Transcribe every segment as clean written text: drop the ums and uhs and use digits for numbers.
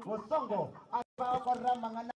Bosongo abakora mangana.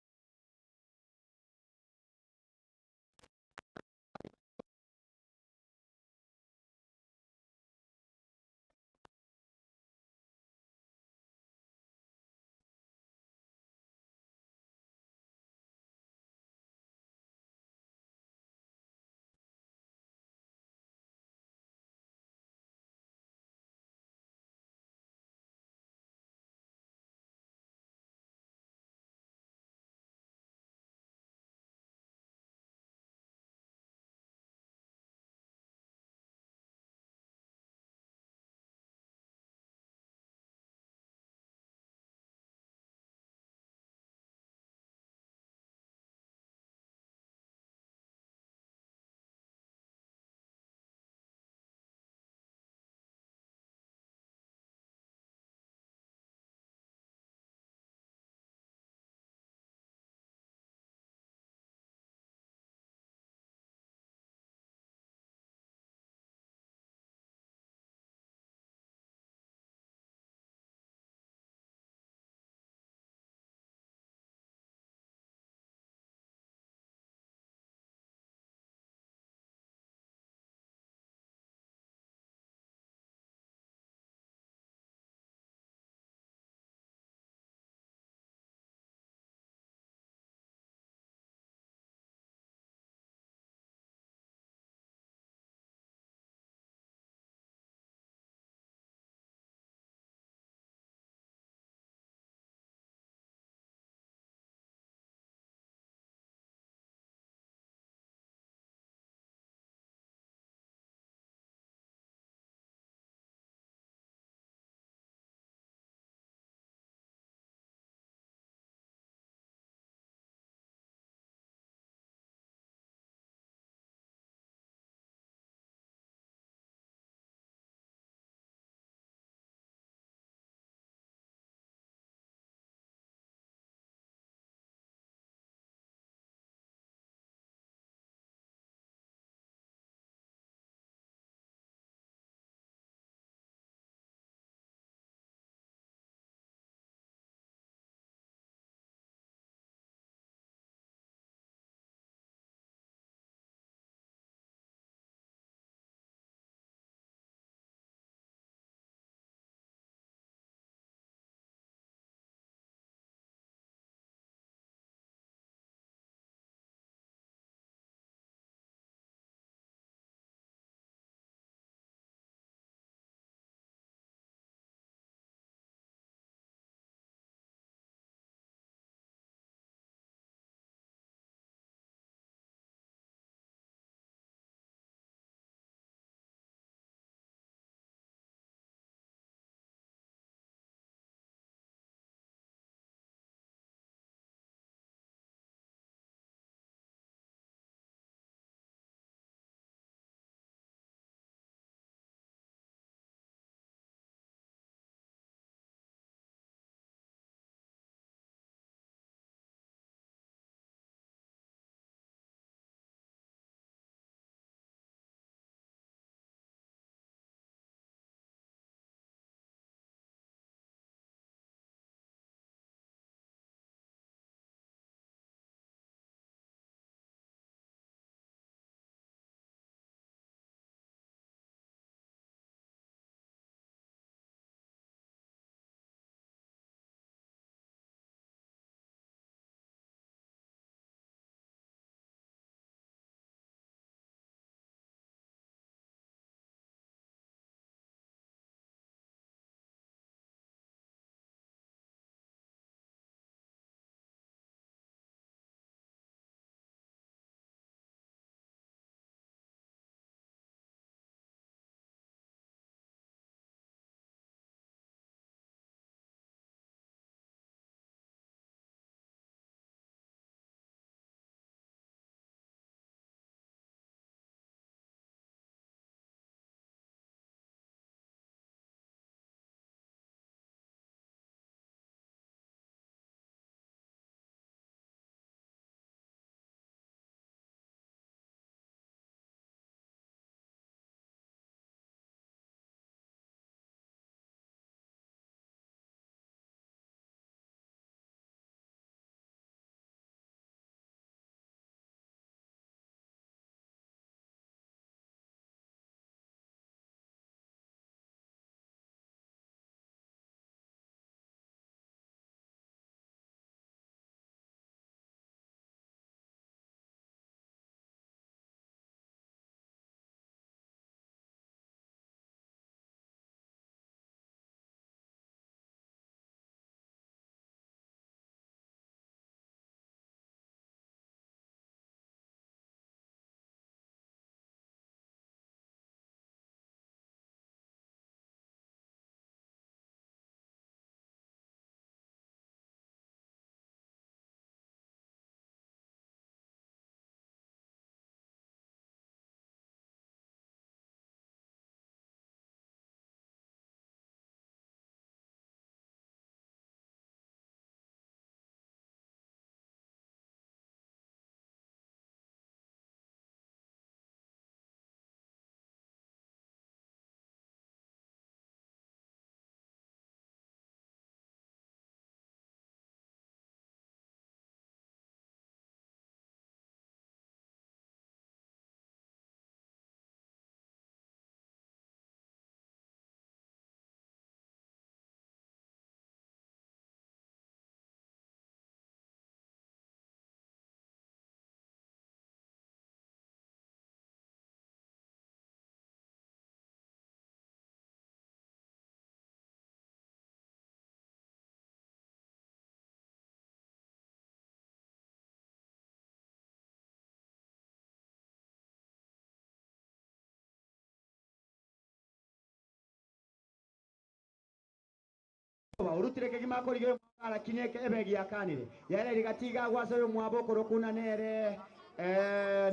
Urutire kegima korige lakini ebegi yakanire yale ligatiga gwaso mwabo korokuna nere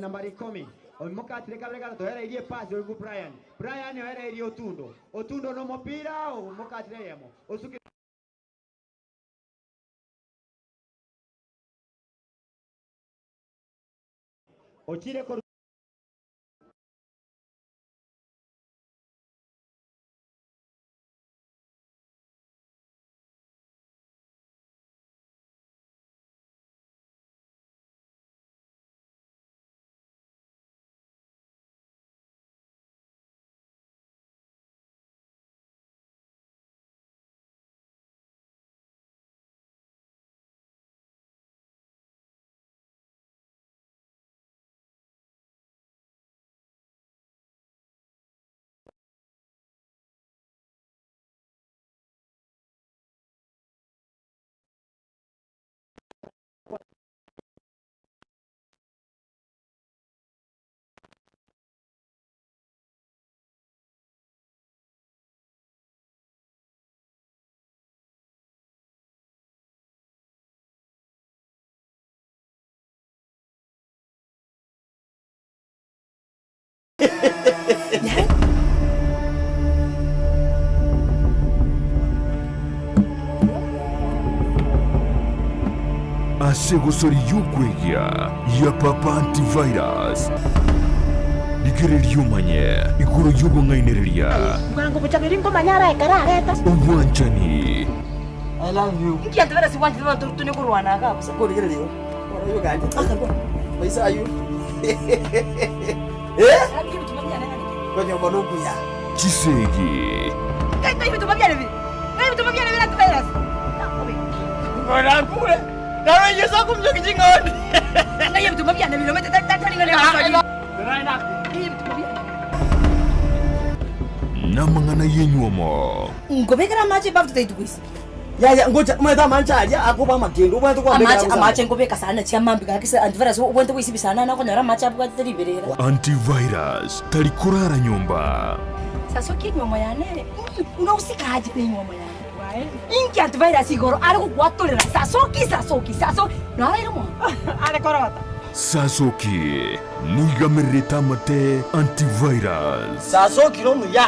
nambari 10 omukatire kabere gato yale irie pass ogu Brian Brian yale irie Otundo Otundo no mopira omukatire yemo osuki ochire kor Asegosori y'ukwegya ya Papa Antivirus ligere ryumanye iguru y'ubungainereria ubwanchani. I love you. Nkiantivera siwanjira tuni kurwana ka korigerero ora yuganje maisa ayu eh kwenye bonuku ya Chisegi kai vitu mabyale vi kai vitu mabyale vi antivirus ngora kule nawe yeso kumjoki jingoni ngai vitu mabyale vi lomete tatani ngale vitu mabyale namangana yenyuomo ngobekera mache bafu taitukuisi ya ngoja mweta manchaja akuba magendo ubwantu kwa amache amache ngobeka sana chamambi kakisa antivirus ubwantu kuisibisana na konyora mache abuka tiriberera Antivirus talikurara nyumba sasoki nyomo yane unausikaje ne nyomo yane inki antivirus igoro ari kukwatolera sasoki sasoki saso no ara iromo ale korota Sasoki nigamereta mate antivirus sasoki no muya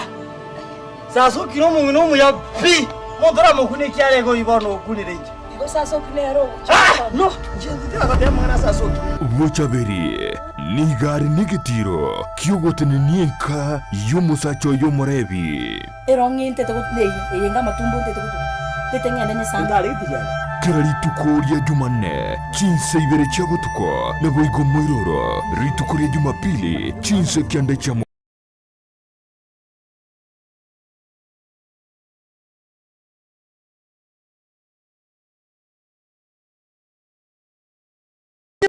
sasoki no mu no muya pi Mondora mukune kyale go ibono okulirenje. Igo sasoki nero. Ah, no, nje akate mwana sasoki. Bochaberi nigari nigitiro kyogotene nienka yomusacho yomorebi. Erongi ntete ko nei, eyenga matumbo ntete ko. Tete ngene ne sanga. Ndari tijana. Kera rituko rya Jumanne chinse ibere cyabutuko naboigo moiroro rituko rya Jumapili chinse kyande cha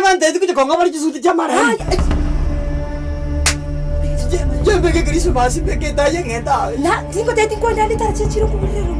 Mante tu konga bari chisuti chamara. Je beke Christmas beke taye ngeta. Na tingo te tingo ndali ta chichiro kubulero.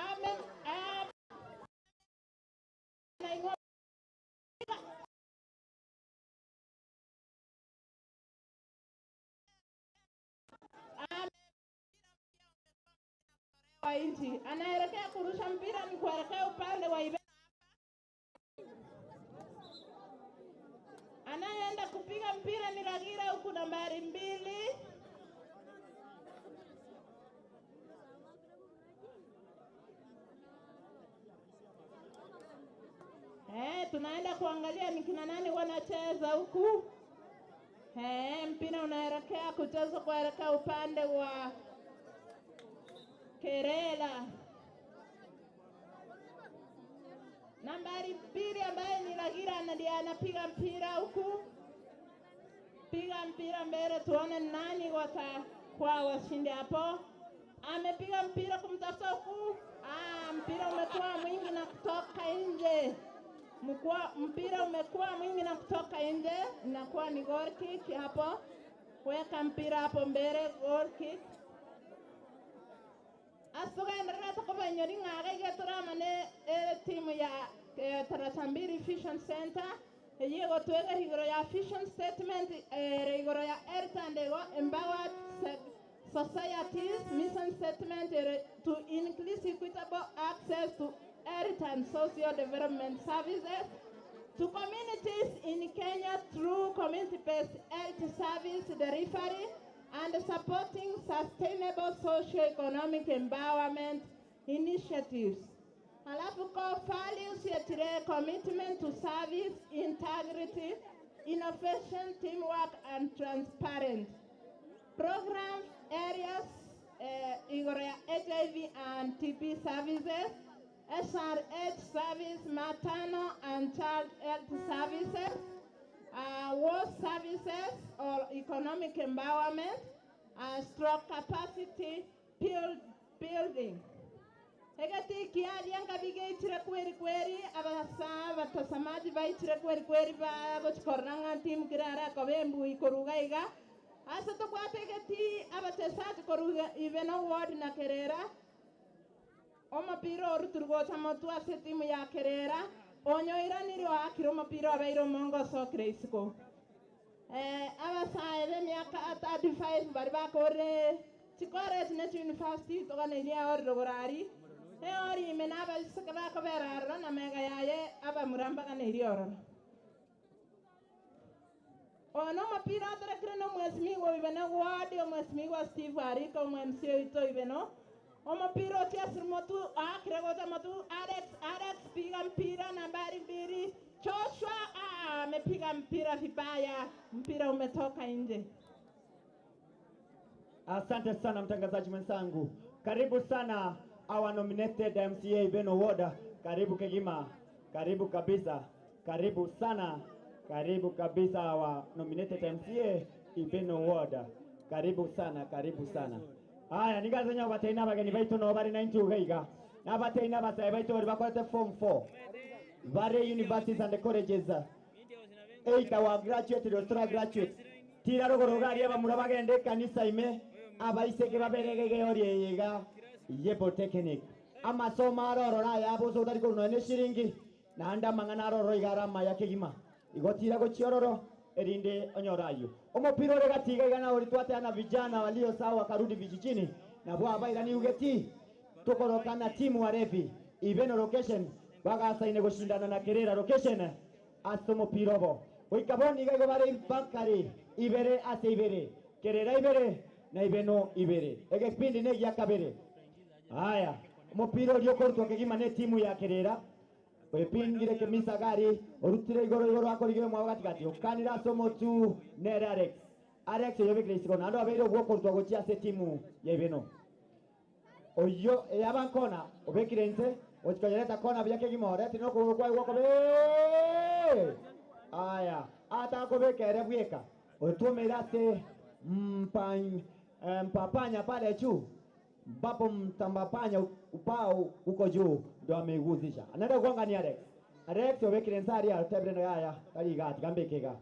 Amen. Wa nchi anaelekea kurusha mpira ni kuelekea upande wa Ibe. Anayeenda kupiga mpira ni Ragira huku nambari 2. Tunaenda kuangalia ni kina nani wanacheza huku. Mpira unaelekea kuchezwa kuelekea upande wa Kerela. Nambari 2 ambaye ni Ragira ndiye anapiga mpira huku. Piga mpira mbele tuone nani watakuwa washindi hapo. Amepiga mpira kumtafuta huku. Mpira umekuwa mwingi na kutoka nje. Mpira umekuwa mwingi na kutoka nje, inakuwa ni goal kick hapo. Weka mpira hapo mbele, goal kick. Asuga tokoba nyori ng'aga igeturama ne timu ya Tarachambiri Vision Center yego twega igoro ya vision statement igoro ya Ertandego Empowered Societies mission statement to increase equitable access to health and social development services to communities in Kenya through community-based health service delivery and supporting sustainable socio-economic empowerment initiatives. Halafu core values yetire commitment to service, integrity, innovation, teamwork, and transparent. Program areas igoro ya HIV and TB services, SRH service, maternal and child health services, war services or economic empowerment, stroke capacity building. Egati kiali anga bige itire kweri kweri abasa batasamaji baitire kweri kweri ba gochikoranga timu kirara kobembu ikoruga iga asa tokwate egeti abatesaji koruga Ibeno ward na Kerera omapiro oruturgo chamotu ase timu ya Kerera onyoiranire akiro omapiro abeire omongo sokire isiko abasae b'emiaka 35 bari bakore chikoreti ne university toganeirie oriro gorari eori ime n'abaiseke bakobera aroro na mega yaye abamuramba ganeirie ororo ono mapira aterekire no mwesimiwa Ibeno ward omwesimiwa Steve Ariko omwMCA wito Ibeno omapira ochiasiri motu akire gocha motu Alex piga mpira nambari 2 Joshua amepiga mpira vibaya, mpira umetoka nje. Asante sana mtangazaji mwenzangu. Karibu sana our nominated MCA Ibeno Ward. Karibu Kegima. Karibu kabisa. Karibu sana. Karibu kabisa our nominated MCA Ibeno Ward. Karibu sana, karibu sana. Haya, nigazenya bateina bageni baitu no bari na intu gaiga. Na bateina basaye baitu bari bakorete form 4. Bare universities and colleges. Either wa graduate or stra graduate. Tira rogoro gari abamura bagende kanisa ime abaiseke baberegege oriega ye polytechnic. Amasoma aroro na yabo so dari kono ne shiringi na anda mangana aroro igarama ya kegima. Igotira gochiororo erinde onyorayo. Omopiro regatiga igana oritwate na vijana walio sawa karudi vijijini na bwa bairani ugeti tukorokana timu warevi Ibeno location bagasaine gushindana na Kerera location asomo pirobo oikaboni iga bare bankari ibere ase ibere Kerera ibere na Ibeno ibere egepindi ne ya kabere. Haya mupira uliokortwa kegima ne timu ya Kerera wepingire kemisa gari orutire igoro igoro akorigire mwa gatigati okanira somo tu nere Alex Alex yobekire isiko nando abeire gwokortwa gochia ase timu ya Ibeno oyo yabankona obekire nse ochikanyereta kona byake gimore tino ko kwa gwako be aya ata ko bekere bweka otumerate mpapanya pale juu mbapo mtambapanya upao uko juu ndo ameiguzisha anaenda kugonga ni Alex Alex obekire nsari atebre no yaya tari gati gambekega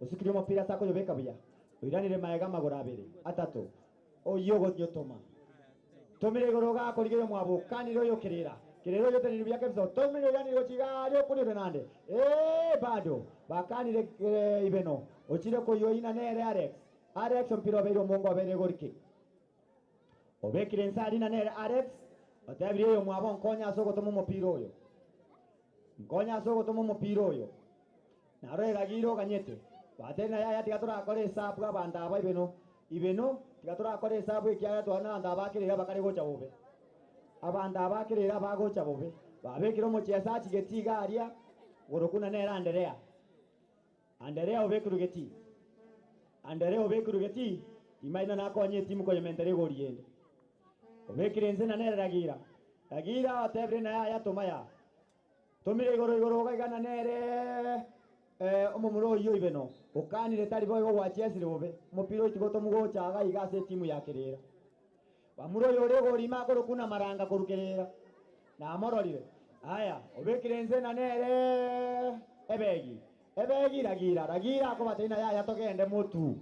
usikire mupira sako yobeka buya uiranire maega magora abiri atatu oyo gonyotoma Tumire iguru gakurigerio mwabo kanire uyu kirira. Kirira uyu teniri byake biso. Tumire yani gochiga yo kuri Renande. Bado bakanire ibeno. Ochire koyo ina nere Alex. Alex mpira obeire mungu obeire goriki. Obekire nsari na nere Alex. Otebire uyu mwabo nkonya soko tomo mupira uyu. Nkonya soko tomo mupira uyu. Naro eragiro ganyete. Batena yaya tigatora akore hesabu abantu aba ibeno. Ibeno tigatora akore hesabu ekiagera twana abantu abakirira bakare gocha bobe. Abantu abakirira bagocha bobe. Babekire omochesa achigetiga aria gorokuna nere Anderea. Anderea obekurugeti. Anderea obekurugeti imaina nakonye timu koyementere goriende. Obekire nse na nere Ragira. Ragira otebre na yaya tomaya. Tomire igoro igoro gaigana nere omomuro oyo ibeno okanire tari boy gwachesire bobe mupira otigo tomugocha aga igase timu yakirira bamuro yore gorima korokuna maranga korukerera na amororire aya obekire nse na nere ebegi ebegi ragira ragira akobateina yaya togende mutu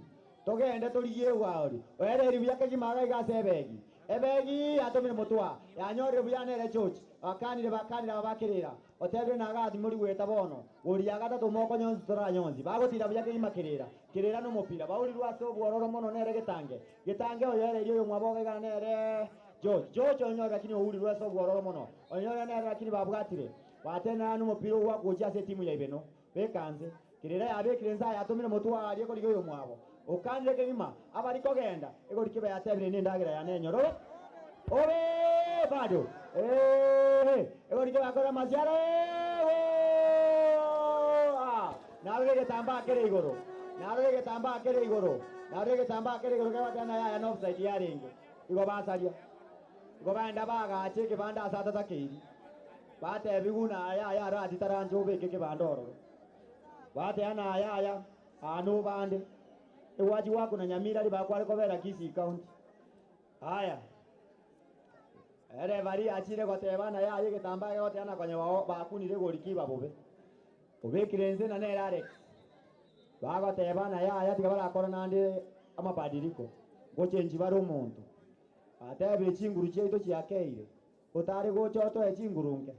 togende torigie waori oereri byake gimaga igase ebegi ebegi atomire mutwa yanyorire buyanere church akanire bakanira babakirira otebre nagati muri gweta bono goria gatatu moko nyonzi tora nyonzi bagotira byake imakirira kirira no mupira baurirwa so bwororo mono nere getange getange oyereire uyu mwaboga igana nere George George onyora lakini ourirwa so bwororo mono onyora nere lakini babwatire batena no mupira wa gocha se timu ya ibeno bekanze kirira yabekire nza yatomire mutwa ari kori uyu mwabo okanire kegima abari kogenda egori kibe yatebire nindagira yanenyororo obe bado egori kibe akora maziara narore getamba kere igoro narore getamba kere igoro narore getamba kere igoro kebatana ya no offside yaringe igo basaria igo banda bagache kibanda asata takeiri batebiguna ya ya rati taranjo beke kibandoro bateana ya ya anu bande ewaji wako na Nyamira libakwale kobera Kisii County. Haya. Ere bari achire gotebana ya yegetamba goteana konye bakunire gorikiba bobe. Obekire nse na nere Alex. Bagotebana ya ya tiga barakora nande amabadiriko. Gochenji bari omonto. Atebire chinguru chiaito chiakeire. Otari gochoto echingurunke.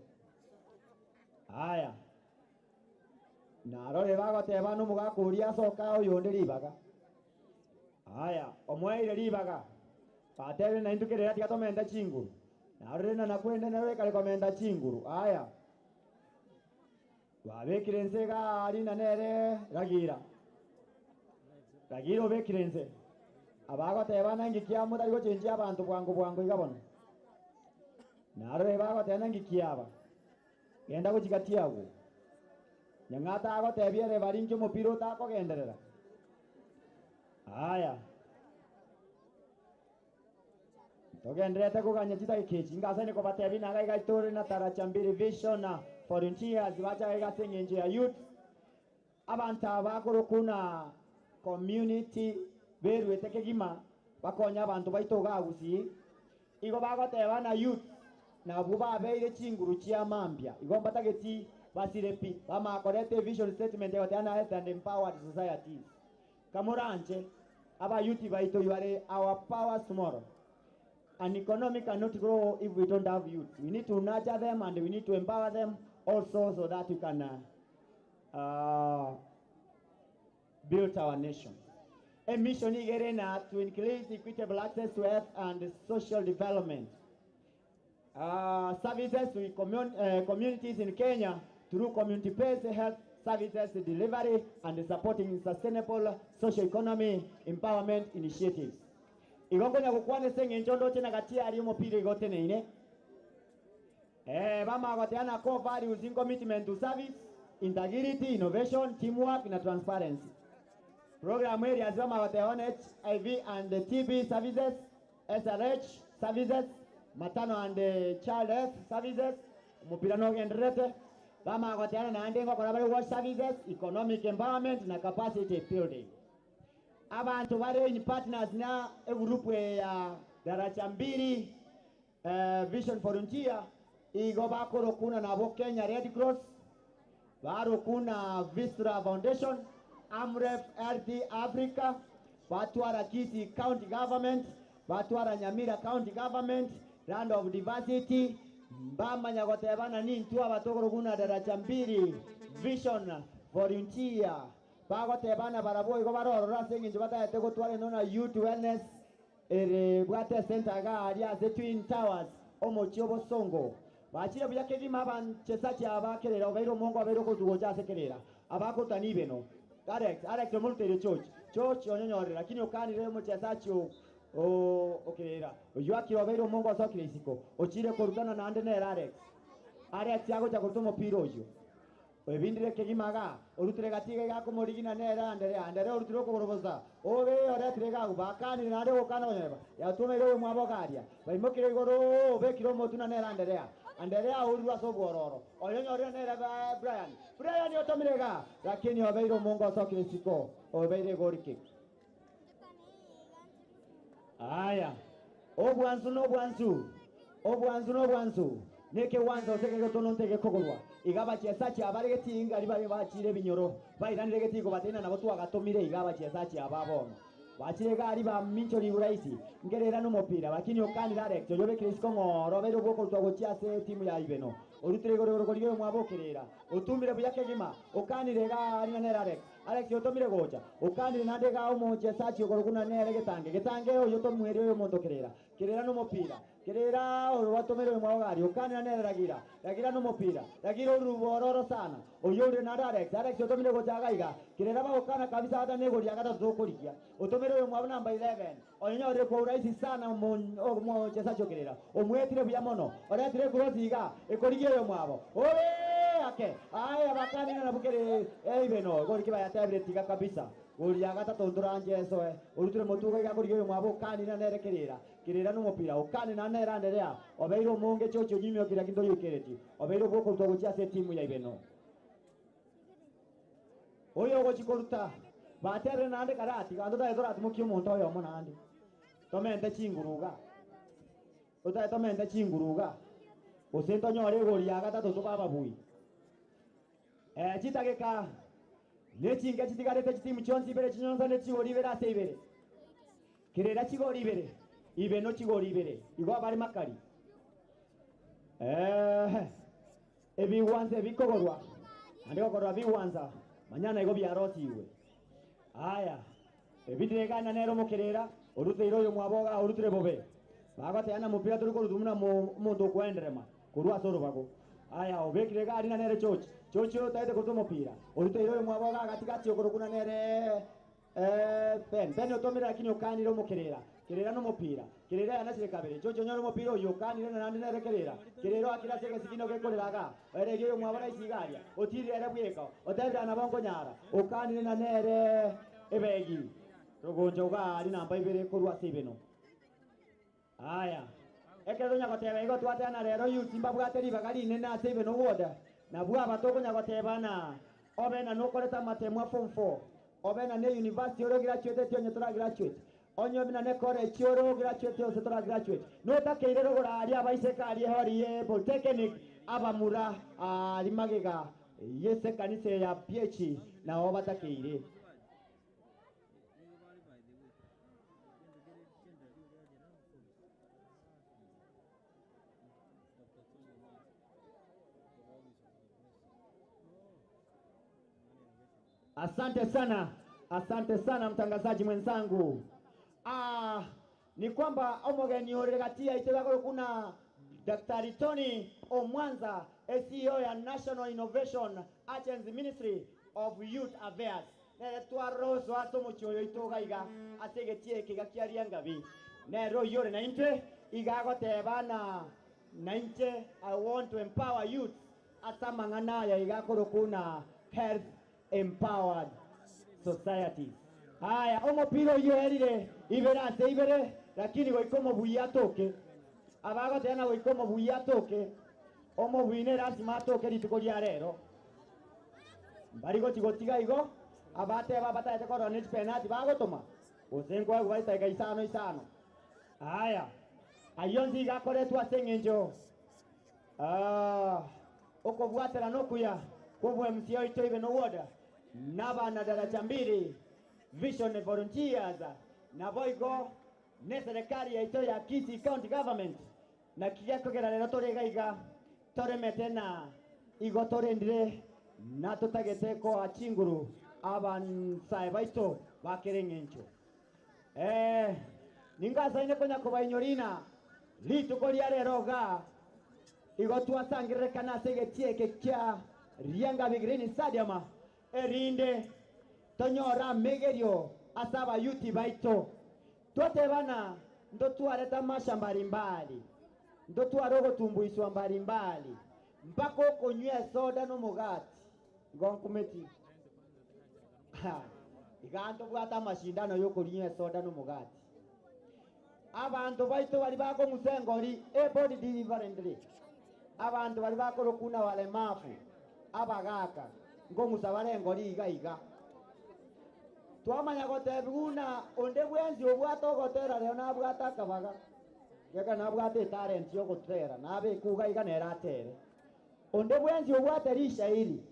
Haya. Narore bagotebana omogakuria soka oyonde ribaga. Haya, omweire ribaga. Batebe na indukire tiga tomenda chinguru. Narore na nakwenda narore kare komenda chinguru. Haya. Babekire nse gari na nere Ragira. Ragira obekire nse. Abagotebana ngikia mutari gochenjia abantu bwangu bwangu igabona. Narore bagotebana ngikia aba. Genda gochigatiago. Nyang'ata agotebiere barinki omopira otakogenderera. Haya. Togenderete kuganya chitagikechi ngasa niko batebi naga igaitore na Taracha Mbili Vision na Volunteers bacha igase ng'encho ya youth. Abantu abakorokuna community berwete kegima bakonya abantu baitoga gusii igo bagoteba na youth nabwo babeire chinguru chia mambia igo mbatageti basirepi bamakorete vision statement yoteana health and empowered societies kamuranche aba youth baito you are our power tomorrow. An economy cannot grow if we don't have youth. We need to nurture them and we need to empower them also so that we can build our nation. A mission igerena to increase equitable access to health and social development. Services to communities in Kenya through community-based health services delivery and supporting sustainable socio-economy empowerment initiatives. Igongonya gukwane senge njondo chena gatia ari mupira igoteneine. Bama goteana core values in commitment to service, integrity, innovation, teamwork na transparency. Program areas bama goteana HIV and TB services, SRH services, matano and child health services, mupira no genderete. Bama goteana na ndengo korabare wash services, economic empowerment na capacity building. Abantu bare in partners na egroup ya Daraja Mbili Vision Frontier igo bakoro kuna nabo Kenya Red Cross baro kuna Vistra Foundation Amref RD Africa batwara Kisii County Government batwara Nyamira County Government Land of Diversity mbamanya gotebana nintu abatogoro guna daraja mbili Vision Volunteer bagotebana barabo igo barorora ase eng'encho bataete gotwara eno na Youth Wellness ere bwate center ga aria ase Twin Towers omochi obosongo bachire buya kegima abanchesachi abakerera obeire omongo abeire okotugocha ase kerera abakotani ibeno Alex Alex omorutire George George onyonyorera lakini okanire omochesachi okerera oyo akire obeire omongo asokire isiko ochire korutana naende nere Alex Alex agocha koruta omopira oyo ebindire kegimaga orutire gatiga gakomorigina nere Anderea Anderea orutire okogorobosa obe oretire gagu bakanire naende gokana onyeba yatumire oyo mwabo garia baimokire igoro obekire omotuna nere Anderea Anderea orurwa ase obwororo oyonyorire nere Brian Brian otomire ga lakini obeire omongo asokire isiko obeire goal kick. Aya obwansu n'obwansu obwansu n'obwansu neke wanza oseke gotono kogorwa igaba chesachi abare getinga ribare bachire binyoro bairanire getigo batena nabo twagatomire igaba chesachi ababono bachire gari ba mincho riguraisi ngerera no mopira lakini okanira Alex yobe Chris ngoro bero boko twagochia ase timu ya Ibeno orutire gororo goryo mwabokerera otumire buya kegima okanire gari na nere Alex Alex yotomire gocha okanire nande ga omochesachi ogorokuna nere getange getange oyo tomwere oyo mondo kerera kerera no mopira kerera orwatomere mwagari okanira nere ragira ragira no mopira ragira orubororo sana oyore na Alex Alex yotomire gocha gaiga kerera bagokana kabisa hata negori agata tokorikia otomere oyo mwabo namba 11 onyore kwa urahisi sana omochesachi kerera omwetire buya mono oretire kurosiga ekorigia oyo mwabo obe ake aya bakanira nabukere eibeno gori kibaya tablet kabisa gori agata tondora njesoe orutire motuga igakorigia oyo mwabo okanira nere kerera kerera no mopira okanira nere Anderea obeire omonge chocho nyimyo kira kinto yukereti obeire obwoko rutwagochia ase timu ya Ibeno oyo ogochikoruta batere nande karati gando tae toratimokia omonto oyomo nande tomente chinguruga otae tomente chinguruga gose ntonyore igori ya gatato tobababui chitageka nechinga chitigarete chitimu chionsi ibere chinyonsa nechigori ibere ase ibere kerera chigori ibere Ibeno chigori ibere igo abare makari ebiwanza ebikogorwa ande gokorwa biwanza manyana igo biarosiwe aya ebitiregana nero mokerera orutire oyo mwaboga orutire bobe bagoteana mupira turi korutumuna omonto okwenderema korwa ase orobago aya obekire gari na nere George George otaete koruta omopira orutire oyo mwaboga agatigati okorokuna nere Ben Ben otomire lakini okanire omokerera kerera no mopira kerera yanasire kabere George onyore omopira oyo okanire nande nere kerera kerera akira sege sikino gekoreraga erege oyo mwabora isigaria otirire ere bweka otebera nabo nkonyara okanire na nere ebegi rogonjo gari namba ibere korwa ase ibeno aya ekero nyagoteba igo twatena rero youth mbabwate ribaga rinene ase ibeno woda nabwo abatokonyagotebana obena nokoreta matemwa form 4 obena ne university oro graduate tionye tora graduate onyo bina ne college oro graduate ose tora graduate no takeire rogora ari abaiseka ari hori polytechnic abamura ari magega yese kanisa ya PH nao batakeire. Asante sana, asante sana mtangazaji mwenzangu. Ni kwamba omogeni oregatia itebagoro kuna Daktari Tony Omwanza, CEO ya National Innovation Agency Ministry of Youth Affairs. Nere twaroso aso muchoyo itoga iga asegetie kigakiaria ngabi. Nero yore na intwe igagotebana na intwe I want to empower youth asamang'ana ya igakoro kuna health empowered societies. Haya, omopira oyo erire ibere ase ibere lakini goikomo buya toke abago tena goikomo buya toke omobwine lazima atoke rituko ria rero bari gochigotiga igo abate babataete korona chipenati bagotoma gose nkwa gwaitaika isano isano. Haya, ayo nzi igakoretwo ase eng'encho okobwatera nokuya kobwa MCA oito ibe nowoda n'abana daraja mbili Vision Volunteers na boigo ne serikali yaito ya Kisii County Government Na kigia kugera rero turi gaiga toremete na igo torendire na tutagete ko achinguru abansae baito bakere ng'encho. Ningasaine konya kobainyorina rituko ria rero ga igo twasangirekana ase egetieke kia Rianga Green Stadium erinde tonyora megerio ase abayuti baito twatebana ndo twareta masha mbalimbali ndo twarogotumbuiswa mbalimbali mpaka okonywa soda n'omugati ngonkumeti iganto bwata amashindano yokunywa soda n'omugati abantu baito bali bakong'usa engori ebody differently abantu bali bakorokuna walemavu abagaka ngong'usa bare engori iga iga twamanya gotebiguna onde bwensi obwate ogotera rero nabwate akabaga geka nabwate etalent yogotera nabekuga iga nera atere onde bwensi obwate rishairi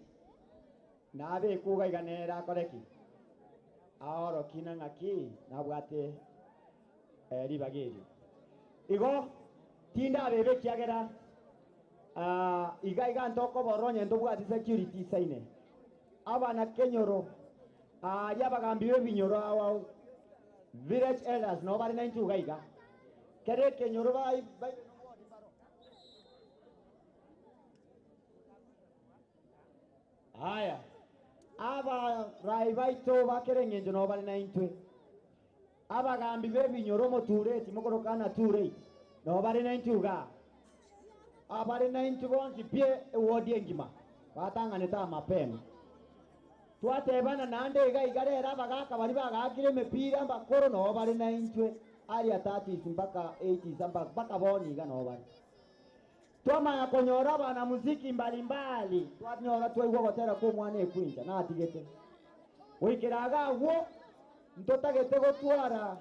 nabekuga iga nera akoreki aorokina ng'aki nabwate ribagerio igo tinda bebe kiagera iga iga ntokoboro nyendo bwati security saine abana kenyoro aria bagambiwe binyoro awa village elders no bari na intuga iga kere kenyoro bai haya aba rai baito bakere ngenjo no bari na intwe abagambi bebinyoro motureti mokorokana tureti no bari na intuga abari na intu bonsi pie ewodi engima batang'anete mapema twatebana nande iga iga rero abagaka bari bagakire emipira mbakoro no bari na intwe aria 30s mpaka 80s mpaka boni iga no bari twamanya konyora abana muziki mbalimbali twanyora twaigwa gotera kwa omwana ekwinja natigete goikeraga agwo ntotagete gotwara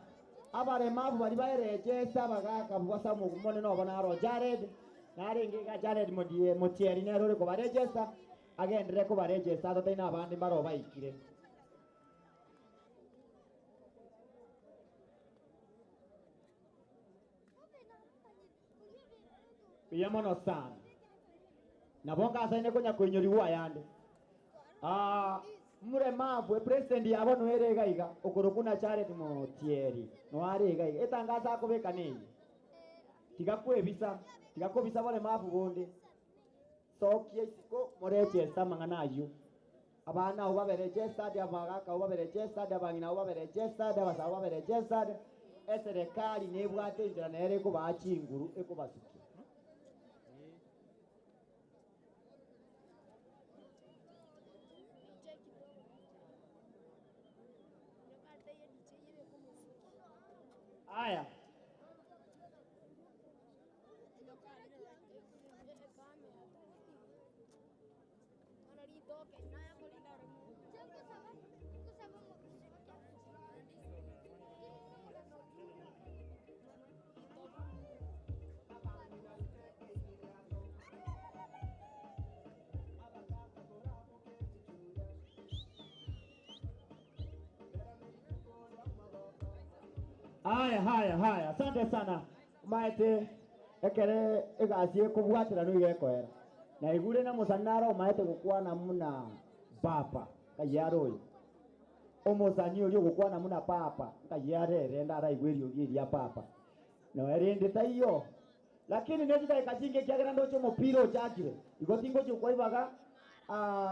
abaremavu bari baerejesa abagaka bwasa monene obo naro Jared narenge ga Jared Motieri nero ori kobarejesa agendere kobarejesa totaina abandi mbaro baikire. Buya mono sana nabo ngasaine konya koinyoriwa yande muremavu president yabo noere iga iga okorokuna Jared Motieri noare iga iga etangasa akobeka nini tiga kwebisa tiga kobisa baremavu bonde sokie isiko morejesa mang'ana ayo abana abo baberejesa abagaka abo baberejesa abang'ina abo baberejesa abasabo baberejesa eserikali nebwate enchera nere ekobaa chinguru ekobasukia. Aya haya haya haya, asante sana maete ekere egasi ekobwatera no igekoera na igure na musanaro maete gukwana muna papa kayaro oyo omusani ori ogukwana muna papa kayarere ndaraigwerio giria papa no erinde taiyo lakini nezitaika chinge kiagera ndocho mupira ochakire igo tingo chukwa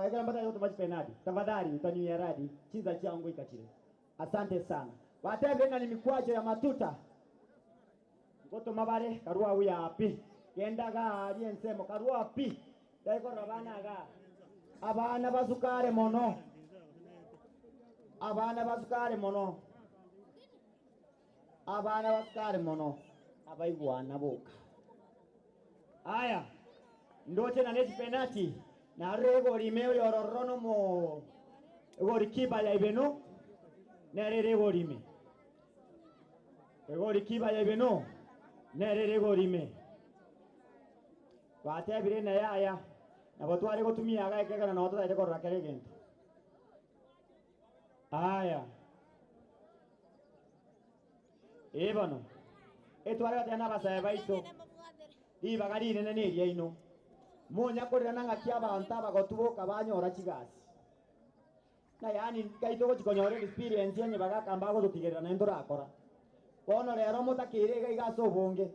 ekera mbata yoto machi penalty tafadhali utanyia radi chinza changu ikachire. Asante sana watebe ni mikwajo ya matuta ngoto mabare karua uya api gendaga ari ensemo karua api daiko rabana ga abana basukare mono abana basukare mono abana basukare mono abaigwana boka. Aya ndoche na neti penalty na rego rimeo yororono mo gorikiba ya ibeno nerere gorime egorikiba ya ibeno nerere gorime batebire na yaya nabo tware gotumia gaekegana no tutaire korora kere gento. Aya ebano etware gatena basae baito Ribaga rinene ne riaino. Monya korera ng'aki abantu abagotuboka banyora chigasi. Na yani kaito gochikonyora experience yenye bagakamba gotigerera na ndorakora. Bono rero mutakire iga ase obonge.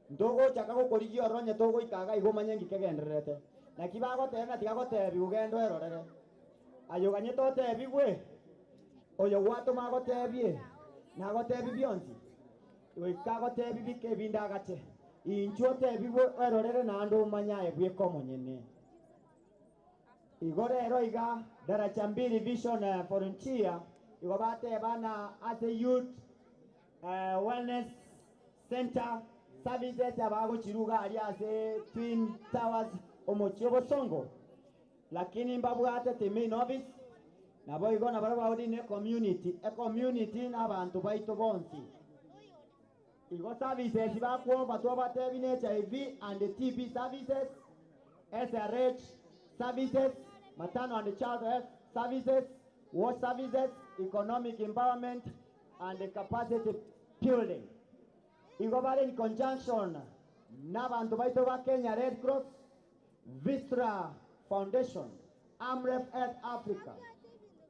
Ndogochaka gokorigia oronye togoikaga igo manye ngikegendererete. Naki bagoteba tigagotebi ugendo erorere. Ayoganye totebi gwe. Oyo gwatoma gotebie. Nagotebi bionsi. Goikagotebi bike bindagache. Inchu otebi erorere nando manyaye bweko monyene. Igo rero iga Daraja Mbili Vision Volunteer igo batebana as a youth wellness center services abagochiruga ari ase Twin Towers omochi obosongo, lakini mbabwate te main office nabo igo nabaro baudi ne community e community n'abantu baito bonsi. Igo services bakuomba twabatebi ne HIV and TB services, SRH services, maternal and child health services, water services, economic empowerment and capacity building. Igo bare in conjunction n'abantu baito ba Kenya Red Cross, Vistra Foundation, Amref Health Africa,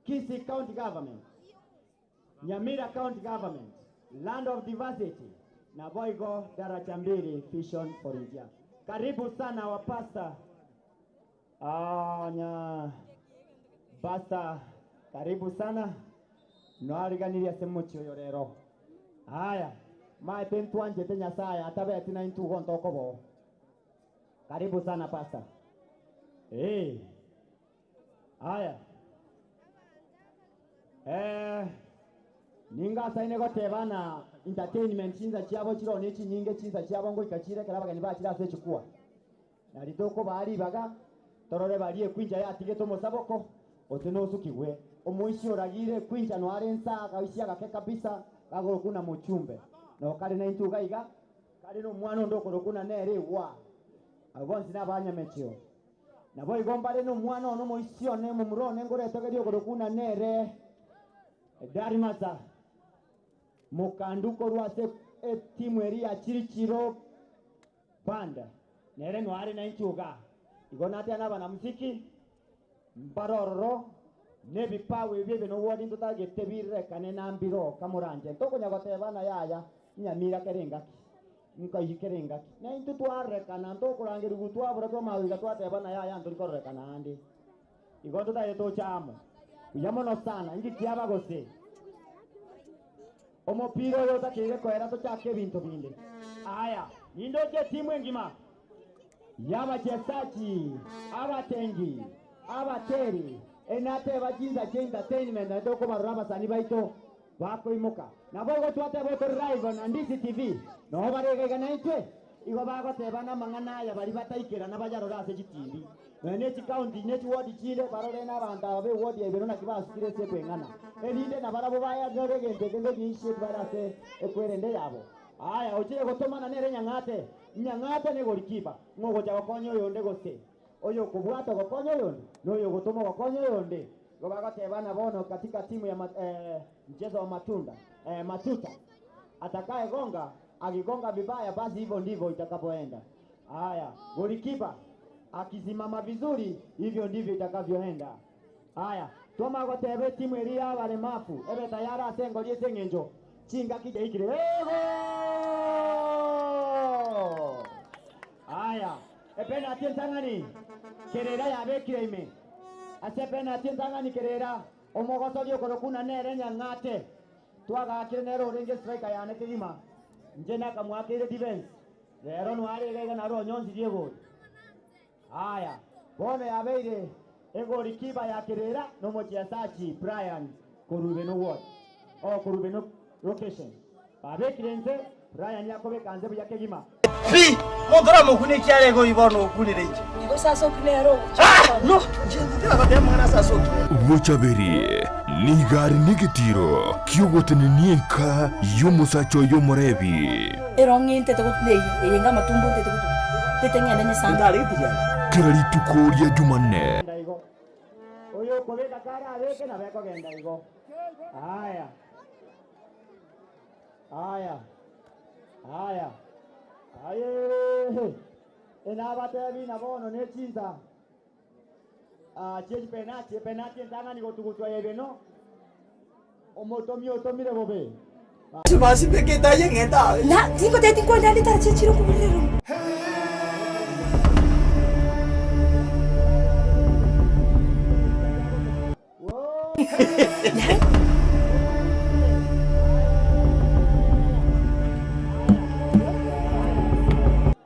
Kisii County Government, Nyamira County Government, Land of Diversity, na Boigo Daraja Mbili Vision Volunteer. Karibu sana wapasta. Nya basta, karibu sana. Noariganiria semuchi oyo rero. Haya, maete ntwanjete Nyasaye atabeti na intugo ntokobo. Karibu sana pasta. Haya. Ninga saine gotebana entertainment chinza chiabo chiro ne chinyinge chinza chiabo ngo ikachire karabagani bachira ase chukua. Na ritoko bari baga torore barie kwinja yatigeto mosaboko oteno usukigwe omuishi oragire kwinja no arensa kaishia gake kabisa gagoro kuna muchumbe no kare na intuga iga kare no mwana ndokoro kuna nere wa abonsi nabanyamechio nabo igombare no mwana ono muishi one mumurone ngoretogerio goro kuna nere Darimata mukanduko rwase timu eri ya Chirichiro banda nere no are na intuga igonate anaba na muziki mbarororo nebipawe byebe no wodi ndutagete birekane nambiro kamuranje ntokonya gotebana yaya nyamira kerengaki nkayikerengaki na intu twarekana ntokurangira gutwabura twamawiga twatebana yaya ndurikorekana andi igondo taye tochamo uyamono sana ingi gose omopira oyo otakire koera tochake bintu binde. Aya nindoche timu engima yabachezaji abatengi abateri enate bajinza che entertainment ndoko barora basani baito bakoimuka nabo gotwate boto live na Ndisi TV no barega na itwe igo bagotebana mang'ana ya bari bataikera nabajarora ase chitindi nene chi county ne chi ward chile barore na abantu abe ward ebero na kibasukire se kwengana erinde na barabo baya regende kendo nyishe barase ekwerende yabo. Aya ochire gotomana nere nyang'ate nyang'ate ne golikipa ngogocha gokonya oyonde gose oyo kubwata gokonya oyonde noyo gotoma gokonya oyonde go bagotebana bono katika timu ya mchezo wa matunda matuta atakaye gonga akigonga vibaya basi hivyo ndivyo itakapoenda. Haya golikipa akisimama vizuri hivyo ndivyo itakavyoenda. Haya toma gotebe timu eri abalemafu ebe tayara asengorie sengenjo chinga kije ikire. Haya epena tientangani kerera yabekire ime ase pena tientangani kerera omogosorio korokuna nere nyang'ate twagakire nero orenge striker yane kigima nje nakamwakire defense rero nwarega naro nyonzi diego. Haya bone yabeire egolikipa ya kerera no mochiasachi Brian korubeno ward o korubeno location babekire nze Brian yakobe kanze buya kegima pi mondora mukune kyarego ibono okulire nje igo sasa okunero no nje ndira mwana sasa Bochaberi nigari nigitiro kyogotene nienka yomusacho yomurebi eronginte tokutne yenga matumbo tete tetengene nyesanda kira rituko rya Jumanne oyo kobeka kara abeke na beko genda igo. Haya haya haya aye Enabatebi na bono nechinza. Chechi penati, penati entanga ni gotugutwa yebeno. Omotomi otomire bobe. Na tingo teti kwa ndani tarachechiro kubulero.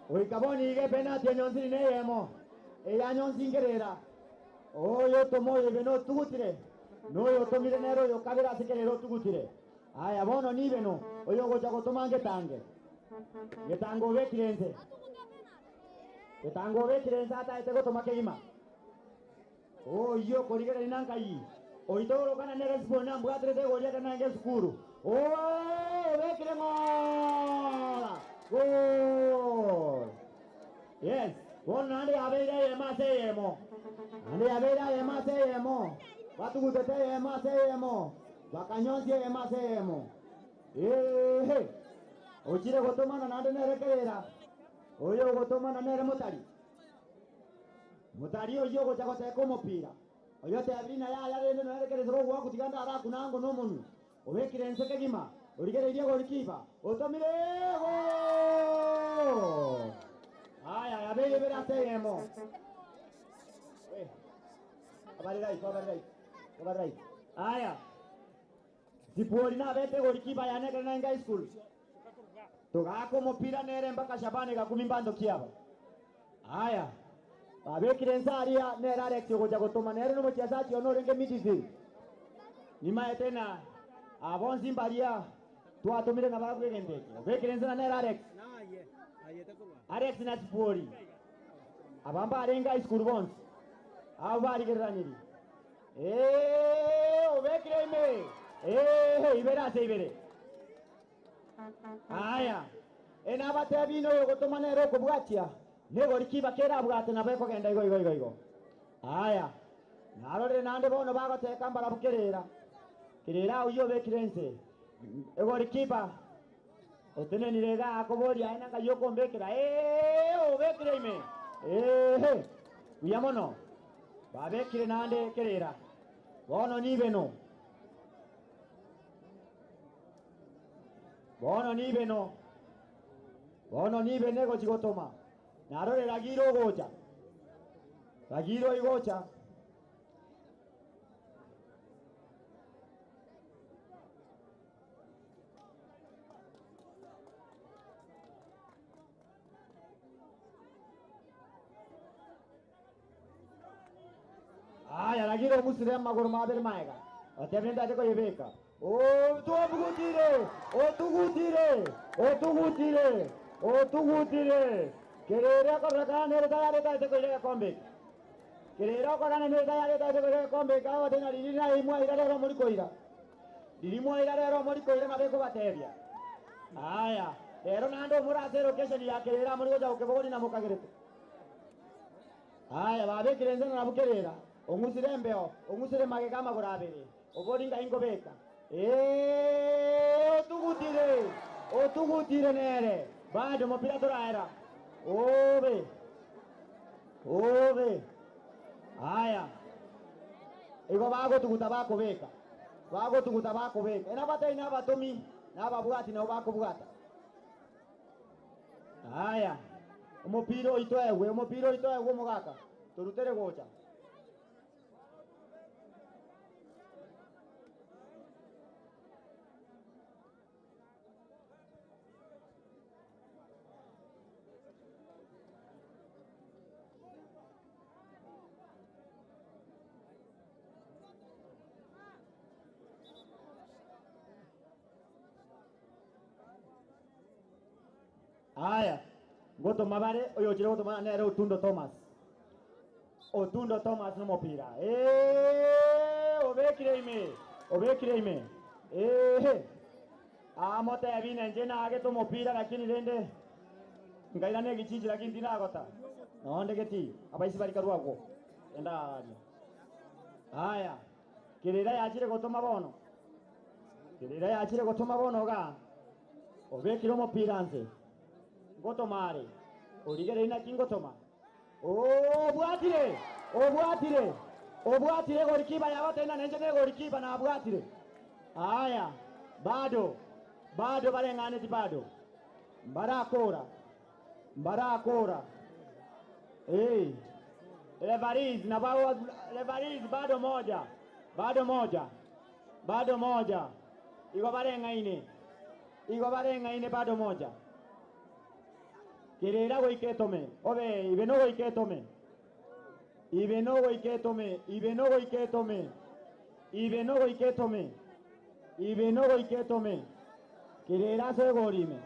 Oikaboni ige penati enyonsi neyemo. Eya nyonsi ngerera. Oyo tomoyo beno tugutire. Noyo tomire nero yo kabera sekerero tugutire. Aya bono nibeno oyo gocha gotoma ngetange. Getango bekirenze. Getango bekirenze ata ete gotoma kegima. Oyo korigera ninankai. Oitoro kana nere sibona mbwatrete goria kana nge sukuru. Oh, bekire ngola. Gol. Yes, bono ande abeira yema seyemo. Ande abeira yema seyemo. Batugutete yema seyemo. Bakanyonzi yema seyemo. Eh, ochire gotomana nande nere kerera. Oyo gotomana nere motari. Motari oyo gocha goteka omopira. Oyo te abrina ya ya rende nere kerera gwa kutiganda ara kunango no monu. Obekire ense kegima. Origereria golikipa. Otomire gol. Aya, ya beye bera seyemo. Eh. Abari right, abari right. Abari right. Aya. Zipuori na bete golikipa ya nekere na high school. Togako mopira nere mpaka Shabani gakumimbando kiaba. Aya. Babekire nsaria nere Alex goja gotoma nere no mchezaji onorenge midfield. Nyuma tena abonzi mbaria twatumire na baragwegende. Babekire nzana nere Alex. Alex na Zipuori. Abamba arenga high school bonzi. Abo barigeraniri. Eh, obekire ime. Eh, ibera se ibere. Aya. Enabate bino yogotoma nere okobwatia. Nego rikiba kera bwate na beko genda igo igo igo igo. Aya. Narore nande bono bagoteka mbarabukerera. Kirera uyo bekirense. Ego rikiba. Otenenire ga akoboria ena kayoko mbekera. Eh, obekire ime. Eh, uyamono. Babekire nande kerera. Bono nibeno. Bono nibeno. Bono nibene gochigotoma. Narore ragiro gocha. Ragiro igocha. Aya ragiro musire magoro mabere maega. Otebenda teko yebeka. O tugutire, o tugutire, o tugutire, o tugutire. Kerera koraka nere tayare tayare koire kombe. Kerera koraka nere tayare tayare koire kombe kawa tena lirina imwa irare ro muri koira. Lirimwa irare ro muri koira mabeko batebia. Aya, ero nando murase location ya kerera muri goja ukebogori na mukagerete. Aya, babe kirenze na bukerera. Ongusire mbeo, ongusire magega magorabere. Oboringa ingobeka. Eh, otugutire. Otugutire nere. Bado mopira toraera. Ove. Ove. Aya. Igo bago tuguta bako beka. Bago tuguta bako beka. Enabata inabatomi nababwati na bako bwata. Aya. Omopiro itoewe, omopiro itoewe mogaka. Torutere gocha. Aya, gotoma bare, oyo chire gotoma nere Otundo Thomas. Otundo Thomas no mopira. Eh, obekire ime. Obekire ime. Eh. Amote bine njena age to mopira lakini rende. Ngaira ne gichichi lakini tinagota. Nonde geti, abaisi bari karwako. Enda ari. Aya. Kirira yachire gotoma bono. Kirira yachire gotoma bono ga. Obekire mopira nse. Gotomare. Oligere ina kingotoma. Obwatire. Obwatire. Obwatire golikipa ya wote ina nenje golikipa na abwatire. Haya, bado. Bado balengane ti bado. Barakora. Barakora. Eh. Levariz na bao Levariz bado moja. Bado moja. Bado moja. Iko balengaine. Iko balengaine bado moja. Kirera goiketome. Obe, ibeno goiketome. Ibeno goiketome. Ibeno goiketome. Ibeno goiketome. Ibeno goiketome. Kirera soy gorime.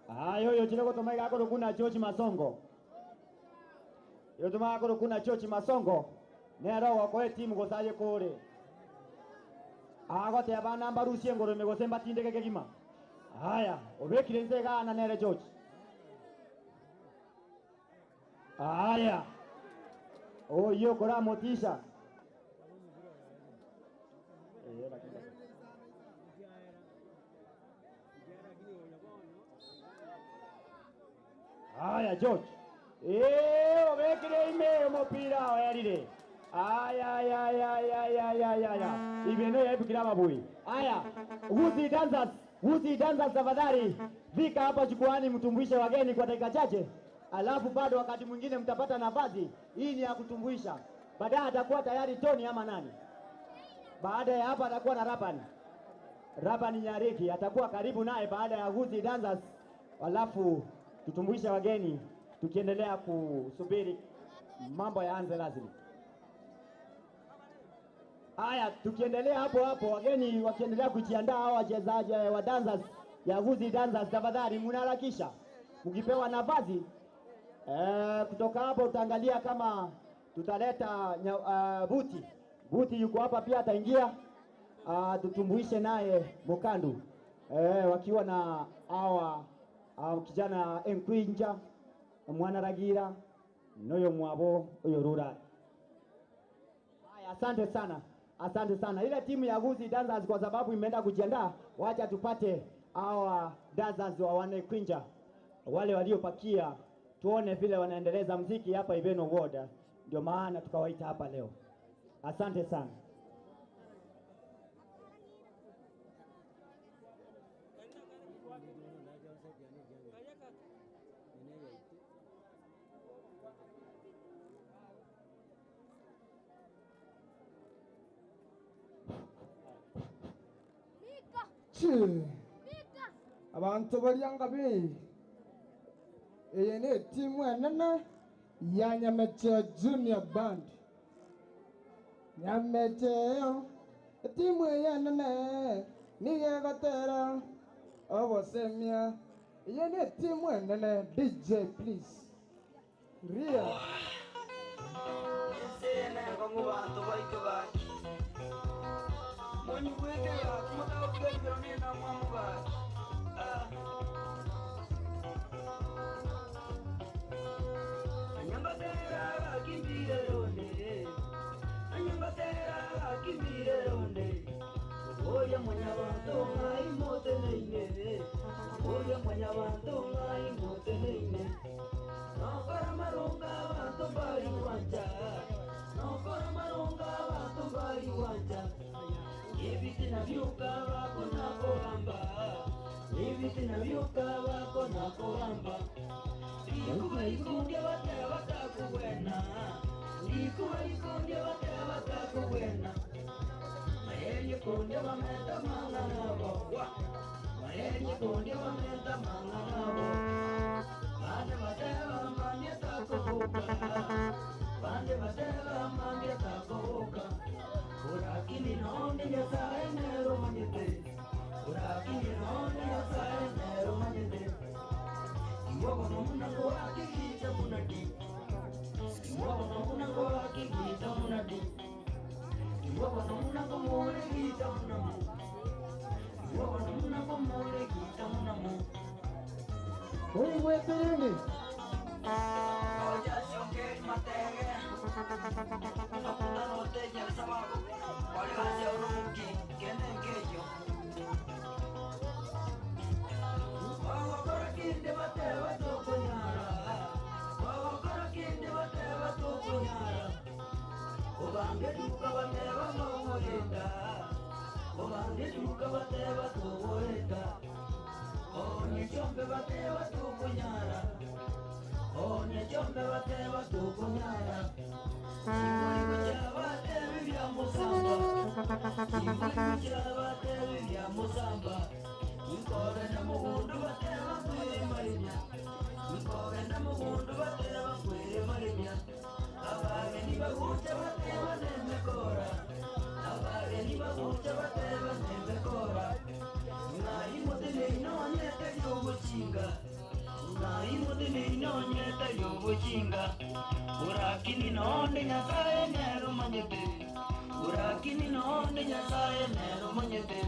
Ayo yo chile kotoma igakoro kuna George Masongo. Yo toma akoro kuna George Masongo. Nero wakoe timu gosaye kore. Agote abana mbarusie ngoro megose mbatindeke kegima. Haya, obekire nzega na nere George. Haya. Oyo kora motisha. Haya George. Obekire ime mupira oyarire. Aya aya aya aya aya aya. Ibeno yaipikira mabui. Aya, Wuzi dancers tafadhali. Vika hapa jukwani mtumbuishe wageni kwa dakika chache. Alafu bado wakati mwingine mtapata nafasi. Hii ni ya kutumbuisha. Baadaye atakuwa tayari Tony ama nani. Baada ya hapa atakuwa na Rabani. Rabani Nyariki atakuwa karibu naye baada ya Wuzi dancers. Alafu tutumbuishe wageni tukiendelea kusubiri mambo yaanze rasmi. Haya, tukiendelea hapo hapo wageni wakiendelea kujiandaa, hao wachezaji wa dancers ya Wuzi dancers tafadhali mnaharakisha. Mkipewa nafasi kutoka hapo utaangalia kama tutaleta Buti. Buti yuko hapa pia ataingia, tutumbuishe naye Mukandu. Wakiwa na hawa kijana Enkwinja, Mwana Ragira, noyo mwabo oyo rura. Haya, asante sana. Asante sana. Ile timu ya Wuzi dancers kwa sababu imeenda kujiandaa, wacha tupate hawa dancers wa Wane Kwinja wale waliopakia, tuone vile wanaendeleza mziki hapa Ibeno Ward. Ndio maana tukawaita hapa leo. Asante sana. Abantu baryanga bi iyi ni timu enene ya Nyameche Junior Band. Nyameche timu enene niye gatera obosemia. Iyi ni timu enene. DJ please Ria bateba tuweka Onye chombe bateba tukunyara Onye chombe bateba tukunyara Chikuri kucha batebe vya musamba Chikuri kucha batebe vya musamba Nkore na mugundu bateba kwere marimya Nkore na mugundu bateba kwere marimya Abageni bagucha bateba nemekora Abageni bagucha bateba nemekora Naimotene inonyete yobuchinga Naimotene inonyete yobuchinga Urakini nonde nyasaye nero manyete Urakini nonde nyasaye nero manyete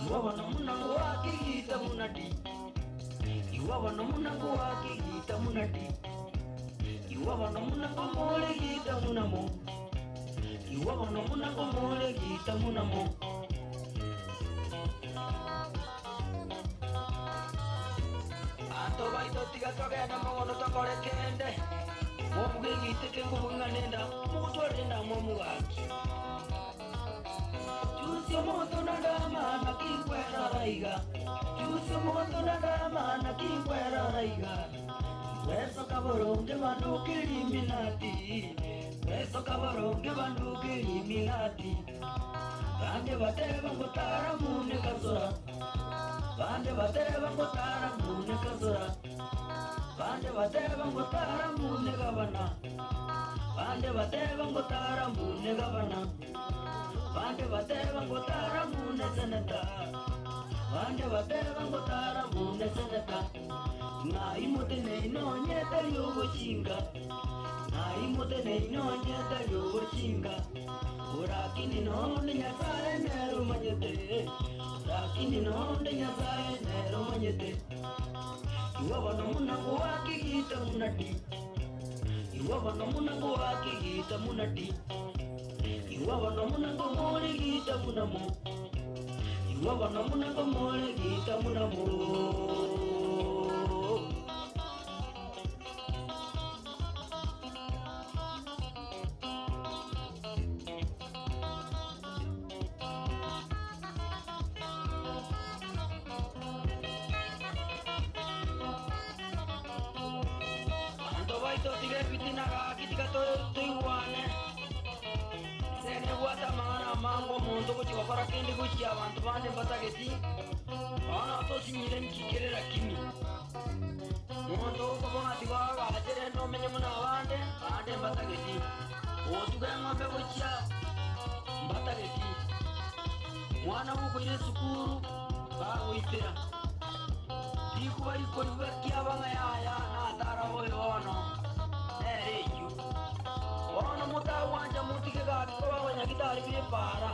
Iwabona munango wakigita munati Iwabona munango wakigita munati Iwabona munango mole gita munamo Iwabona munango mole gita munamo Anto baito tiga togenda mogono tokore kende Mwomuge gite ngubunga nenda Mugutware nda mwomugaki Jusio moto na dama na kikwera raiga Jusio moto na dama na kikwera raiga Weso kaboronge banduke liminati Weso kaboronge banduke liminati Bande bateba ngotara mune kazora Bande bateba ngotara mune kazora Bande bateba ngotara mune gabana Bande bateba ngotara mune gabana Bande bateba ngotara mune seneta Bande bateba ngotara mune seneta Naimotene inonyete yobuchinga Naimotene inonyete yobuchinga Urakini nonde nyasaye nero manyete Urakini nonde nyasaye nero manyete Iwabona munango wakigita munati Iwabona munango wakigita munati Iwabona munango mole gita munamo Iwabona munango mole gita munamo Abantu bande batageti ana tosinyire nkikerera kimi Muntu ukubona tiwaga achere no menye muna abande bande batageti otuga ngombe gochia batageti mwana bukuire sukuru bagoitera Dikuba ikori kiabanga yaya na tara boyo nere yu Ono mutawanja mutike gaki ko abanyagitari bipara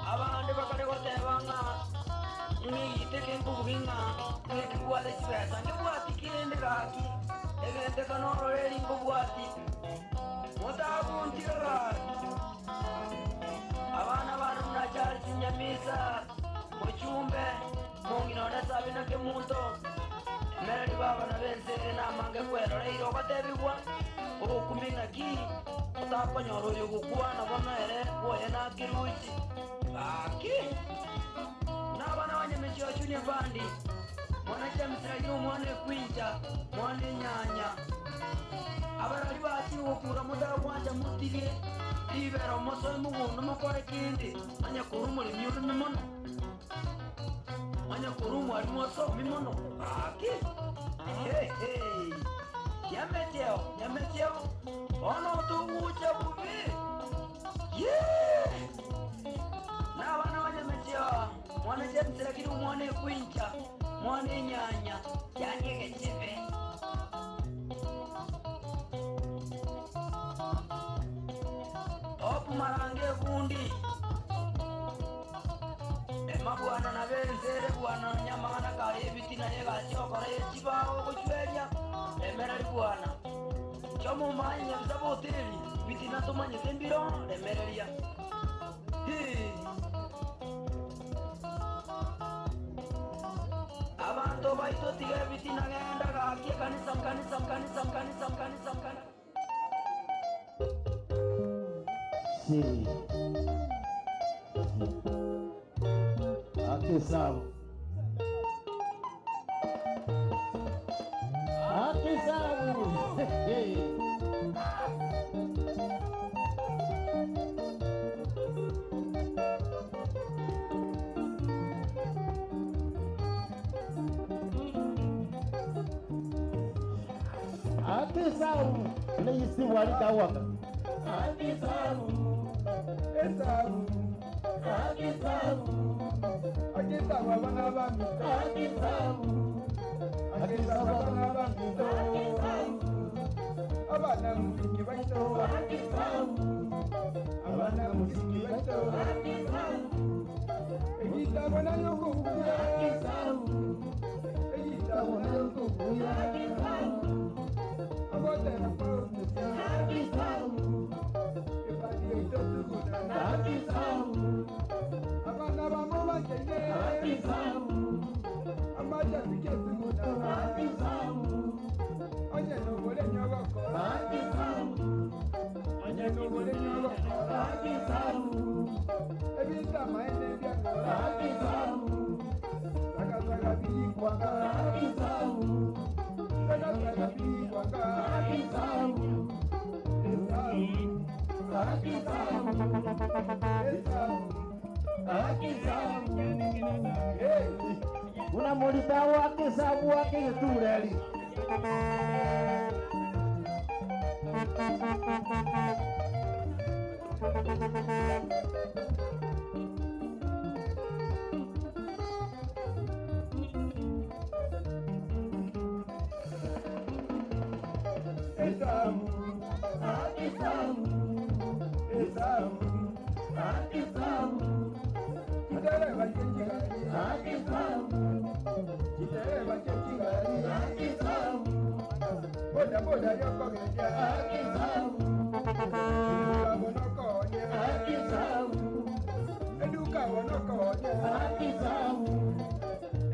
Abande bakare gotebanga ngigite kenkubuginga ngekibwate chibesa ngibwati kirende gaki egente kanororeri ngobwati mutabuntira gaki Abana bano mnachari chinyamisa muchumbe munginone sabina kemunto mereri baba na bensere namange kweroreire ogatebigwa ogokuming'a ki otakonyora oyo gokwana bono ere bwoye nakiruchi Aki Nabana wanyamechio junior bandi Mwana chamisiraji mwana kwinja mwana nyanya Abarali bachi okura muda wanja mutige Ibero moso mugundo mukore kindi Anya kurumu limyuru mimono Anya kurumu alimoso mimono Aki Hey hey Nyameteo nyameteo Ono tugucha bubi Yeah Nabana wanyamechio mwana chamisiraji mwana kwinja mwana nyanya yanyege chibe Opu marange kundi Emabwana na benzere bwana nyamana kare bitina yega chokora yechibao kuchweria emera bwana Chomo manya mzaboteli bitina tumanye tembiro emereria Abantu baito tiga bitina genda gakie kanisa kanisa kanisa kanisa kanisa kanisa Si. Akisabu. Akisabu. Hey. Akisabu. Ni walika waka. Akisabu. Esabu. Akisabu. Akisabu abana ba mito. Akisabu. Akisabu abana ba mito. Abana muziki baito. Akisabu. Abana muziki baito. Akisabu. Egitabo nayo kubuya. Akisabu. Egitabo nayo kubuya. Akisabu. Abotera kwa Akisabu. Ebadi itotukuta. Akisabu. Abana bamu bakene. Akisabu. Amaja biketukuta. Akisabu. Onye nobole nyogoko. Akisabu. Onye nobole nyogoko. Akisabu. Ebita maene byakora. Akisabu. Saka saka bikwaka. Akisabu. Saka saka bikwaka. Akisabu. Esabu. Akisabu. Esabu. Akisabu. Hey. Una molita wakisabu wakitureli. Esabu. Akisabu. Esabu. Akisabu. Kitereba kyekigari. Akisabu. Kitereba kyekigari. Akisabu. Boda boda yokogeja. Akisabu. Eduka bonokonya. Akisabu. Eduka bonokonya. Akisabu.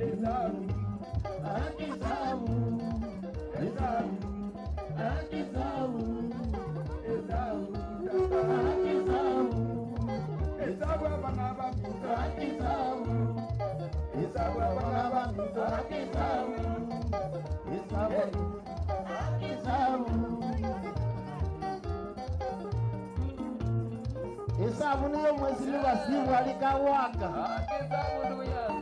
Esabu. Akisabu. Esabu. Akisabu. Esabu. Akisabu. Esabu abana ba mito. Akisabu. Esabu abana ba mito. Akisabu. Esabu. Akisabu. Esabu niyo mwezi wa simu alikawaka. Akisabu ndugu yangu.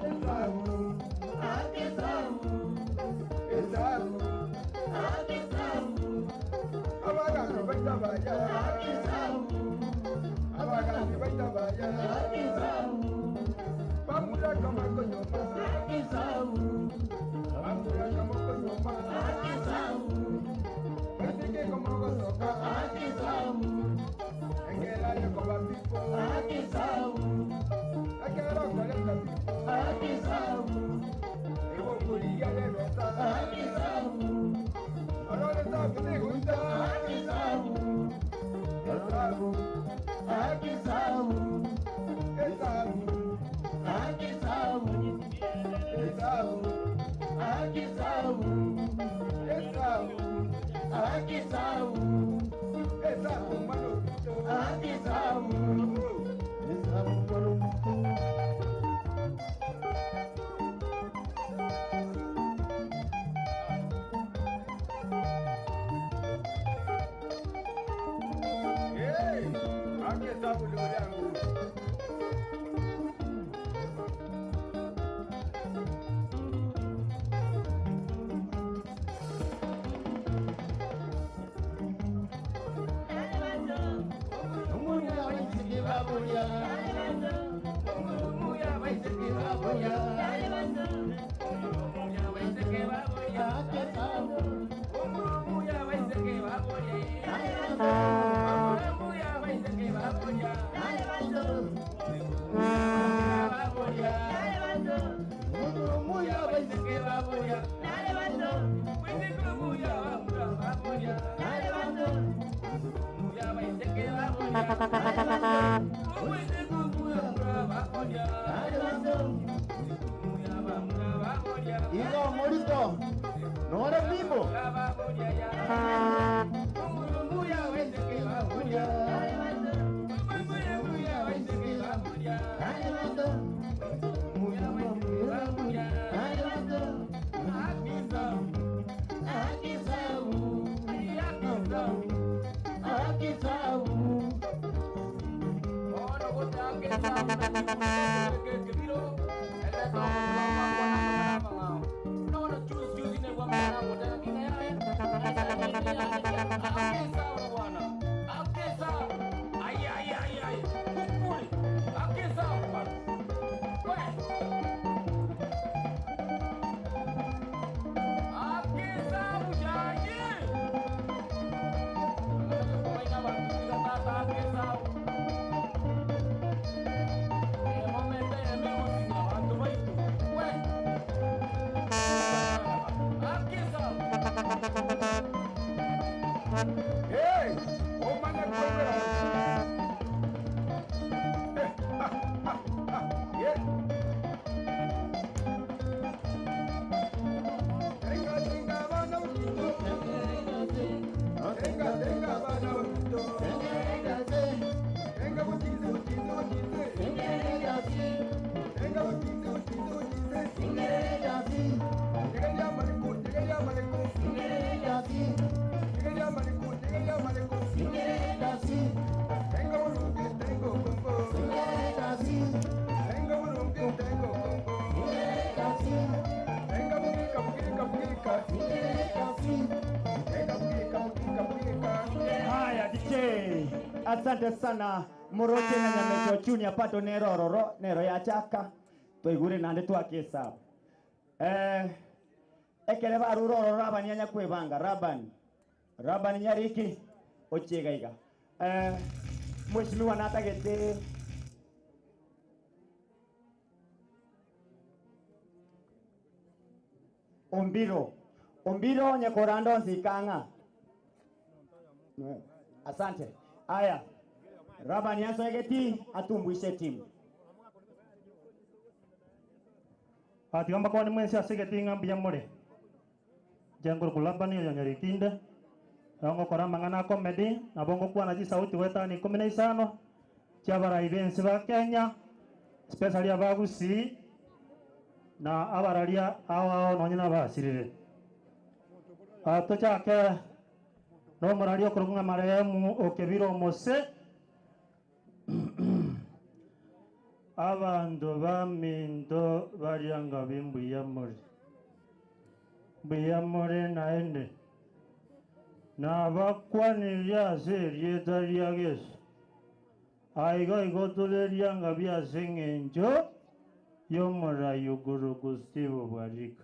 Esabu. Akisabu. Esabu. Akisabu. Abaganga batabaya. Akisabu. Abaganga batabaya. Akisabu. Bamura kama konyoma. Akisabu. Bamura kama konyoma. Akisabu. Batike kama kosoka. Akisabu. Engela yokoba pipo. Akisabu. Akera koleka pipo. Akisabu. Ewo kuliya lebeta. Akisabu. Olole sabu negunta. Akisabu. Esabu. Akisabu. Esabu. Akisabu. Esabu. Akisabu. Esabu. Akisabu. Esabu mano pito. Akisabu. Esabu mano pito. Hey, Akisabu ndugu yangu. Tigo morito. Nore bimbo. Haya DJ, asante sana moroche na Nyamecho Junior pato nerororo nero yachaka twaigure nande twakesa ekere baruroro rabani anya kwebanga rabani rabani nyariki ochegaiga mheshimiwa natagete Ombiro Ombiro nyekorando nzikanga. Asante. Aya. Rabani yasoegeti atumbwishe timu. Atigamba kwa ni mwensi asegeti ngambi ya more. Jango kulabani ya nyarikinde. Yango kora mangana comedy na bongo kwa naji sauti weta ni 15 chabara events ba Kenya especially abagusi na abararia awa nonyina basirire. Atochake no morario kurunga marehemu okebiro mose abantu baminto barianga bimbuya muri naende nabakwaniria ase erieta ria Yesu aiga igotorerianga biase eng'encho y'omorayuguru Steve Bwarika.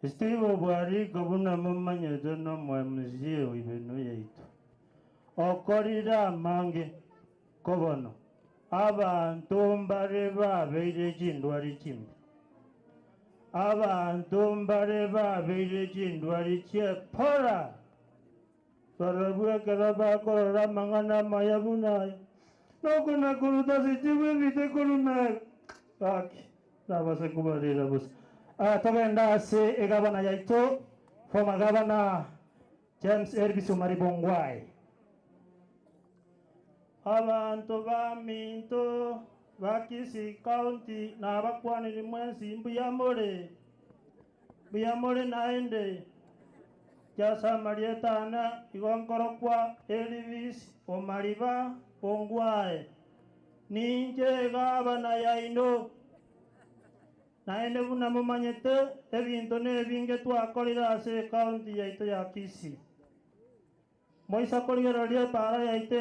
Steve Bwarika buna mumanyete n'omwemuzie ibintu yaitu okorire amange kobono abantu mbare babeire chindwari chimbi abantu mbare babeire chindwari chiepora barabwekera bakorora mang'ana maya bunaya nokunakuruta sichibwebite kurumeka aki nabase kubarira busa. Togenda ase egabana yaito former governor James Elvis Omari Bongwai. Abantu baminto ba Kisii County nabakwanire mwensi mbuyamore mbuyamore naende jasamarietana igonkorokwa Elvis Omariba Bongwai ninje gabana yaino naende buna mumanyete ebinto nebinge twakorire ase county yaito ya Kisii. Moisa korigereria epara yaito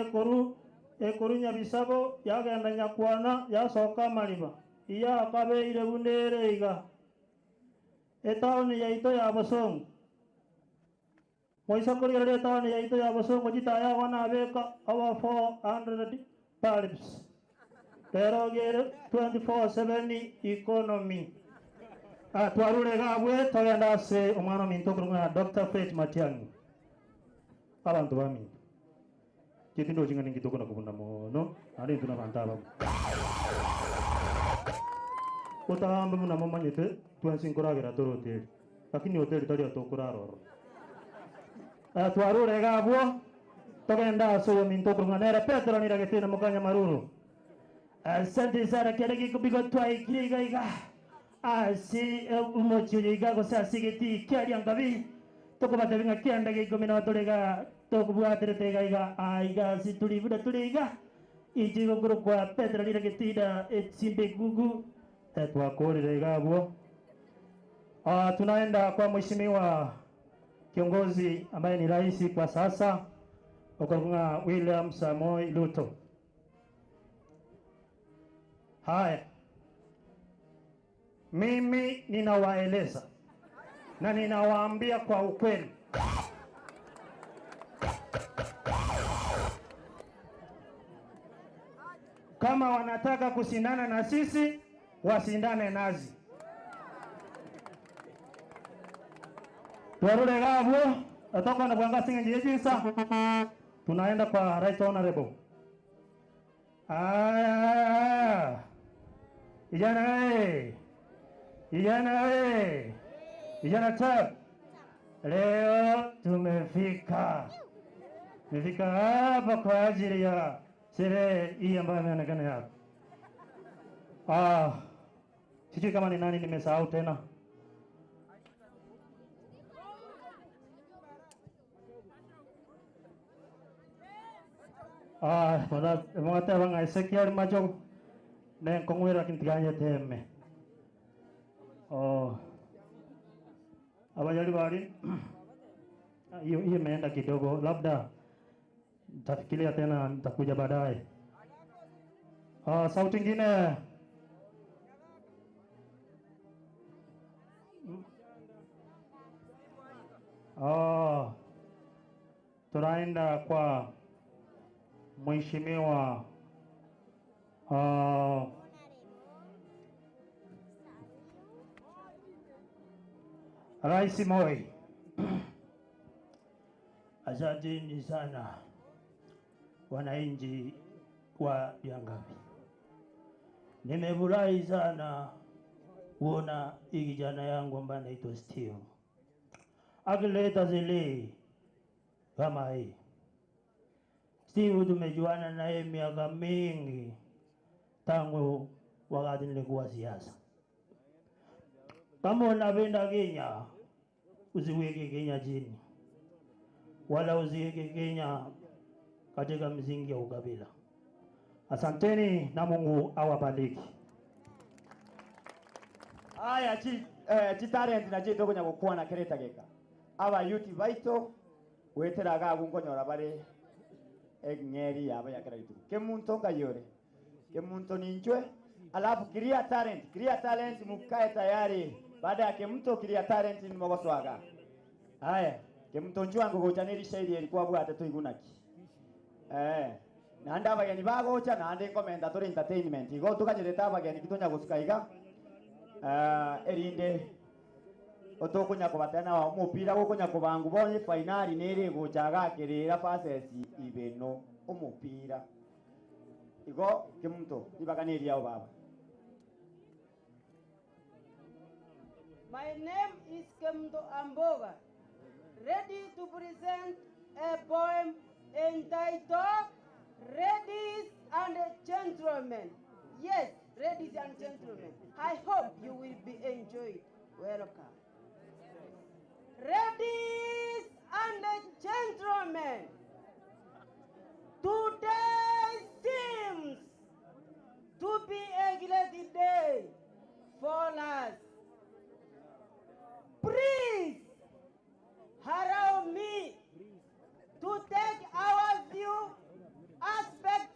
ekoru Nyabisabo yagenda Nyakwana yasoka Mariba iya akabeire bunere iga etaoni yaito ya Bosongo. Moisa korigereria etaoni yaito ya Bosongo jitaya wana abeka over 400 bulbs pero gere 24/7 economy. Twarure gabwe togenda ase omwana minto kurunga Dr. Faith Matiang'i. Abantu baminto chitindo chingani ngitoko na kubunda mono ari tuna bantu abamu. Utagambe muna mamanyete twensi nkoragira turi hoteli. Lakini hoteli tari atokuraroro. Twarure gabwo togenda asoyo minto kurunganera Petro niragetina mukanya maruru. Asante sana keregi kubigo twaikiriga iga. Asi umochiga gose asigeti kiaria ngabi. Tokobate binga kianda gikumi na torega tokubwaterete iga aiga situlibuda tuliga. Ijigo kuru kwa Petro niragetina etsimbe gugu. Twakorire gabwo. Tunaenda kwa mheshimiwa kiongozi ambaye ni rais kwa sasa Okorunga William Samoei Ruto. Haya, mimi ninawaeleza na ninawaambia kwa ukweli. Kama wanataka kushindana na sisi, wasindane nazi. Twarure gabwo, atoka na kuanga singa njijisa. Tunaenda kwa Right Honorable. Aya. Ijana eh. Ijana eh. Ijana tab. Leo tumefika. Tumefika hapa kwa ajili ya sherehe hii ambayo imeonekana hapa. Sijui kama ni nani nimesahau tena. Mwate banga Ezekiel macho ne kongwera kintiganye teme. Oh. Abajali bali hiyo imeenda kidogo, labda nitafikiria tena, nitakuja baadaye. Sauti nyingine. Tunaenda kwa Mheshimiwa Rais Moi. Asanteni sana wananchi wa Liangabi. Nimefurahi sana kuona hii kijana yangu ambaye anaitwa Steve akileta zile kama hii. Steve tumejuana naye miaka mingi tangu wakati nilikuwa siasa. Kama unapenda Kenya, usiweke Kenya chini, wala usiweke Kenya katika msingi ya ukabila. Asanteni na Mungu awabariki. Aya chitalent na chito kunya gukwana kereta geka. Aba yuti baito weteraga gungonyora bare engeri yaba yakera gitu. Kemuntu ngayore. Kemuntu ninchwe. Alafu kiria talent mukae tayari. Baada ya kemuntu kiria talent ni mogoswaga. Haya, kemuntu nchwangu gochaneri shairi ilikuwa bwate tuigunaki. Nanda abageni bagocha nande komenda tori entertainment. Igo tukanyereta abageni kitonya gusukaiga. Erinde otokunya kubatana wa mupira gokonya kubangu bonye finali nere gochaga kerera passes ibeno omupira. Igo kemuntu ibakaneria baba. My name is Kemdo Amboga, ready to present a poem entitled Ladies and Gentlemen. Yes, ladies and gentlemen, I hope you will be enjoyed. Welcome. Ladies and gentlemen, today seems to be a great day for us. Please allow me to take our view aspects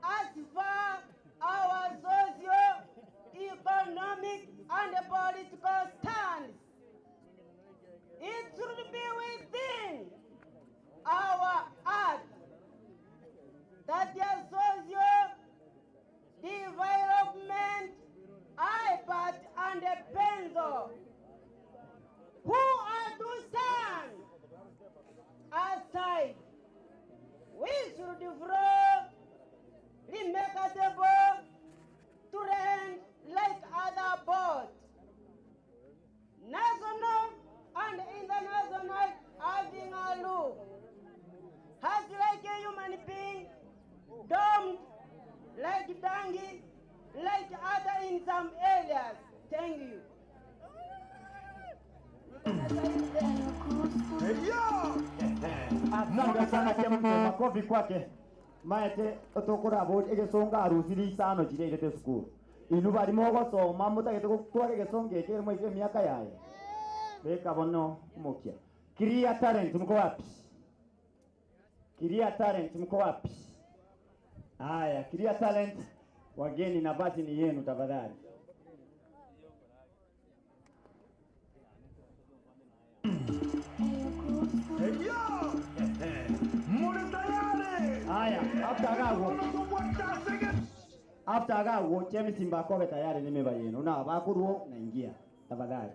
as far our socio-economic and political stance. It should be within our art that the socio-development iPad and a pencil who are to stand aside. We should flow remarkable to end like other boys. take dangi like other in some areas. Thank you. Asante sana Kemunto, makofi kwake. Maete otokora bo egesonga arusiri isano jire sukuru. Inu barimo gosoma mutagete gutwara egesonga eke mo miaka yaye. Beka bono mukia. Kiria Talent mko wapi? Kiria Talent mko wapi? Haya, Kiria Talent wageni nafasi ni yenu tafadhali. Haya, after gago James Mbakobe tayari nimeba yenu. Na bakuruo naingia tafadhali.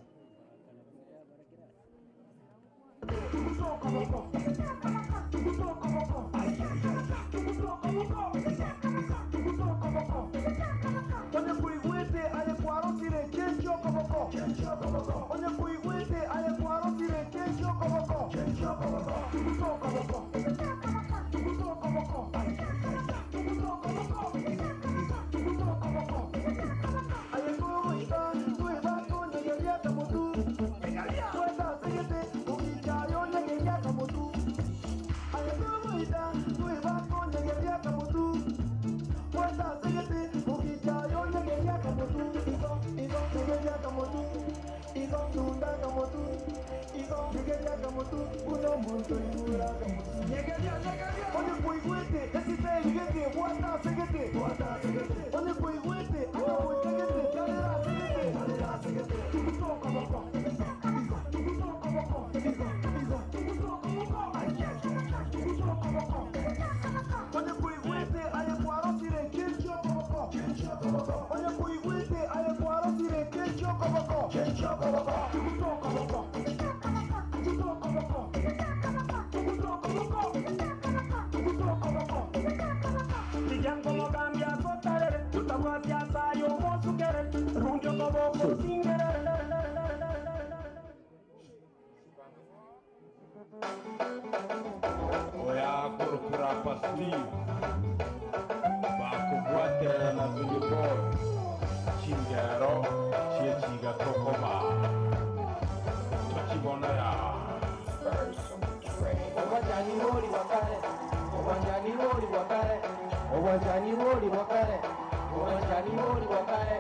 Oya kurukura pasti bakubwatera na Vilipol chingero chiechiga tokoma tokibonera Obwanjani boli bwakale, obwanjani boli bwakale, obwanjani boli bwakale, obwanjani boli bwakale,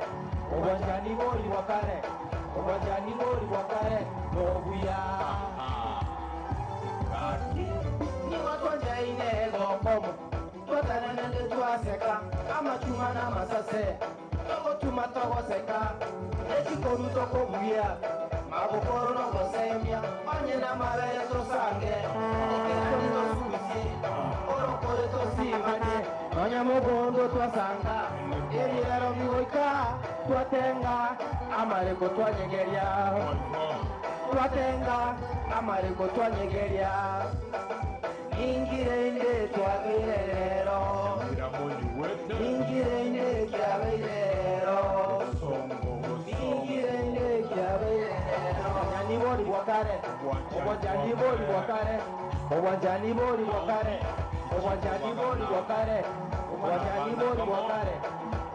obwanjani boli bwakale, obwanjani boli bwakale, nobuya. Twaseka amachuma n'amasase togotuma togoseka ekikoru tokobuya magokoro nogosemia onye n'amabere tosange okerani tosusi orokore tosimanie nonya mogondo twasanga ebirero bigoika twatenga amareko twanyegeria twatenga amareko twanyegeria ingire twagire rero ingire kyabirero ingire kyabirero obwanjani boli bwakare obwanjani boli bwakare obwanjani boli bwakare obwanjani boli bwakare obwanjani boli bwakare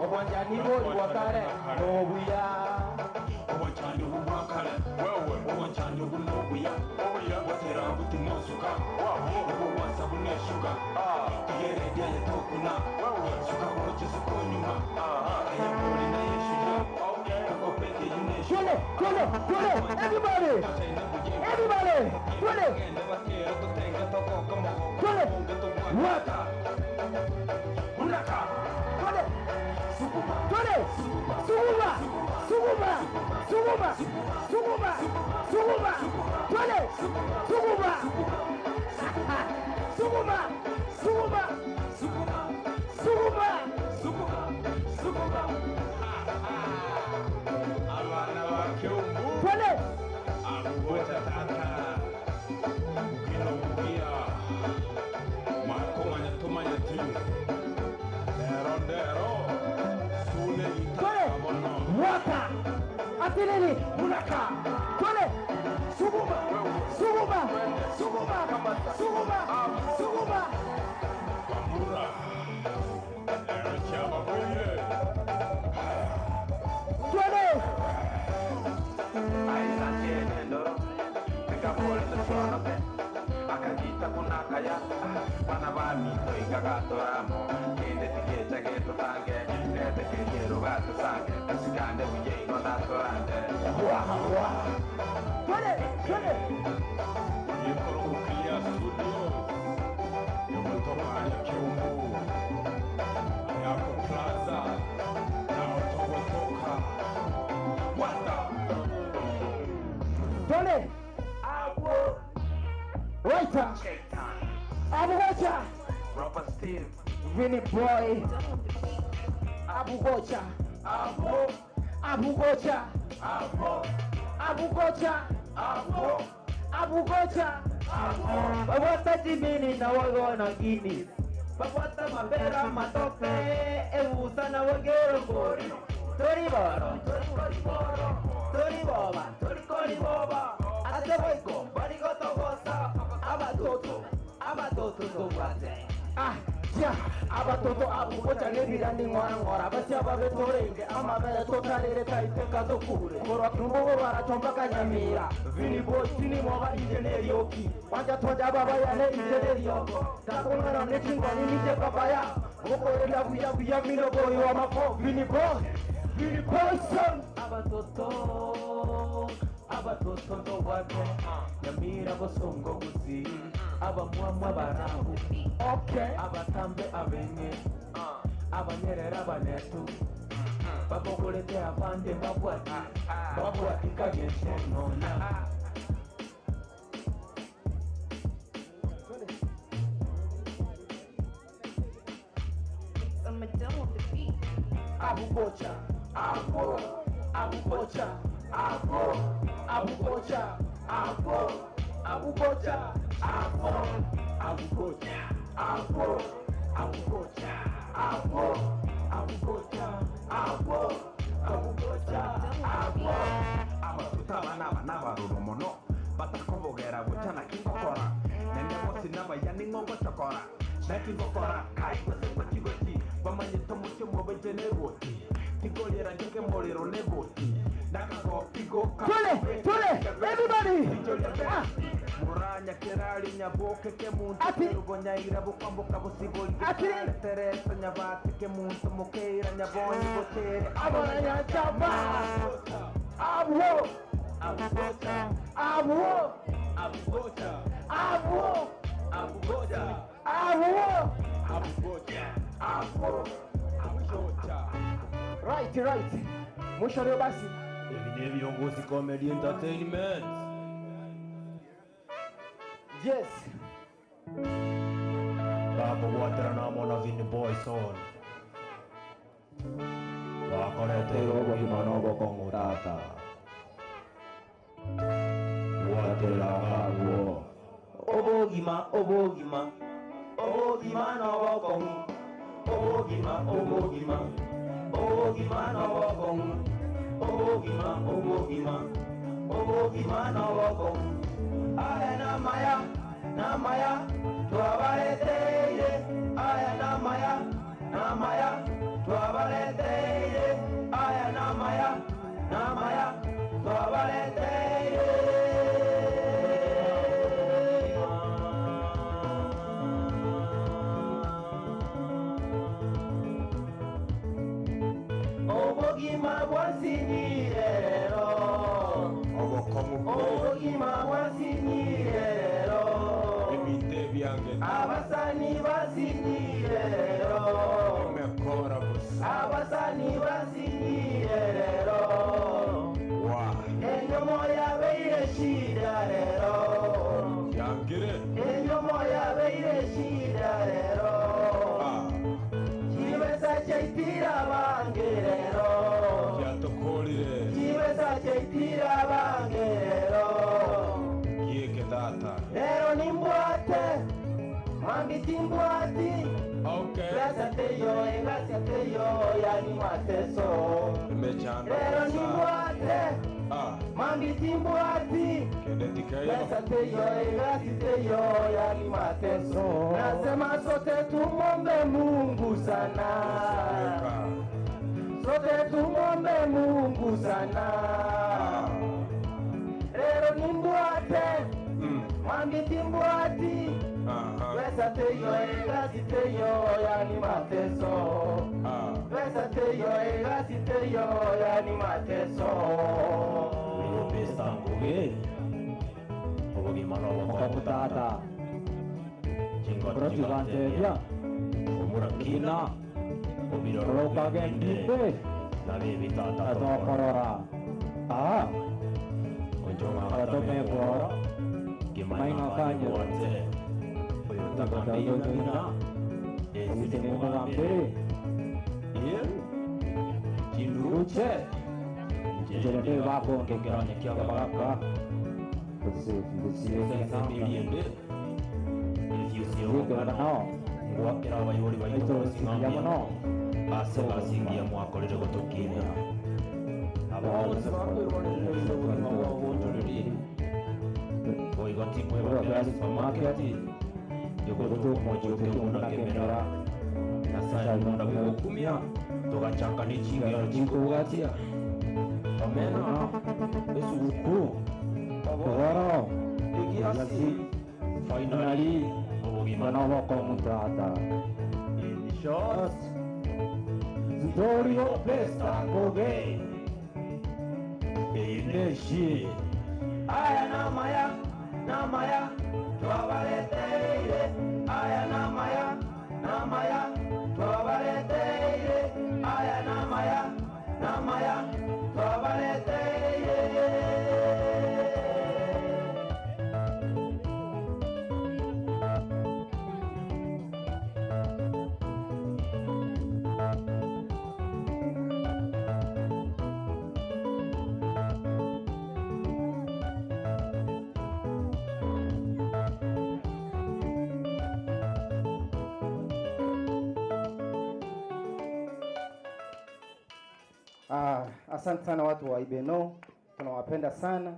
obwanjani boli bwakare nobuya obwanjani bwakare wewe obwanjani bunobuya obuya watera butimosuka obwasa buneshuka tuyeredia yetokuna suka uroche sukonyuma ayaboli na yeshuya akopeke yuneshu Twende, twende, twende, everybody, everybody, twende, twende, waka, unaka, twende, twende, sukuma, sukuma, sukuma, sukuma, sukuma, twende, sukuma, sukuma, sukuma, sukuma, sukuma, sukuma. Abana bakyumbu twende, abugocha tata ukino bugia makomanya tumanya ti dero dero sune itabono waka atilili unaka twende, sukuma, sukuma, sukuma, sukuma, sukuma. Bamura ero chama. Toramo kende tigecha geto tange nete kero gato sange tasikande buyei no tatorande wa wa twende twende Yekorokia Studios yokutoka Kiumbu Yako Plaza na Otogotoka Wata twende Abu Waiter Abu Waiter Robert Steve Vinny Boy Abu Gocha Abu Abu Gocha Abu Abu Gocha Abu Abu Gocha Abu Babwata jimini na wagona gini Babwata mabera matope ebusa na wagero gori Tori boro tori kori boro tori boba tori kori boba Ate boiko bari goto gosa abatoto abatoto tobwate Ah ya abatoto abugocha nebirani ngora ngora basi ababetorenge amabere totarere taiteka tokure korwa kiumbogo barachomba kanyamira Vini Boy tini moba injenerioki wanja toja baba yane injeneriogo takongana nechingwani nije babaya okorela buya buya minogo yo amako Vini Boy Vini Boy son abatoto abatoto tobwate nyamira bosongo gusi abamwamwa barabu okay abatambe abenye abanyerera abanetu babokolete abande babwati babwati kagenche nona Abu Gocha Abu Abu Gocha Abu Abu Gocha Abu Abu Gocha Abu Abu Gocha Abu Abu Gocha Abu Abu Gocha Abu Abu Gocha Abu Abatuta abana n'abaruro mono batakobogera buchana kingokora nende bosi n'abayani ng'ogochokora nakingokora kaigose gochigochi bamanyete omuchi omobeje n'eboti tigorera ngeke morero n'eboti nakagopigoka Tule tule everybody ah muranya kerali nyaboke ke muntu rugonyaira bukwambuka busigoli teresa nyabate ke muntu mukeira nyabonyi botere abona nyachaba Abu Abu Gocha Abu Abu Gocha Abu Abu Gocha Abu Abu Gocha Abu Abu Gocha Right right mwisho leo basi hivi ni viongozi Comedy Entertainment. Yes Bakugwatera namo na Vinny Boy son bakoretera obogima n'obokong'u tata gwatera ng'abwo obogima obogima obogima n'obokong'u obogima obogima obogima n'obokong'u obogima obogima obogima n'obokong'u aya namaya namaya twabaleteire aya namaya namaya twabaleteire aya namaya namaya twabaleteire obogima bwansinyirero obogima bwansinyirero ebinte byange abasani basinyirero emekora busa abasani basinyirero wa enyomo yabeire shida rero yangire enyomo yabeire shida rero chibesa chaitira bange rero yatokorire chibesa chaitira bange rero kieke tata rero nimbwate mambiti mbwati okay gracias te yo gracias te yo yani mateso imechando rero nimbwate mambiti mbwati Gracias te yo gracias te yo yani mateso nasema sote tumombe Mungu sana sote tumombe Mungu sana rero nimbwate mambiti mbwati. Pesa teyo egasi teyo yani mateso. Pesa teyo egasi teyo yani mateso. Pesa nguge obogima nobokongu tata Chingotiganteria Omurakina Obirorokagengite Nabibi tata Atokorora Onjonga Atomekoro Kimaina Kanyo Oyotagambina Esinemugambere Chinduruche Njerebe bako Kekeranya kiabagaka Ngwakira abayori baito Yamono ase basingia mwakorire gutukina abonse bakwirorera ubuzima bwabo bunjuriri boigoti kwebakera supermarket yogotokomojuke muna kemera Nyasaye munda bwigukumia tugachaka n'ikingero chikugatia omena esuguku Togoro egiasi finally obogima nobokongu tata in short Storio pesa nguge eyineshi Aya namaya twabaleteire. Aya namaya twabaleteire. Aya namaya twabaleteire. Asante sana watu wa Ibeno, tunawapenda sana.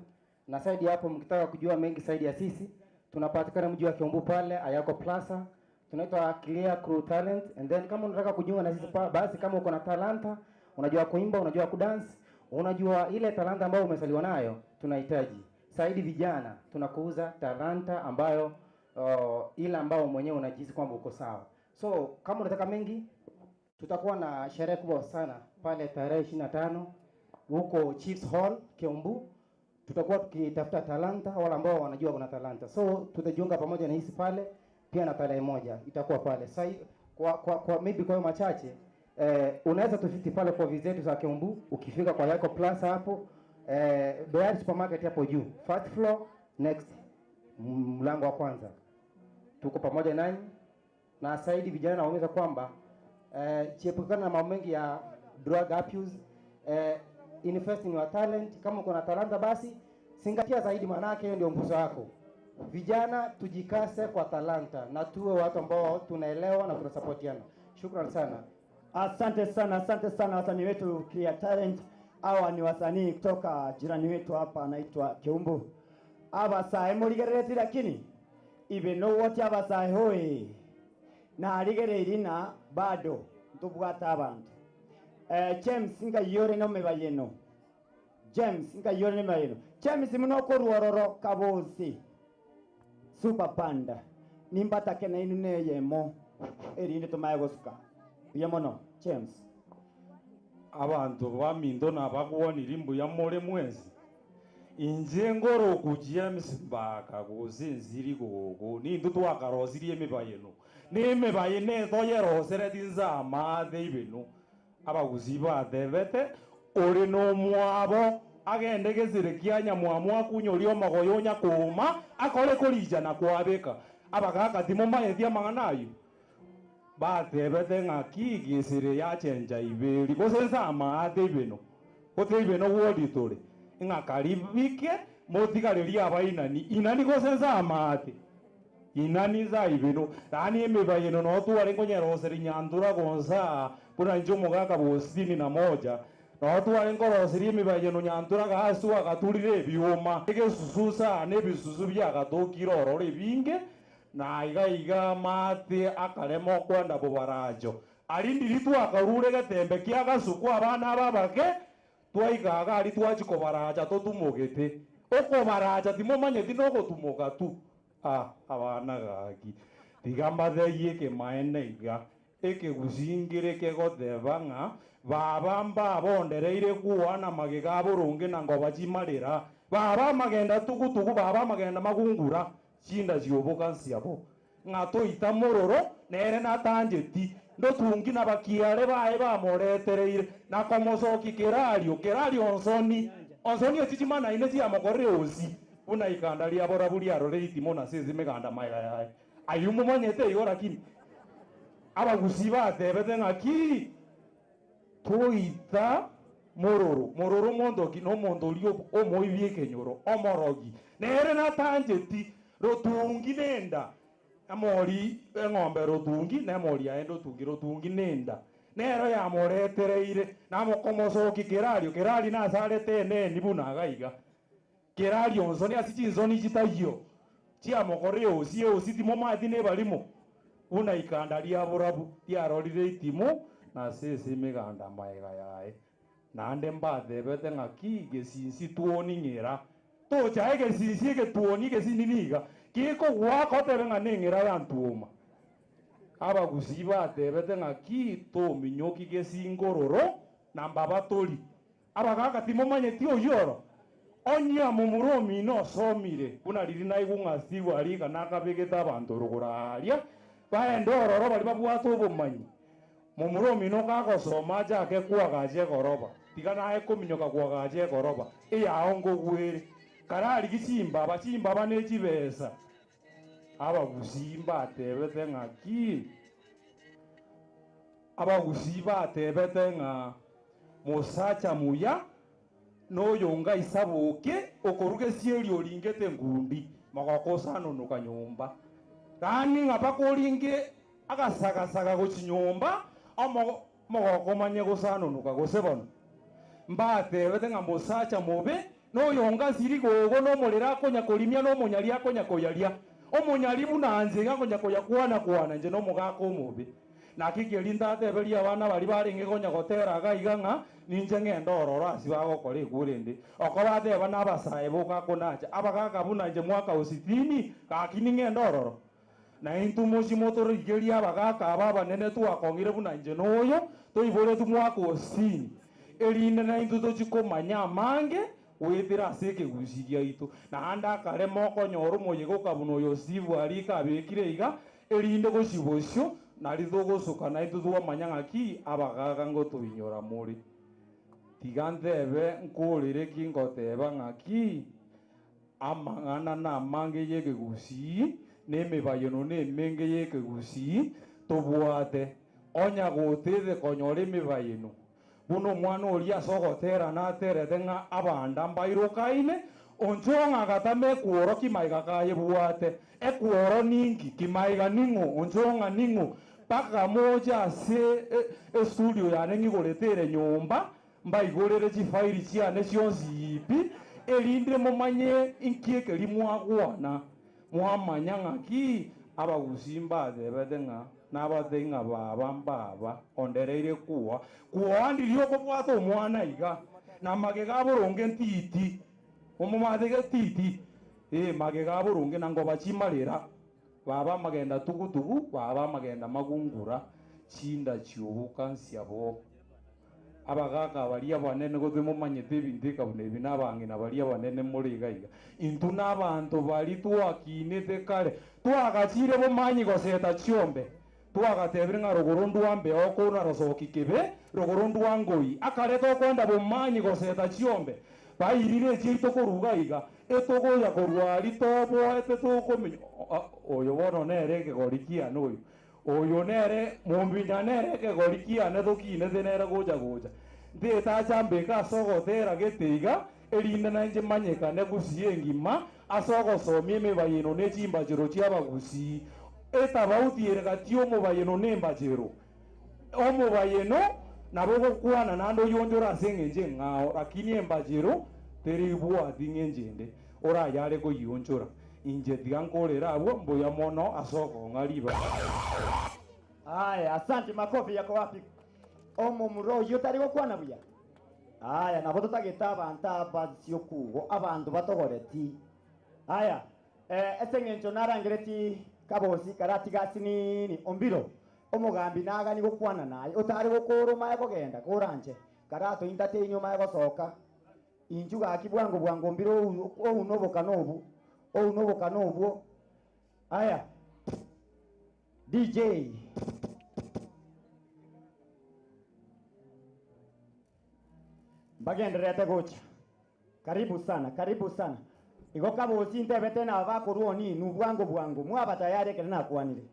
Na zaidi hapo, mkitaka kujua mengi zaidi ya sisi, tunapatikana mji wa Kiambu pale Ayako Plaza. Tunaitwa Clear Crew Talent. And then kama unataka kujiunga na sisi basi kama uko na talanta, unajua kuimba, unajua kudance, unajua ile talanta ambayo umesaliwa nayo, tunahitaji. Zaidi vijana, tunakuuza talanta ambayo ile ambayo mwenyewe unajihisi kwamba uko sawa. So kama unataka mengi, tutakuwa na sherehe kubwa sana pale tarehe 25 huko Chiefs Hall Kiambu. Tutakuwa tukitafuta talanta, wale ambao wanajua kuna talanta. So tutajiunga pamoja na hisi pale pia, na tarehe 1 itakuwa pale. Sasa kwa maybe kwa machache unaweza tufiti pale kwa vizetu za Kiambu. Ukifika kwa Yako Plaza hapo Bayard Supermarket hapo juu, first floor next mlango wa kwanza. Tuko pamoja nanyi. Na zaidi vijana naongeza kwamba chiepukana na mambo mengi ya drug abuse. Invest in your talent. Kama uko na talanta basi zingatia zaidi, manake hiyo ndio nguzo yako. Vijana tujikase kwa talanta na tuwe watu ambao tunaelewa na tunasapotiana. Shukrani sana. Asante sana, asante sana wasanii wetu Clear Talent. Hawa ni wasanii kutoka jirani wetu hapa anaitwa Kiumbu. Abasae murigerereti lakini Ibeno wote abasae hoi. Na arigereiri na bado ntubwata abantu. James ngayore no mebayeno. James ngayore no mebayeno. James munoko ruororo kabosi. Super Panda. Nimbata kena inu neyemo. Erinde tumaye gosuka. Uyemono James. Abantu bamindo nabakuwonira imbuya more mwezi. Inje ngoro ku James mbaka gusinziri gogo nindu twakarosirie emibayeno. N'emibayeno etoyerosereti nsa amathe ibeno. Abagusi bathebete uri n'omwabo agende gĩcĩrĩ kĩa nyamwamu akunyoria omogoyo nyakũma akore kũrinjana kwabĩka abagaka timo maethia mang'ana ayo bathebete ng'aki gĩcĩrĩ yachenja ibĩri gũcenca amathe ibeno gũtĩ ibeno wodi tũrĩ ng'akaribike mũtigarĩrie abainani inani gũcenca amathe inani za ibeno rani emibayeno no tware nkonyeroseri nyantura gonsa buna injo mugaka bo 61 no tware nkoroseri emibayeno nyantura gasu agaturire ebiuma egesususa n'ebisusu byagatukire orore ebinge na iga iga mate akarema okwenda bobarajo arindiri twakarure getembe kia gasuku abana babake twaigaga ari twachikobaraja totumugete okobaraja timomanyeti nogotumoga tu. Abana gaki Tiga mbathei eke maene iga ekegusingire kegotheba ng'a baba mbabondereire kuana magega burungi na ngoba chimarira baba magenda tugutugu baba magenda magungura chinda cioboka nsiabo ng'a toita mororo nere natanjeti ndotungi na bakiare bae bamoretereire na komocoki kerario kerario onsoni onsoni echichimana ine ciamokorire osi buna ikanda ria borabu riarore itimo na sisi miganda maiga yae ayumo manyete igo lakini abagusi batebete ng'aki toita mororo mororo mondoki no mondori omoibie kenyoro omorogi nere natanjeti rotungi nenda amori eng'ombe rotungi nemori aye rotungi rotungi nenda nero yamoretereire namokomocoki kerario kerari nasarete eneni buna gaiga kerario onsoni ase chinsoni chitaiyo chiamokorire osi osi timo mathi nebarimo buna ikanda ria borabu riarorire itimo na sese miganda maiga yae naende mbathebete ng'aki gesinsi tuoni ng'era tochae gesinsi egetuoni gesinini iga gikogwaka otebe ng'a neng'era ya ntuoma abagusi batebete ng'aki tominyoki gesingororo na mbabatori abagaka timomanyeti oyoro onya mumuro omino osomire buna riri naigwa ng'a Steve ariga nakabegete abanto rogoro aria baende ororo bari babwate obomanyi mumuro omino gagosoma achake kwagacha egoroba tiga naye kominyoka kwagacha egoroba eyao nkogwere kararigi chimbaba chimbaba ne chibesa abagusi mbatebete ng'aki abagusi batebete ng'a mosacha muya noyonga isaboke okoruga esieri oringete ngundi magokosanonoka nyomba rani ng'a bakoringe agasagasaga gochinyomba omogokomanye gosanonoka gose bono mbatebete ng'a mosacha mobe noyonga siri gogo nomorera akonya korimia nomonyari akonya koyaria omonyari buna nze gakonya koyakwana kwana nje nomogaka omobe naki keri ntateberia abana bari barenge konya gotera gaiga ng'a ninche ng'ende ororo ase bagokora ekurende oko bateba na abasae bogakonacha abagaka buna nche mwaka ositini gaki ning'ende ororo na intu mochi motorigeria abagaka aba abanene twakong'ire buna nche noyo toiboretu mwaka ositini erinde na intu tochikomanya amange wethera ase ekegusi giaitu naende akare mokonyora omoyega okabuna oyo Steve arika abekire iga erinde gocibosio nari togosoka naintwe twamanya ng'aki abagaga ngotoinyora more tiga ntebe nkorere ki ngoteba ng'aki amang'ana na amange ya ekegusi na emibayeno na emenge ya ekegusi tobwate onya gotete konyora emibayeno buna omwana oria ase ogotera naterete ng'a abanda mbairokaine onchong'a gatama ekuoro kimaiga kaye bwate ekuoro ningi kimaiga ning'o onchong'a ning'o mpaka moja ase estudio yane ng'igoretere nyomba mbaigorere chifairi chiane chionsi ipi erinde momanye inki ekeri mwagwana mwamanya ng'aki abagusi mbathebete ng'a nabathe ng'a baba mbaba ondereire kuwa kuoandirie okobwata omwana iga na magega boronge ntiti omomathege titi magega boronge na ngoba chimarira baba magenda tugutugu baba magenda magungura chinda chioboka nsiabo abagaka baria banene gothe momanyete ebinto ekabuna ebi na abang'ina baria banene more iga iga intu na abanto bari twakinete kare twagachire bomanyi goseta chiombe twagatebire ng'a rogoro ndwambe okona rosoki kebe rogoro ndwangoi akare tokwenda bomanyi goseta chiombe bairire chiaito koruga iga etogoya korwari toboete tokomenya oyo bono nere ekegori kiane oyo oyo nere mombinya nere ekegori kiane tokinete nere gocha gocha ntitachambeka ase ogotera gete iga erinde nainche manyekane gusie engima ase ogosomia emibayeno na echimbachero chia abagusii etabautiere gati omobayeno na embachero omobayeno nabo gokwana naende oyonchore ase eng'encho eng'ao lakini embachero teribwati ng'encho ende orayare koyionchora inche tiga nkorera abwo mbuya mono ase okong'a riba. Aya, asante. Makofi yako wapi? Omo muro yotari gokwana buya. Aya, nabo totageta abantu abasio kugo abantu batogoreti. Aya, ese ng'encho narangereti Kabosi karatiga sinini ombiro omogambi naga ni gukwana naye utari gukuru maye kugenda kuranje karato intate inyuma yagosoka injuga akibwango bwango mbiro unoboka nobu unoboka nobu aya DJ bagenderete gocha karibu sana karibu sana igo kabosi ntebete na bakoruo ni nubwango bwango mwaba tayari kere nakwanire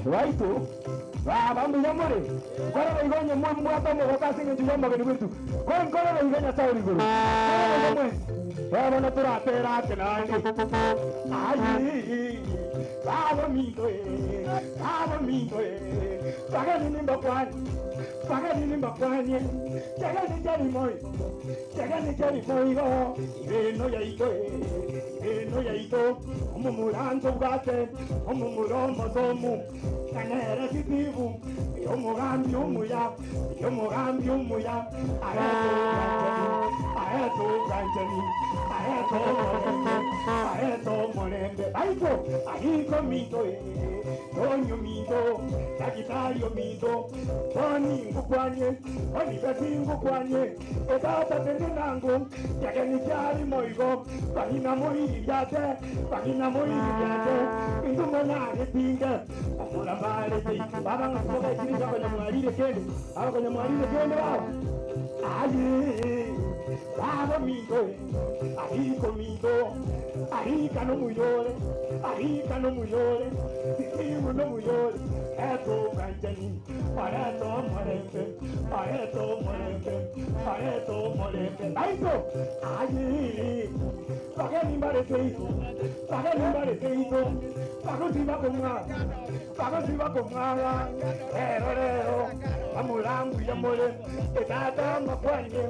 Waitu baba muyamore kora igonye mwe mwata mo kasi ngi yomba gani witu kon kora igonya sauri guru kora mwe baba na tura tera kenani ayi baba minto e pagani nimba kwani chagani jari moi go ino yaito ino yaito omumuranzo bwate omumuromo zomu kanera kitibu yomugambi umuya aeto ganjani aeto morembe baito ahiko mito Toño mito, Sagitario mito, Tony ngukwanye, Oni ngukwanye, Etata tenenango, Yagani moigo, Pagina moiriate, Indumana pinga, Amora mare, Baba ngasoka ikirija kwenye mwarire kende, Aba kwenye mwarire kende baba. Aye, baba mito, ahiko mito, ahika no muyore, ahika no muyore, Titibu no muyore, Eto ganjani, areto morembe, areto morembe, areto morembe. Aito, ayi, pagani mareteito, pagani mareteito, pagosiba konga, pagosiba konga, lero lero, amulangu yamole, etata makwanye,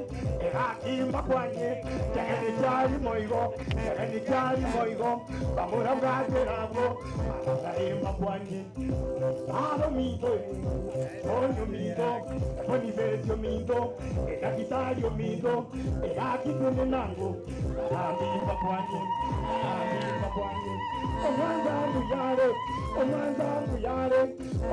eraki makwanye, jagani chari moigo, jagani chari moigo, pamuranga terabo, makwanye. Ado minto, coño minto, Bonifacio minto, el agitario minto, el aquitenenango, a mi papuañe, o manda muyare, o manda muyare,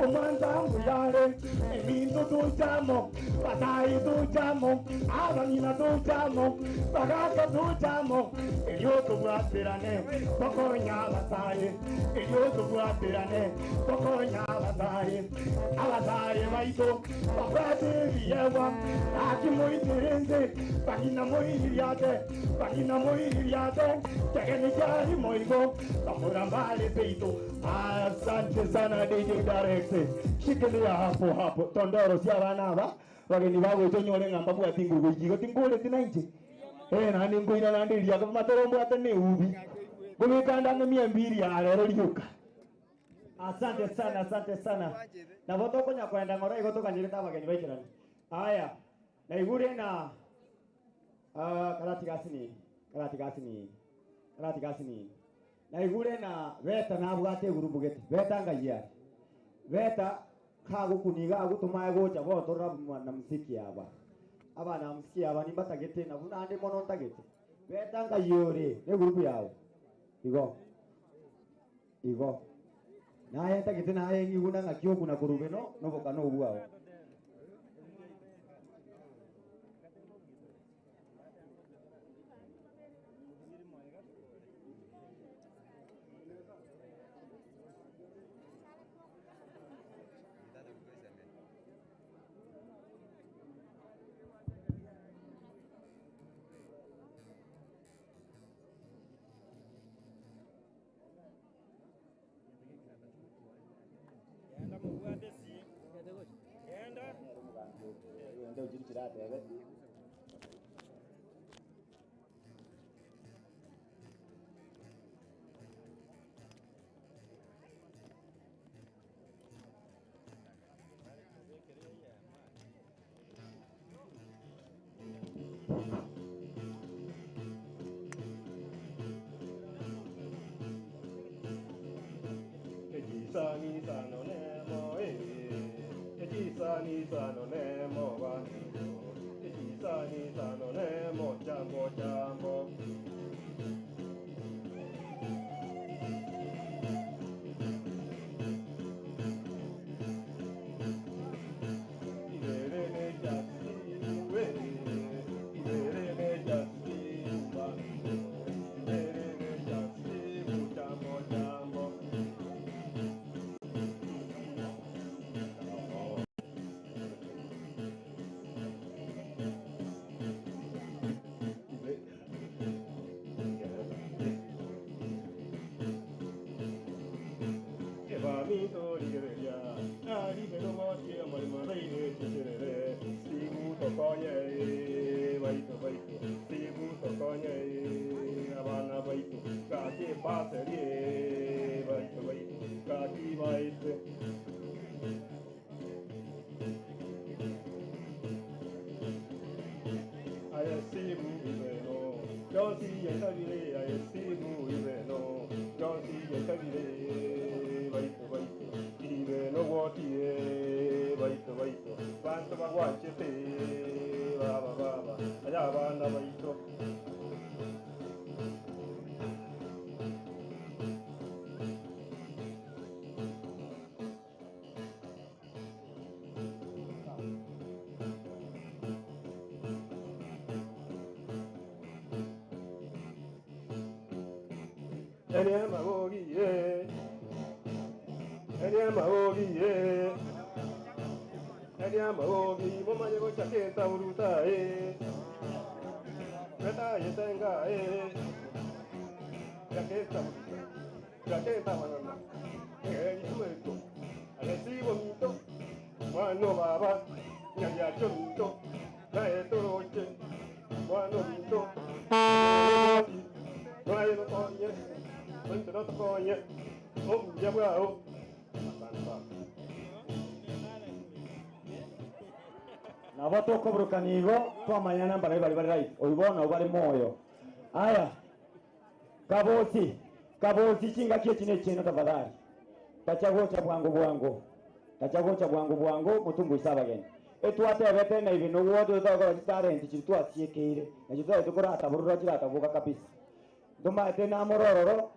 o manda muyare, el minto tu chamo, patay tu chamo, abanina tu chamo, pagata tu chamo, el yo tu guatirane, pocoña basaye, el yo tu guatirane, pocoña basaye, abasaye baito, papate viewa, aquí muy diferente, pagina muy liate, tegeni moigo, pamurambale peito. Asante sana DJ Direct. Shikilia hapo hapo. Tondoro sia bana wageni bago tonyore ngamba bwa tingu kujigo tingule tinainche. Na ninguira na ndiria ko matorombo atene ubi. Gubikanda ngemia mbili ya lero liuka. Asante sana, asante sana. Na voto konya kwenda ngoro igo tukanyirita abageni baikirani. Haya. Na igure na karati gasini, karati gasini, karati gasini. Na igure na beta na bwate gurubugete. Beta ngayia. Beta kagukuniga agutumaye gocha botora na muziki aba. Aba na muziki aba nimbatagete na bunande mono ntagete. Beta ngayore ne gurubu yawe. Igo. Igo. Naye ntagete naye ngiguna ngakio kuna kurube no noboka no bwao. Alesibo minto, mano baba, nyayacho minto, naetoroche, mano minto, no konye, no konye, omjabwao. Nabo tokoburukanigo twamanyana mbarabi bari bari right oibona bari moyo. Aya kabosi kabosi chinga kio chine chino tafadhali. Tachagocha bwangu bwangu. Tachagocha bwangu bwangu mutumbu isabageni. Etwate bete na ibintu wodo tokora talent chitwa siekeire. Na chitwa tukora ataburura chiratabuka kabisa. Nduma tena morororo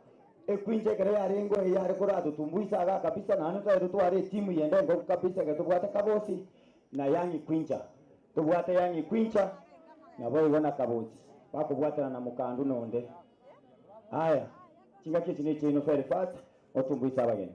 ekwinje kere yarengo yare kora tutumbuisa kabisa na anu tware timu yende ngo kabisa ketubwate kabosi na yangi kwinja. Tubwate yangi kwinja na boyo na kabosi. Bakubwatana na mukandu nonde. Aya chinga kio chine chino very fast otumbuisa abageni.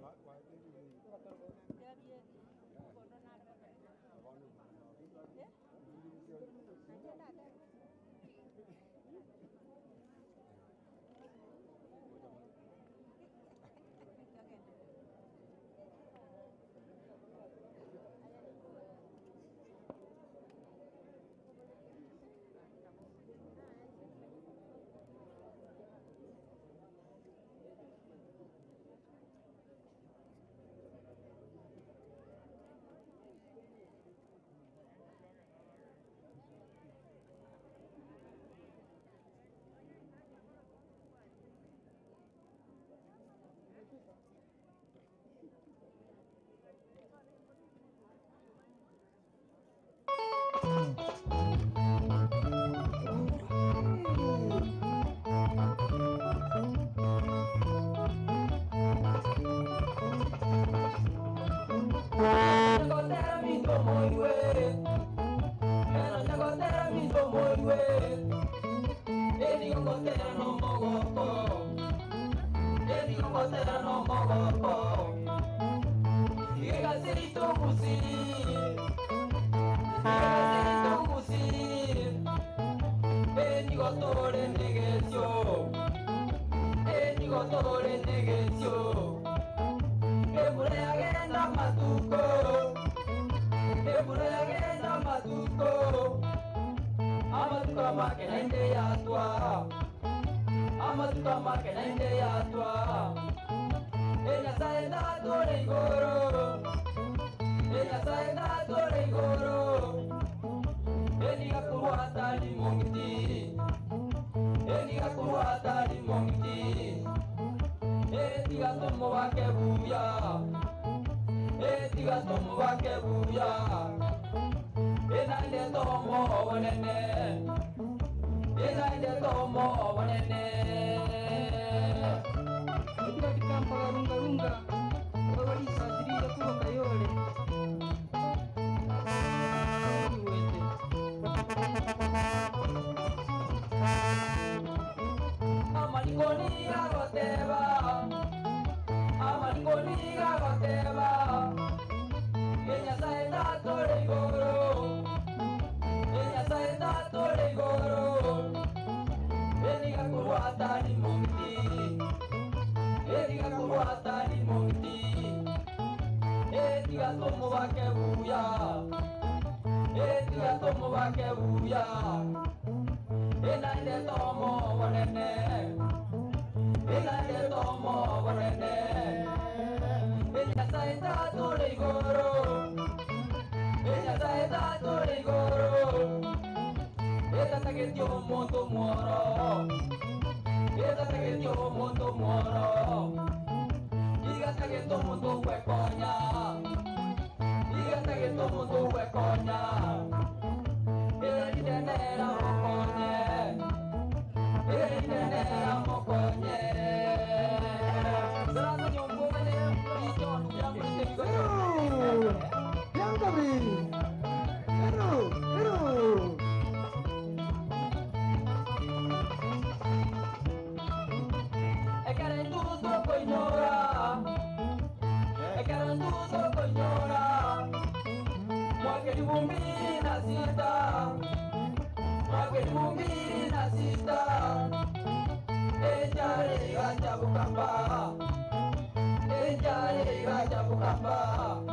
Ejare gacha bukamba.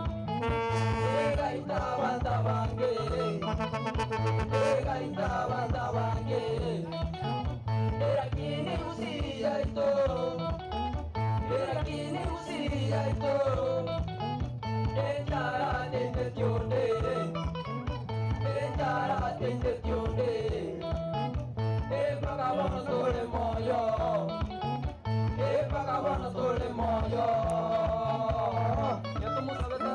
Epaka bono tole moyo. Epaka bono tole moyo. Ya tomo sabeta.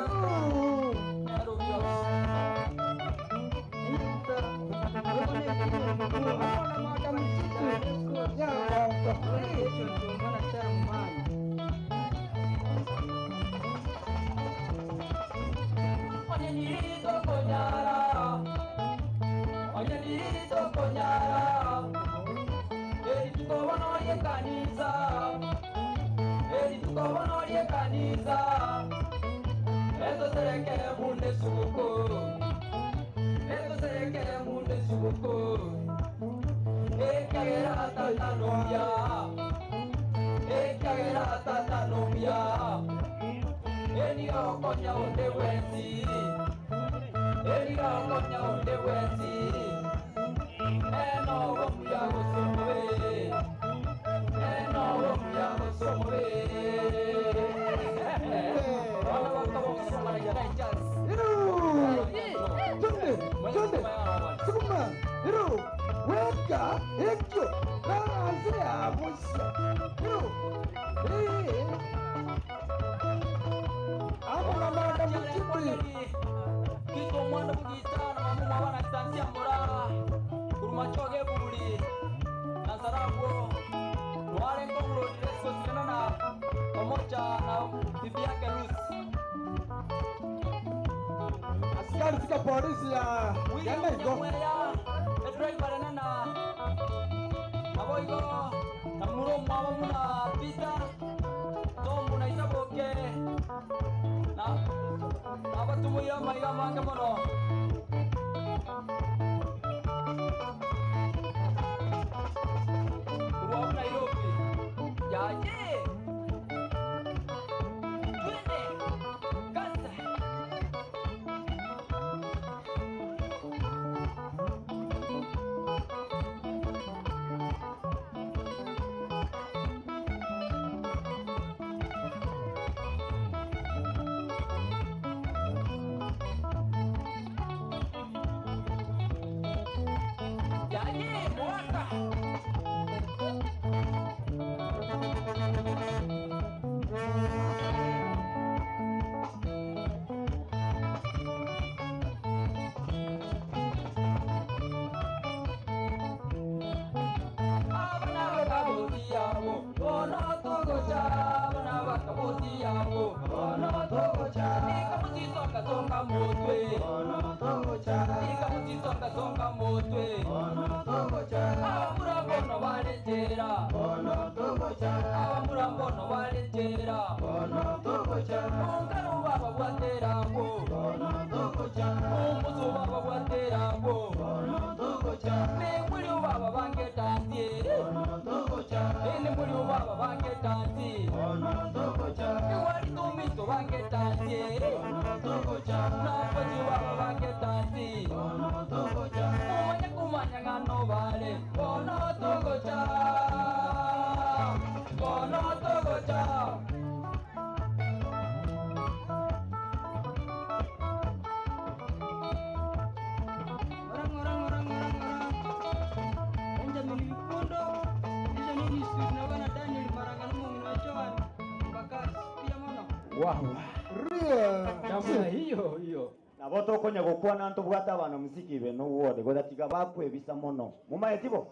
Nabo tokonyagokwana ntobwate abana muziki beno wode goda tiga bakwebisa mono mumaye tibo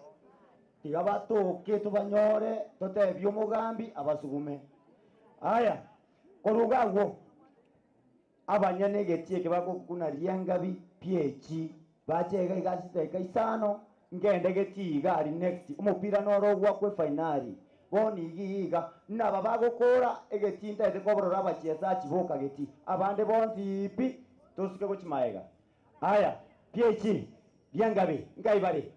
tiga batoke tubanyore totebye omugambi abasugume aya korugago abanyanegetie kebakokuna riangabi PH bachega igasiteka isano ngende getiga ari next omupira norogwa kwe finali boni igiga naba bagokora egetinda ete koborora abachezaji boka geti abande bonzi pi tosuke gochimaega aya PH riangabi ngaibare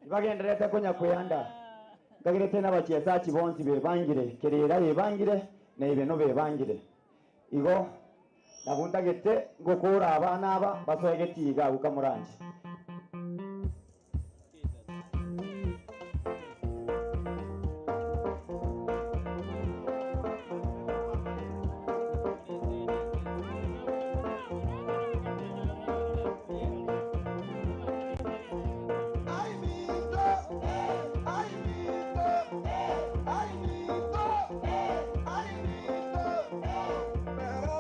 Ibagenderete kunya kwihanda ndagirete n'abachezaji bonsi bebangire kirira bebangire na ibeno bebangire igo nabundagete ngukura abana aba basoegetiga gukamuranje. Pero,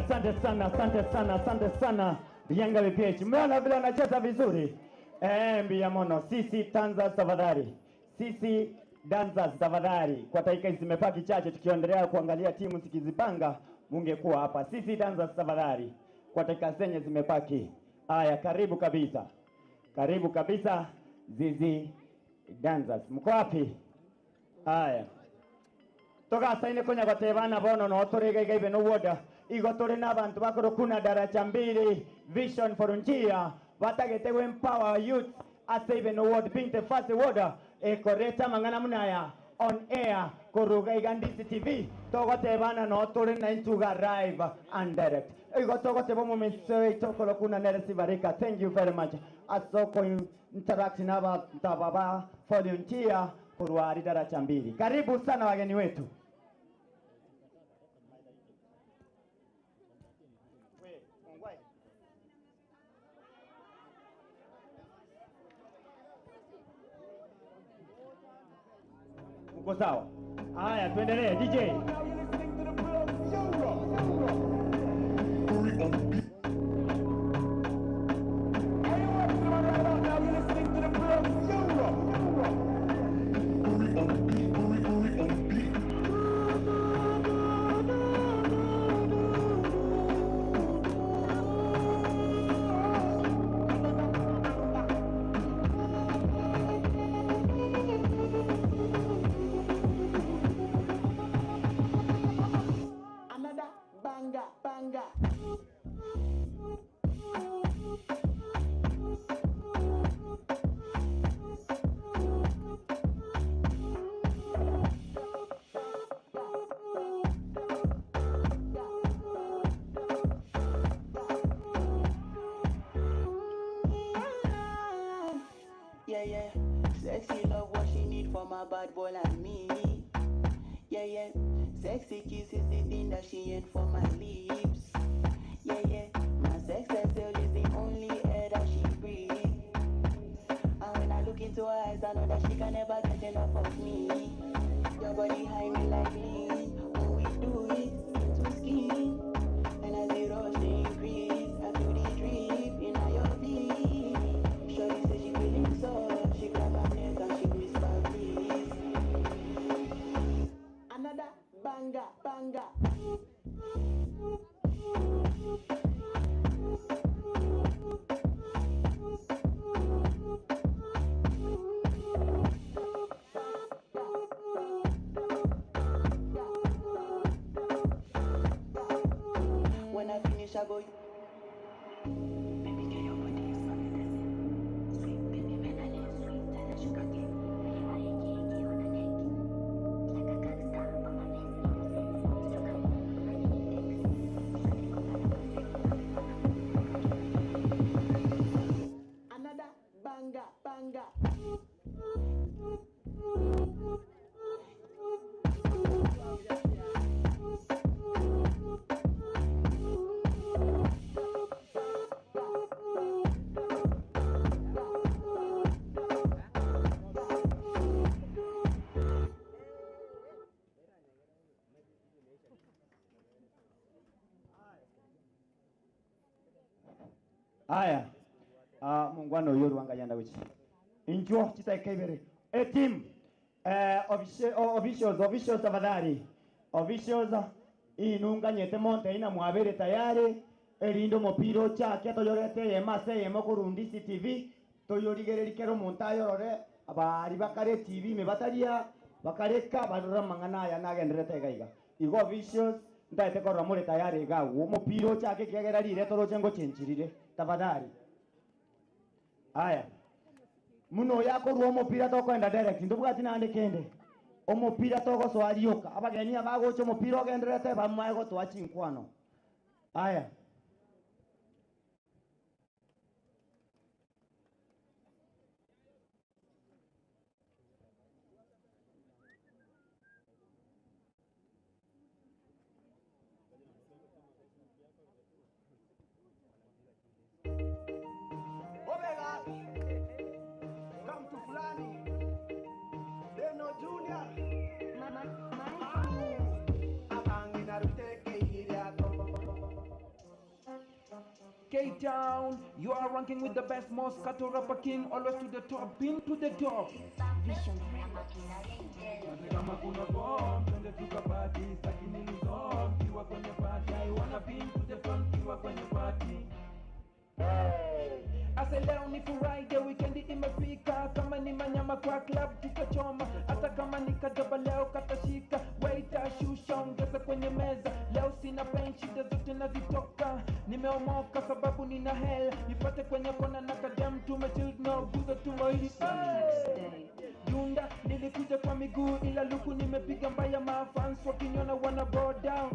Asante sana, asante sana, asante sana Yanga BPH. Mmeona vile wanacheza vizuri? Mbia mono. Sisi Dancers tafadhali. Sisi Dancers tafadhali. Kwa dakika hizi zimebaki chache tukiendelea kuangalia timu zikizipanga, mungekuwa hapa. Sisi Dancers tafadhali. Kwa dakika zenye zimebaki. Haya, karibu kabisa. Karibu kabisa Zizi Dancers. Mko wapi? Haya. Toka saine konya batebana bono no torega ibe no woda. Igo tore na bantu bakoro kuna daraja mbili vision for njia batagete we empower youth ase even award being the first award e koreta mangana munaya on air koruga igandisi TV togotebana no tore na intuga live and direct igo togotebo momento tokoro kuna neresi barika. Thank you very much asoko interact na baba volunteer korwari daraja mbili. Karibu sana wageni wetu. Uko sawa? Haya, tuendelee DJ. Sexy love, what she need from a bad boy like me. Yeah, yeah. Sexy kiss is the thing that she ain't for my lips. Yeah, yeah. My sex appeal is the only air that she breathes. And when I look into her eyes, I know that she can never get enough of me. Your body high me like lean. When we do it, skin to skin. And as the rush they increase, I feel the drip in your veins. Shorty say she feeling so. She grab her neck and she whisper, please. banger, banger. When I finish, I go. Baby, girl, your body is so medicine. Sweet, baby, melanie, sweet, and sugar cane. Another banger, banger. Aya, mungwana uyo ruwanga yanda wichi. Injo chitaika ibere. E team, officials tafadhali. Officials inunganyete monte ina mwabere tayari. Erindo mopiro chake toyorete yema se yema kurundi CTV toyorigererikero montayorore abari bakare TV me bataria bakareka barora mangana ya nagenderete gaiga. Igo officials ndaete korora muri tayari gawo mopiro chake kiagera rire toroche ngo chenchirire. Tafadhali. Aya. Muno yako ruo mopira tokwenda direct ndubwati nande kende. Omopira toko swarioka. Abageni abagocho mopira ogenderete bamae gotwa chinkwano. Aya. K-Town, you are ranking with the best, most Kato rapper king, always to the top, been to the top. Kama kuna bomb, twende tukapati, sitaki nilizom, kiwa kwenye party, I wanna be to the front, kiwa kwenye party. Ase leo ni Friday, weekendi imefika, kama ni manyama kwa club tutachoma, hata kama ni kajaba leo katashika, waiter shusha ongeza kwenye meza, leo sina pain, shida zote nazitoka, nimeomoka sababu nina hell, nipate kwenye kona na kadem, tumechill no guza tumaili. Dunda nilikuja kwa miguu ila luku nimepiga mbaya, mafans wakiniona wana bow down.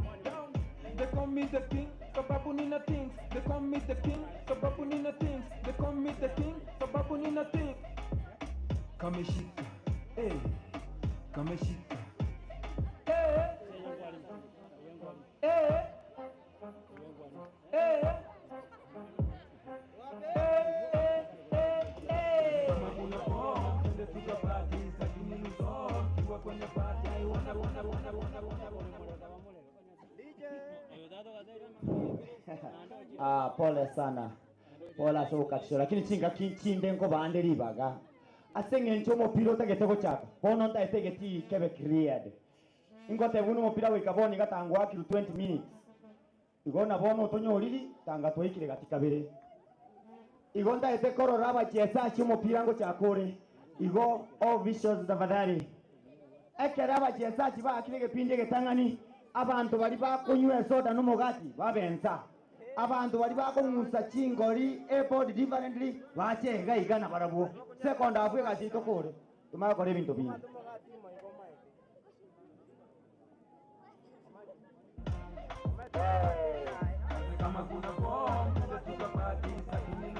They call me the king, sababu nina things. They call me the king, sababu nina things. They call me the king, sababu nina things. Kameshika, eh, kameshika, eh, eh, eh, eh, eh, eh. Kama kuna bomb, twende tukapati, sitaki nilizom, kiwa kwenye party, I wanna, wanna, wanna, wanna, wanna, wanna. Ah, pole sana. Pole so katisho lakini chinga kinchinde ngo bande ribaga. Asenge ncho mopira otagete gochaka. Bono ntaetege ti kebe cleared. Ingote buno mopira wikaboni gatangwa akiru 20 minutes. Igona bono otonyoriri tanga toikire gatikabere. Igo ntaete korora abachesa chi mopira ngo chakore. Igo officials tafadhali. Ekera abachesa chi bakire gepinde getangani abantu bari bakunywa soda n'umugati babenza. Abantu bari bakung'usa chingori airport differently bachega igana barabwo second half egachito kore tumakore ebinto bingi.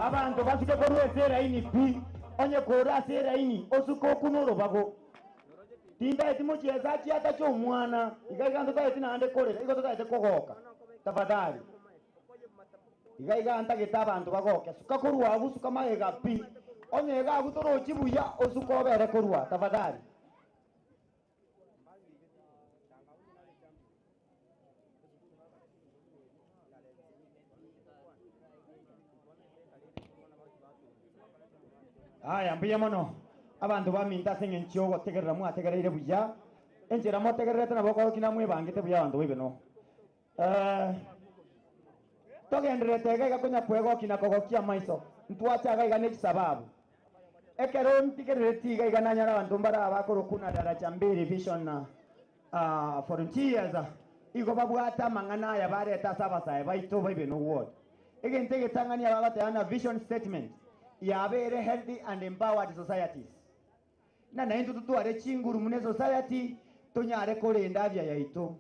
Abantu basike korwa ase eraini pi onye kora ase eraini osuka okunoro bago tindaeti muchiesa chiata cha omwana iga ntotaeti naende korera igo totaete kogoka tafadhali. Iga iga ntagete abantu bagoke suka korwa agu suka magega pi onye iga agu torochi buya osuka obere korwa tafadhali. Aya mbuya mono abantu baminta ase eng'encho ogotegerera mwategereire buya Enchera motegererete nabo koroki namwebangete buya abanto boibe no. Togenderete iga konya kwegoki na kogokia maiso. Ntwachaga iga ne sababu. Ekero ntigerereti iga iga nanyara abanto mbara bakorokuna daraja mbili vision na frontiers igo babwata amang'ana aya bareta ase abasae baito baibe no ward. Egente egetang'ania babateana vision statement yabere healthy and empowered societies. Na naintu tutware chinguru mune society tonyare korenda afya yaito.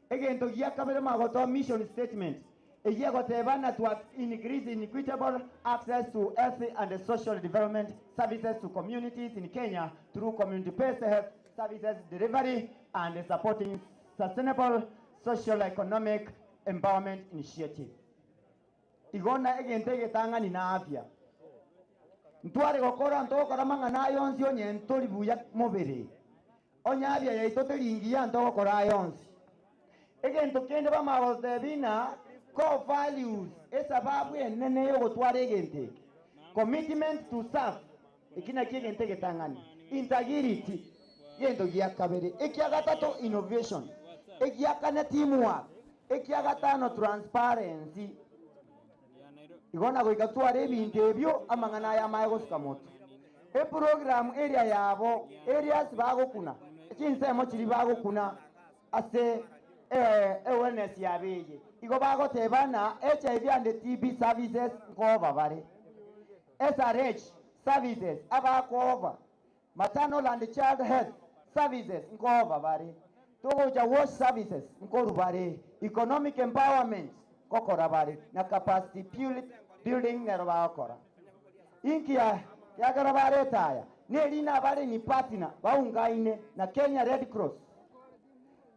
Egento gia kabere magoto mission statement egia gotebana to increase in equitable access to health and social development services to communities in Kenya through community-based health services delivery and supporting sustainable social economic empowerment initiative. Igona egente egetang'ani na afya. Ntware gokora ntogokora mang'ana yonsi onye ntori buya mobere. Onye afya yaito teringiya ntogokora yonsi. Egento kende bamagotebina core values esababu enene yogotwara egente. Commitment to serve ekina kiegente egetang'ani. Integrity gento gia kabere. Ekia gatato innovation. Ekia kane teamwork. Ekia gatano transparency. Igona goika tware ebinto ebio amang'ana aya amaye gosuka moto. E program area yabo areas bagokuna chinsemo chiri bagokuna ase awareness yabeye. Igo bagotebana HIV and TB services nkoba bare. SRH services abakova. Maternal and child health services nkoba bare. Togoja wash services nkoru bare. Economic empowerment kokora bare na capacity building nero bakora. Inkia yagara bare taya. Nerina bare ni partner baungaine na Kenya Red Cross,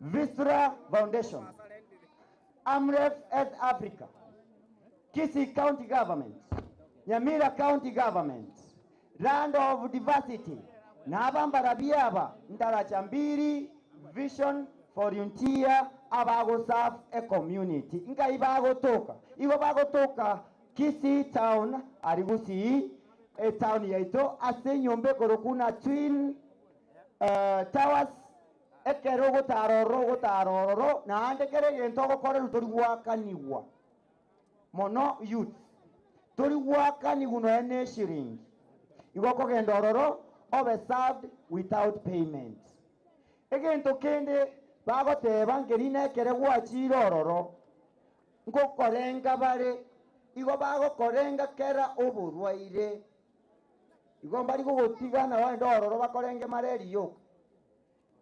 Vistra Foundation, Amref Earth Africa, Kisii County Government, Nyamira County Government, Land of Diversity, na biaba Ndaraja Mbili Vision for Frontier abago serve a community. Inga ibago toka. Igo bago toka Kisii town arigusi e town yaito ase nyombe korokuna Twin Towers ekero gotaroro gotaroro na ande kere gento gokore tori gwakaniwa mono youth tori gwakaniwa no ene shiringi igo kogenda ororo obe served without payment. Egento kende bagoteba ngerina ekere gwachire ororo ngokorenga bare igo bagokorenga kera oborwaire igo mbari gogotigana wende ororo bakorenge mareri yoka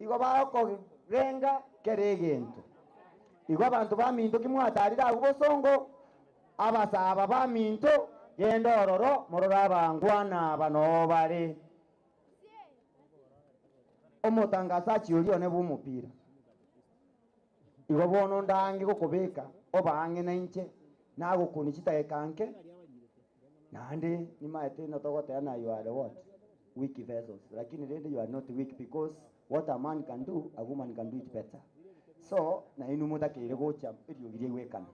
igo bagokorenga kere egento igo abantu baminto kimwatarire agwo bosongo abasaba baminto genda ororo morora abangwana bano bare omotangazaji orio ne bumupira igo bono ndange gokobeka obange na inche nagokuni chitaekanke nande nimaete notogoteana you are what weak vessels, lakini rende you are not weak because what a man can do a woman can do it better. So na inu mutakire gocha eriogirie gwekana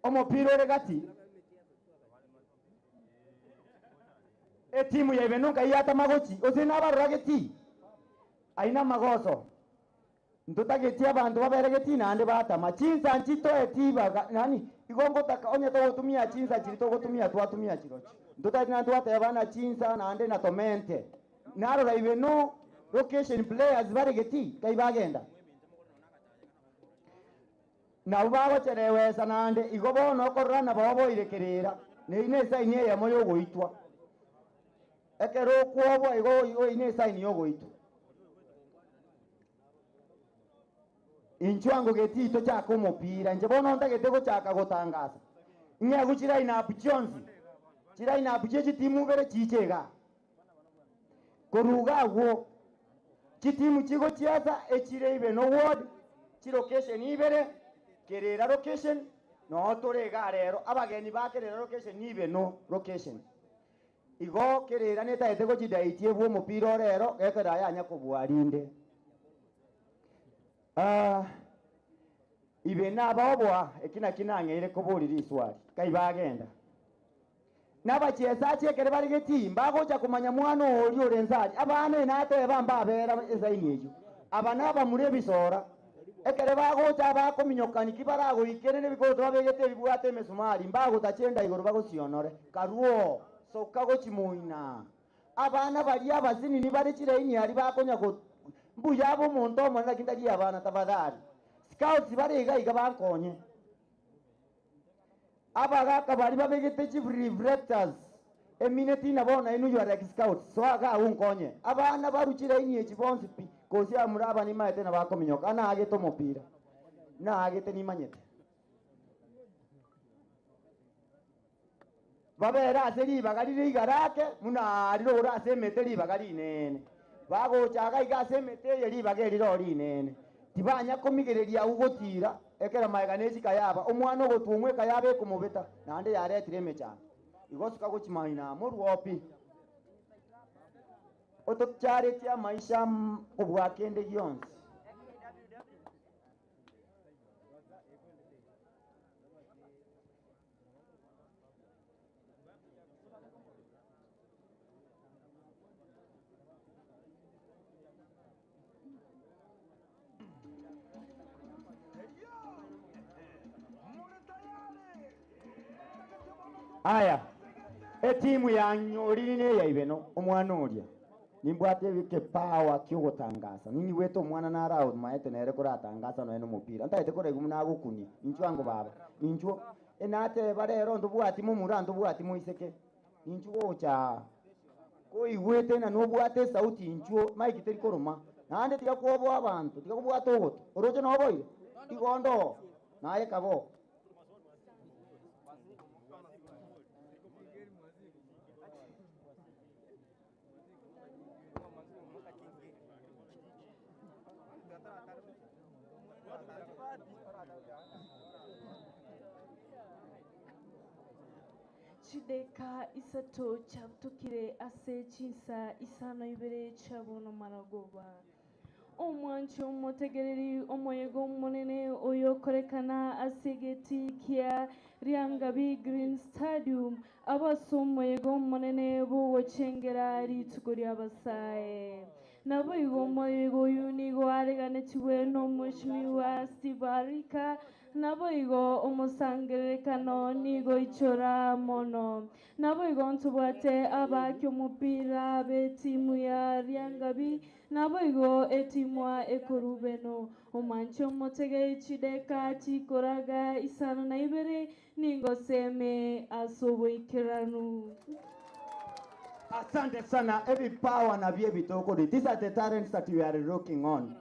omopira ore gati etimu ya ibenunka iyata magochi osina abarora geti aina magoso ntutageti abantu baberegeti nande batama chinsa nchito etibaga nani igongo taka onye togotumia chinsa chiri togotumia twatumia chirochi ntutati nantu watebana chinsa nande na tomente narora ibeno location players baregeti kaibagenda nabo bagocherewesa nande igo bono okorora nabo baboirekerera neine esaini eyemo yogoitwa ekero okwobwa igo oine esaini yogoitwa inchwango getito chaka omopira inche bono ntagete gochaka gotangasa ng'egu chirainapu chionsi chirainapu chie chitimu bere chichega koruga agwo chitimu chigo chiasa echire ibe no ward chilocation ibere kerera location no torega rero abageni bakerera location ibe no location igo kerera netaete gochidaitie bwo omopira orero gekera yanya kobwarinde. Ibe nabaobwa ekina kinang'eire koborire iswari kaibagenda nabachiesa chiekere bari geti mbagocha kumanya mwana ori ore nsari abana nateba mbabera esaini eyo Abana bamure bisora ekere bagocha bakominyokani kibaragoikere nebikoto babegete bibwate emesumari mbagotachenda igoro bagosionore karuo soka gochimoina abana bari abazini ni bari chiraini ari bakonya go mbuya abo omonto omonene lakini tari abana tafadhali scouts bari iga iga bankonye abagaka bari babegete chief reflectors emineti nabona inu you are like scouts so aga unkonye abana baruchiraini echibonsi pi kosi amuraba ni maete na bakominyoka na agete omopira na agete nimanyete babera ase ribaga rire igarake muna arirora ase emete ribaga rinene bagochaga iga ase emete eye ribaga eriro rinene tibanya komigereria ugotira ekera maega nechika yaba omwana ogotumwe ekayaba ekomobeta naende yaretire emechando igosuka gochimaina moruopi otocharetia maisha kobwakende gionsi. Aya etimu ya nyorine ya ibeno omwana oria nimbwate bike power kyogotangasa nini weto omwana narao maete nere koratangasa no eno mupira ntaete koregu munagokunia inchu ango baba inchu enate barero ndobwati mumura ndobwati muiseke inchu gocha koigwete na nobwate sauti inchu mike teri koroma naende tiga kwoboa abantu tiga kobwata ogoto oroche noboire igondo naye kabo. Chideka isato chabutukire ase chinsa isano ibere chabono maragoba omwanchi omotegereri omoyego omonene oyokorekana asegeti kia Riangabi Green Stadium abase omoyego omonene bogochengera rituko riabasae nabo igo omoyego oyu nigo areganetiwe n'omoshimiwa Steve Arika nabo igo omosangererekano nigo ichora mono nabo igo ntubwate abaki omupira b'etimu ya Riangabi nabo igo etimwa ekorubeno omwanchi omotege chideka chikoraga isano na ibere ningo seme asoboikeranu. Asante sana every power na bie bitoko. These are the talents that we are looking on.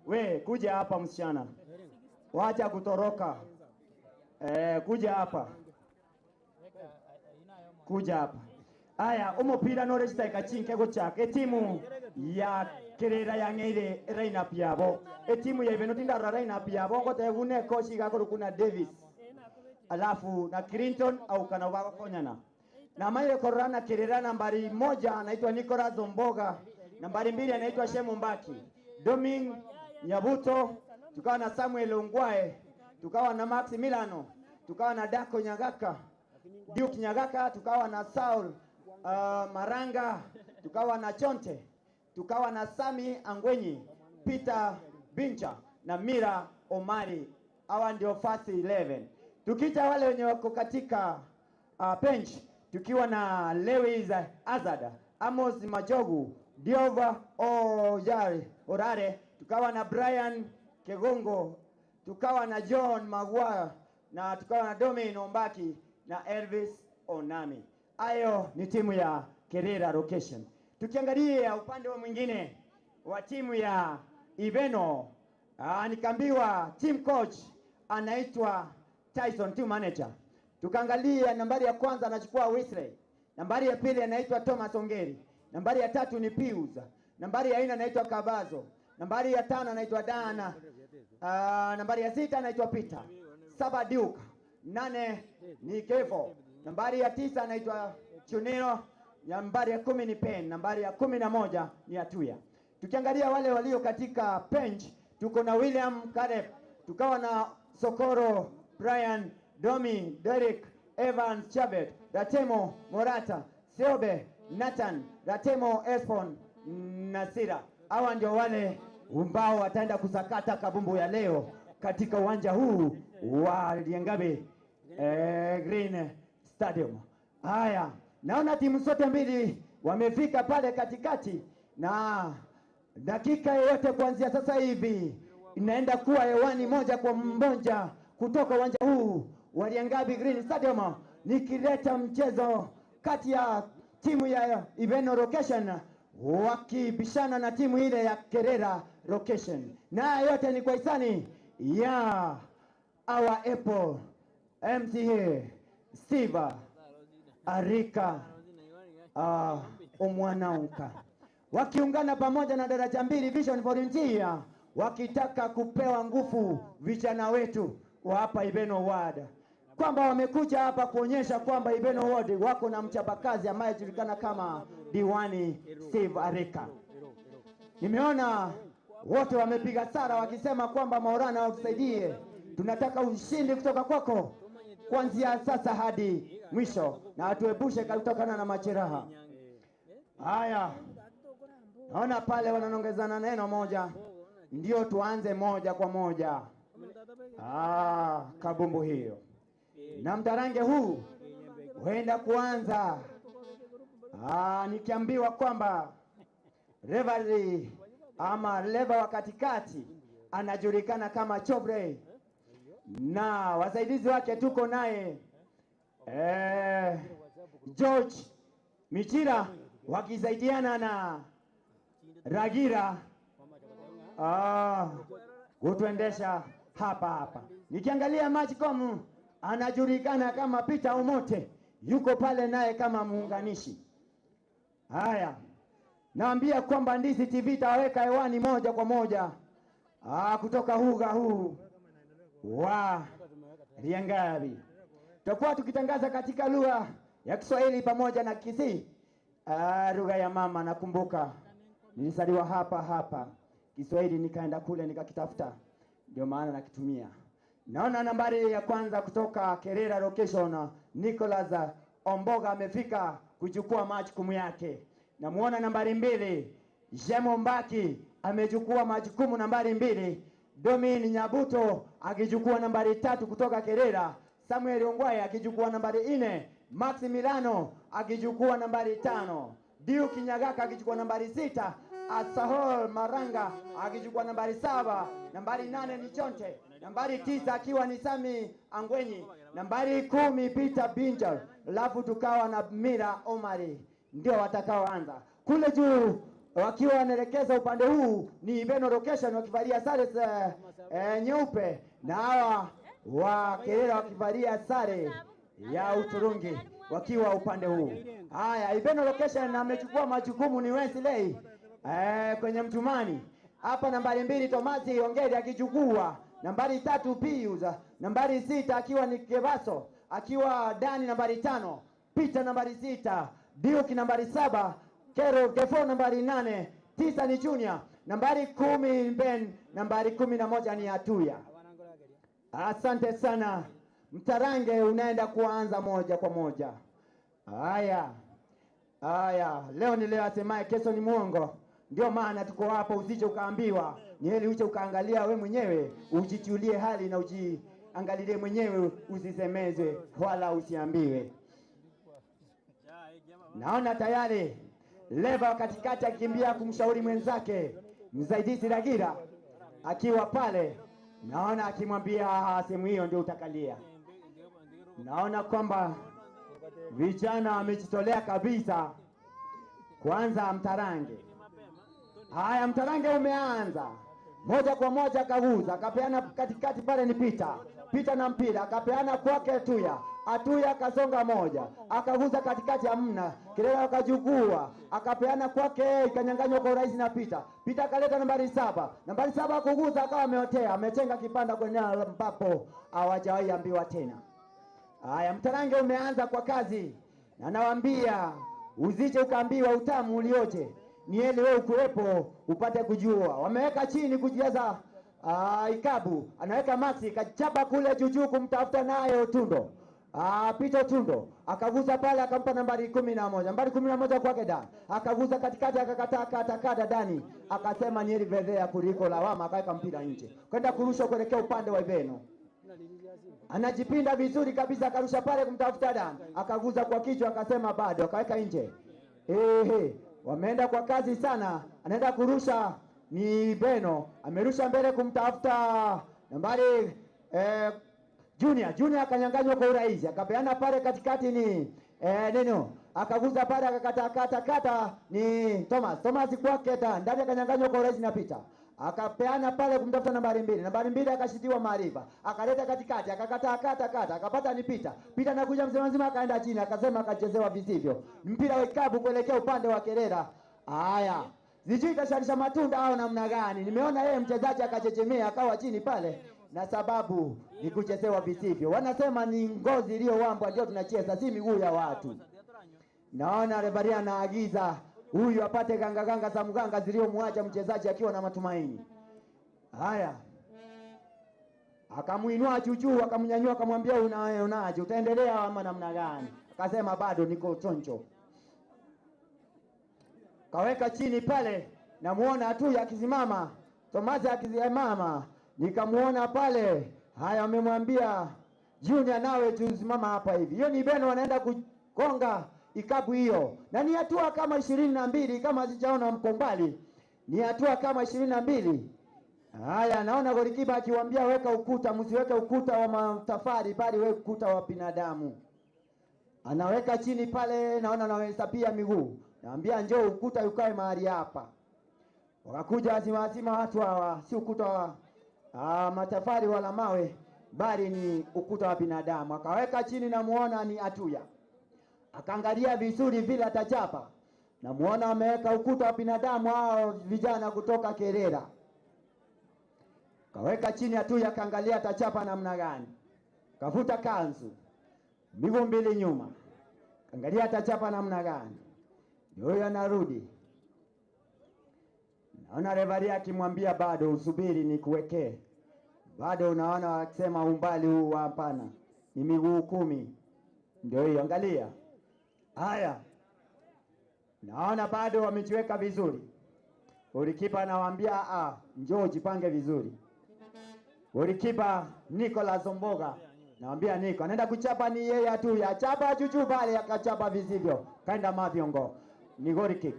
We kuja hapa msichana. Wacha kutoroka. Kuja hapa. Kuja hapa. Aya, umupira no register ikachinke gochaka. Etimu ya Kerera ya ngeire lineup yabo. Etimu ya Ibeno tindara lineup yabo ngote coach igakorukuna Davis. Alafu na Clinton au kana wakonyana. Na maile korana Kerera nambari 1 anaitwa Nicolas Zomboga, nambari 2 anaitwa Shemu Mbaki, Domin Nyabuto, tukawa na Samuel Ongwae, tukawa na Max Milano, tukawa na Dako Nyagaka, Duke Nyagaka, tukawa na Saul Maranga, tukawa na Chonte, tukawa na Sami Angwenyi, Peter Bincha na Mira Omari. Hawa ndio first 11. Tukija wale wenye wako katika bench, tukiwa na Lewis Azad, Amos Majogu, Diova Ojari Orare, tukawa na Brian Kegongo, tukawa na John Maguire na tukawa na Domin Ombaki na Elvis Onami. Ayo ni timu ya Kerera Location. Tukiangalia upande wa mwingine wa timu ya Ibeno, nikaambiwa team coach anaitwa Tyson, team manager. Tukaangalia nambari ya kwanza anachukua Wesley, nambari ya pili anaitwa Thomas Ongeri, nambari ya tatu ni Pius, nambari ya 4 anaitwa Kabazo, nambari ya 5 anaitwa Dana, nambari ya 6 anaitwa Peter, 7 Duke, 8 ni Kevo, nambari ya 9 anaitwa Chunero, nambari ya 10 ni Pen, nambari ya 11 ni Atuya. Tukiangalia wale walio katika bench, tuko na William Kareb, tukawa na Sokoro, Brian, Domi, Derek, Evans, Chabet, Ratemo, Morata, Seobe, Nathan, Ratemo, Espon, Nasira. Hawa ndio wale ambao wataenda kusakata kabumbu ya leo katika uwanja huu wa Liangabi Green Stadium. Haya, naona timu zote mbili wamefika pale katikati, na dakika yoyote kuanzia sasa hivi inaenda kuwa hewani moja kwa moja kutoka uwanja huu wa Liangabi Green Stadium, nikileta mchezo kati ya timu ya Ibeno Location wakibishana na timu ile ya Kerera Location, na yote ni kwa hisani ya our Apple MCA Steve Arika Omwanaunka wakiungana pamoja na Daraja Mbili Vision Volunteer wakitaka kupewa nguvu vijana wetu wa hapa Ibeno Ward, kwamba wamekuja hapa kuonyesha kwamba Ibeno Ward wako na mchapakazi ambaye julikana kama Diwani Steve Arika. Nimeona wote wamepiga sara wakisema kwamba Maulana watusaidie, tunataka ushindi kutoka kwako kuanzia sasa hadi mwisho, na atuepushe kutokana na majeraha. Haya, naona pale wananongezana neno moja, ndio tuanze moja kwa moja kabumbu hiyo, na mtarange huu huenda kuanza nikiambiwa kwamba referee ama leva wa katikati anajulikana kama Chobre na wasaidizi wake tuko naye George Michira wakisaidiana na Ragira kutuendesha hapa hapa. Nikiangalia Matchcom anajulikana kama Peter Omote, yuko pale naye kama muunganishi. Haya, naambia kwamba Ndizi TV itaweka hewani moja kwa moja kutoka huga huu wa Liangabi. Tutakuwa tukitangaza katika lugha ya Kiswahili pamoja na Kisii, lugha ya mama. Nakumbuka nilizaliwa hapa hapa, Kiswahili nikaenda kule nikakitafuta, ndio maana nakitumia. Naona nambari ya kwanza kutoka Kerera Location, Nicholas Omboga amefika kuchukua majukumu yake. Namuona nambari 2 Jemo Mbaki amechukua majukumu nambari 2, Domin Nyabuto akichukua nambari 3 kutoka Kerera, Samuel Ongwae akichukua nambari 4, Max Milano akichukua nambari 5, Diu Kinyagaka akichukua nambari 6, Asahol Maranga akichukua nambari 7, nambari 8 ni Chonte, nambari 9 akiwa ni Sami Angwenyi, nambari 10 Peter Binjal, alafu tukawa na Mira Omari, ndio watakaoanza. Kule juu wakiwa wanaelekeza upande huu ni Ibeno Location wakivalia sare nyeupe, na hawa wa Kerera wakivalia sare ya uturungi wakiwa upande huu. Haya, Ibeno Location amechukua majukumu ni Wesley kwenye mtumani hapa. Nambari 2 Tomasi Ongeri akichukua nambari 3 Pius, nambari 6 akiwa ni Kebaso, akiwa Dani nambari 5, Peter nambari 6, Duke nambari 7, Kero Kefo nambari 8, 9 ni Junior, nambari 10 Ben, nambari 11 ni Atuya. Asante sana. Mtarange unaenda kuanza moja kwa moja. Haya. Haya, leo ni leo asemaye kesho ni muongo. Ndio maana tuko hapa, usije ukaambiwa. Ni heri uje ukaangalia we mwenyewe, ujichulie hali na ujiangalilie mwenyewe, usisemezwe wala usiambiwe. Naona tayari leva katikati akikimbia kumshauri mwenzake msaidizi Ragira akiwa pale, naona akimwambia sehemu hiyo ndio utakalia. Naona kwamba vijana wamejitolea kabisa kwanza mtarange. Haya, mtarange umeanza moja kwa moja, akaguza akapeana katikati pale ni Peter. Peter na mpira akapeana kwake Atuya. Atuya akasonga moja, akaguza katikati, hamna Kelele, akachukua akapeana kwake, ikanyang'anywa kwa urahisi na Peter. Peter akaleta nambari 7. Nambari 7 kuguza, akawa ameotea, amechenga kipanda kwenye ambapo hawajawahi ambiwa tena. Haya, mtarange umeanza kwa kazi, na nawaambia usije ukaambiwa utamu ulioje, ni heri wewe ukuwepo upate kujua. Wameweka chini kujaza ikabu, anaweka Maxi kachapa kule juujuu kumtafuta naye Otundo. Peter Tundo akagusa pale akampa nambari 11. Nambari 11 kwake Dan. Akagusa katikati akakataa kata kata Dani. Akasema ni heri vedhea kuliko lawama, akaweka mpira nje. Kwenda kurusha kuelekea upande wa Ibeno. Anajipinda vizuri kabisa akarusha pale kumtafuta Dan. Akagusa kwa kichwa akasema bado, akaweka nje. Wameenda kwa kazi sana. Anaenda kurusha ni Beno. Amerusha mbele kumtafuta nambari Junior. Junior akanyang'anywa kwa urahisi. Akapeana pale katikati ni Neno. Akaguza pale akakata kata kata ni Thomas. Thomas kwake Dan. Ndani akanyang'anywa kwa urahisi na Peter. Akapeana pale kumtafuta nambari 2. Nambari 2 akashitiwa maarifa. Akaleta katikati, akakata kata kata, akapata ni Peter. Peter anakuja mzima mzima akaenda chini, akasema akachezewa visivyo. Mpira wa kikapu kuelekea upande wa Kerera. Haya. Sijui kasharisha matunda au namna gani. Nimeona yeye mchezaji akachechemea akawa chini pale, na sababu ni kuchezewa visivyo. Wanasema ni ngozi iliyowambwa ndio tunacheza, si miguu ya watu. Naona refaria anaagiza huyu apate ganga ganga za mganga zilizomwacha mchezaji akiwa na matumaini. Haya. Akamuinua juu, akamnyanyua, akamwambia unaje? Utaendelea ama namna gani? Akasema bado niko choncho. Kaweka chini pale, namuona Atuya akisimama, Tomasi akisimama, nikamuona pale. Haya, amemwambia Junior nawe tusimama hapa hivi. Hiyo ni Beno anaenda kugonga ikabu hiyo. Na ni hatua kama 22 kama sijaona mkombali. Ni hatua kama 22. Haya, naona golikipa akiwaambia weka ukuta, msiweke ukuta wa matafari bali weka ukuta wa binadamu. Anaweka chini pale, naona anahesabia miguu. Naambia njoo ukuta ukae mahali hapa. Wakakuja azima azima watu hawa, si ukuta wa matafari wala mawe, bali ni ukuta wa binadamu. Akaweka chini, namuona ni Atuya. Akaangalia vizuri vile atachapa. Namuona ameweka ukuta wa binadamu hao vijana kutoka Kerera. Kaweka chini Atuya, akaangalia atachapa namna gani. Kavuta kanzu. Miguu mbili nyuma. Angalia atachapa namna gani. Ndio anarudi. Naona refaria akimwambia bado usubiri nikuwekee. Bado unaona akisema umbali huu hapana. Ni miguu 10. Ndio hiyo angalia. Haya. Naona bado wamejiweka vizuri. Golikipa anawaambia njoo jipange vizuri. Golikipa Nicolas Omboga. Naambia Niko anaenda kuchapa ni yeye Atuya. Chapa juju pale akachapa visivyo. Kaenda maviongo. Ni goal kick.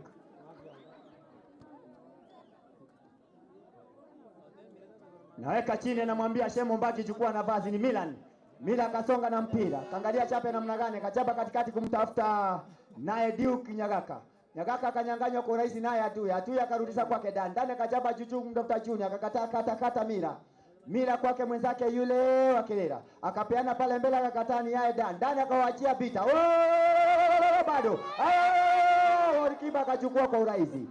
Naweka chini, namwambia Shemo Mbaki chukua nafasi, ni Milan. Milan kasonga na mpira. Kaangalia chape namna gani, kachapa katikati kumtafuta naye Duke Nyagaka. Nyagaka akanyang'anywa kwa urahisi naye Atuya. Atuya akarudisha kwake Dan. Dan akachapa juju kumtafuta Junior, akakataa kata kata Mira. Mira kwake mwenzake yule wa Kerera. Akapeana pale mbele akakataa ni yae Dan. Dan akawaachia Peter. Bado. Golikipa akachukua kwa urahisi.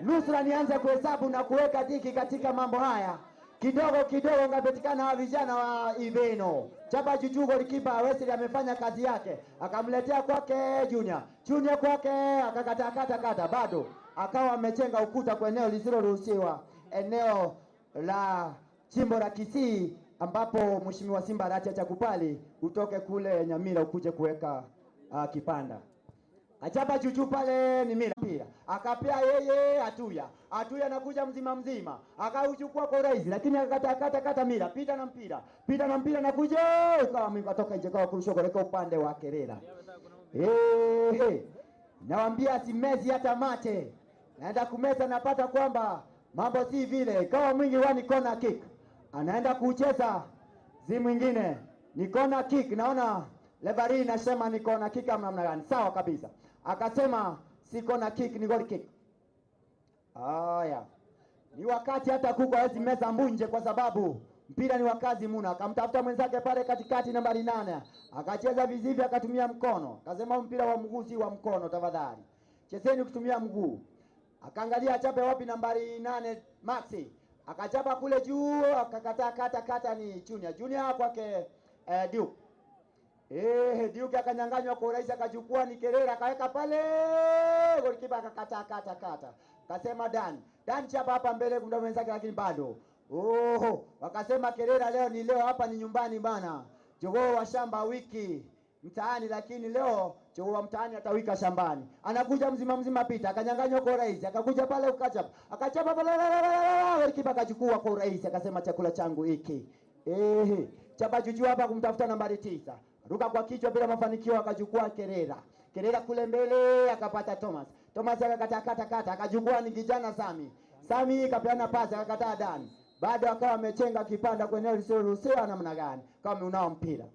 Nusura nianze kuhesabu na kuweka tiki katika mambo haya. Kidogo kidogo ngapatikana hawa vijana wa Ibeno. Chapa juju golikipa Wesley amefanya kazi yake. Akamletea kwake Junior. Junior kwake akakata kata kata bado. Akawa amechenga ukuta kwa eneo lisiloruhusiwa, eneo la jimbo la Kisii ambapo Mheshimiwa Simba Arati achakupali utoke kule Nyamira ukuje kuweka kipanda. Achapa chuchu pale ni Mira mpira. Akapea yeye Atuya. Atuya anakuja mzima mzima. Akauchukua kwa urahisi lakini akakata kata kata Mira. Pita na mpira. Pita na mpira nakuja ukawa akatoka nje kwa kurusha kuelekea upande wa Kerera. Nawaambia simezi hata mate. Naenda kumeza napata kwamba mambo si vile. Ikawa mwingi wa ni corner kick. Anaenda kucheza zi mwingine. Ni corner kick. Naona referee nasema ni corner kick ama namna gani? Sawa kabisa. Akasema si corner kick ni goal kick. Haya. Ni wakati hata kuku hawezi meza mbunje kwa sababu mpira ni wakazi muna. Akamtafuta mwenzake pale katikati nambari 8. Akacheza vizivi akatumia mkono. Akasema mpira wa mguu si wa mkono tafadhali. Chezeni kutumia mguu. Akaangalia achape wapi nambari 8 Maxi. Akachapa kule juu akakataa kata kata ni Junior. Junior kwake Duke. Duke akanyang'anywa kwa urahisi akachukua ni Kerera akaweka pale. Golikipa akakata kata kata. Kasema Dan. Dan chapa hapa mbele kumda mwenzake lakini bado. Oho, wakasema Kerera leo ni leo, hapa ni nyumbani bana. Jogoo wa shamba wiki mtaani, lakini leo jogoo wa mtaani atawika shambani. Anakuja mzima mzima Pita, akanyang'anywa kwa urahisi, akakuja pale ukachapa. Akachapa pale, kipa akachukua kwa urahisi, akasema chakula changu hiki. Ehe, chapa juju hapa kumtafuta nambari 9. Ruka kwa kichwa bila mafanikio, akachukua Kerera. Kerera kule mbele akapata Thomas. Thomas akakata kata kata, akachukua ni kijana Sami. Sami kapeana pasi akakataa Dani. Bado akawa amechenga kipanda kwenye eneo lisiloruhusiwa namna gani? Kama unao mpira.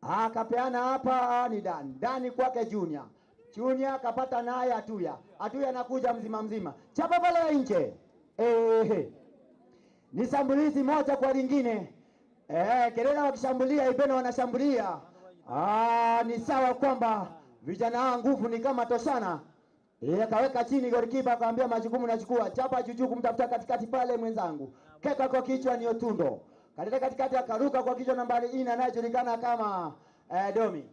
Akapeana hapa ni Dani. Dani kwake Junior. Junior akapata naye Atuya. Atuya anakuja mzima mzima. Chapa pale nje. Ehe. Ni shambulizi moja kwa lingine. Kerera wakishambulia, Ibeno wanashambulia. Ni sawa kwamba vijana hawa nguvu ni kama toshana. Akaweka chini golikipa akamwambia majukumu nachukua. Chapa juju kumtafuta katikati pale mwenzangu. Keka kwa kichwa ni Otundo. Kaleta katikati akaruka kwa kichwa nambari 4 anayejulikana kama Domi.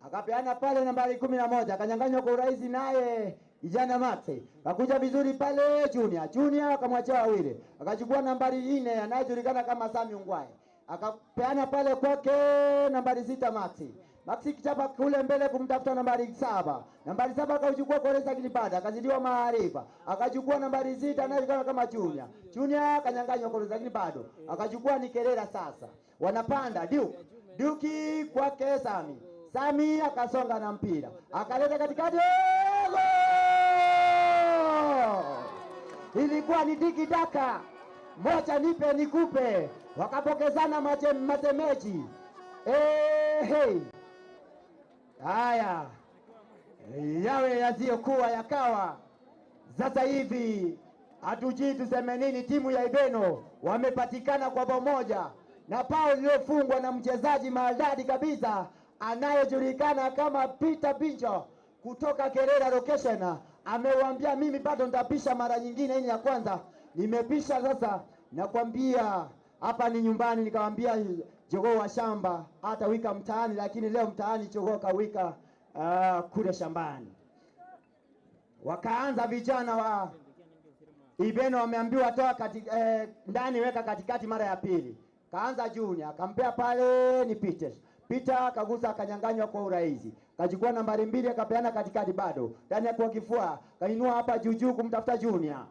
Akapeana pale nambari 11 akanyang'anywa kwa urahisi naye Kijana Mate. Akakuja vizuri pale Junior. Junior akamwachia wawili. Akachukua nambari 4 anayejulikana kama Sami Ungwae. Akapeana pale kwake nambari 6 Maxi. Maxi kichapa kule mbele kumtafuta nambari 7. Nambari 7 akauchukua Koreza Kilibada, akazidiwa maarifa. Akachukua nambari 6 anayejulikana kama Junior. Junior akanyang'anywa Koreza lakini bado. Akachukua ni Kerera sasa. Wanapanda Duke. Duke kwake Sami. Sami akasonga na mpira. Akaleta katikati. Ilikuwa ni tiki taka. Moja nipe nikupe. Wakapokezana matemeji. Hey. Haya. Yawe yasiyokuwa yakawa. Sasa hivi hatujui tuseme nini. Timu ya Ibeno wamepatikana kwa pamoja na pao lililofungwa na mchezaji maridadi kabisa anayejulikana kama Peter Pincho kutoka Kerera location. Amewaambia mimi bado nitapisha mara nyingine, hii ya kwanza nimepisha, sasa nakwambia hapa ni nyumbani. Nikamwambia jogoo wa shamba hata wika mtaani, lakini leo mtaani jogoo kawika kule shambani. Wakaanza vijana wa Ibeno wameambiwa toa ndani weka katikati mara ya pili. Kaanza Junior akampea pale ni Peter. Peter akagusa akanyang'anywa kwa urahisi. Kachukua nambari 2 akapeana katikati bado. Ndani ya kwa kifua kainua hapa juu juu kumtafuta Junior.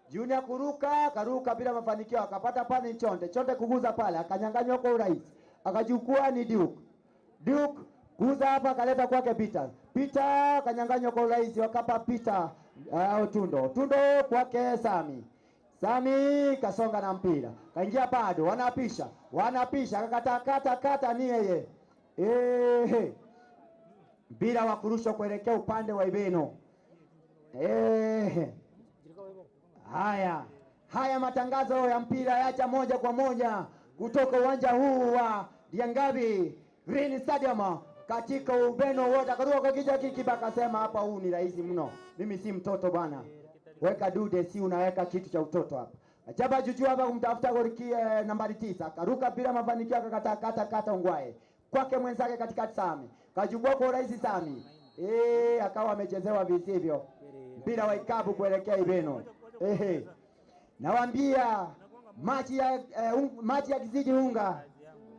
Junior kuruka, karuka bila mafanikio, akapata pale Chonde. Chonde kuguza pale akanyang'anywa kwa urahisi. Akachukua ni Duke. Duke kuguza hapa akaleta kwake Peter. Peter akanyang'anywa kwa urahisi, wakapa Peter Otundo. Otundo kwake Sami. Sami kasonga na mpira. Kaingia bado, wanapisha. Wanapisha, akakata kata kata ni yeye. Ehe. Mpira wa kurushwa kuelekea upande wa Ibeno. Ehe. Haya. Haya matangazo ya mpira yacha moja kwa moja kutoka uwanja huu wa Diangabi Green Stadium katika Ubeno wote. Akaruka kwa kichwa kikiba akasema hapa huu ni rahisi mno. Mimi si mtoto bwana. Weka dude, si unaweka kitu cha utoto hapa. Achaba juju hapa kumtafuta golikipa nambari 9. Akaruka bila mafanikio akakata kata kata Ungwae. Kwake mwenzake katikati Sami. Kachukua kwa urahisi Sami. Akawa amechezewa visivyo. Mpira wa ikabu kuelekea Ibeno. Nawaambia maji yakizidi unga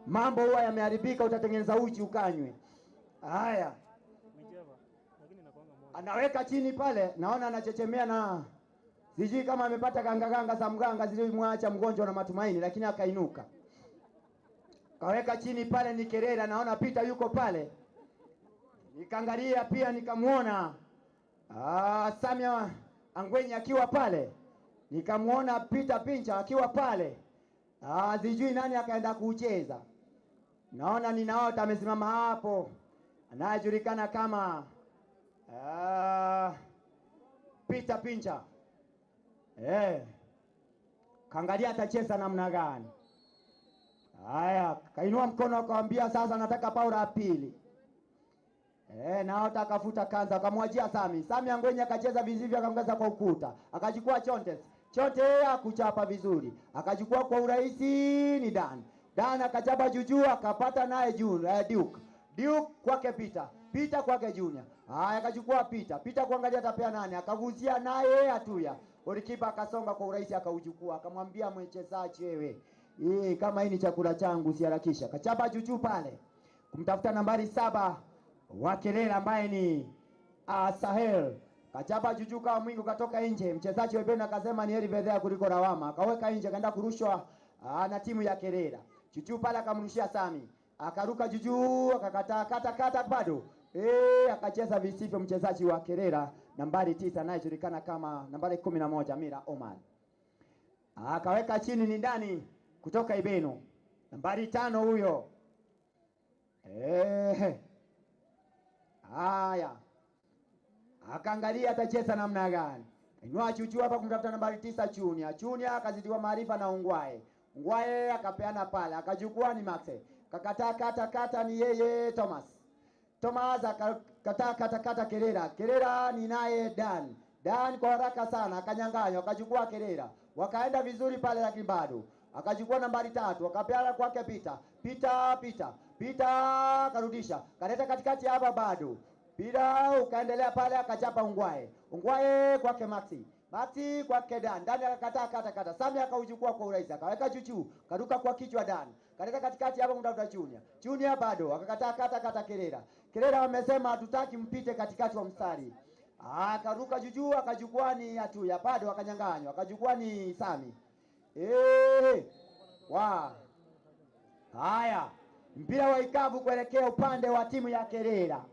mambo huwa yameharibika, utatengeneza uji ukanywe. Haya. Anaweka chini pale, naona anachechemea na sijui kama amepata ganga ganga za mganga zilimwacha mgonjwa na matumaini, lakini akainuka. Kaweka chini pale ni Kerera, naona Peter yuko pale. Nikaangalia pia nikamuona Samia Angwenyi akiwa pale. Nikamuona Peter Pincha akiwa pale. Sijui nani akaenda kucheza. Naona ninaota amesimama hapo. Anayejulikana kama Peter Pincha. Kaangalia atacheza namna gani. Haya, kainua mkono akamwambia sasa nataka paura ya pili. Naota akafuta kanza akamwachia Sami. Sami Angwenyi akacheza vizivyo akamgaza kwa ukuta. Akachukua Chonte. Chonte akuchapa vizuri. Akachukua kwa urahisi ni Dan. Dan akachapa juju akapata naye Duke. Duke kwake Peter. Peter kwake Junior. Haya, akachukua Pita. Pita kuangalia atapea nani, akaguzia naye Atuya. Golikipa akasonga kwa urahisi akauchukua, akamwambia mchezaji, wewe, hii kama hii ni chakula changu usiharakisha. Kachapa juju pale kumtafuta nambari 7 wa Kerera ambaye ni Sahel. Kachapa juju kama mwingi ukatoka nje. Mchezaji wa Ibeno akasema ni heri fedhea kuliko lawama. Akaweka nje, akaenda kurushwa na timu ya Kerera. Juju pale akamrushia Sami. Akaruka juju akakataa kata kata bado. Akacheza visivyo mchezaji wa Kerera nambari 9 anayejulikana kama nambari 11 Mira Omar. Akaweka chini ni ndani kutoka Ibeno. Nambari 5 huyo. Haya. Akaangalia atacheza namna gani. Inua chuchu hapa kumtafuta nambari 9 Junior. Junior akazidiwa maarifa na Ungwae. Ungwae akapeana pale, akachukua ni Max. Kakataa kata kata ni yeye Thomas. Thomas akakataa kata kata Kerera. Kerera ni naye Dan. Dan kwa haraka sana akanyang'anywa, akachukua Kerera. Wakaenda vizuri pale lakini bado. Akachukua nambari 3, akapeana kwake Peter. Peter Peter. Peter akarudisha. Kaleta katikati hapa bado. Pira ukaendelea pale akachapa Ungwae. Ungwae kwake Maxi. Maxi kwake Dan. Dan akakataa kata kata. Sami akauchukua kwa urahisi. Akaweka chuchu. Karuka kwa kichwa Dan. Kaleta katikati hapa kumtafuta Junior. Junior bado akakataa kata kata Kerera. Kerera wamesema hatutaki mpite katikati wa mstari. Akaruka juju akachukua ni Atuya bado akanyang'anywa. Akachukua ni Sami. Wa. Haya. Mpira wa ikabu kuelekea upande wa timu ya Kerera.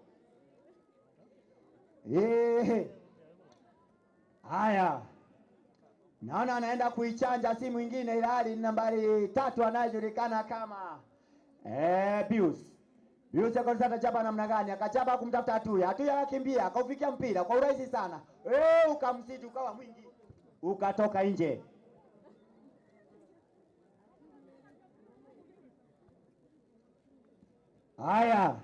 Haya. Naona anaenda kuichanja si mwingine ila hali nambari 3 anayejulikana kama Pius. Pius akaanza atachapa namna gani? Akachapa kumtafuta Atuya. Atuya akakimbia, akaufikia mpira kwa urahisi sana. Ukamsiti ukawa mwingi. Ukatoka nje. Haya.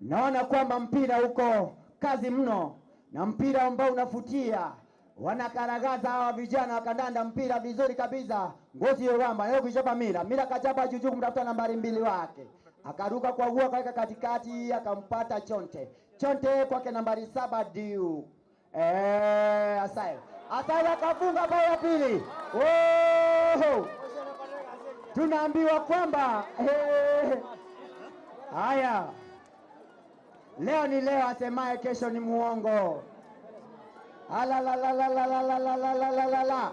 Naona kwamba mpira uko kazi mno na mpira ambao unafutia. Wanakaragaza hawa vijana wakandanda mpira vizuri kabisa. Ngozi yoramba leo kuchapa Mira. Mira kachapa juju kumtafuta nambari 2 wake. Akaruka kwa huo akaweka katikati akampata Chonte. Chonte kwake nambari 7 Diu. Asael. Asael akafunga bao ya pili. Oh! Tunaambiwa kwamba haya. Leo ni leo, asemaye kesho ni muongo. Ala la la la la la la la la la la la.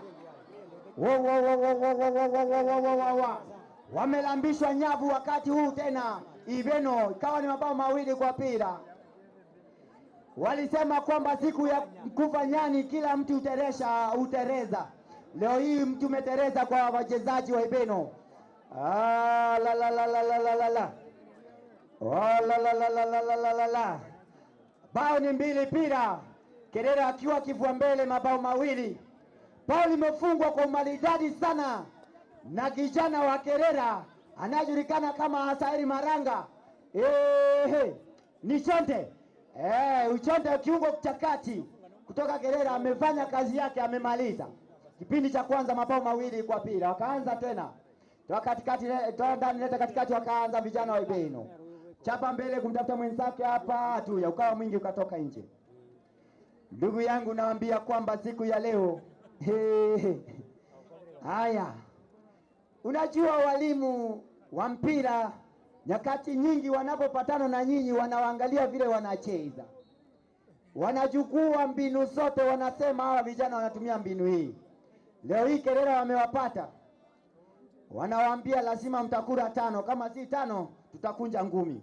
Wo wo wo wo wo wo wo wo wo wo wo wo. Wamelambishwa nyavu wakati huu tena Ibeno, ikawa ni mabao 2 kwa pira. Walisema kwamba siku ya kufa nyani kila mtu utereza. Leo hii mtu umetereza kwa wachezaji wa Ibeno. Ah la la la la la la la. Oh la la la la la la la la. Bao ni 2 pira. Kerera akiwa kifua mbele mabao 2. Bao limefungwa kwa umaridadi sana na kijana wa Kerera anajulikana kama Asairi Maranga. Ni Chonte. Uchonte kiungo cha kati kutoka Kerera amefanya kazi yake, amemaliza. Kipindi cha kwanza mabao 2 kwa pira. Wakaanza tena. Toa katikati, toa ndani, leta katikati, wakaanza vijana wa Ibeno. Chapa mbele kumtafuta mwenzake hapa, Atuya ukawa mwingi ukatoka nje. Ndugu yangu naambia kwamba siku ya leo haya. Unajua walimu wa mpira nyakati nyingi wanapopatana na nyinyi wanawaangalia vile wanacheza. Wanachukua mbinu zote, wanasema hawa vijana wanatumia mbinu hii. Leo hii Kerera wamewapata. Wanawaambia lazima mtakula 5, kama si 5 tutakunja ngumi.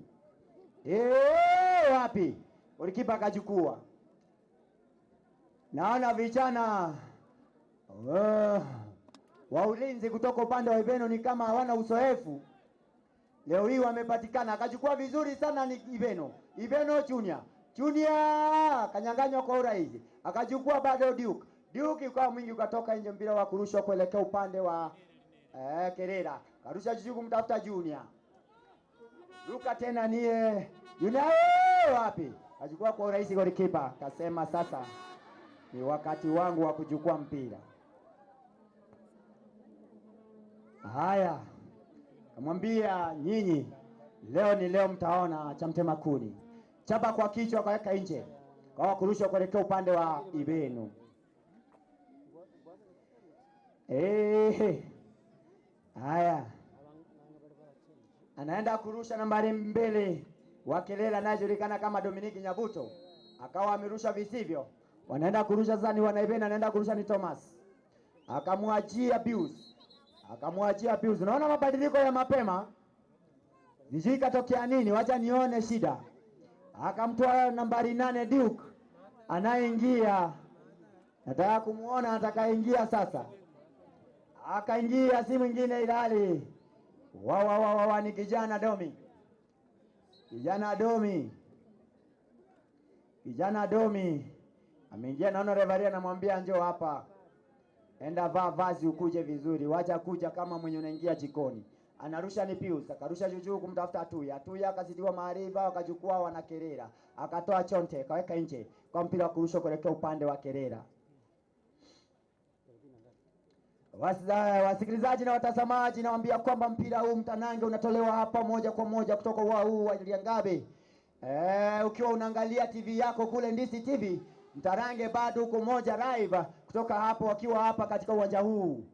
Wapi? Golikipa akachukua. Naona vijana wa ulinzi kutoka upande wa Ibeno ni kama hawana uzoefu. Leo hii wamepatikana. Akachukua vizuri sana ni Ibeno. Ibeno Junior. Junior kanyang'anywa kwa urahisi. Akachukua bado Duke. Duke ukawa mwingi ukatoka nje, mpira wa kurushwa kuelekea upande wa Kerera. Karusha juu kumtafuta Junior. Luka tena nie Junior wapi? Akachukua kwa urahisi golikipa. Kasema sasa ni wakati wangu wa kuchukua mpira. Haya. Kamwambia nyinyi leo ni leo, mtaona cha mtema kuni. Chapa kwa kichwa akaweka nje. Kwa kurusha kuelekea upande wa Ibeno. Haya. Anaenda kurusha nambari 2 wa Kerera anayejulikana kama Dominiki Nyabuto. Akawa amerusha visivyo. Wanaenda kurusha sasa ni wanaibena, anaenda kurusha ni Thomas. Akamwachia Pius. Akamwachia Pius. Unaona mabadiliko ya mapema? Sijui katokea nini, wacha nione shida. Akamtoa nambari 8 Duke anayeingia. Nataka kumuona atakayeingia sasa. Akaingia si mwingine ilali wa ni kijana Domi. Kijana Domi. Kijana Domi ameingia, naona refaria anamwambia njoo hapa. Enda vaa vazi ukuje vizuri, wacha kuja kama mwenye unaingia jikoni. Anarusha ni Pius, akarusha juu kumtafuta Atuya. Atuya akazidiwa maarifa, wakachukua wana Kerera. Akatoa chonte, akaweka nje kwa mpira wa kurusha kuelekea upande wa Kerera. Wasikilizaji na watazamaji, nawaambia kwamba mpira huu mtanange unatolewa hapa moja kwa moja kutoka uwanja huu wa Liangabe. Ukiwa unaangalia TV yako kule Ndisi TV, mtarange bado uko moja live kutoka hapo, wakiwa hapa katika uwanja huu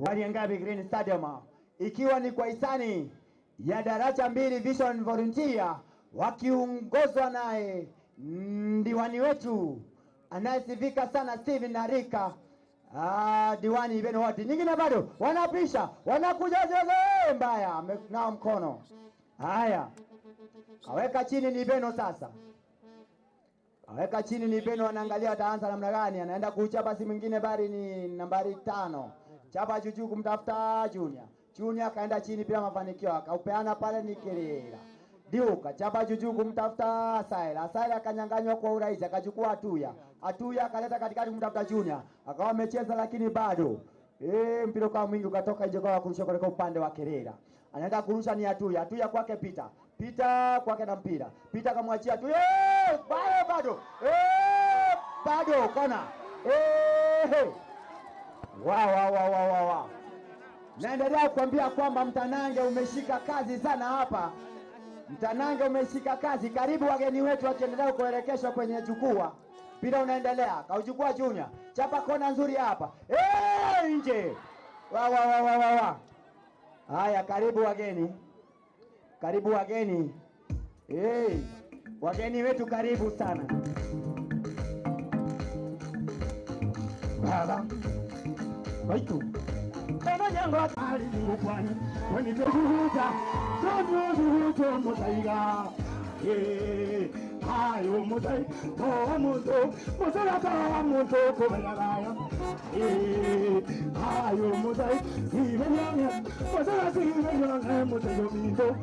wa Liangabe Green Stadium, ikiwa ni kwa hisani ya Daraja 2 Vision Volunteer wakiongozwa naye diwani wetu anayesifika sana Steven Narika. Diwani Ibeno wote. Nyingine bado wanapisha, wanakuja mbaya nao mkono. Haya. Kaweka chini ni Ibeno sasa. Kaweka chini ni Ibeno, anaangalia ataanza namna gani, anaenda kuchapa si mwingine bali ni nambari 5. Chapa juju kumtafuta Junior. Junior akaenda chini bila mafanikio, akaupeana pale ni Kerera. Diuka chapa juju kumtafuta Saila. Saila akanyang'anywa kwa urahisi, akachukua Atuya. Atuya akaleta katikati kumtafuta Junior. Akawa amecheza lakini bado. Mpira kwa mwingi ukatoka nje kwa kurusha kuelekea upande wa Kerera. Anaenda kurusha ni Atuya. Atuya kwake Peter. Peter kwake na mpira. Peter akamwachia Atuya. Bado. Bado kona. Wa. Naendelea kuambia kwamba mtanange umeshika kazi sana hapa. Mtanange umeshika kazi. Karibu wageni wetu wakiendelea kuelekeshwa kwenye jukwaa. Mpira unaendelea. Kauchukua Junior. Chapa kona nzuri hapa. Nje. Wa. Haya, karibu wageni. Karibu wageni. Wageni wetu karibu sana. Baba. Waitu. Eno nyango ali ngupani. Weni tohuta. Tohuta mutaiga. Ayo mutai to muto musala ta muto kobalaya. Ayo mutai sibenyanya musala sibenyanya mutai minto.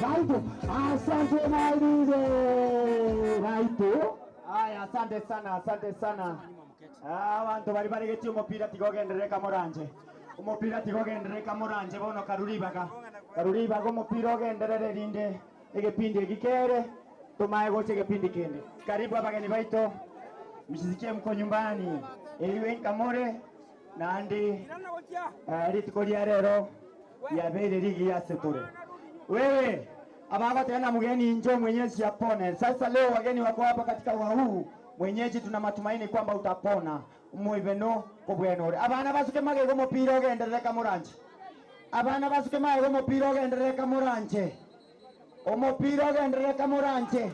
Baito asante maide baito. Haya, asante sana, asante sana. Abantu bari bari geti umupira tigogendereka moranje. Umupira tigogendereka moranje bono karuribaga. Karuribaga umupira ogenderere rinde egepindi gikere. Tumaye goche kipindi kende. Karibu abageni baito. Mshisikie mko nyumbani. Eliwe nkamore na andi rituko lya rero ya bere ligi ya seture. Wewe abago tena mgeni njoo mwenyeji apone. Sasa leo wageni wako hapa katika huu mwenyeji, tuna matumaini kwamba utapona. Muiveno kobwenore. Abana basuke magego mupira ogendereka moranje. Abana basuke magego mupira ogendereka moranje. Omopira ogendereka moranje.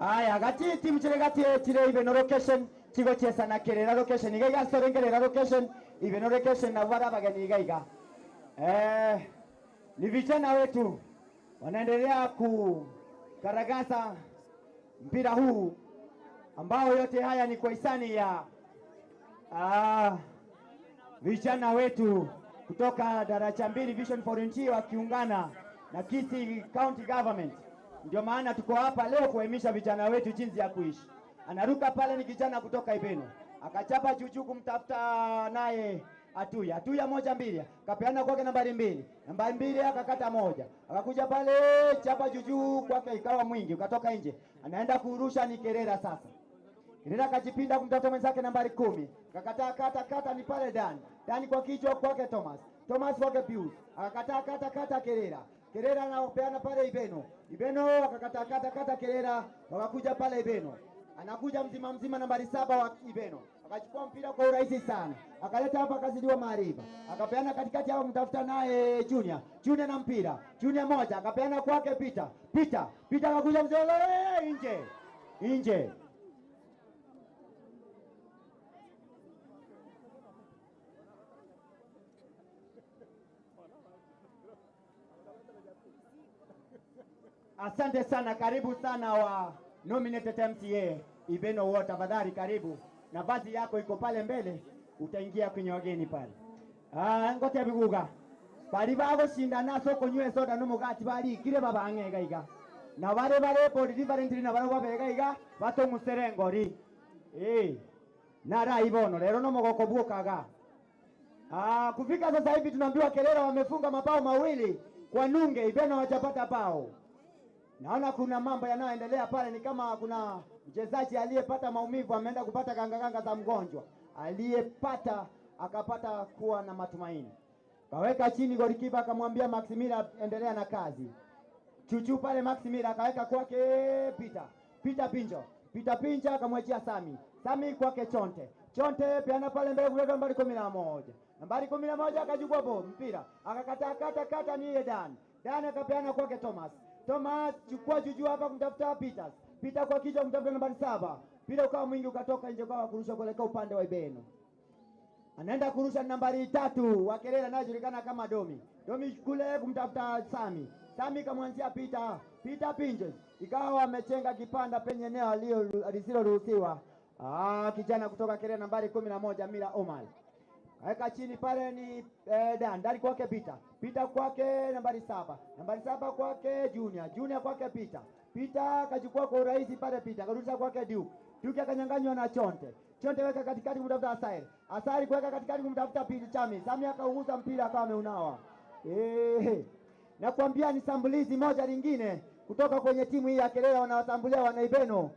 Aya, gati timu chile gati chile Ibeno location chigo chesa na Kerera location iga iga sorengerera location Ibeno location na wara bageni iga iga. Ni vijana wetu wanaendelea kukaragasa mpira huu ambao yote haya ni kwa hisani ya vijana wetu kutoka Daraja 2 Vision Volunteer wakiungana na Kisii County Government. Ndio maana tuko hapa leo kuhaimisha vijana wetu jinsi ya kuishi. Anaruka pale ni kijana kutoka Ibeno. Akachapa juju kumtafuta naye Atuya. Atuya 1-2. Kapeana kwake nambari 2. Nambari 2 akakata 1. Akakuja pale chapa juju kwake ikawa mwingi ukatoka nje. Anaenda kurusha ni Kerera sasa. Kerera akajipinda kumtafuta mwenzake nambari 10. Akakataa kata kata ni pale Dani. Dani kwa kichwa kwake Thomas. Thomas kwake Pius. Akakataa kata kata Kerera. Kerera anaopeana pale Ibeno. Ibeno akakata kata kata Kerera, wakakuja pale Ibeno. Anakuja mzima mzima nambari 7 wa Ibeno. Akachukua mpira kwa urahisi sana. Akaleta hapa akazidiwa maarifa. Akapeana katikati hapo mtafuta naye Junior. Junior na mpira. Junior moja akapeana kwake Peter. Peter akakuja mzee nje. Nje. Asante sana, karibu sana wa nominated MCA Ibeno wote, tafadhali karibu. Nafasi yako iko pale mbele, utaingia kwenye wageni pale. Ngote biguga. Bali bago shinda naso konywe soda no mugati bali kire babangega iga. Na wale bale body different na bale babega iga bato muserengori. Nara ibono lero no mogoko bukaga. Kufika sasa hivi tunaambiwa Kerera wamefunga mabao 2 kwa nunge, Ibeno hawajapata bao. Naona kuna mambo yanayoendelea pale, ni kama kuna mchezaji aliyepata maumivu ameenda kupata kanga za mgonjwa. Aliyepata akapata kuwa na matumaini. Kaweka chini golikipa akamwambia Maximila endelea na kazi. Chuchu pale Maximila akaweka kwake Peter. Peter Pinjo. Peter Pinjo akamwachia Sami. Sami kwake Chonte. Chonte peana pale mbele kuleta nambari 11. Nambari 11 akachukua bo mpira. Akakata kata kata ni Dan. Dan akapeana kwake Thomas. Thomas chukua juju hapa kumtafuta Peters. Peter kwa kichwa kumtafuta nambari 7. Mpira ukawa mwingi ukatoka nje kwa kurusha kuelekea upande wa Ibeno. Anaenda kurusha nambari 3 wa Kerera anayejulikana kama Domi. Domi kule kumtafuta Sami. Sami kamwanzia Peter. Peter Pinjes. Ikawa amechenga kipanda penye eneo lisiloruhusiwa. Kijana kutoka Kerera nambari 11 Mira Omar. Weka chini pale ni Dan. Dali kwake Peter. Peter kwake nambari 7. Nambari 7 kwake Junior. Junior kwake Peter. Peter akachukua kwa urahisi pale Peter. Akarudisha kwake Duke. Duke akanyang'anywa na Chonte. Chonte weka katikati kumtafuta Asairi. Asairi kuweka katikati kumtafuta Peter Chami. Sami akaugusa mpira akawa ameunawa. Nakwambia ni sambulizi moja lingine kutoka kwenye timu hii ya Kerera, wanawasambulia wanaibeno.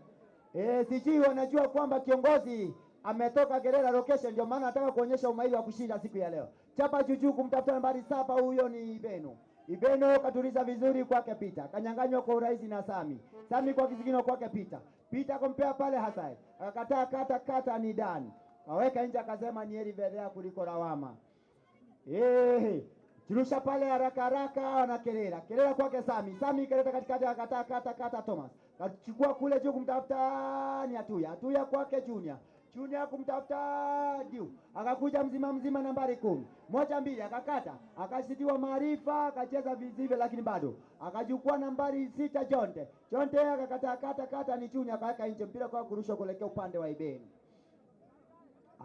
Sijui wanajua kwamba kiongozi ametoka Kerera location, ndio maana anataka kuonyesha umahiri wa kushinda siku ya leo. Chapa juju kumtafuta nambari 7, huyo ni Ibeno. Ibeno katuliza vizuri kwake Peter. Kanyang'anywa kwa urahisi na Sami. Sami kwa kisigino kwake Peter. Peter kompea pale Hasai. Akakataa kata kata ni Dan. Kaweka nje akasema ni heri velea kuliko lawama. Jirusha pale haraka haraka wana Kerera. Kerera kwake Sami. Sami kaleta katikati akakataa kata kata Thomas. Kachukua kule juu kumtafuta ni Atuya. Atuya kwake Junior. Junior kumtafuta Diu. Akakuja mzima mzima nambari 10. 1 2 akakata. Akashidiwa maarifa, akacheza vizivyo lakini bado. Akachukua nambari 6 Jonte. Jonte akakata kata kata ni Junior akaweka nje mpira kwa kurusha kuelekea upande wa Ibeni.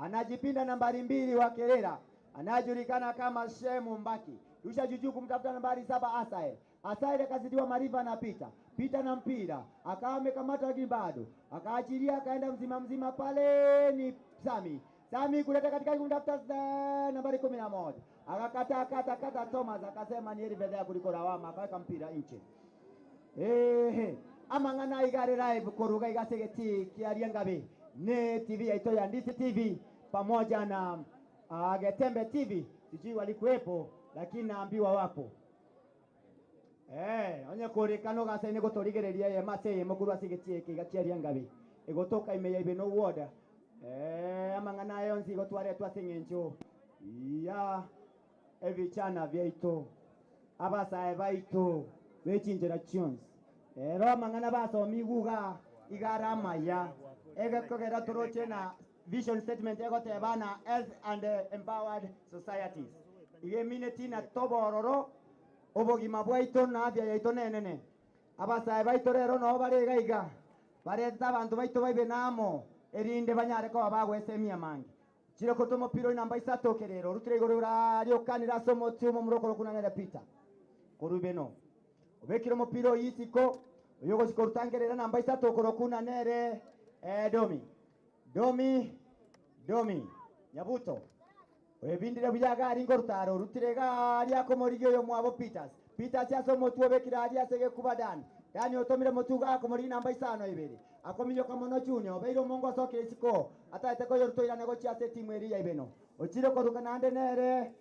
Anajipinda nambari 2 wa Kerera. Anajulikana kama Shemu Mbaki. Rusha juju kumtafuta nambari 7 Asael. Asael akazidiwa maarifa na Peter. Peter na mpira akawa amekamata lakini bado akaachilia akaenda mzima mzima pale ni Sami. Sami kuleta katikati kumtafuta nambari 11. Akakata kata kata Thomas akasema ni heri bedha kuliko lawama, akaweka mpira nje. Amangana igare live koruga igasegeti kiaria ngabe ne TV yaito ya Ndisi TV pamoja na Getembe TV, sijui walikuwepo lakini naambiwa wapo. Onye kurekano gase ne gotorigereria ye mase ye mukuru asigetie kigachiaria ngabe egotoka imeya Ibeno woda. Amangana ayo nsigo twaretwa sing'encho ya ebichana byaito abasae baito bechinjera chionsi. Ero amangana basomi guga igarama ya egekogera toroche na vision statement egotebana health and empowered societies. Igemine tina tobororo obogima bwaito na afya yaito nenene. Abasae baito rero no barega iga bareta abantu baito baibe namo erinde banyare ko bagwesemia mangi. Chiro kotomo piro inamba 3 Kerero rutire igoro rariokanira somo tumo murokoro kunanera Peter. Korubeno. Obekiro mopiro yisiko oyogo sikorutangerera namba 3 korokunanere Domi. Domi Nyabuto. Ebindire buyaga ari ngorutaro rutire gari akomorigyo yo mwabo Peters. Peters yasomo tuobekira ari asege kuba Dan. Dani otomire motuga akomori namba 5 ibere. Akominyo kamono Junior beiro mongo sokire siko ataete ko yorutoira nego chiase timu eri ya Ibeno. Ochire koruka nande nere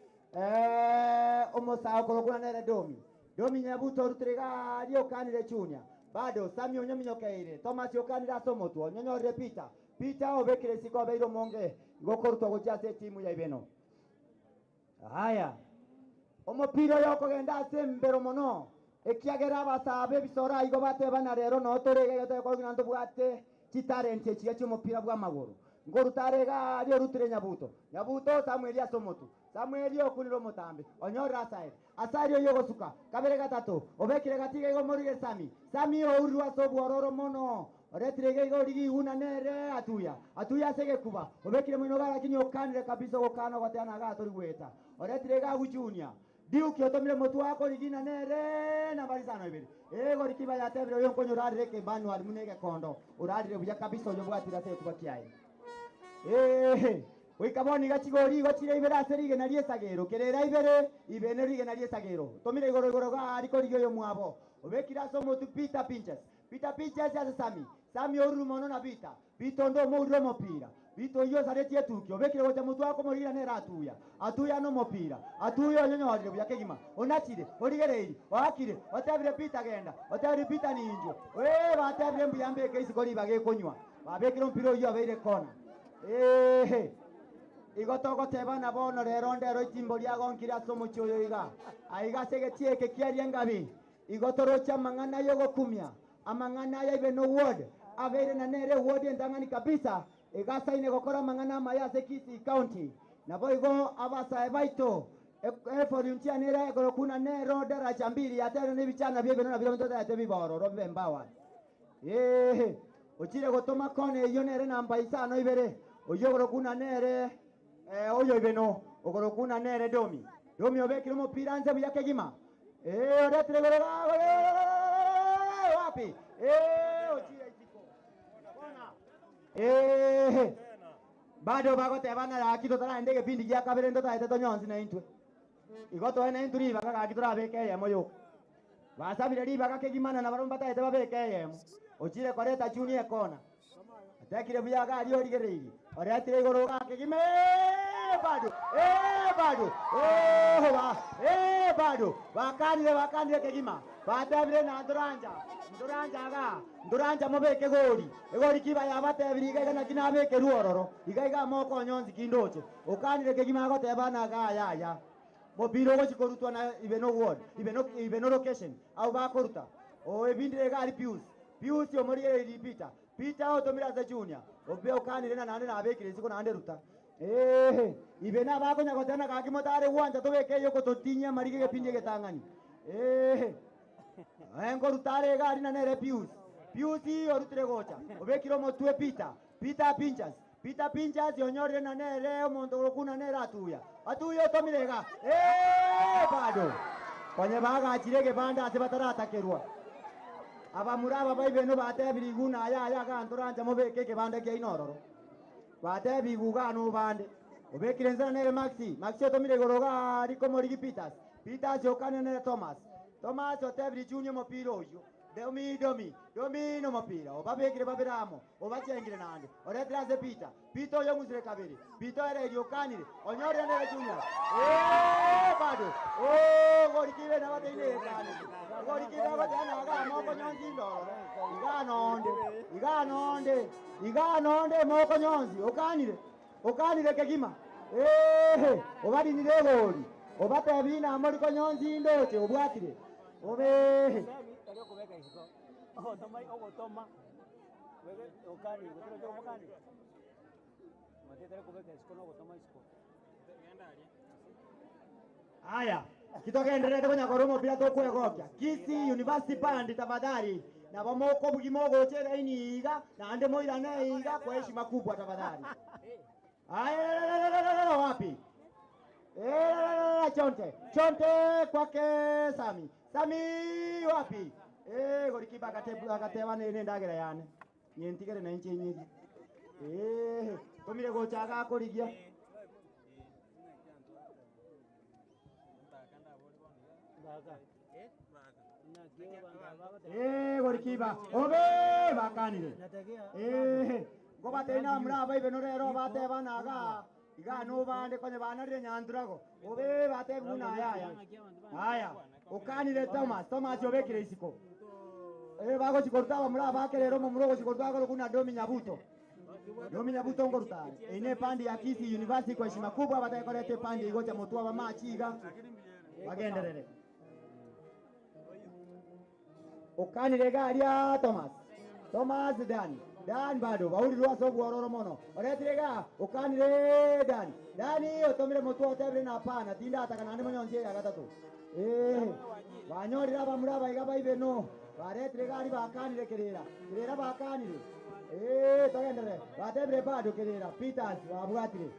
omosa korokuna nere Domi. Domi Nyabuto rutire gari okanire Junior. Bado Sami onyominyokeire Thomas okanira somotu onyonyorire Peter. Peter obekire siko abeiro monge gokorutwa gochia timu ya Ibeno. Haya. Omopira yokogenda ase mbero mono. Ekiagera abasabe bisora igo batebana rero no torege gotekogina ntobwate chitalenti echiga chiomopira bwa magoro. Ngorutarega ari orutire Nyabuto. Nyabuto Samuel asomotu. Samuel okunira omotambe. Onyora asaeri. Asaeri oyo gosuka. Kabere gatatu. Obekire gatiga igo morige Sami. Sami ourwa sobwororo mono. Oretire igo rigi una nere atuya. Atuya sege kuba. Obekire mwino gara kinyo kanire kabisa gokana gwateana gato rigweta. Oretire ga Junior. Diuki otomire motu wako rigina nere nambari sano ibere. Ego rikiba ya tebere oyo nkonyo urarire ke manual munege kondo. Urarire buya kabisa oyo bwatira se kuba kiai. Oikaboni gachigori gochire ibere ase rigena riesagero kerera ibere ibene rigena riesagero tomire igoro igoro ga ariko rigyo mwabo obekira so motu Peter Pinches. Peter Pinches ase Sami. Sami orumono na Peter. Peter ndo mouro mopira. Bito iyo saretie tukio obekire gocha mutu wako morira nera atuya. Atuya no mopira. Atuya onyonyorire buya kegima. Onachire origereiri wakire otabire Peter genda. Otabire Peter ninjo. We batabire mbuyambe ke isikori bagekonywa. Babekire mpira oyo abeire kona. Igo togotebana bono rero ndero itimbo riagonkire ase omochie oyo iga. Aiga ase egetie kiaria engabi. Igo toroche amang'ana yogokumia. Amang'ana ya Ibeno ward. Abeire na nere ward entang'ani kabisa. Egasaine gokora amang'ana amaya ase Kisii County. Nabo igo abasae baito. Eforuntia nere egorokuna nero daraja mbili atere nebichana bia Ibeno na biro ntotaete bibororo bibe empowered. Ochire gotoma kone eyo nere namba isano ibere. Oyo ogorokuna nere oyo Ibeno ogorokuna nere Domi. Domi obekire omopira nse buya kegima. Oretire goro wapi? Ochire isiko. Kona. Bado bagotebana gaki totaraende egepindi gia kabere ntotaete tonyonsi na intwe. Igo toene intwe ribaga gaki torabeke eyemo yoka. Basabire ribaga kegimana na baromba bataete babeke eyemo. Ochire koreta Junior kona. Atekire buya gari origereiri. Oretire igoro gake gime bado. Bado. Ba. Bado. Bakanire kegima. Batabire na nduranja. Nduranja ga. Nduranja mobeke gori. Egori kiba ya batebiri iga na kinabeke ruororo. Iga iga moko nyonzi kindoche. Okanire kegima gotebana ga ya ya. Mopira ogochikorutwa na Ibeno ward. Ibeno location. Au bakoruta. O ebindire gari Pius. Pius omorire Peter. Peter otomira za Junior. Obe okanire na nande nabekire siko nande ruta. Ibena bakonya gotena gaki motare gwanja tobeke yoko totinya marige gepindi getang'ani. Engo rutare gari na nere Pius. Pius orutire gocha. Obekire omotwe Peter. Peter Pinchas. Peter Pinchas onyorire na nere omonto gokuna nere atuya. Atuya otomire ga. Bado. Konye bagachire gebanda ase bataratakerwa. Abamuraba baibeno batebiri guna ya ya gantoranja mobeke kebanda kia inororo. Batebi gugano bande. Obekire nzana nere Maxi. Maxi otomire goroga ariko morigi Peters. Peters okane nere Thomas. Thomas otebiri Junior mopira oyo. Domi domi no mopira. Obabekire babiramo. Obachengire nande. Oretira se Peter. Peter oyo ngusire kabiri. Peter ere yokanire. Onyore nere Junior. Bado. Gorikibe na bateine kane. Gorikibe batana ga moko nyonzi ndoro. Iga nonde moko nyonzi. Okanire. Okanire kegima. Obarinire gori. Obatebina moriko nyonzi ndoche obwatire. Obe. Haya, kitokenderete konyakora omopira tokwegokia. Kisii University Band tafadhali. Na bomoko bugimogo chera ini iga na ande moirane iga kwa heshima kubwa tafadhali. Haya, wapi? Chonte. Chonte kwake Sami. Sami wapi? Gorikiba akateba nene ndagera yane. Nyentigere na inche nyingi. Tomire gochaga korigia. Gorikiba. Obe bakanire. Gobatena mura ibeno rero bateba naga. Iga no bande konye banarire nyandurago. Obe batebuna ya ya. Haya, okanire Thomas. Thomas obekire isiko. Bago chikortaba mura bakerero mumurogo chikortaba kuna Domi Nyabuto. Domi Nyabuto ngorutare. Ine pandi ya Kisii University kwa heshima kubwa batakorete pandi igocha motua wa machiga. Bagenderere. Okanire garia Thomas. Thomas Dan. Dan bado bauri rwaso bwororo mono. Oretire ga okanire Dan. Dani otomire motua otebre na pana tinda atakana ande monyonje ya gatatu. Banyorira bamura baiga baibe no. Baretire gari bakanire kerera. Kerera bakanire. Togendere. Batebre bado kerera. Peters babwatire.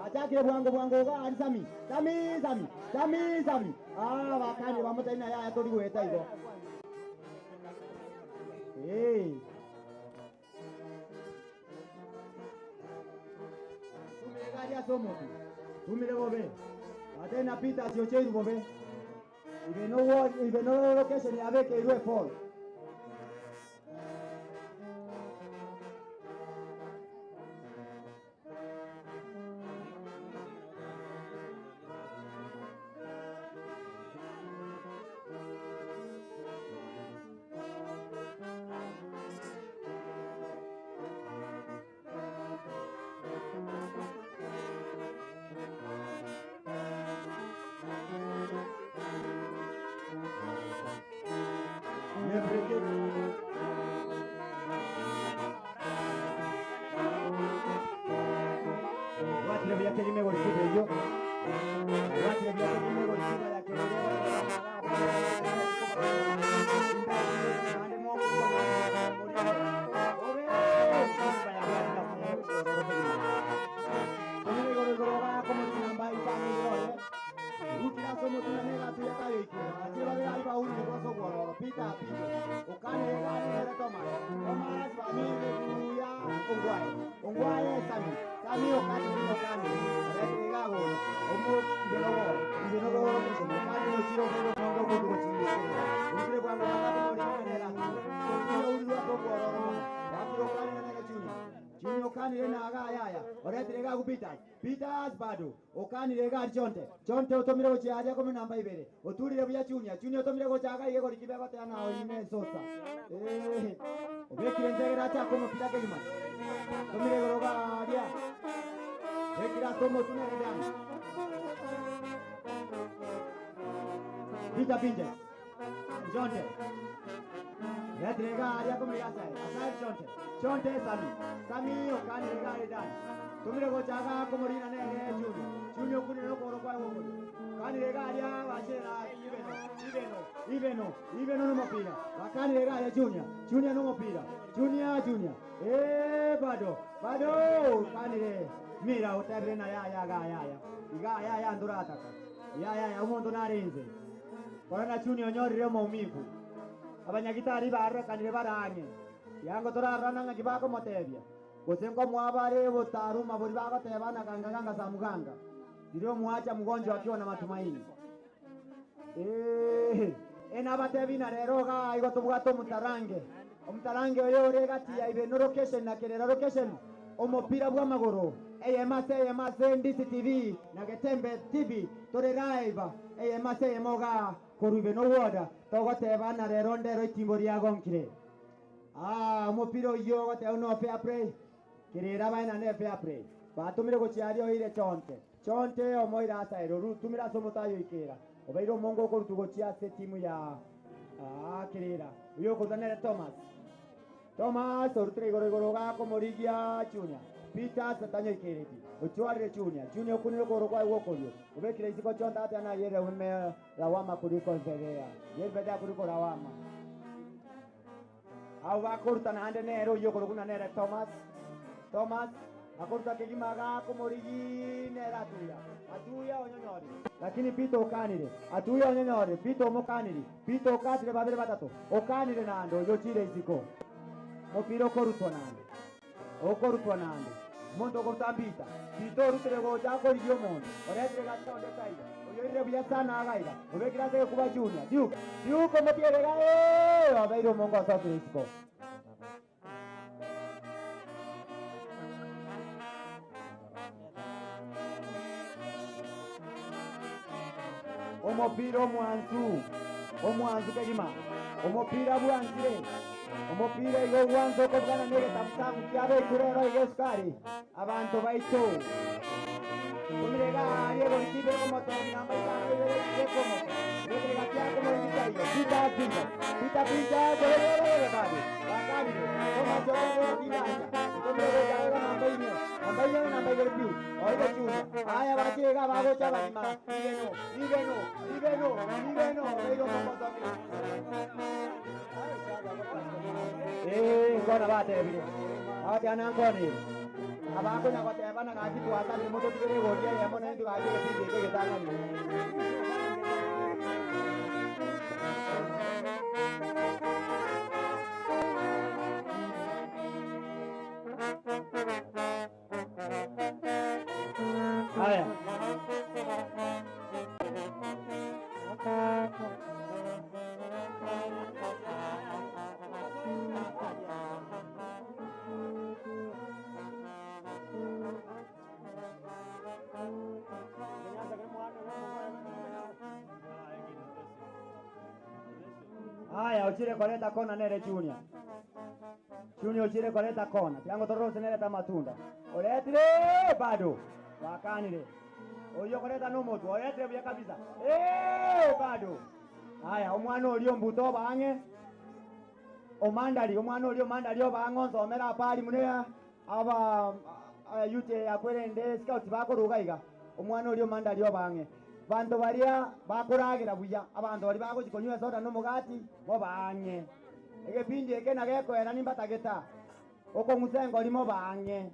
Achakire bwango bwango ga ari Sami. Sami Sami. Sami Sami. Ah bakanire bamutaina ya tori gweta igo. Tumire gari asomotu. Tumire bobe. Batena Peters yocheiru bobe. Ibeno location ya beke irwe fall. Peters bado okanire gari chonte chonte otomire gochiaria komi namba ibere oturire buya Junior Junior otomire gochaga ige gorikibe goteana oime sosa obekire nzegera chako mupira kegima tomire gorogaria ekira tomo tunere dan Peter Pinjes Chonte retire garia komi gasai asai chonte chonte Sami Sami okanire gari dan Tumire gochaga komorina nere Junior Junior kuni no koro kwa gogo kanire garia bachera Ibeno Ibeno Ibeno no mopira bakanire garia Junior Junior no mopira Junior Junior bado bado kanire mira otebre na ya ya ga ya ya iga ya ya ndurata ya ya ya umuntu narinze korana Junior nyorire maumivu abanyagitari barra kanire barange yango torarana ngakibako motebia Gosengo mwabare botaruma bori bagotebana ganga ganga za muganga. Ndio muacha mgonjwa akiwa na matumaini. Ena batebina rero ga igo tubwato mutarange. Omutarange oyo regati ya Ibeno location na Kerera location. Omopira bwa magoro. AMC AMC NDC TV na Getembe TV tore live AMC emoga koru Ibeno woda togotebana rero ndero itimbo ria gonkire. Ah, omopira oyo gote no fair play. Kerera baina ne fair play. Batumire gochiario ire chonte. Chonte omoira asairo rutumira somotayo ikera. Obeiro mongo korutu gochia se timu ya Kerera. Uyo kotanere Thomas. Thomas orutre igoro igoro ga komorigia Junior. Peter satanyo ikereti. Ochuare Junior. Junior kuniro koro kwa wokolio. Obekire isiko chonta ate ana yere ume lawama kuliko Nzegea. Yere beda kuliko lawama. Au bakoruta na ande nero yo korokuna nere Thomas. Thomas akoruta kegimaga komorigi nera atuya. Atuya onyonyori. Lakini Pito okanire. Atuya onyonyori. Pito omokanire. Pito okatire babere batatu. Okanire nando yochire isiko. Mopiro korutwa nando. Okorutwa nando. Mondo koruta mbita. Pito rutere goja korigio mondo. Oretire gacha ondetaida. Oyoire buya sana agaira. Obekira se kuba Junior. Duke. Duke mopiere gae. Abeiro mongo asatire isiko. Omopira omwanzu. Omwanzu kegima. Omupira bwanzire. Omupira igo gwanzo kobwana nege tamutamu kiabe kurero igo sukari. Abantu baito. Kumirega ariego kibe komoto namba itano ibere komo. Kumirega kia komo itayo. Pita pita. Pita pita gore bado. Bakari. Koma jogo dinanja. Kumirega gaga namba ine. Namba ine namba ibere piu. Oiga chunya. Aya bachega bago chabalima. Ibeno, ibeno, ibeno, ibeno. Ibeno komoto. Kona batebire. Abate anankoni. Abako na kwateba na gaji kwata ni moto tigere goria ya mona ndu gaji kiti deke getanga ni. Haya. Haya, uchire koleta kona nere Junior. Junior uchire koleta kona. Tiango torose nere ta matunda. Oletire bado. Wakanire. Oyo koleta no moto. Oletire buya kabisa. Bado. Haya, omwana olio mbuto bange. Omandali, omwana olio mandali obango nsomera pali munea aba yute akwerende scout bakoruga iga. Omwana olio mandali obange. Bantu baria bakuragira buya abantu bari bagochikonywa soda no mugati mo banye egepindi eke nagekoera nimbatageta okong'usengo rimo banye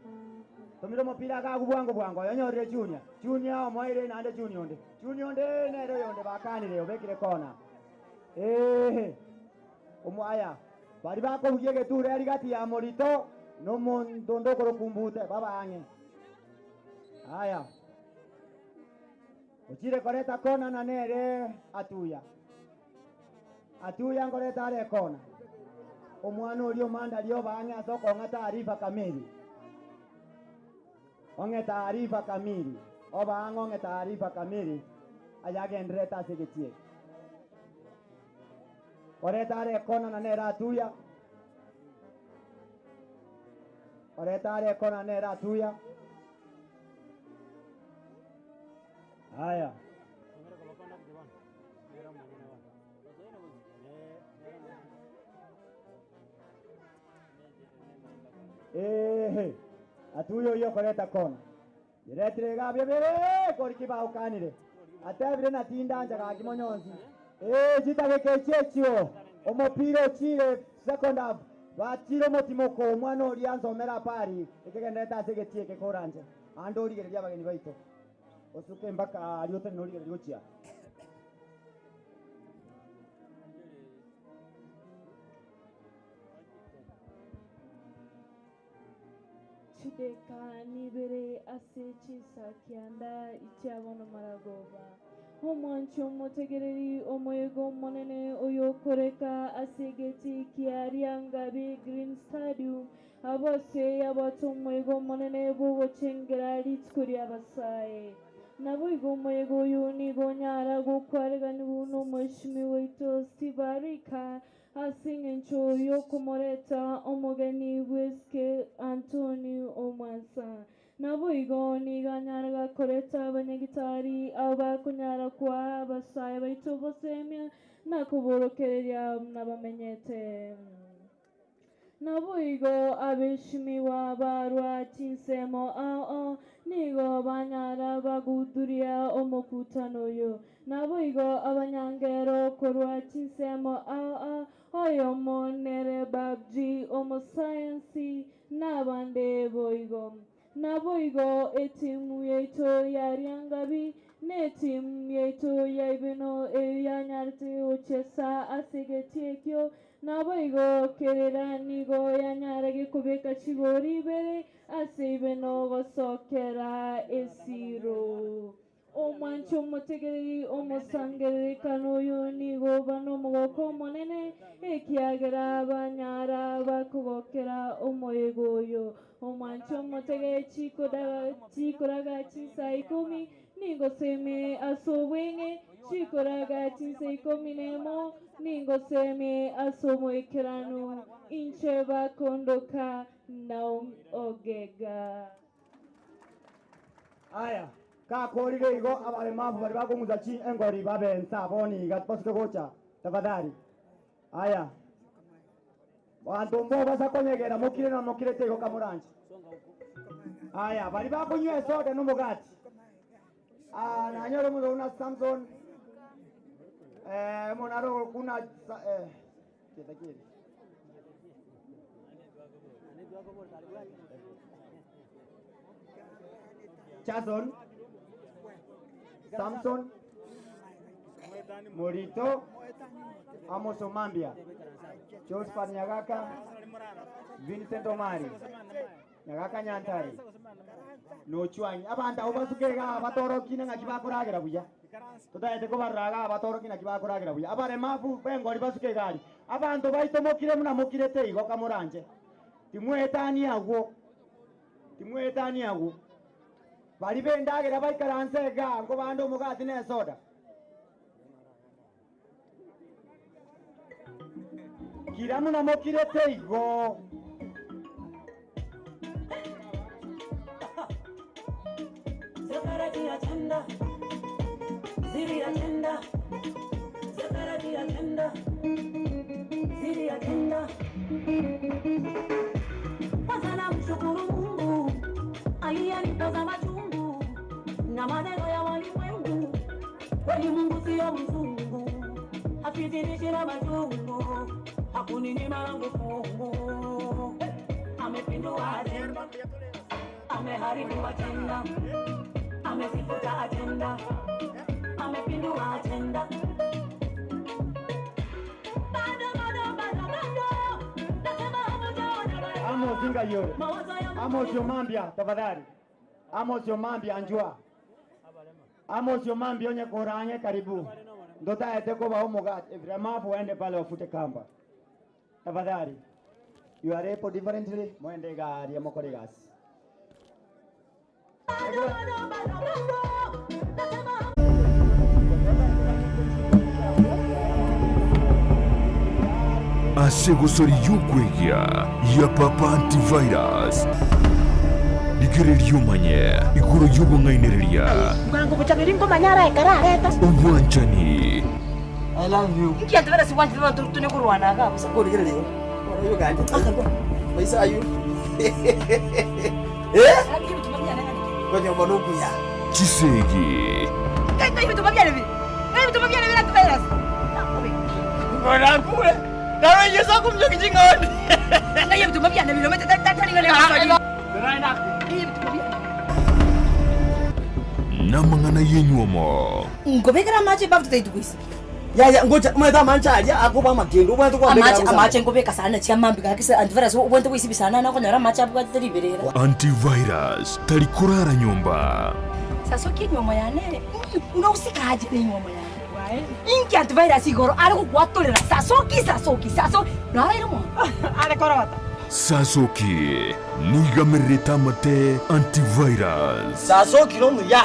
tomiro mopira gagu bwango bwango yonyorire Junior Junior omoire nande Junior onde Junior onde nero yonde bakanire obekire kona omwaya bari bakobugia geture ari gati ya morito no mondo ndokoro kumbute babanye haya. Ochire koreta kona na nere atuya. Atuya ngoreta are kona. Omwana olio manda lio banya soko nga taarifa kamili. Onge taarifa kamili. Oba onge taarifa kamili. Ayagendreta segetie. Koreta are kona na nere atuya. Koreta are kona nere atuya. Haya. Atuyo yo koleta kona. Yeretire gabye bere koriki baukanire. Atebire na tinda nja gaki monyonzi. Jitageke chechio. Omopiro chire second half. Batiro motimoko omwana ori ansomera pari. Ekegendeta segetie kekoranje. Ando origereria abageni baito. Osuke mpaka aliote norigereria gochia. Chideka nibere ase chisa kianda ichiabono maragoba. Omwanchi omotegereri omoyego monene oyokoreka ase geti kiariangabi Green Stadium abose abato omoyego monene bogochengera rituko riabasae. Naboigo omoyego oyo nigo nyara gokwareganiwa n'omweshimi waito Steve Arika ase eng'encho yokomoreta omogeni bwesike Anthony Omwansa. Naboigo nigo nyara gakoreta abanyagitari abakonyara kwa abasae baito bosemia nakoborokereria nabamenyete. Naboigo abeshimiwa barwa chinsemo ao nigo banyara baguduria omokutano oyo. Naboigo abanyangero korwa chinsemo ao oyo monere babji omosayansi nabande boigo. Naboigo etimu yaito yariangabi netimu yaito yaibeno eyanyarete ochesa asegeti ekio. Naboigo kerera nigo yanyarage kubeka chigori ibere ase ibeno gosokera esiro. Omwanchi omotegereri omosangererekano oyo nigo bano omogoko omonene Ekiagera banyara bakugokera omoyego oyo omwancho omotege chikoraga chinsa 10 ningoseme ase obweng'e chikoraga chinsa 11 ningoseme ase omoikeranu inche bakondoka Naomi Ogega. Aya kakorire igo abalemavu bali bakung'uza chi engori babensa boni basuke gocha tafadhali. Aya bantu mbo basakonyegera mukire na mukirete igo kamuranje. Aya bali bakunywa esoda n'umugati. Nanyoro muzo una Samson monaro kuna kitakiri Jason Samson Morito Amos Omambia Josephat Nyagaka Vincent Omari Nyagaka Nyantari Nochwanyi abantu abo basukega abatorokine ng'aki bakoragera buya tutaete kobaraga abatorokine ng'aki bakoragera buya abaremavu bengori basukega ari abantu baitomokire muna mokirete igo kamuranje timwetani agwo bari bendagera baikaranse ga ngo bande omugati ne soda kira muna mokirete igo. Zakarati agenda, Ziri agenda, Zakarati agenda, Ziri agenda. Kwanza namshukuru Mungu aliyenipoza machungu na maneno ya walimwengu. Kweli Mungu sio mzungu, hafitinishi na machungu, hakuninyima langu fungu. Amepindua agenda, ameharibu agenda, amezifuta agenda, amepindua agenda. Bado bado bado bado, nasema hamujaona bado. Amos Ingayore, Amos Omambia tafadhali. Amos Omambia anjua. Amos Omambia onye koranye karibu. Ndota ete koba omugati vremafu waende pale wafute kamba. Tafadhali. You are able differently mwende gari ya mokore gasi. Asegosori y'ukwegya ya Papa Antivirus ligererio manye iguru y'ubung'ainereria obwanchani. I love you. Nki antivirus wanti bantu tune kurwana ga busa korigererio ora maisa ayu eh kwenye manuku ya Chisegi kai bitu babyale bi kai bitu babyale bi antivirus ngona kule dawe yeso kumjo kijingoni kai bitu babyale bi lomete tatani ngale hasali namangana yenyuomo ngobekera mache bafu taidukwisi ya ngoja mweta mancha akoba magendo ubwantu kwa amache amache ngobeka sana chiamambi kakise antivirus ubwantu kwisibisana nakonyora mache abuka tiriberera Antivirus talikurara nyumba sasa kinyomo yane unausikaje nenyomo yane inki antivirus igoro ari kugwatolera sasoki sasoki saso narairo mo ari korota Sasoki nigamereta mate antivirus Sasoki no muya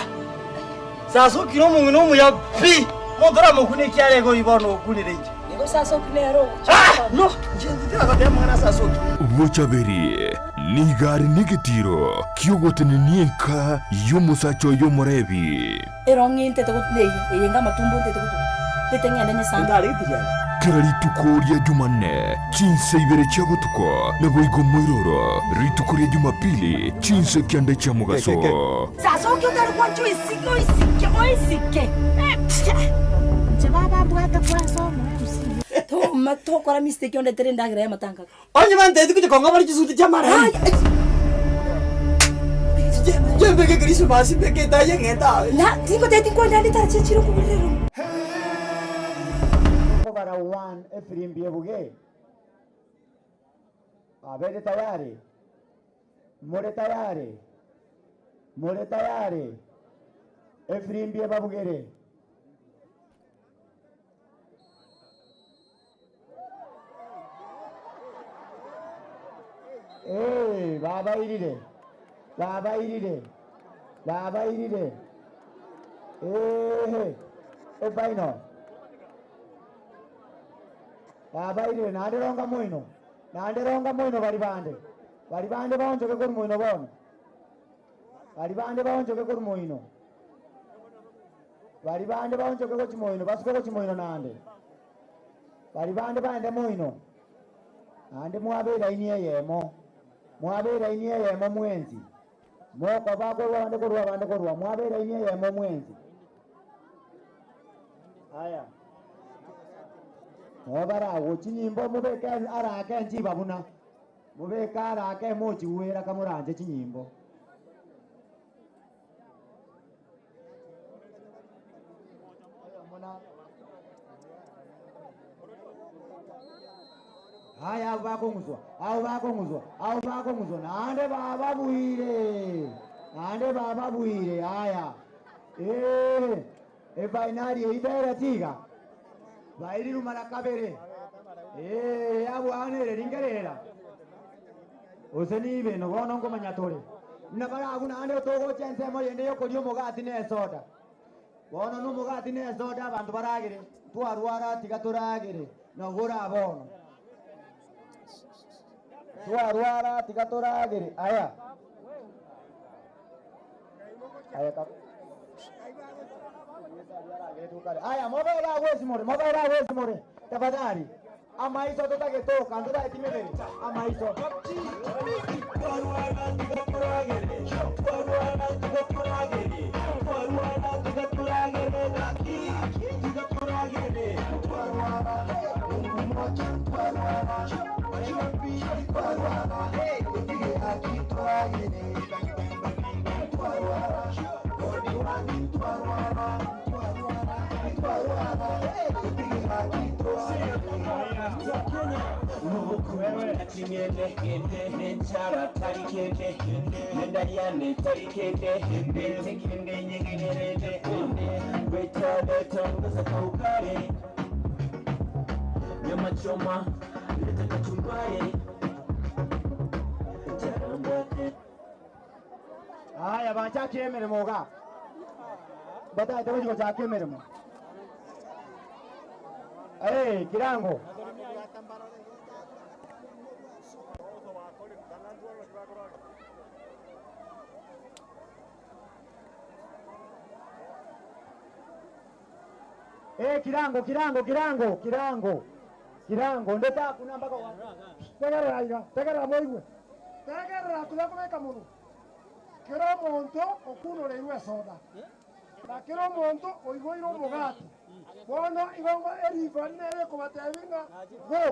Sasoki no mu no muya pi Mondora mukune kyarego ibono okulirenje. Nigo sasoki nero. No, njendira kote mwana sasoki. Bochaberi nigari nigitiro kyogotene nienka yomusacho yomorebi. Ero nginte to nei eyenga matumbo nte to tetengene nyesanda. Kera rituko rya Jumanne chinse ibere cha butuko naboigo moiroro rituko rya Jumapili chinse kyande cha mugaso. Sasoki utari kwanchu isike isike oisike. Baba bwata kwaso to matokora mistake onde terenda gira matanga. Onye mante ndikuje konga bari chisuti cha mara. Je mbeke Christmas mbeke taye ngeta. Na tingo te tingo ndani ta chichiro kubirero. Bara 1 efirimbi ebuge. Abere tayari. More tayari. More tayari. Efirimbi ebabugere. Babairire. Babairire. Babairire. Eh, epaino. Babairire nanderonga mwino. Nanderonga mwino bali bande. Bali bande baonjoke kuri mwino bono. Bali bande baonjoke kuri mwino. Bali bande baonjoke ko chimoino, basuke ko chimoino nande. Bali bande bande mwino. Nande mwabeera inie yemo. Mwabeera inie yemo mwenzi. Moko bako bande korwa bande korwa mwabeera inie yemo mwenzi. Haya. Mobara gochinyimbo mubeke arake njiba buna. Mubeke arake mochiwera kamuranje chinyimbo. Haya bakonguzwa, au bakonguzwa, au bakonguzwa. Nande baba buire. Nande baba buire. Haya. Eh, e finali ibera tiga. Bairi rumara kabere. Eh, abo anere ringerera. Oseni ibe no bono ngomanya tore. Nabara aguna ande togo chense mo yende yokolio mugati ne soda. Bono no mugati ne soda abantu baragire. Twarwara tiga turagire. No gura bono. Twarwara tiga turagire. Aya. Aya ka. Aya, mobile awezi more. Tafadhali. Amaiso tutagetoka, ndoda itimebere. Amaiso. Twarwara tiga turagire. Twarwara tiga turagire. Twarwara tiga turagire. Tiga turagire. Twarwara. Mungu moja twarwara. Nyama choma, leta kachumbari. Haya bachaki emirimo ga. Bata itawe chaki emirimo. Eh, kirango. Eh, kirango kirango kirango kirango. Kirango ndeta kuna mpaka wa. Tegerera iga, tegerera moigwe. Tegerera tugakubeka muno. Kero omonto okunoreirwe esoda. Na kero omonto oigoire omogati. Bono igongo eriko nere kobatebinga go.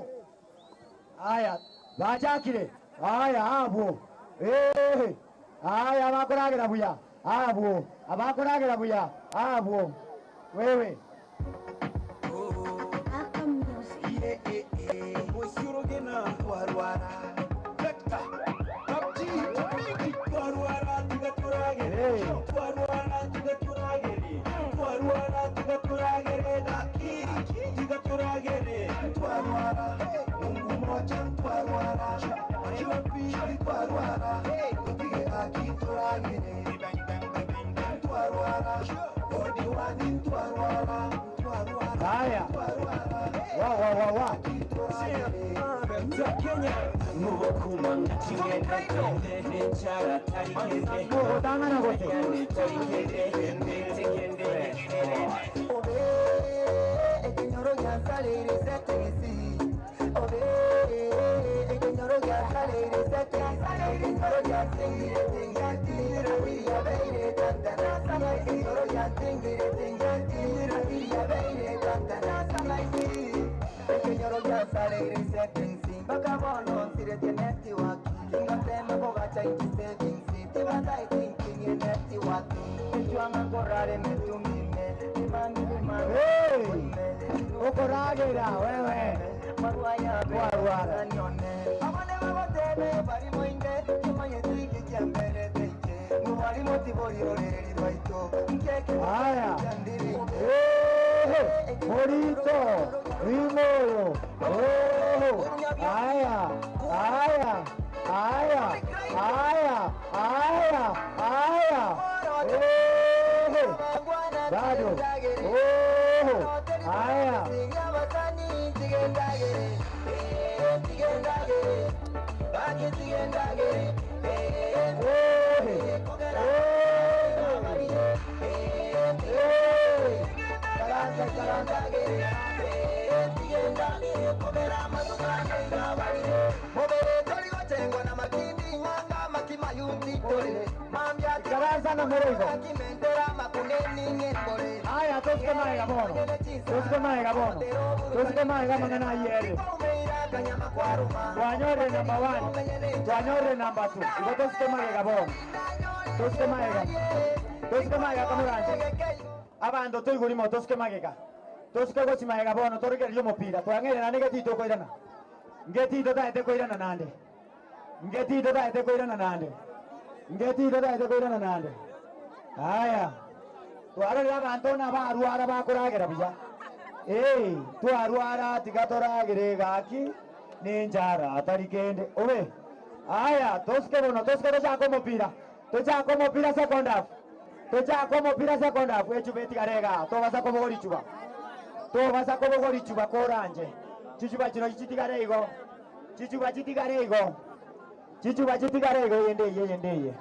Haya, bachakire. Haya abo. Eh. Haya bakoragera buya. Abo, abakoragera buya. Abo. Wewe. Haya. Wa wa wa wa. Okoragera wewe. Warwara. Haya. Morito, Rimoyo. Oh, haya, haya. Haya, haya, haya, haya. Eh, bado. Oh, haya. Ikaranza na moroigo. Haya, tosike maega bono. Tosike maega bono. Tosike maega mang'ana ayere. Twanyore number 1. Twanyore number 2. Igo tosike maega bono. Tosike maega. Tosike maega kamuranje. Abando toigurimo tosike magega. Tosike gochi maega bono torigereria omopira. Twang'ere nande getito koirana. Ngetito taete koirana nande. Ngetito taete koirana nande. Ngetito taete koirana nande. Haya. Twarorera abanto na barwara bakoragera buya. Eh, twarwara tigatoragere gaki ninjara atari kende. Obe. Haya, tosike bono, tosike tochaka omopira. Tochaka omopira second half. Tochaka omopira second half. Echuba etigarega. Tobasa kobogori chuba. Tobasa kobogori chuba koranje. Chichuba chino chitigare igo. Chichuba chitigare igo. Chichuba chitigare igo yende ye yende ye.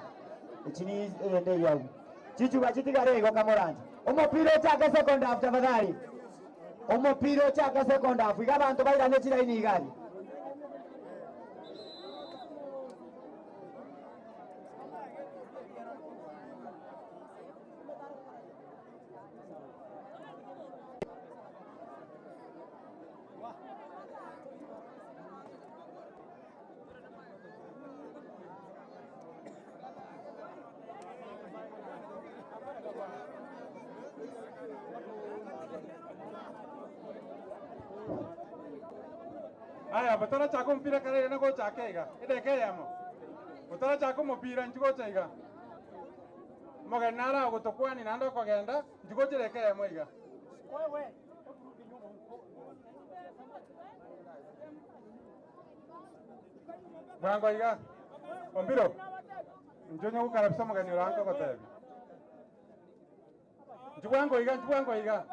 Echini yende ye. Chichuba chitigare igo kamoranje. Omopira ochaka second half tafadhali. Omopira ochaka second half. Iga abantu bairane chiraini igari. Aya, batara chako mpira kare na gocha kega. Ede keyamo. Batara chako mpira njugo iga. Mogenara ogotokwani nando kogenda njugo chire iga. Wewe. Mwango iga. Ombiro. Njonyo gukarabisa mogeni orango gotebi. Njugo iga, njugo iga.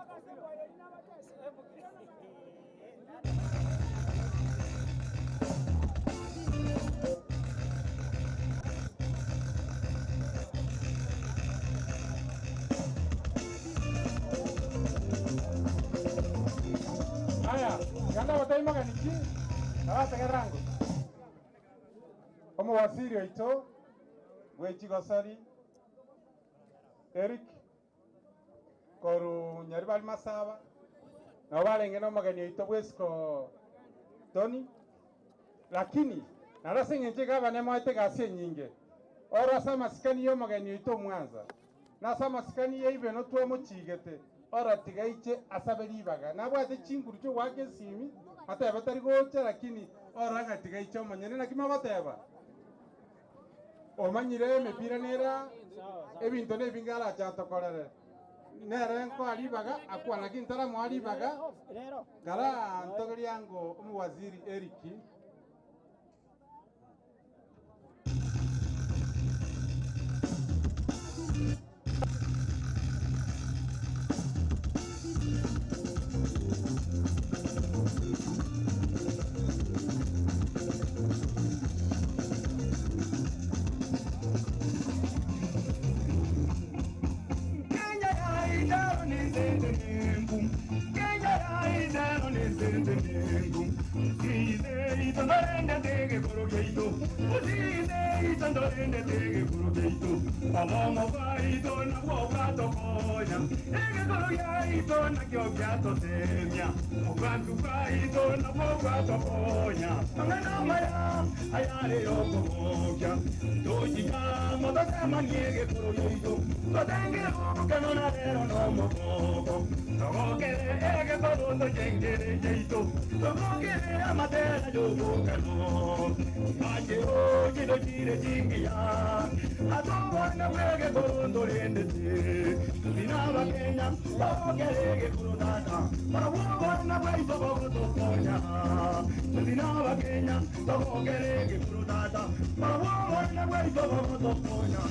Aya, ganda batai maganiki, abategerango. Omo wasiri oito, gwechigosari, Eric, koru nyaribali masaba, na balenge no magani oito bwesko Tony, lakini narasengenje gabane mwate gasi nyinge. Ora sama sikani yo magani oito mwanza. Na sama sikani yeibe no tuwe chigete. Ora tigaiche asaberibaga nabwate chinguru cyo wake simi ateba tari gocha lakini ora gatigaiche omonyene nakima bateba omanyire emepira nera ebinto nebingala chatokorere nere nko aribaga akwa lakini tara mwaribaga gara ntogeriango omuwaziri Eriki. Jingia Atobana wege korondorendete Tuzinaba Kenya Babokerege kurutata Barabubana bwaito bogotokonya Tuzinaba Kenya Babokerege kurutata Barabubana bwaito bogotokonya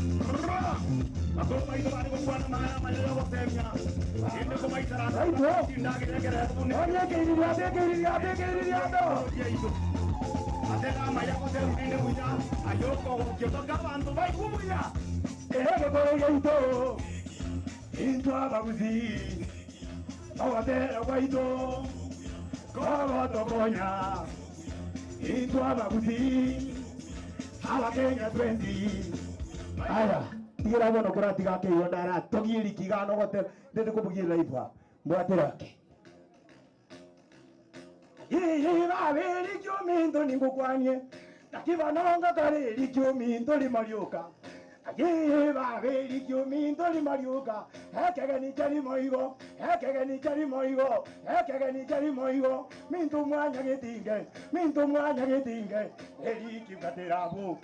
Tigira bono kuratiga ke yo ndara togiri kigano gote ndete kubugira ifa mbwatira Ihi babiri kyominto ningukwanye nakibanonga kareri kyominto limarioka Ihi babiri kyominto limarioka ekege ni chari moigo ekege ni chari moigo ekege ni chari moigo minto mwanya getinge eri kibaterabo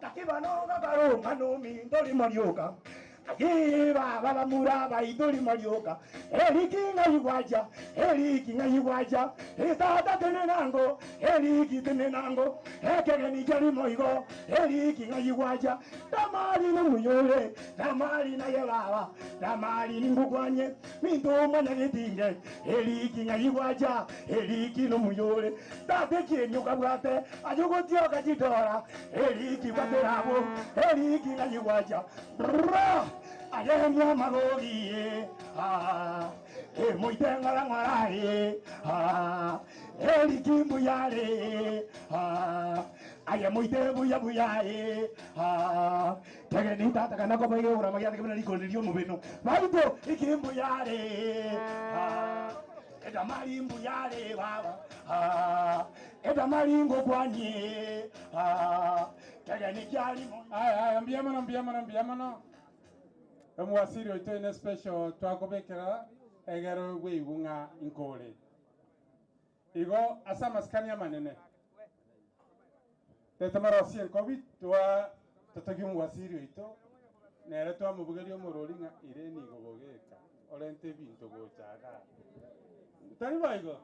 Takibanonga karunga no minto limarioka Aye baba muraba idori marioka eriki ngaiwaja etata tenenango eriki tenenango ekege ni jari moigo eriki ngaiwaja tamari no muyore tamari na ye baba tamari ningukwanye minto mwana getinge eriki ngaiwaja eriki no muyore tate kienyoka bwate ayugotioka chidora eriki bwaterabo eriki ngaiwaja Ayemwa magogi ah e moitenga ngwarae ah eriki mbuyare ah aye moite buya buyae ah tege ni tata kana ko baige ura magia tege liko lio mubeno baito ikimbuyare ah edamari mbuyare baba ah edamari ngokwanye ah tege ni kyali aya mbiyamano Mwasiri oito ine special twakobekera egero bweibunga inkore igo asa maskani manene tetamara sien covid twa totogi mwasiri oito nere twamubugeria omorori ng'a ireni gobogeka orente binto gochaga tari baigo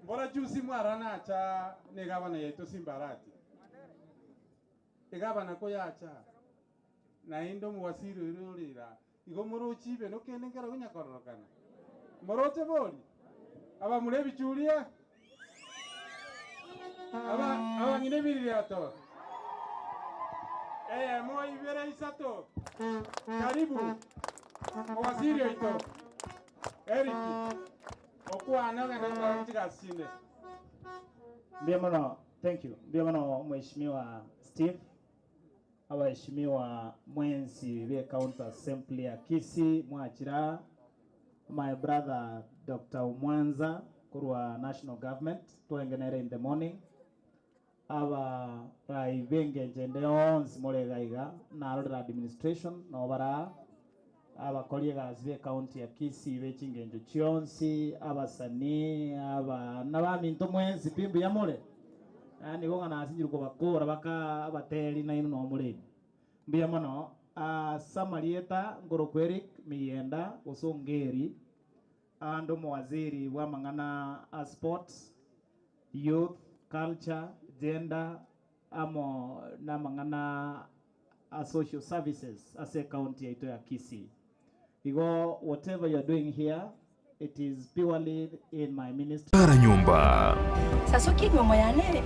mbora juzi mwarana acha ne gabana yaito Simbarati egabana koyacha Naindo mwasiri urira igo muruchibe no kende ngero gunyakororokana moroche bori aba murebi churia aba ngine birirato mo ibere isato karibu mwasiri oito Eric okwana ngana chigasinde Mbia thank you mbia mheshimiwa Steve abaheshimiwa mwensi be county assembly ya Kisii mwachira my brother Dr. Umwanza kurwa national government twengenere in the morning aba rai bengenje onsi muregaiga narorera administration nobara abakoriega be county ya Kisii bechingenjo chionsi abasani aba nabaminto mwensi pimbu ya mure ani gonga na sinjiruko bakora baka abateri na ino no mureni mbiya mono samarieta ngorokwerik miyenda gusungeri ando mwaziri wa mangana a sports youth culture gender amo na mangana a social services as a county yaito ya Kisii. Igo whatever you are doing here it is purely in my ministry. Para nyumba. Sasa nyumo yane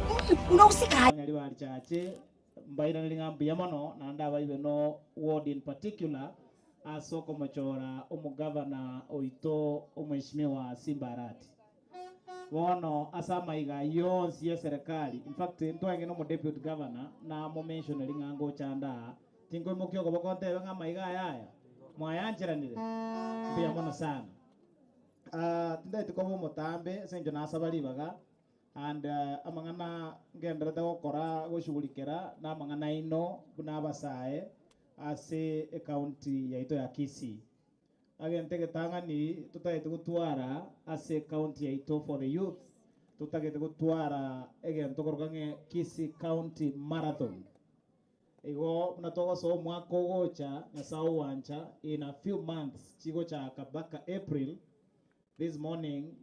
unahusika. Nyali chache mbaira nlingambi mono na ndaba ibe no ward in particular asoko mochora omugavana oito omheshimiwa Simbarati. Wono asama iga yonsi ya serikali. In fact ntwange no deputy governor na mo mention lingango chanda tingo mokyo bokonte ngama iga yaya mwayanjeranire mbiya mono sana. Tindaiti kobo mutambe senjo nasabalibaga and amang'ana ngenderete gokora goshughulikera na amang'ana ino buna abasae ase ecounty yaito ya Kisii agente getang'ani tutaete gotwara ase county yaito for the youth Tutagete gutwara egento korokange Kisii County Marathon. Igo mnatoka so mwaka ogocha Nyasaye wancha in a few months chigocha kabaka April. This morning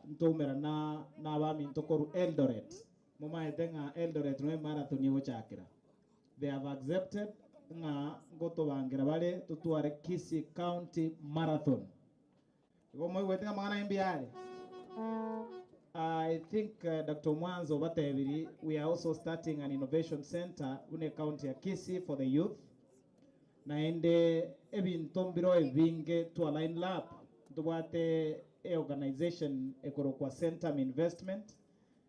ntomera na nabami ntokoru Eldoret. Mumaete nga Eldoret no marathon yochakira. They have accepted nga ngotobangira bale tutware Kisii County Marathon. Igo moigwete nga mang'ana imbiare. I think Dr. Mwanzo Batebiri, we are also starting an innovation center une county ya Kisii for the youth. Naende ebinto mbiro ebinge to align lab. Tubwate e organization ekorokwa Centum Investment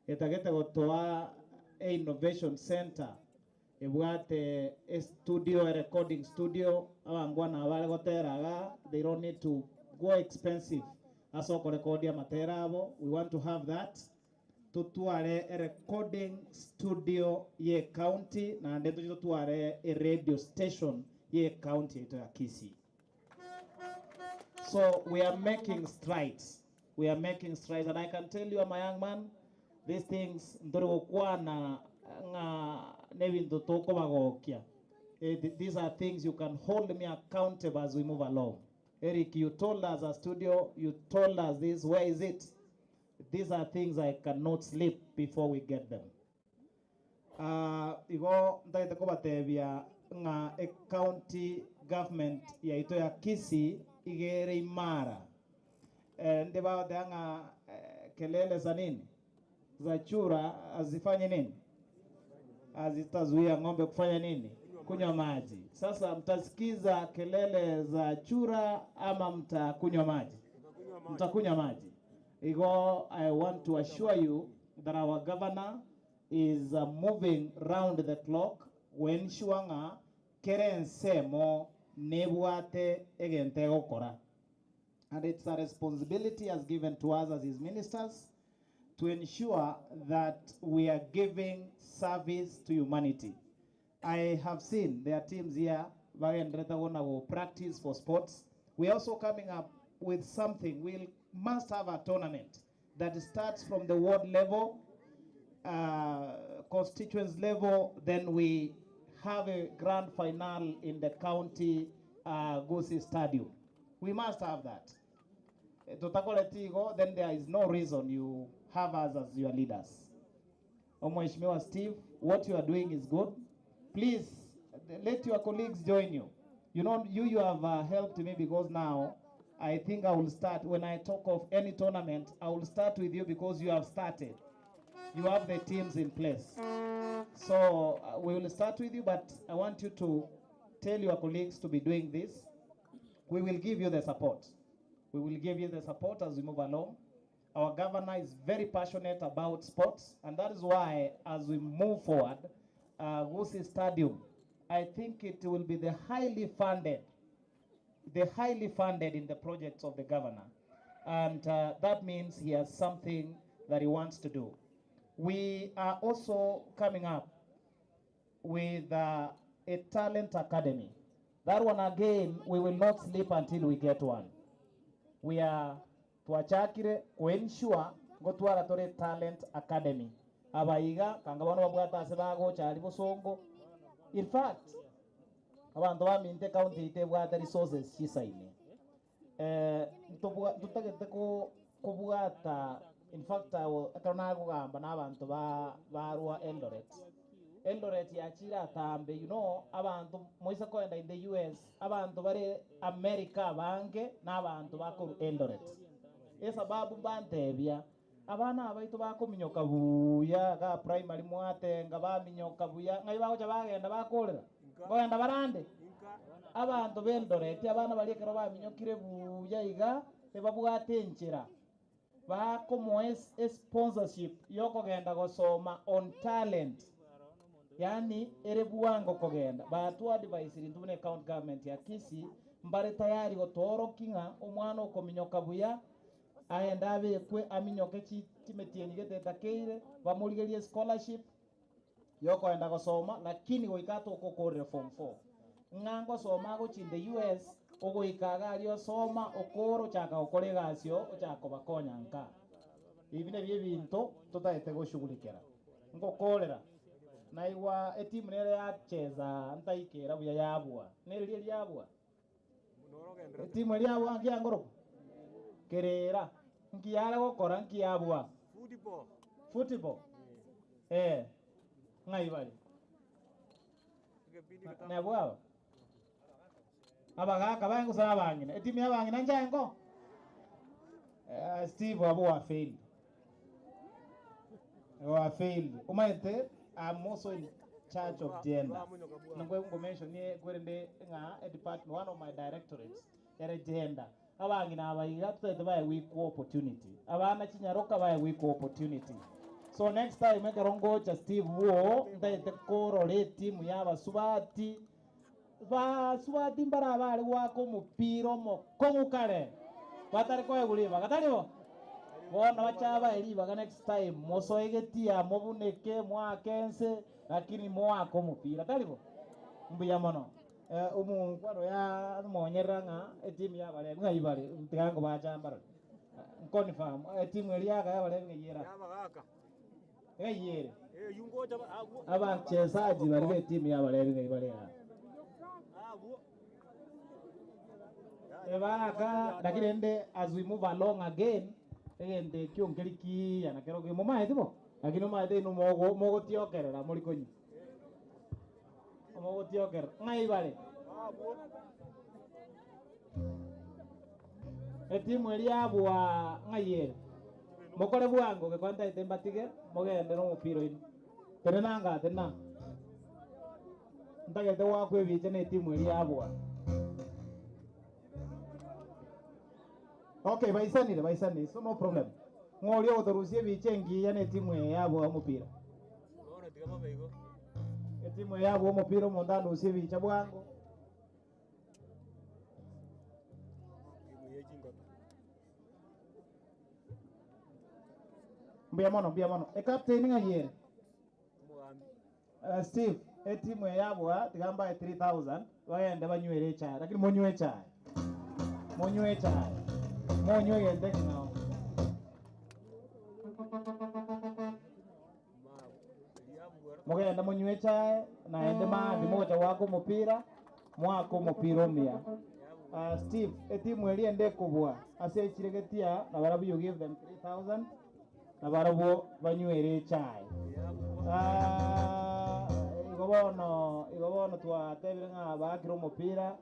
etagete gotoa e innovation center ebwate e studio, a recording studio abangwana abare goteraga, they don't need to go expensive asoko rekodia matera abo. We want to have that tutware a recording studio ye county na nde tutware a radio station ye county ito ya Kisii. So we are making strides. We are making strides, and I can tell you, I'm a young man, these things ndorokwana nga nebintu toko bagokia. These are things you can hold me accountable as we move along. Eric, you told us a studio, you told us this, where is it? These are things I cannot sleep before we get them. Igo ndaite kobatebia nga e county government ya ito ya Kisii igere imara. Ndeba nga kelele za nini? Za chura azifanye nini? Azitazuia ng'ombe kufanya nini? Kunywa maji. Sasa mtasikiza kelele za chura ama mtakunywa maji? Mtakunywa maji. Igo, I want to assure you that our governor is moving round the clock when shuanga kerensemo nebwate egente gokora. And it's a responsibility as given to us as his ministers to ensure that we are giving service to humanity. I have seen there are teams here will practice for sports. We are also coming up with something. We must have a tournament that starts from the ward level, constituents level, then we have a grand final in the county Gusii Stadium. We must have that. Tutakoletigo, then there is no reason you have us as your leaders. Mheshimiwa Steve, what you are doing is good. Please, let your colleagues join you. You know, you have helped me because now I think I will start, when I talk of any tournament, I will start with you because you have started. You have the teams in place. So we will start with you, but I want you to tell your colleagues to be doing this. We will give you the support. We will give you the support as we move along. Our governor is very passionate about sports, and that is why as we move forward, Gusii Stadium, I think it will be the highly funded in the projects of the governor. And that means he has something that he wants to do. We are also coming up with a talent academy. That one again, we will not sleep until we get one. We are tuachakire kuensure gotwara tore talent academy. Abaiga kanga bano babwata ase bagocha ali bosongo. In fact, abantu baminte county itebwata resources chisaine. Tutagete ko kobwata. In fact, akana kugamba n'abantu barwa Eldoret. Eldoret yachira atambe, you know, abantu moisa koenda in the US, abantu bare America bange n'abantu bakoru Eldoret. Esababu bantebia abana abaitu bakominyoka buya ga primary mwatenga baminyoka buya ngai bagocha bagenda bakorera ngogenda barande abantu be Eldoret abana bariekero baminyokire buya iga ebabwate enchera bakomoe sponsorship yokogenda gosoma on talent, yani ere bwango kogenda batu advice rindune county government ya Kisii mbare tayari gotorokinga omwana okominyoka buya aenda abekwe aminyoke chimetienyi getetakeire bamurigerie scholarship yokoenda gosoma, lakini goika tokokorera form 4 ng'ango soma gochinde US ogoikaga ario soma okoro chaka gokora egasio ochaka bakonya nka. Ibi nabyo ebinto tutaete gushughulikira ngokorera naiwa etimu nere yacheza ntaikera buya yabwa nere lyabwa etimu lyabwa ngiangoro kerera nkiyara gokora nkiyabwa football eh ngaibali nabwa abagaka bangu sana bangina etimu yabangina njango Steve abo wa failed. Wa failed. Umaite I'm also in charge of gender. Nangwe ngo mention ni kwerende nga a department one of my directorates yare gender. Abangina abayiga tutete baye equal opportunity. Abana chinyaroka baye equal opportunity. So next time ekarongo Steve wo ndaite korore team yabasubati. Basubati mbara bali wako mupira mokongu kare. Batari koe guliba kataribo bona bachaba eliba next time mosoegetia mobuneke mwakense lakini mwako mupira taribo mbuya mono umunkwano ya monyera nga etimu ya bale nga ibale tigango bachambara confirm etimu eliaga ya bale ngiyera ngiyere abachezaji bali etimu ya bale ngibale ya ebaka lakini nde as we move along again egende kyongeriki yana kero ki mumaete bo lakini mumaete inu mogo mogo tiokerera muri konyi mogo tiokerera ngai bale etimu eliabwa ngaiere mokore bwango gekwanta itembatige mogende no mupira inu tenenanga tena ntagete wakwebiche ne etimu eliabwa. Okay, baisanire, so no problem. Ngolio utorusie bichengi ya ne timu yabo mupira. Timu yabo mupira mondano usie bicha bwango. Mbia mono. E captain ngayere. Steve, e timu yabo tigamba 3000 bagende banywere chai, lakini monywe chai. Monywe chai. Monywe gende ngao. Mugenda monywe chai na ende maambi moja wako mupira mwako mupira omia. Steve, etimu eliende kubwa ase chiregetia na barabu you give them 3000 na barabu banywere chai. Igobono twatebire ng'a bakira omupira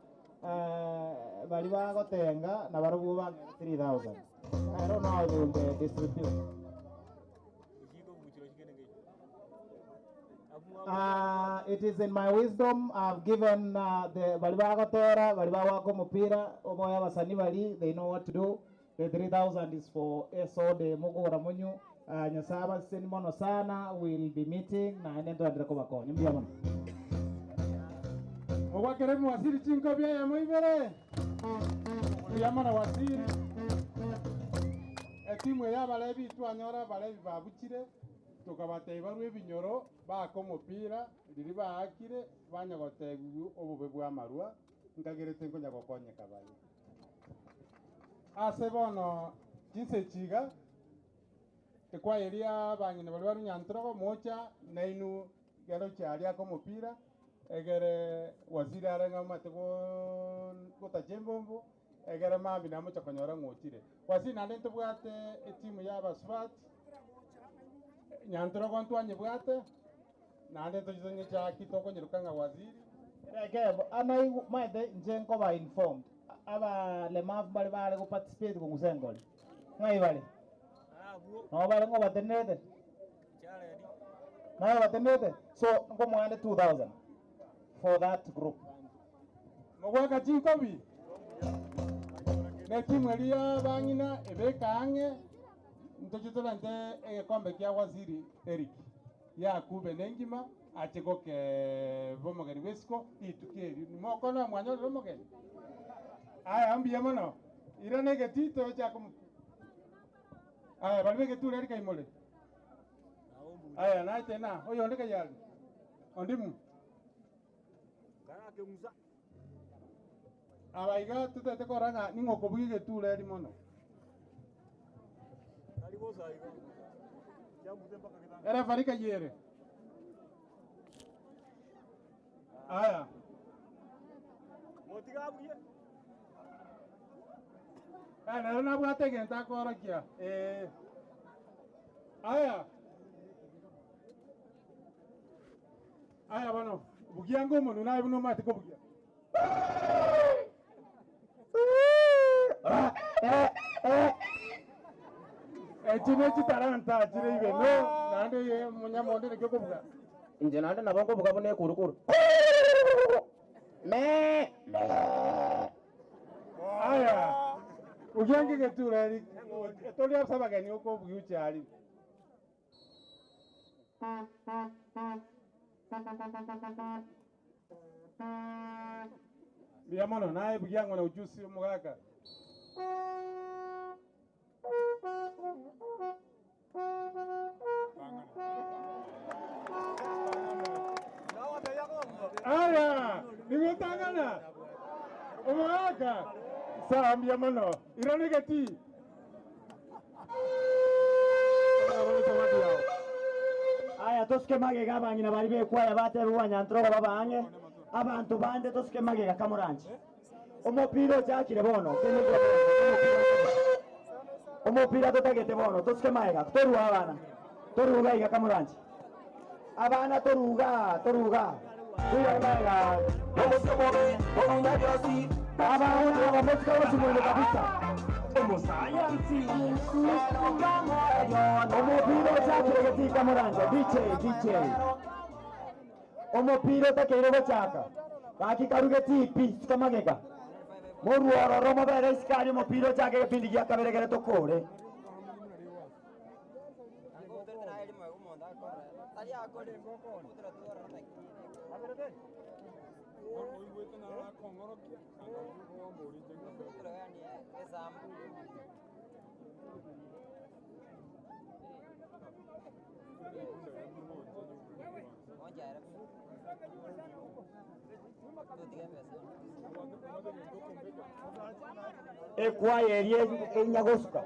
bali bagotenga na barabu ba 3000. I don't know how they will distribute. It is in my wisdom I've given the bali bagotera bali bawako mupira omoya basani bali they know what to do. The 3000 is for SO de mugora munyu nyasaba seni mono sana will be meeting na nendo andira ko bakonye mbia mono. Ogwakere mwasiri chinko bya ya muibere. Yamana wasiri. Etimu ya balebi twanyora balebi babuchire tukabateba rwe binyoro bako mupira riri baakire banyagotegu obube bwa marwa nkagerete nkonya gokonyeka baye. Ase bono jinse chiga ekwayeria bangine bali barunyantrogo mocha nainu gero charia ko mupira egere waziri arenga matego gotachembombo egere mambi namocha konyora ng'ochire waziri nande ntobwate etimu ya baswat nyantrogo ntwanyebwate nande tochizonye chaki tokonyerukanga waziri Rekebo anai maete nje nkoba informed aba lemavu bali bale go participate go ngusengoli ngai bale no bale ngo batenete nayo batenete so ngo mwande 2000 for that group mogwaka chinkobi ne timu eria bang'ina ebeka ang'e ntochitolante egekombe kia waziri Eric yakube nengima achegoke bomogeni bwesiko itukeri nimokona mwanyorere omogeni aya mbuya mono ira negetito chako aya bali begeture erika imole aya naite na oyo ndeka yali ondimu abaiga tutete koranga ning'okobugi geture eri mono Refa kayere. Aya. Aya na bwate genta korokia. Aya. Aya bano, bugiango munu na ibuno mati ko bugia. Echine chitaranta chire ibe no nande ye munyamonde ne kyokubuga. Inje nande nabongo buga bune kurukuru. Me. Aya. Ugiange getura eri tori abasabageni uko bugiuche ari. Biamono naye bugiango na ujusi mugaka. Aya, nigutangana. Omugaka. Sawa biamono. Ironigeti. Aya toske magega abang'ina bari bekwaya batebiwa nyantrogo babange abantu bande toske magega kamuranje omupira ochakire bono omupira totagete bono toske magega toruga abana toruga iga kamuranje abana toruga toruga tuya magega abana abamotsika bosimwene kabisa omupira ochakire getika muranja DJ DJ omupira otakeire gochaka bakikaruge tipi sikamagega moruororo mobere isikari omupira ochake gepindi gia kabere gere tokore ekwaya eri enyagosuka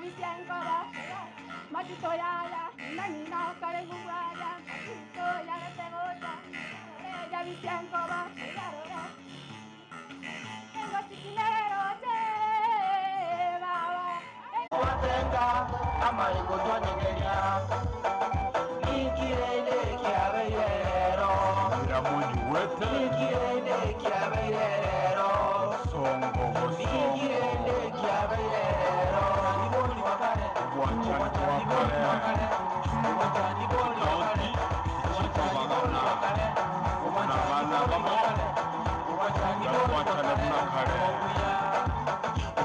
Bisiangoba Machito ya nani na kare guaya Machito ya tegota ya Bisiangoba Tengo chiquilero che baba Watenga amali kutwanyegeria Nikirende kiabeirero Ramunyiwete Nikirende kiabeirero Songo Nikirende kiabeirero Niboli wakare Wachani wakare Wachani boli wakare Chikobagana Nabana bamo Wachani boli Wachani bunakare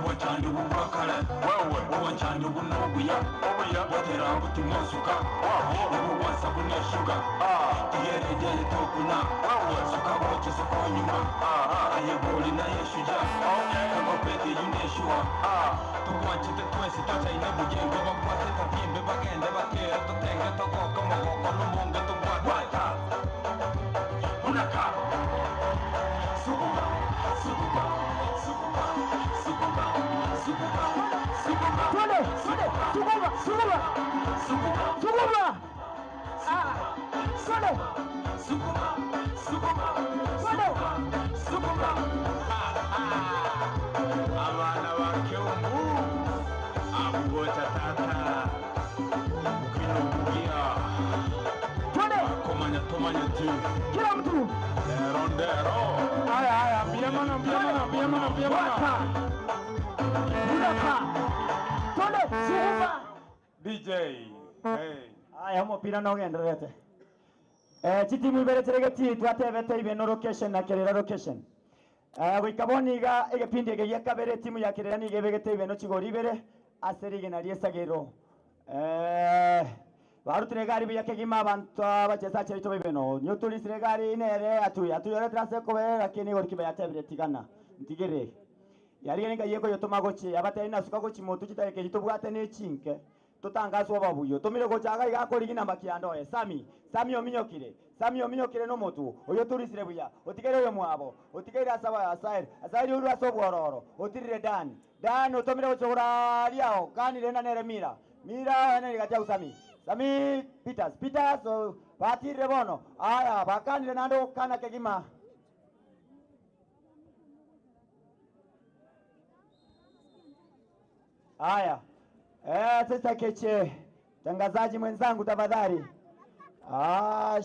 Wachani bunakare Wewe Wachani bunobuya Obuya Watera butumosuka Ubuwasa buneshuka Tiyereje tokuna Suka boche sokonyuma Ayeboli na yeshuja Kangopete yuneshua Tuwachite twesi tochaine buyengo Bakwate tapimbe bagende batera Totenge togoka mogoko numunge tubwate Unaka Sukuma Sukuma Sukuma Sukuma Sukuma Sukuma Twende Sukuma Sukuma Sukuma Sukuma Twende Sukuma Sukuma Sukuma Sukuma Abana ba Kyombu abugocha tata ukinubugia Twende komanya tomanya tu kila mtu ndero ndero haya haya biamana biamana biamana biamana Unaka Twende Sukuma DJ hey Aya mupira no genderete chitimu ibere chiregeti twatebete ibeno location na Kerera location goikaboniga egepindi ege gia kabere timu ya Kerera niga ebegete ibeno chigori ibere ase rigena riesagero barutire gari buya kegima abantu abachezaji baito ibeno nyoturisire gari nere atuya atuyore trase kobere lakini gorikiba yatebire tigana ntigere yarigenga yeko yotomagochi abatari nasuka gochi motu chitareke chitobwate nechinke totangazwa babuyo tomire gochaga igakorigina makiandoe Sami Sami ominyokire Sami ominyokire no motu oyo turisire buya otigere oyo mwabo otigere asaba asair asair uru asobwororo otirire Dan Dan otomire gochogora riao kanire na nere Mira Mira nere gacha Sami Sami Peters Peters batirire bono aya bakanire nando kana kegima aya sasa Keche, tangazaji mwenzangu tafadhali.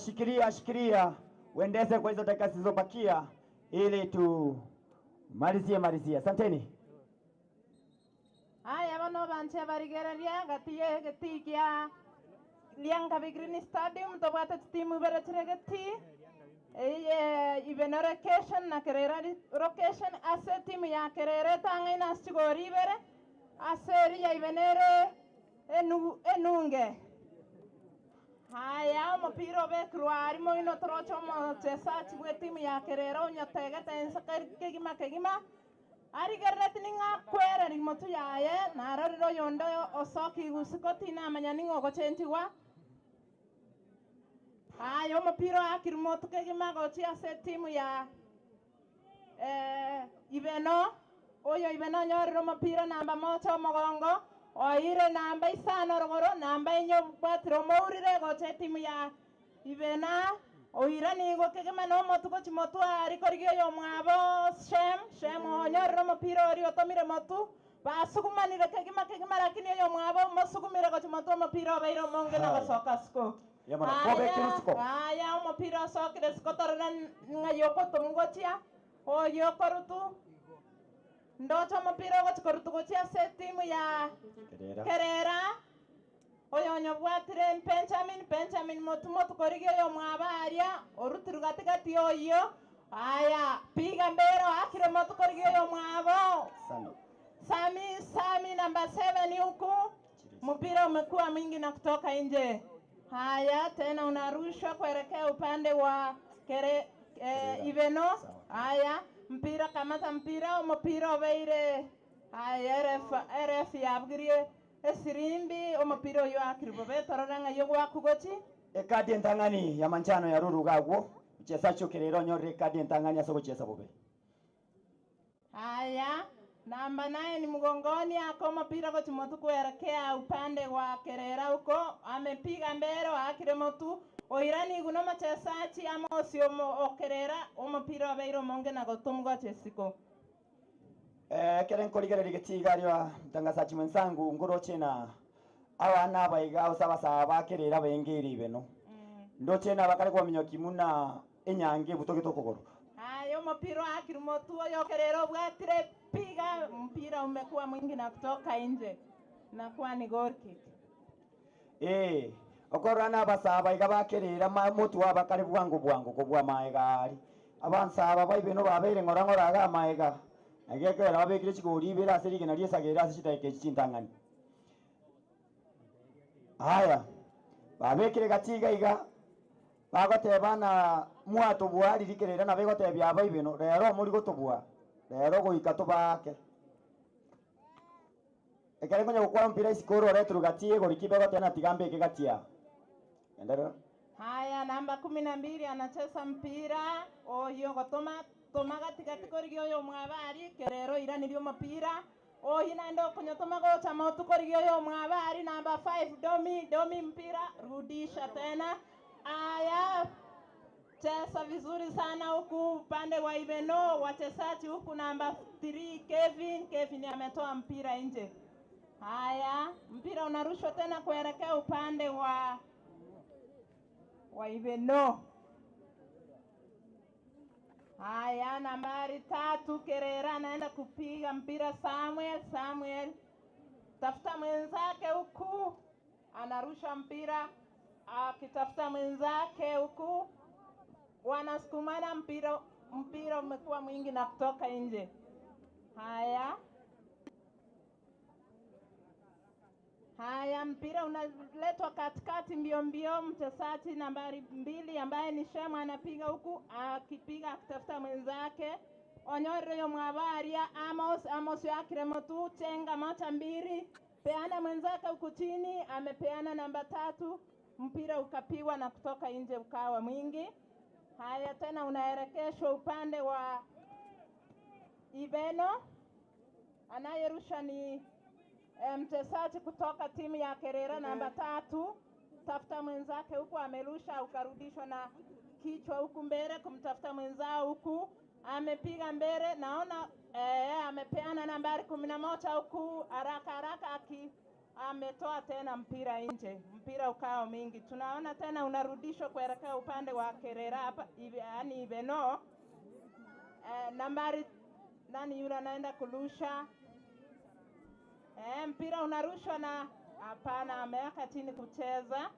Shikilia shikilia uendeze kwa hizo dakika zilizobakia ili tu malizie. Asanteni. Haya bano banche barigereria gatiye getikia Lianga Green Stadium tobwate timu bere chiregeti eye ibeno location na Kerera location ase timu ya Kerera tangaina chigori bere aseri ya ibenere enunge haya mupira obekrwa arimo ino torocho mochezaji bwe timu ya Kerera onyategete ensa kegima kegima arigerereti ning'akwere rimotu yaye narorire oyondo osoki gusiko tinamanya ning'ogochentigwa haya omupira akiri motu kegima gochi ase timu ya Ibeno oyo Ibeno nyorire omupira namba mocha omogongo oire namba isano rogoro namba inyo bwatire omourire gocha etimu ya Ibena oira nigo kegima no motu gochi motu ari korigia oyo mwabo Shem Shem onyorire omupira ori otomire motu basugumanire kegima kegima lakini oyo mwabo mosugumire gochi motu omupira obeire omonge na gosoka siko aya omupira osokire siko torora ng'ayoko tomugochia oyo korutu ndocho mupira gochikorutu gochia ase timu ya Kerera oyo onyobwatire Benjamin Benjamin motu motu korigia oyo mwaba aria orutiru gatigati oyo aya piga mbero akire motu korigia oyo mwabo Sami Sami namba 7 huku mpira umekuwa mwingi na kutoka nje. Haya tena unarushwa kuelekea upande wa Ibeno. Haya mpira kamata mpira omupira obeire haya RF yabwirie esirimbi omupira oyo akiribo betorora ng'a yogwakugochi ekadi entang'ani ya manjano ya ruru gagwo mchezaji Kerera onyorire ekadi entang'ani ase gochesa bobe. Haya Namba 9 mgongoni akoma mpira kwa Timotu kuelekea upande wa Kerera huko, amepiga mbele akire motu oirani guno machesachi amosi omo okerera omupira wabeiro monge na gotumgwa chesiko. Kere nkorigereri getigario mtangazaji mwenzangu ngoroche na abana abaiga osabasaba bakerera bengeri beno. Ndoche na bakare kwa minyoki muna enyange butoke tokogoro. Hayo mpira akirumotu oyo kerero bwatire piga mpira umekuwa mwingi na kutoka nje na kuwa ni goal kick. Okorana abasaba iga bakerera motu abakare bwangu bwangu kobwa maega ari. Abansaba baibeno babere ngora ngora ga maega. Agekera babekire chigori ibera ase rigena riesagera ase chitaike chintangani. Haya babekire gatiga iga bagoteba na mwatobwa ririkerera na begotebia abaibeno rero muri gotobwa rero goika tobake. Ekere ngonya gokora mpira isikoro retro gatie goriki begotena tigambe ke gatia. Endelea. Haya, namba 12 anacheza mpira oyo gotoma toma katikati korigio yo mwabari kerero iranirio mpira oyi nando kunyotoma gocha motu korigio yo mwabari namba 5 domi mpira rudisha tena. Aya, cheza vizuri sana huku upande wa Ibeno wachezaji huku namba 3 Kevin ametoa mpira nje. Haya, mpira unarushwa tena kuelekea upande wa Ibeno. Haya, nambari 3 Kerera anaenda kupiga mpira Samuel tafuta mwenzake huku anarusha mpira akitafuta mwenzake huku wanasukumana mpira umekuwa mwingi na kutoka nje. Haya, mpira unaletwa katikati mbio mbio, mchezaji nambari 2 ambaye ni Shema anapiga huku akipiga akitafuta mwenzake Onyoro yo mwabaria Amos yakire motu chenga mocha mbili peana mwenzake huku chini amepeana namba 3 mpira ukapigwa na kutoka nje ukawa mwingi. Haya, tena unaelekeshwa upande wa Ibeno. Anayerusha ni mchezaji kutoka timu ya Kerera namba 3 tafuta mwenzake huku amerusha ukarudishwa na kichwa huku mbele kumtafuta mwenzao huku amepiga mbele naona amepeana nambari 11 huku haraka haraka ametoa tena mpira nje, mpira ukao mingi. Tunaona tena unarudishwa kuelekea upande wa Kerera hapa, yani Ibeno. Nambari nani yule anaenda kurusha? Mpira unarushwa na hapana, ameweka chini kucheza.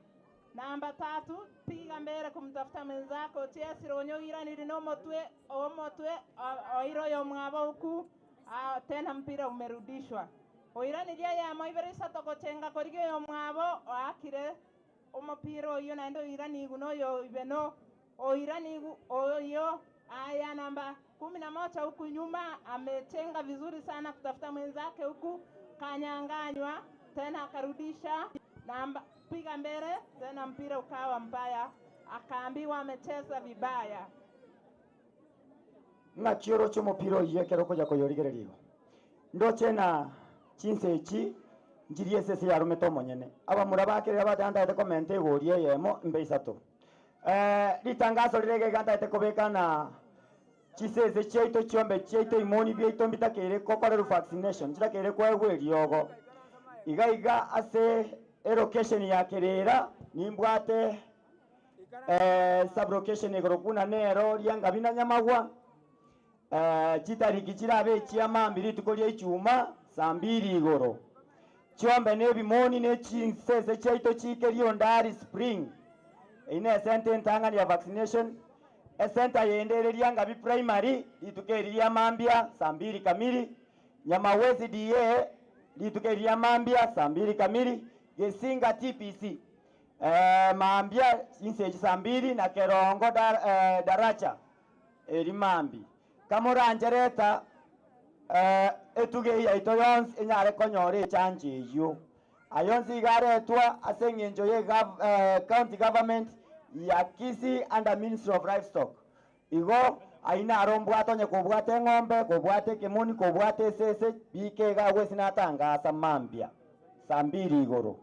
Namba 3 piga mbele kumtafuta mwenzako Chesi Ronyo irani rinomotwe omotwe oiro yo mwabo huku tena mpira umerudishwa. Oirani ria ya moiberisa tokochenga korigio yo mwabo akire omopira oyo naendo irani guno yo ibeno oirani oyo. Aya, namba 11 huku nyuma amechenga vizuri sana kutafuta mwenzake huku kanyanganywa tena akarudisha namba piga mbele tena mpira ukawa mbaya akaambiwa amecheza vibaya. Na chioro cho mupira yekero koja koyorigererigo ndoche na chinsechi njiri esese yarume tomonyene abamura bakere abatanda komente gorie yemo mbeisato litangazo lirege ganda etekobekana chisese cheito chiombe cheito imoni bieito mbitakere kokorera vaccination chitakere kwegwe riogo iga iga ase elocation ya Kerera nimbwate sublocation igorokuna nero rianga nyamagwa chitariki chirabe chiamambiri rituko ria ichuma saa 2 igoro chiombe nebimoni ne chisese cheito chikerio ndari spring ine sente ntangani ya vaccination esenta yendereria ngabi primary litukeria mambia saa 2 kamili Nyamawezi DA litukeria mambia saa 2 kamili Gesinga TPC mambia inseji saa 2 na Kerongo daracha erimambi kamuranjereta etuge ya itoyons enyare konyore chanje yo ayonzi igaretwa aseng'enjo ye county government ya Kisii under Ministry of Livestock igo Aina arombwate onye kobwate ng'ombe, kobwate kemoni, kobwate esese, bike iga gwesi natangasa mambia. Saa mbili igoro.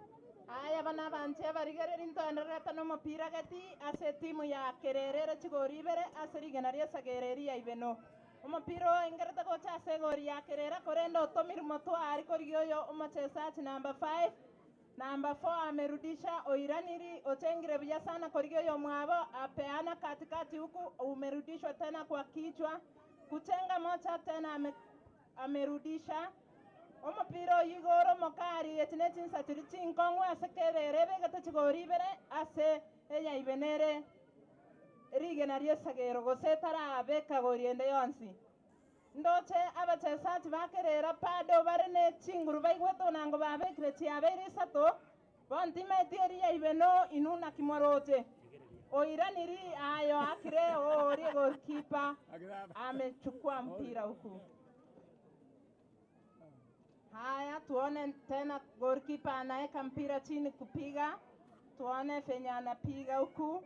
Aya bana banje barigereri ntoendererete na omopira geti ase etimu ya Kererere chigori ibere ase rigena ria Sagereri ya Ibeno. Omopira oengerete gocha ase egori ya Kerera korende otomire motwari korigia oyo omochesaji number 5. Namba 4 amerudisha oiraniri ochengire buya sana korigia oyo mwabo apeana katikati huku umerudishwa tena kwa kichwa kuchenga mocha tena amerudisha omupira oyigoro mokari etine chinsa chiri chinkong'u ase Kerere ebegete chigori ibere ase eya Ibenere rigena ria Esagero gose tarabeka gori ende yonsi. Ndoche abachesaji ba Kerera bado bare ne chinguru baigwete onango babekire chiabeire isato bontimaeti eri ya Ibeno inu naki moroche oiraniri ayo akire orie goalkeeper amechukua mpira huku. Haya, tuone tena goalkeeper anaweka mpira chini kupiga, tuone venye anapiga huku.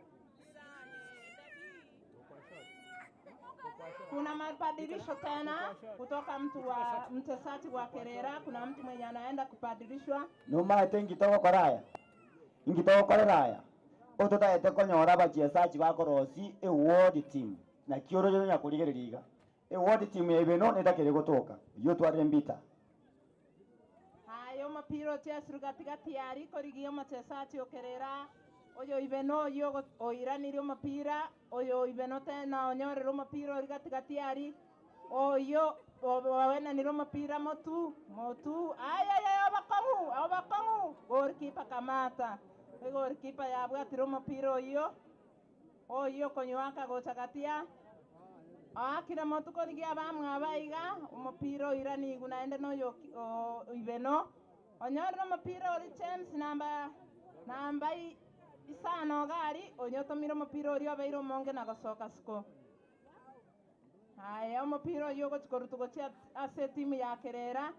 Kuna mabadilisho tena kutoka mtu wa mchezaji wa Kerera, kuna mtu mwenye anaenda kubadilishwa. Numaete ngitogokoraya ingitogokoreraya ototaete konyora abachesaji bakorosi eward team na kiorojo nyakurigereria iga eward team ya Ibeno netakere gotoka iyo twarire mbita. Hayo mapira ochiasiru katikati yari korigia omochesaji o Kerera oyo Ibeno oyo oiranire omopira oyo Ibeno tena onyorere omopira ori katikati yari oyo owenanire omopira motu motu ayaya obakong'u obakong'u goalkeeper kamata goalkeeper yabwatire omopira oyo oyo konywaka gocha gatia akire motu korigia bamwaba iga omopira oiranigu naende noyo Ibeno onyorere omopira ori James namba isano gari onyotomire omopira oria obeire omonge na gosoka siko. Haya omopira oyo ogochikorutu gochia ase timu ya Kerera.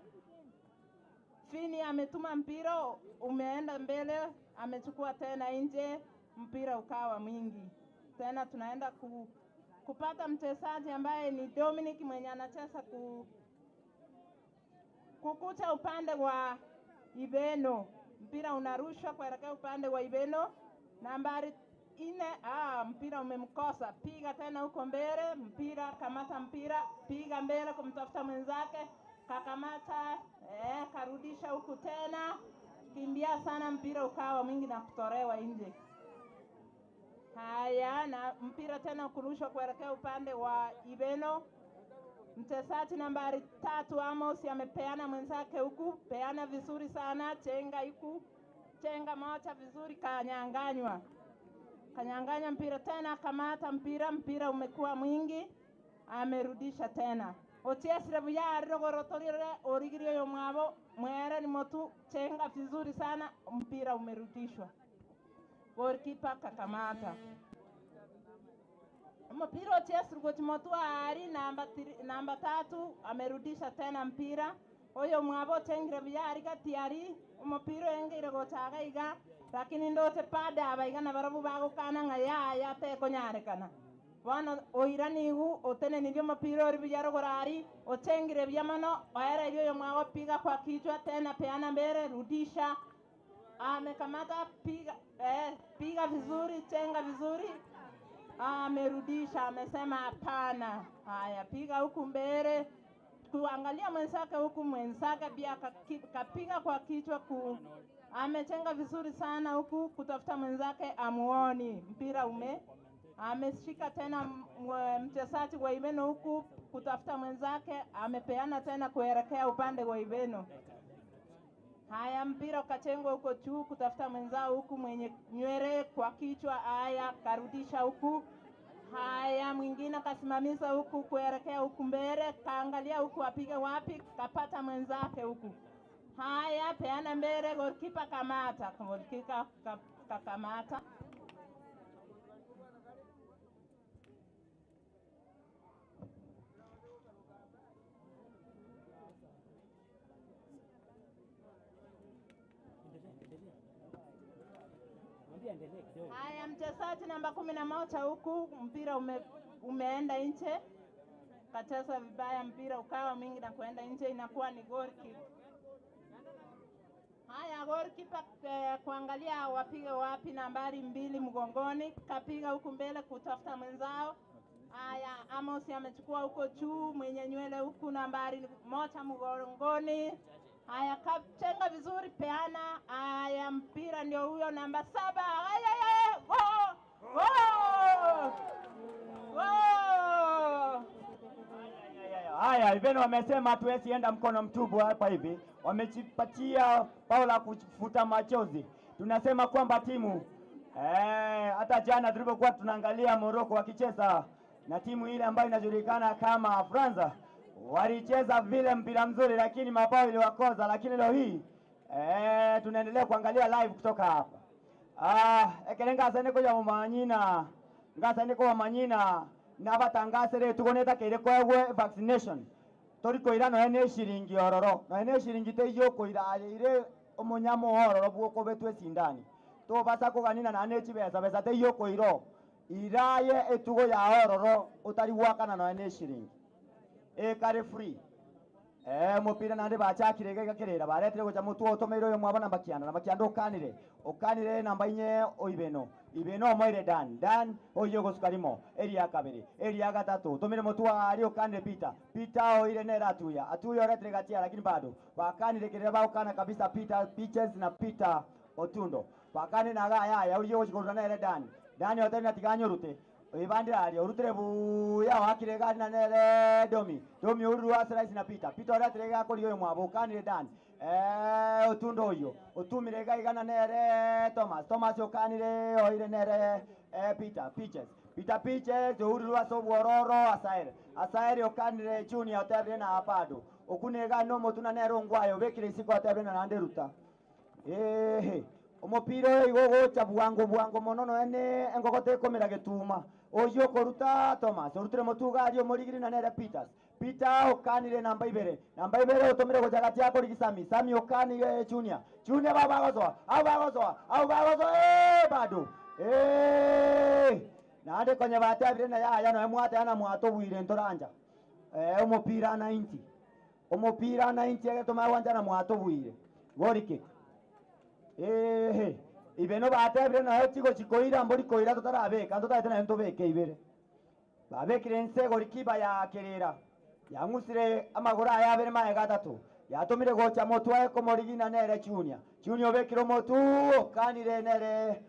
Fini ametuma mpira umeenda mbele, amechukua tena nje, mpira ukawa mwingi. Tena tunaenda kupata mchezaji ambaye ni Dominic mwenye anacheza kukucha upande wa Ibeno. Mpira unarushwa kuelekea upande wa Ibeno. Nambari 4, mpira umemkosa. Piga tena huko mbele, mpira kamata mpira, piga mbele kumtafuta mwenzake, kakamata, karudisha huku tena. Kimbia sana mpira ukawa mwingi na kutolewa nje. Haya, na mpira tena kurushwa kuelekea upande wa Ibeno. Mchezaji nambari 3 Amos amepeana mwenzake huku, peana vizuri sana, chenga huku, chenga moja vizuri, kanyanganywa. Kanyanganya mpira tena, kamata mpira, mpira umekuwa mwingi, amerudisha tena. Otiesire buya rogorotorire origirio yo mwabo, mwere ni motu, chenga vizuri sana, mpira umerudishwa. Goalkeeper kakamata. Mpira Otiesire gochimotu ari namba 3 amerudisha tena mpira. Oyo mwabo chengire buya ari gatiari, umupira engire gochaga iga, lakini ndote pada abaiga na barabu bagokana nga ya tekonyarekana. Bwana oiranigu otenenirie omopira ori buya rogorari, ochengire buya mono, oereire oyo mwabo piga kwa kichwa tena peana mbele rudisha. Amekamata piga, piga vizuri, chenga vizuri. Amerudisha, amesema hapana. Haya, piga huku mbele kuangalia mwenzake huku, mwenzake pia kapiga kwa kichwa amechenga vizuri sana huku kutafuta mwenzake amuoni. Mpira ameshika tena mchezaji wa Ibeno huku kutafuta mwenzake, amepeana tena kuelekea upande wa Ibeno. Haya, mpira ukachengwa huko juu kutafuta mwenzao huku mwenye nywele kwa kichwa. Haya, karudisha huku. Haya, mwingine kasimamisha huku kuelekea huku mbele, kaangalia huku apige wapi, kapata mwenzake huku. Haya, peana mbele, goalkeeper kamata, goalkeeper kakamata. Haya, mchezaji namba 11 huku mpira umeenda nje, kacheza vibaya, mpira ukawa mingi na kuenda nje, inakuwa ni goal kick. Haya, goalkeeper kuangalia wapige wapi, nambari 2 mgongoni, kapiga huku mbele kutafuta mwenzao. Haya, Amos amechukua huko juu, mwenye nywele huku nambari 1 mgongoni. Haya, kachenga vizuri, peana. Haya, mpira ndio huyo namba 7. Haya, haya, go! Go! Go! Haya, Iveno wamesema hatuwezi enda mkono mtupu hapa hivi. Wamejipatia Paula kufuta machozi. Tunasema kwamba timu hata jana tulipokuwa tunaangalia Morocco wakicheza na timu ile ambayo inajulikana kama Franza, walicheza vile mpira mzuri lakini mabao iliwakosa. Lakini leo hii tunaendelea kuangalia live kutoka hapa. Ekerenga asane kwa manyina. Ngasane kwa manyina nabatangasere tugoneta kere kwegwe vaccination. Tori koira no ene shiringi ororo. No ene shiringi te yo koira ire omunyamo ororo bwoko betwe sindani. To basa koganina na ne chibesa besa te yo koiro. Iraye etugo ya ororo utari wakana no ene shiringi. E kare free. Mupira nande bachakire gakerera baretire gocha mutu otomeiro yo mwabona bakiana na bakiando okanire okanire namba inye oibeno ibeno moire dan dan oyo gosukarimo eri kabiri eri gatatu tomire mutu ari okanire Peter Peter oire nera atuya atuya oretire gatia lakini bado bakanire kerera baokana kabisa Peter Pitches na Peter Otundo bakane na gaya ya oyo gochikorana nere dan dan otari tiganyo rute Ibandira ari urutire buya wakire gari na nere domi domi uru asiraisi na Peter Peter oratire gakori oyo mwabo kanire dan otundo oyo otumire gaigana nere Thomas Thomas okanire oire nere Peter Pitches Peter Pitches uru asobwororo asaere asaere okanire junior otebre na apado okunega no motuna nere ongwayo bekire isiko otebre na nande ruta omopira igo gocha bwango bwango mono ene engogote komera getuma oyo koruta Thomas orutire mutuga ari omorigiri na nere Peters Peter okanire namba ibere otomire gocha gati yako sami Sami okanire Junior Junior baba gozoa au bagozoa au bagozoa bado nande konye bate abire na yaya no mwate ana mwato bwire ntoranja omopira 90 omopira 90 egetoma wanja na mwato bwire goal kick. Ibeno bate bire na chigo chikoira mbori koira tutarabe kanto taete na ntobeke ibere babekire nse gorikiba ya kerera yangusire amagora aya bere mae gatatu yatomire gocha motu aye komorigina nere Junior Junior bekiro motu kanire nere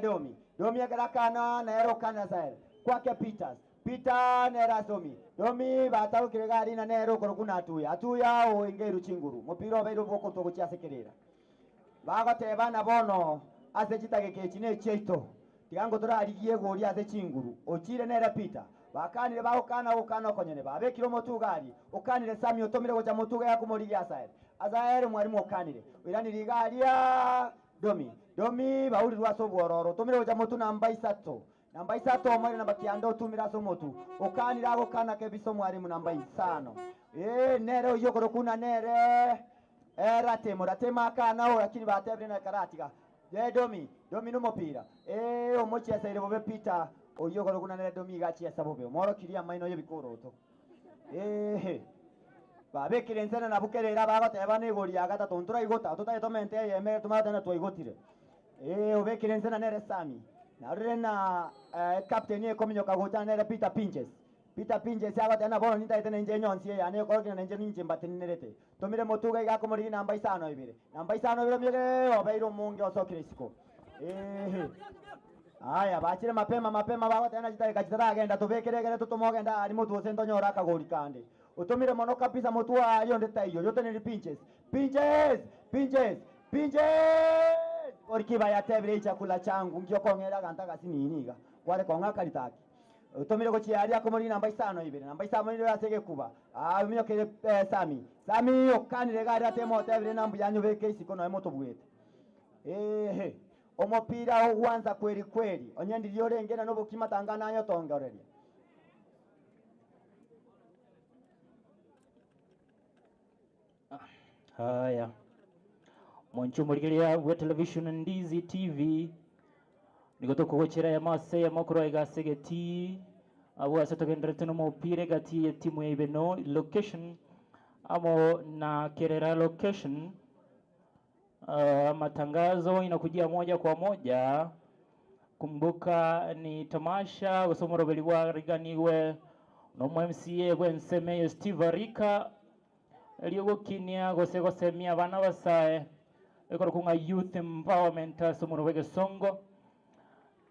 domi domi akarakana nero kana saere kwake Peters Peter nera somi domi batarukire gari na nero korokuna atuya atuya oingeru chinguru mupira obeiro boko togochia sekerera bagoteba na bono ase chitageke chine cheito tigango torarigie gori ase chinguru ochire nere Peter bakanire bagokana gokana okonyene babekire omotugari okanire Sami otomire gocha motuga yakomorigia asaere asaere mwarimu okanire oiranire igaria domi domi baurirwa ase obwororo otomire gocha motu namba isato omwere namba kianda otumire ase omotu okanire agokana kebiso mwarimu namba isano nere oyo korokuna nere ratemo ratemo akana o lakini batebre na karatiga ye domi domi no mopira omochiesa ire bobe Peter oyo korokuna nere domi gachiesa bobe moro kiria maino ye bikoroto babekire ensena na bukerera bagoteba nigori agatatu ntura igota tutaye tomente yeme tumate na twaigotire obekire ensena nere Sami na rire na captain ye kominyoka gocha nere Peter Pinches Peter Pinches agotena bono nitaete nenje nyonsi ya ne korokina nenje ninje mbatenerete tomire motuga igakomori namba isano ibere mire obeiro munge osokire isiko aya bachire mapema mapema bagotena chitari kachitara tubekere tutumogenda ari mutu ose ndonyora akagori kande utumire mono kabisa mutu ayo ndeta iyo yote ni Pinches Pinches Pinches Pinches orikiba yatebire chakula changu ngiokongera ganta gasininiga kware konga karitaki utumire gochiaria komori namba isano ibere namba isano ibere asege kuba uminyokere Sami Sami okanire gari atemo tebire namba yanyu beke isiko no emoto bwete omopira ogwanza kweri kweri onyendirio rengena nobukima tangana nayo tongoreria Haya mwanchumurikiria we television Ndizi TV niko tukugochera ya mase ya mokoro igasegeti Abo ase togenderete nomopira gati ya timu ya Ibeno location amo na Kerera location. Matangazo inakujia moja kwa moja. Kumbuka ni tamasha gosomoro beliwa riganiwe no MCA bwenseme Steve Arika eliogokinia gose gosemia bana basae ekoro kunga youth empowerment asomoro bwegesongo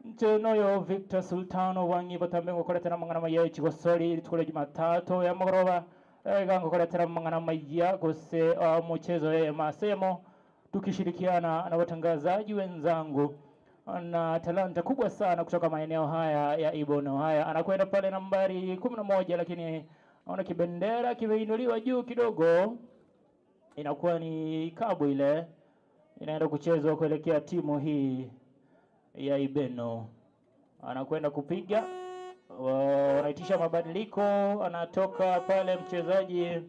nche noyo Victor Sultano wangi batambe ngokoretera mangana maya chigosori tukole Jumatatu ya magoroba gangokoretera mangana maya gose mchezo ya masemo tukishirikiana na watangazaji wenzangu na talanta kubwa sana kutoka maeneo haya ya Ibono. Haya, anakwenda pale nambari 11, lakini naona kibendera kimeinuliwa juu kidogo, inakuwa ni kabu ile inaenda kuchezwa kuelekea timu hii ya Ibeno. Anakwenda kupiga, wanaitisha mabadiliko, anatoka pale mchezaji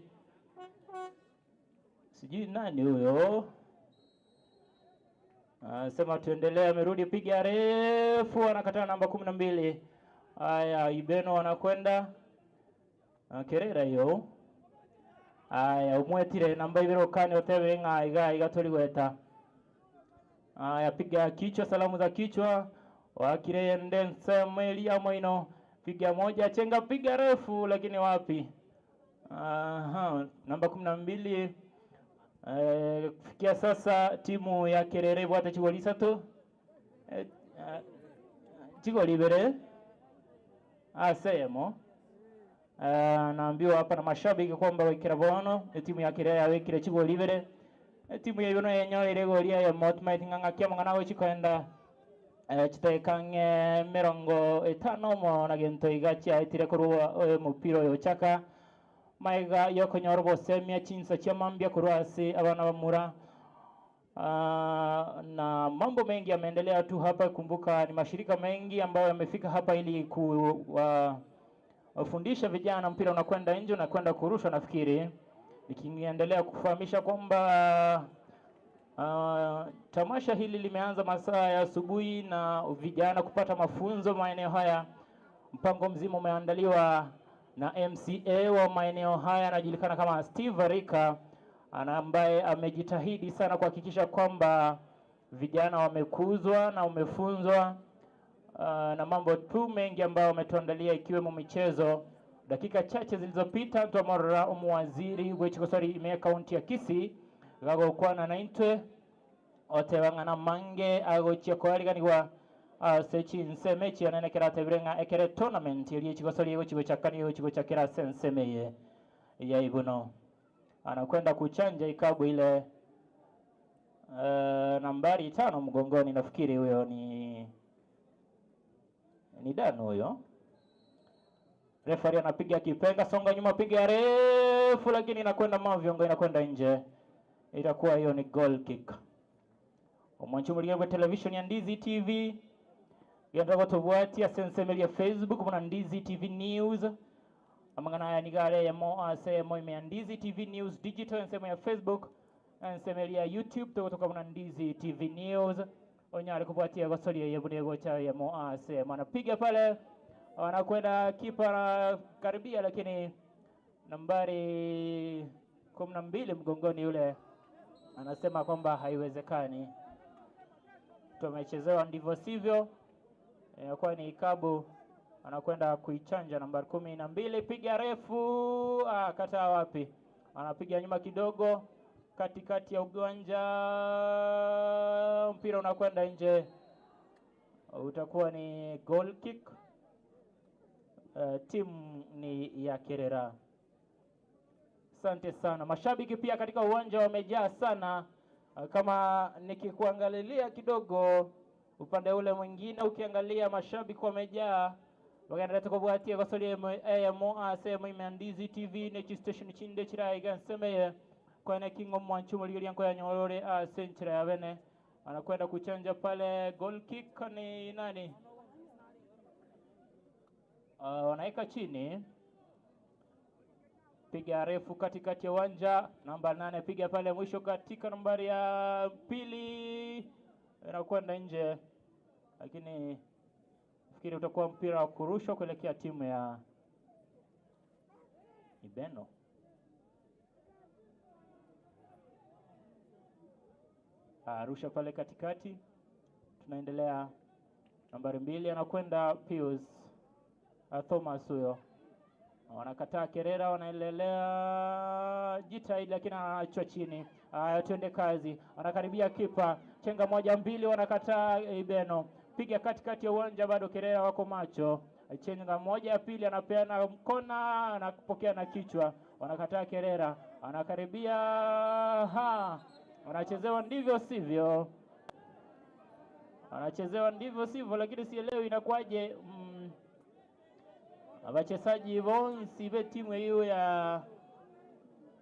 sijui nani huyo. Sema tuendelee, amerudi piga refu, anakataa namba 12. Haya, Ibeno anakwenda Kerera hiyo. Haya, umwetire namba ibiro kani otebe nga iga iga toligweta. Haya, piga kichwa, salamu za kichwa wakire ndense mweli amoino, piga moja chenga, piga refu, lakini wapi? Aha, namba 12. Kufikia sasa timu ya Kerere bwate chigoli isato chigoli ibere asemo. Naambiwa hapa na mashabiki kwamba wekira bono timu ya Kerere yawekire chigoli ibere, timu ya Ibeno yenyoire goli ya Motmite ng'ang'a kia mang'ana gochikoenda chitekange 50 mo na gento igachi aitire korwa mupira oyo chaka maiga yokonyora bosemia chinsa chia mambia kurwasi abana bamura. Na mambo mengi yameendelea tu hapa. Kumbuka ni mashirika mengi ambayo yamefika hapa ili kuwafundisha vijana. Mpira unakwenda nje, unakwenda kurushwa. Nafikiri nikiendelea kufahamisha kwamba tamasha hili limeanza masaa ya asubuhi na vijana kupata mafunzo maeneo haya. Mpango mzima umeandaliwa na MCA wa maeneo haya anajulikana kama Steve Arika, ambaye amejitahidi sana kuhakikisha kwamba vijana wamekuzwa na wamefunzwa na mambo tu mengi ambayo wametuandalia ikiwemo michezo. Dakika chache zilizopita twamorora omuwaziri gw'ekikosori ime kaunti ya Kisii gagokwana na intwe otebang'ana mange agochia koariganigwa sechinseme chianene keratebire ng'a ekere tournament eria ekigosori egochigochakani egochigochakera ase ya Ibuno. Anakwenda kuchanja ikabu ile nambari 5 mgongoni, nafikiri huyo ni Dan huyo. Refari anapiga kipenga, songa nyuma, piga refu, lakini inakwenda mavyongo, inakwenda nje. Itakuwa hiyo ni goal kick. Omwanchumulia kwa television ya Ndizi TV yandako tobwati asensemeli ya Facebook muna Ndizi TV News amangana ya nigare ya mo ase mo ime Ndizi TV News Digital ensemo ya Facebook ensemeli ya YouTube toka muna Ndizi TV News onyare kubwatia gosoria yebunego cha ya mo ase manapiga pale, wanakwenda kipa karibia, lakini nambari 12 mgongoni yule anasema kwamba haiwezekani, tumechezewa ndivyo sivyo. Inakuwa ni ikabu, anakwenda kuichanja nambari 12, piga refu, kataa wapi, anapiga nyuma kidogo katikati ya uwanja, mpira unakwenda nje, utakuwa ni goal kick. Timu ni ya Kerera. Asante sana. Mashabiki pia katika uwanja wamejaa sana. Kama nikikuangalilia kidogo upande ule mwingine, ukiangalia mashabiki wamejaa. Wakaendelea tukubwatia kwa soli ya moa sema imeandizi TV nechi station chinde chiraiga nseme kwa na kingo mwanchumo liyanko ya nyorore senchira ya bene. Anakwenda kuchanja pale goal kick ni nani? Wanaweka chini, piga refu katikati ya uwanja, namba 8 piga pale mwisho katika nambari ya 2 inakwenda nje, lakini Nafikiri utakuwa mpira wa kurushwa kuelekea timu ya Ibeno. Arusha pale katikati, tunaendelea. Nambari 2 anakwenda Pius Thomas huyo. Wanakataa Kerera, wanaendelea jitahidi, lakini anaachwa chini. Haya, twende kazi, anakaribia kipa, chenga 1 2, wanakataa Ibeno, piga katikati ya uwanja, bado Kerera wako macho. Chenga 1 ya pili, anapeana mkona, anapokea na kichwa, wanakataa Kerera, anakaribia wanachezewa ndivyo sivyo, wanachezewa ndivyo sivyo, lakini sielewi inakuwaje. Wachezaji bonsi be timu hiyo ya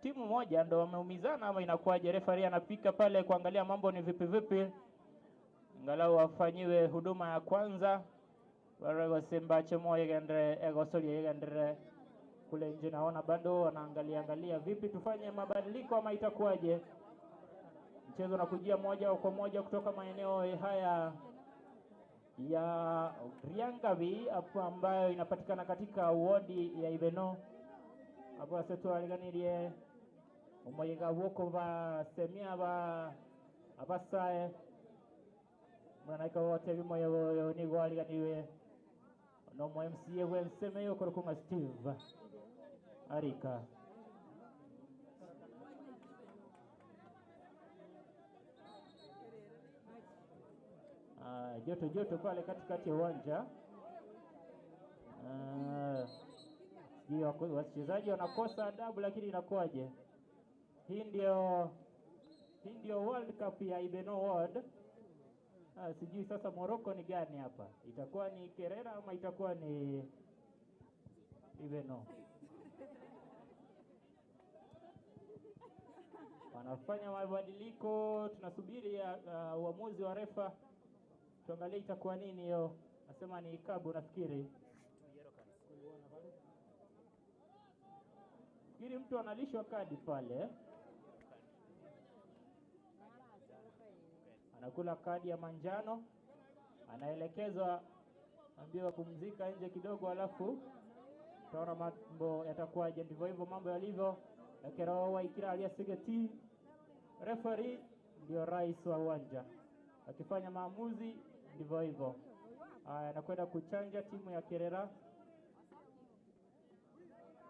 timu moja ndo wameumizana ama inakuwaje? Referee anapika pale kuangalia mambo ni vipi vipi, angalau wafanyiwe huduma ya kwanza. Wale Simba chemo yegendre egosoli yegendre kule nje, naona bado wanaangalia angalia vipi tufanye mabadiliko ama itakuwaje. Mchezo unakujia moja kwa moja kutoka maeneo haya ya Riangabi hapo ambayo inapatikana katika wodi ya Ibeno. Hapo asetu aliganirie omoyega woko ba semia ba abasae mwanaika wote bimoyo nigo aliganiwe no mo MCA we mseme yo korokunga Steve Arika. Joto joto pale katikati ya uwanja. Wachezaji wanakosa adabu, lakini inakuwaje? Hii ndio World Cup ya Ibeno World. Sijui sasa Morocco ni gani hapa, itakuwa ni Kerera ama itakuwa ni Ibeno? Wanafanya mabadiliko, tunasubiri uamuzi wa refa, tuangalie itakuwa nini hiyo. Nasema ni ikabu, nafikiri mtu analishwa kadi pale, anakula kadi ya manjano, anaelekezwa ambiwa pumzika nje kidogo, alafu tutaona mambo yatakuwaje. Ndivyo hivyo mambo yalivyo. Ekero ikira aliasigeti, referee ndio rais wa uwanja akifanya maamuzi, ndivyo hivyo. Haya, anakwenda kuchanja timu ya Kerera,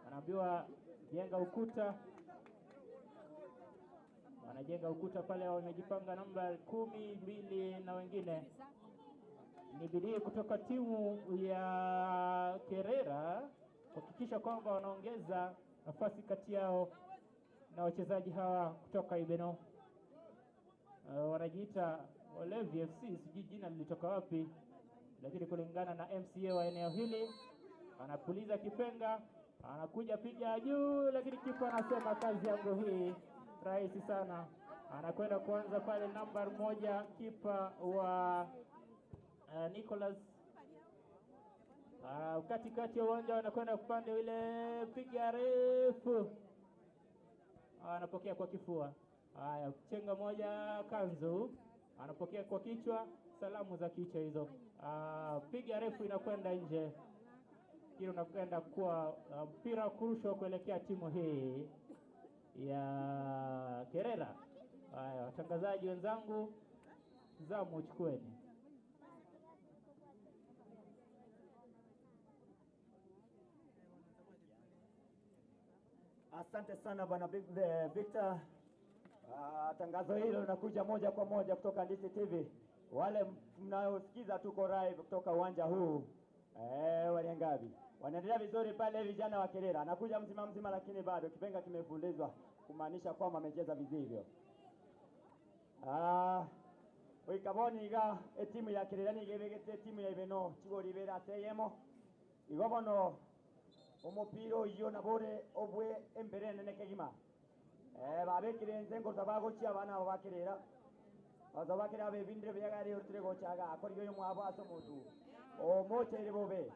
anaambiwa jenga ukuta, wanajenga ukuta pale, wamejipanga namba 12 na wengine. Ni bidii kutoka timu ya Kerera kuhakikisha kwamba wanaongeza nafasi kati yao na wachezaji hawa kutoka Ibeno. Wanajiita Olevi FC, sijui jina lilitoka wapi, lakini kulingana na MCA wa eneo hili, anapuliza kipenga, anakuja piga juu, lakini kipa anasema kazi yangu hii rahisi sana. Anakwenda kuanza pale namba 1 kipa wa Nicholas. Katikati ya uwanja anakwenda upande ile, piga refu, anapokea kwa kifua. Haya, chenga moja kanzu, anapokea kwa kichwa, salamu za kichwa hizo. Piga refu inakwenda nje. Kile unakwenda kuwa mpira kurushwa kuelekea timu hii ya Kerera. Haya, watangazaji wenzangu, zamu chukueni. Asante sana bwana Victor. Tangazo hilo linakuja moja kwa moja kutoka Ndisi TV. Wale mnaosikiza tuko live kutoka uwanja huu Waliangabi. Wanaendelea vizuri pale vijana wa Kerera. Anakuja mzima mzima, lakini bado kipenga kimefulizwa kumaanisha kwamba amecheza vizivyo. Oikaboni iga timu ya Kerera ni gebegete timu ya Ibeno chigoribera teyemo. Igobono omupira iyo nabore obwe embere nene kegima. Babekire nzengo tabagochi abana babakerera. Bazabakira bebindire byagari urtire gochaga akori yo mwabo asomutu. O motere bobe.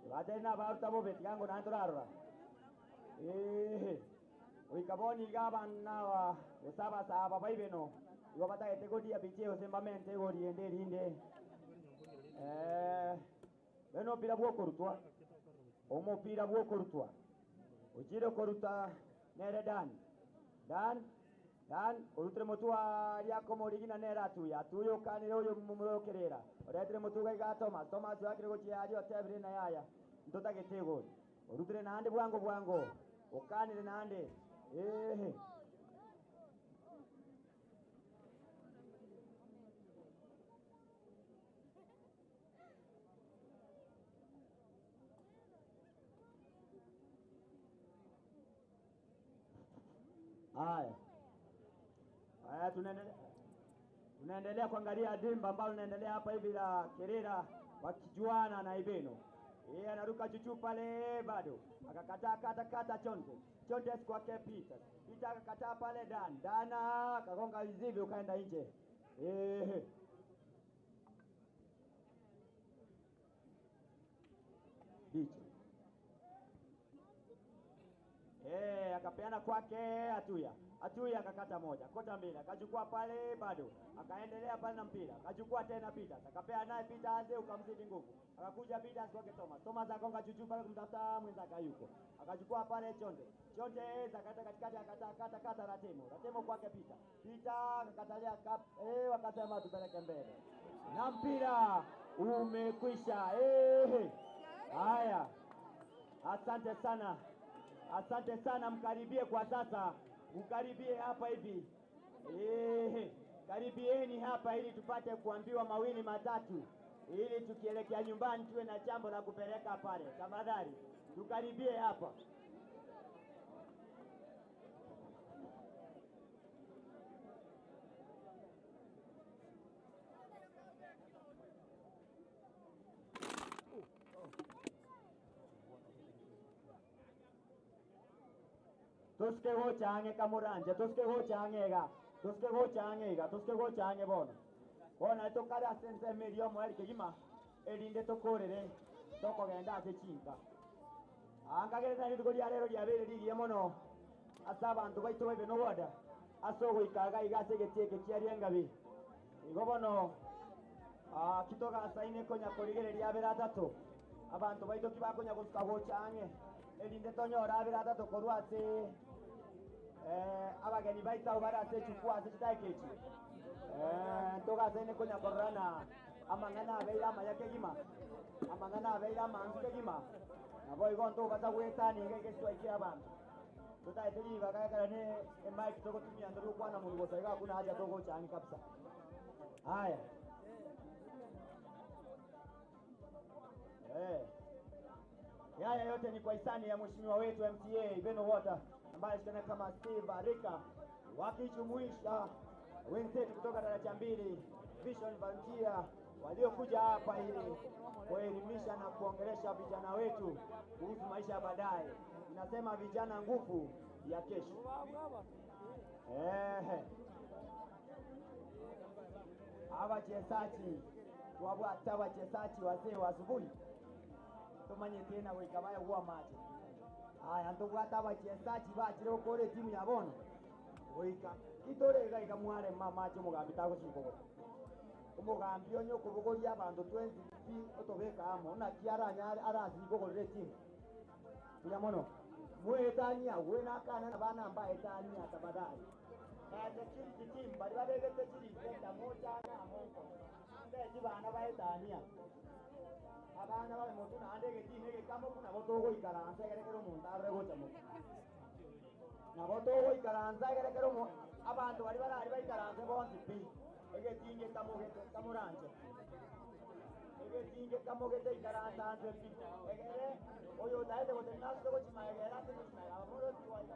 Batena baruta bobe tigango nantorarora. Oikaboni iga bana wa gosaba saba baibeno. Igo batagete godia biche osembamente goriende rinde. Oyo no mpira bwokorutwa. Omupira bwokorutwa. Ujire koruta nere Dan. Dan Dan orutre mutua ryako morigina nera atuya. Atuyo kanire oyo mumurokerera. Oretre mutuga iga Thomas. Thomas wakire gochia ari otebire na yaya. Ntotagete gol. Orutre nande bwango bwango. Okanire nande. Eh. Haya. Haya tunaendelea kuangalia dimba ambalo linaendelea hapa hivi la Kerera wakijuana na Ibeno. Yeye anaruka chuchu pale bado. Akakataa kata kata Chonde. Chonde kwake Peter. Peter akakataa pale Dan. Dana akagonga vizivi ukaenda nje. Eh. Bicho. Akapeana kwake Atuya. Atuya akakata moja, kota mbili, akachukua pale bado. Akaendelea pale na mpira. Akachukua tena Peter. Akapea naye Peter aze ukamzidi nguvu. Akakuja Peter kwake Thomas. Thomas akonga chuchu pale kumtafuta mwenzake yuko. Akachukua pale Chonde. Chonde akakata katikati akata kata kata Ratemo. Ratemo kwake Peter. Peter akakatalia wakasema tupeleke mbele. Na mpira umekwisha. Haya. Asante sana. Asante sana, mkaribie kwa sasa. Mkaribie hapa hivi. Karibieni hapa ili tupate kuambiwa mawili matatu ili tukielekea nyumbani tuwe na jambo la kupeleka pale. Tafadhali tukaribie hapa. Tuske gochange kamuranje, tuske gochange ga, tuske gochange ga, tuske gochange bono. Bona tokara sense merio mo erike gima erinde tokorere tokogenda ase chinka. Angagereza rituko ria rero riabeire rigiya mono ase abanto baito baibe noboda ase ogoikaga iga ase egetieke kiaria engabi. Igo bono kitoga asaine konya korigereria abere atato abanto baito kibakonya gosuka gochange erinde tonyora abere atato korwa ase abageni baita bara ase chukwa ase chitakechi. Toga sene konya korana amangana abeira amaya kegima amangana abeira amanzu kegima nabo igo ndo baza gwetani ngeke swaiki abantu tutaitiri bakakara ne mic togotumia ndo kwana mundu gosaiga kuna haja togo chani kabisa. Haya. Haya yote ni kwa hisani ya mheshimiwa wetu MCA Ibeno Water ambaye anajulikana kama Steve Arika, wakijumuisha wenzetu kutoka daraja 2 Vision Volunteer waliokuja hapa ili kuelimisha na kuongelesha vijana wetu kuhusu maisha ya baadaye. Inasema vijana nguvu ya kesho. Abachezaji wabwata abachezaji wazee wa asubuhi tumanye tena wikabaya huwa maji. Haya ndobwata abachezaji bachire okore timu ya bono goika kitorega ikamware mama acho mugambi tagochikogora omugambi onye okobogoria abanto 20 pi otobeka amo na kiaranya arasikogorere timu kuya mono mwetania wena kana na bana mba etania tafadhali security team bari babegete chiri kwenda moja na amonko ndeji bana baetania abana babe motu na ndege tinege kamo kuna botogo ikaranza gerekero omonto arore gocha motu nabo togoikaranza gerekero abantu bari barari baikaranze bonsi pi egetinge kamogete kamuranje egetinge kamogete ikaranza anze pi egere oyo taete gotenaso gochimaegera ate gochimaega abamoro tiwaika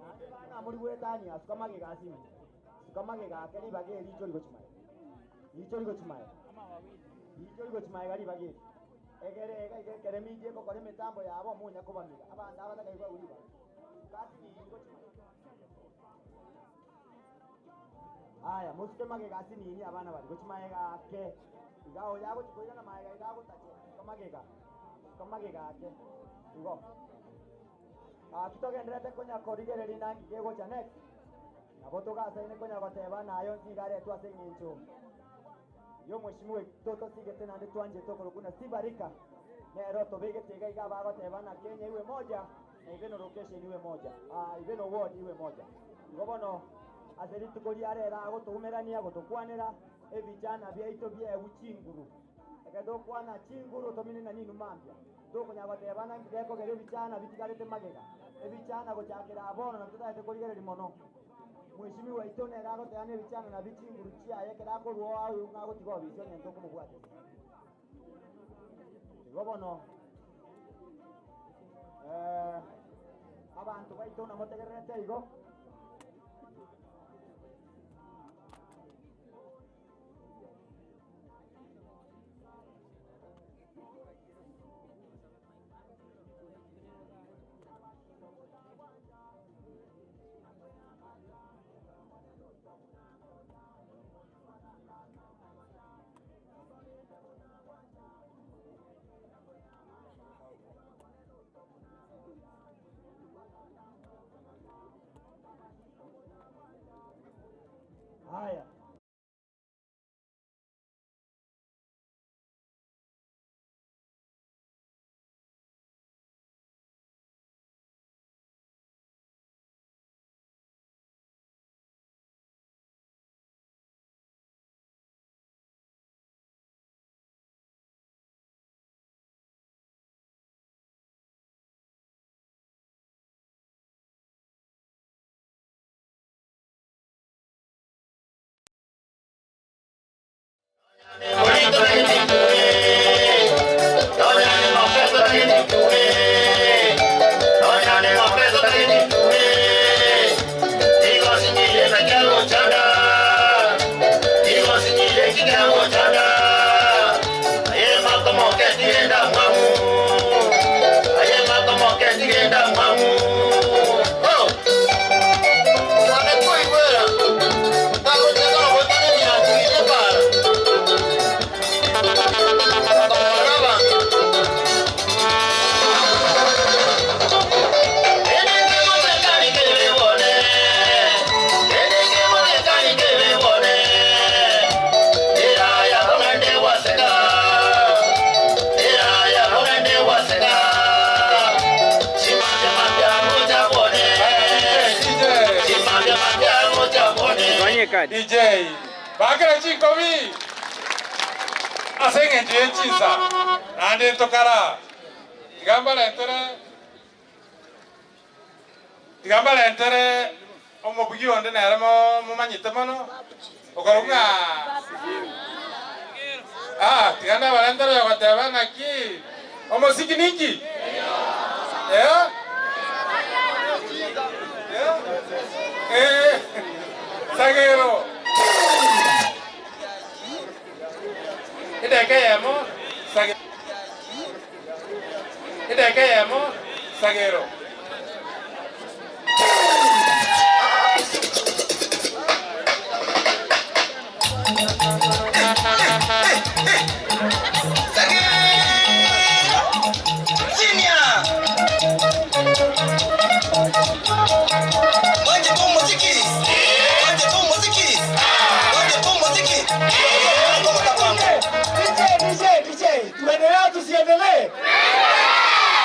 nande bana muri gwetania suka magega asimi suka magega ake ribage richo rigochimaega richo rigochimaega richo rigochimaega ribage egere egere mije kokore mitambo yabo munya kobamiga abandu abatakaigwa uriba kasi ni gochimaega. Haya musuke magega asinini abana bari gochimaega ake igao yago chikoira na maega igago tache kamagega kamagega ake igo tutogenderete konya korigereria nangi kegocha next nabo togasaine konya goteba nayo nsigaretwa ase eng'encho Yo mheshimiwa toto sigete nande twanje tokoro kuna Steve Arika. Nero tobegete iga bagotebana Kenya iwe moja na Iveno location iwe moja. Iveno ward iwe moja. Igo azeri tukoliarera agotumerania gotukwanera ebijana byaito bye uchinguru. Ekado kwana chinguru tomine na ninu mambya. Tokunyagotebana ngeko gere ebijana bitikarete magega. Ebijana gochakera abono na tutaete korigereri mono. Mheshimiwa itone rago teane bichana na bichinguru chiaye kerako ruo ayo ngago tigo bicho nyento kumubwate. Igo bono abantu baitona motegererete igo Haya. DJ bakira chikomi asenge ndiye chisa nande tokara tigamba lentere omubugi onde nere mumanyite mono okarunga tiganda balentere yogoteba ng'aki omosiki ninki Sagero. Ideke yemo sagero. Ideke yemo sagero. Tuendelee tusiendelee?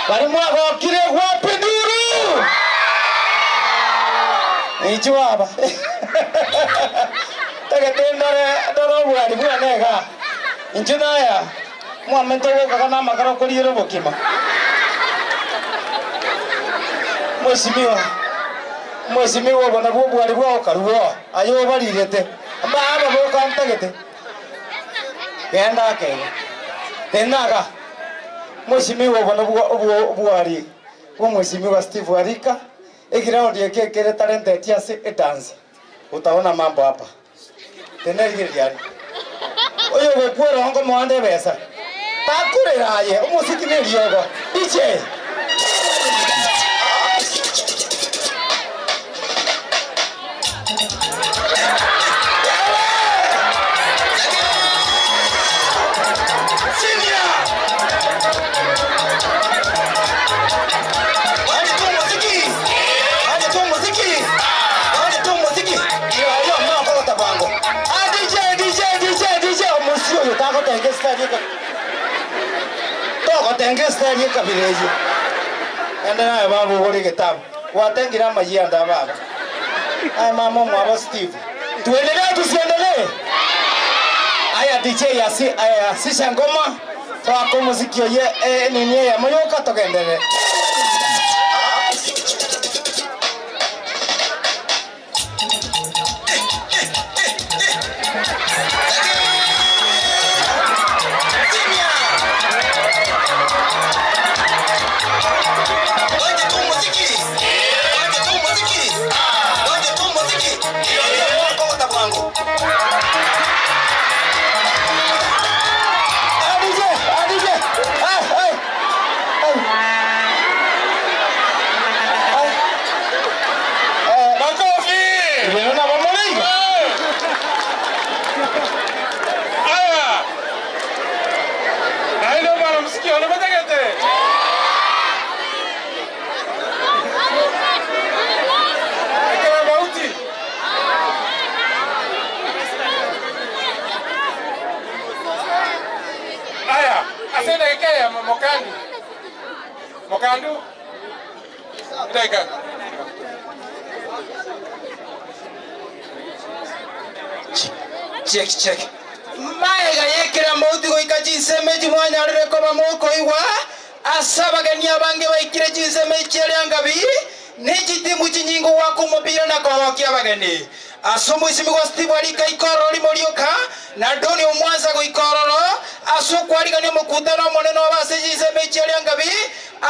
Barimwagokire wapi nduru? Nichiwaba. Tagate ndore ndoro bwari bwanega. Injunaya mwamento gokaga na makaro kuriire bukima. Mheshimiwa. Mheshimiwa bona bwo bwari bwao karuo. Ayo barirete. Amba aba boka ntagete. Genda kega. Tenaga mheshimiwa bona bwari bwo mheshimiwa Steve Arika ekiraundi ekekere talent ase edance utaona mambo hapa tena igiriari oyo gokwera ngo mwande besa takureraye umusiki neliyogo DJ DJ, DJ, DJ, DJ, stari toko tenge stari kabireje ende naye babu gori getabu watengira mayianda baba ay mama mwabo Steve tuendelee tusiendelee. Aya DJ asi aya sisha ngoma twako muziki ye nini ya moyoka togendere. Mokandu. Dakika. Check check. Maega yekera mauti goika chiseme mwanya arire koba moko iwa asabagania bange baikire chiseme chiaranga bi nechitimu chinyingo wako mupira na kohokia bageni asomo isimigwa Steve alika ikororo limorioka na Doni omwanza goikororo asokwarigania mukutano monene obase chiseme chiaranga bi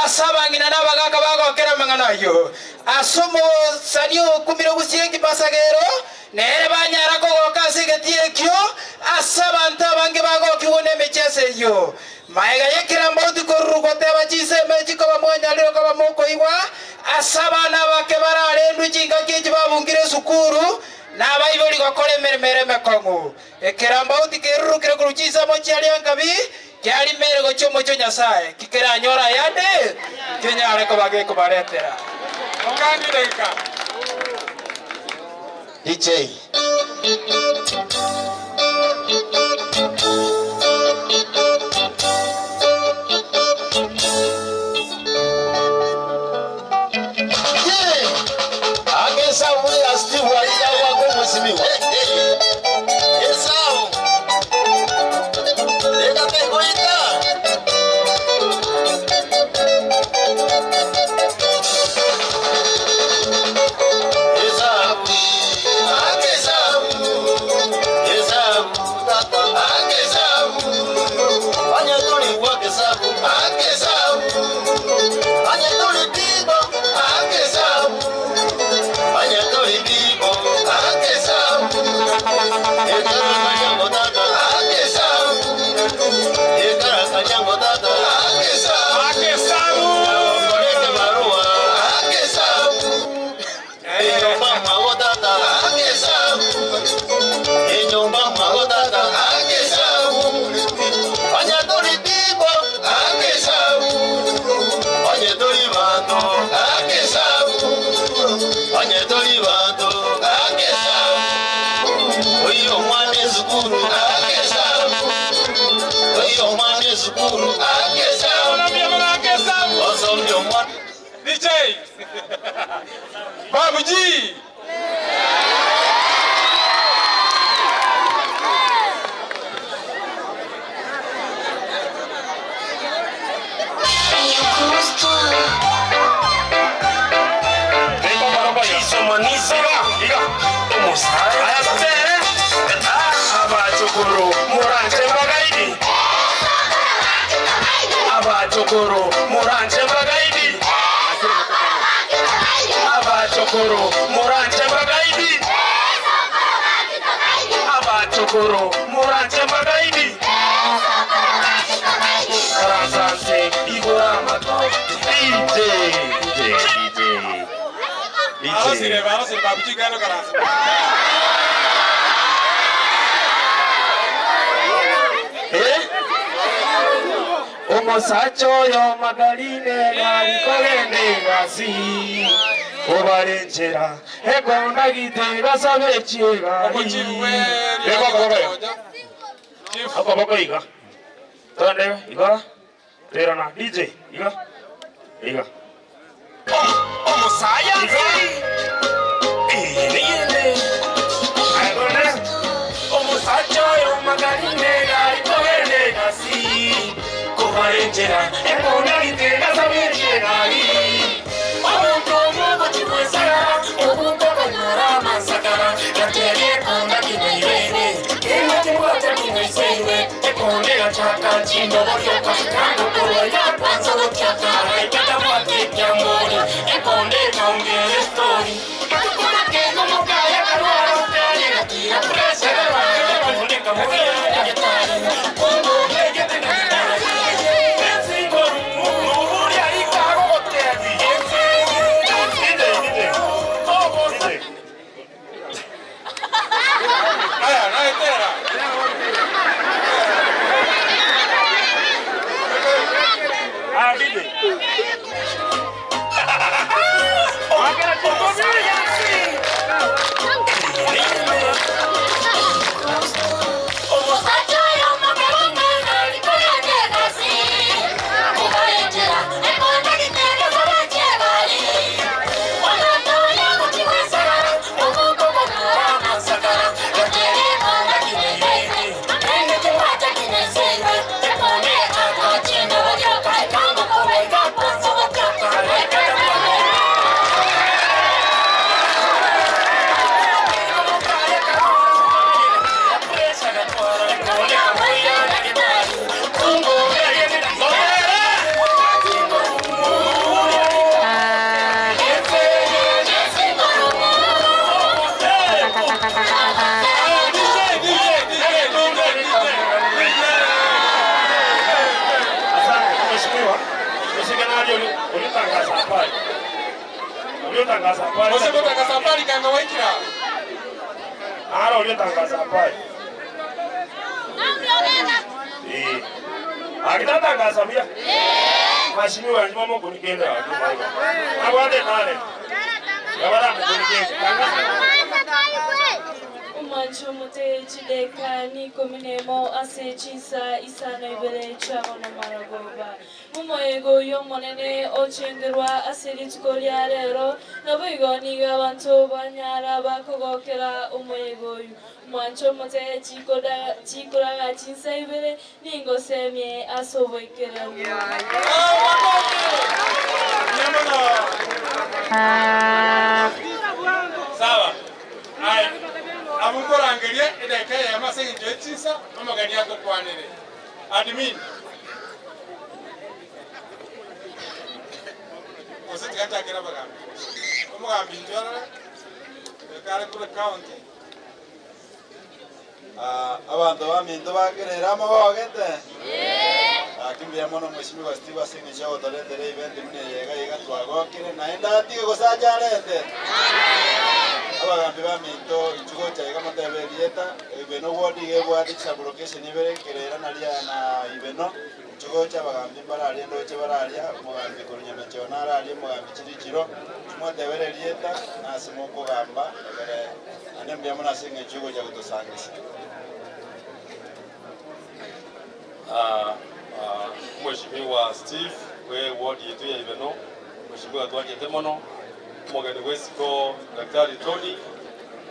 asabangina nabagaka bagokera mangana yo asomo sanio kumiro gusiengi pasagero nere banyara kogoka segetiekio asabanta bange bagokiwone mechese yo maega yekera mauti koruruko teba chiseme chikoba mwanyaliro koba mokoigwa asabana bake bararendu chingaki chibabungire sukuru nabaibori gokora emeremere mekongu ekera mauti kerurukire kuruchisamo chiariangabi kiari mere gochomo cho Nyasaye kikeranyora yande kenyare kobage kobaretera Mokandi dakika. DJ DJ Babuji. Abachukuru muranje bagaidi Abachukuru muranje bagaidi Abachukuru muranje bagaidi Karansanse igora mato DJ DJ DJ Arosire arosire Babuji gano karansa. Omusacho yo magaline alikolende ngasi obalenjera ekonda gite basabe chiega. Akoboko iga. Twende iga. Tera na DJ iga. Iga. Omusaya. Sawa. Ai. Amukorangeria edeka ya masenjo chisa amagani yako kwanere. Admin. Oseti kata kera bagambi. Omugambi njora. Kare kule county. Abantu baminto bakerera amabogete. Akimbia mono mheshimiwa Steve Asingisha otoretere event mune yega yega twagokire naenda atige gosajarete. Abagambi baminto ichugo chaiga moteberieta ibeno wodi gebwati sublocation ibere kerera naria na ibeno ichugo cha abagambi bararia ndoche bararia omugambi korunyame chona araria omugambi chirichiro moteberieta nase mokogamba egere ane mbia mono ase eng'encho egocha gotosangisa. Mheshimiwa Steve we ward yetu ya Ibeno, Mheshimiwa twagete mono omogeni wesiko Daktari Tony,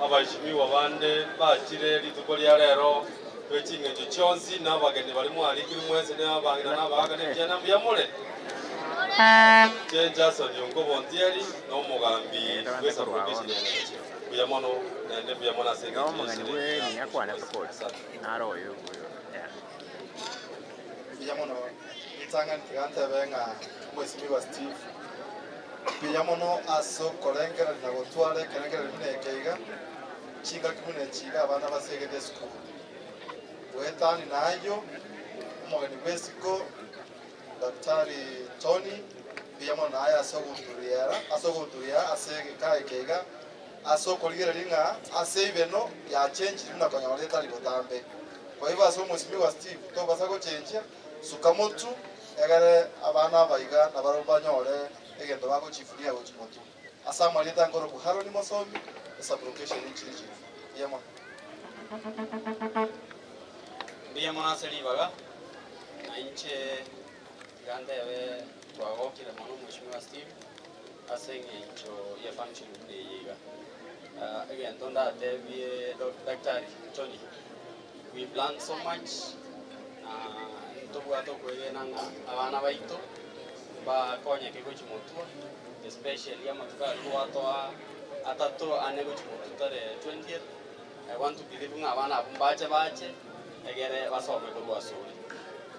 abaheshimiwa bande bachire rituko ria rero tweching'encho chionsi na abageni bari mwarikiri mwese na abang'ina na abaga na ebiana mbuya more che Jason Yonko Bontieri na omogambi wesapokeshini mbuya mono naende mbuya mono ase mbuya mono itanga ntigantebe ng'a Mheshimiwa Steve mbuya mono ase okorengereri na gotwara ekerengereri buna ekeiga chingaki buna echiga abana basegete esukuru bwetani nayo omogeni bwa esiko Daktari Tony mbuya mono naye ase ogonturiera ase ogonturia ase egeka ekeiga ase okorigereri ng'a ase ibeno yachenchiri buna konyora etari gotambe. Kwa hivyo ase Mheshimiwa Steve tobasa gochenchia sukamotu egere abana abaiga nabaro banyore egento bagochifuria gochimotu ase amarita nkoro Haroni Mosomi esublocation nchirichiri yemo mbuya mono ase ribaga Na inche tigandebe twagokire mono Mheshimiwa Steve ase eng'encho ya function eye iga. Again, ndatebie Daktari Tony, we've learned so much. Ntobwate okwegena ng'a abana baito bakonyeke gochimotua, especially amatuko twatoa atatu ane gochimotua tare 20th. I want to believe ng'a abana abo mbache bache egere basome korwa asore.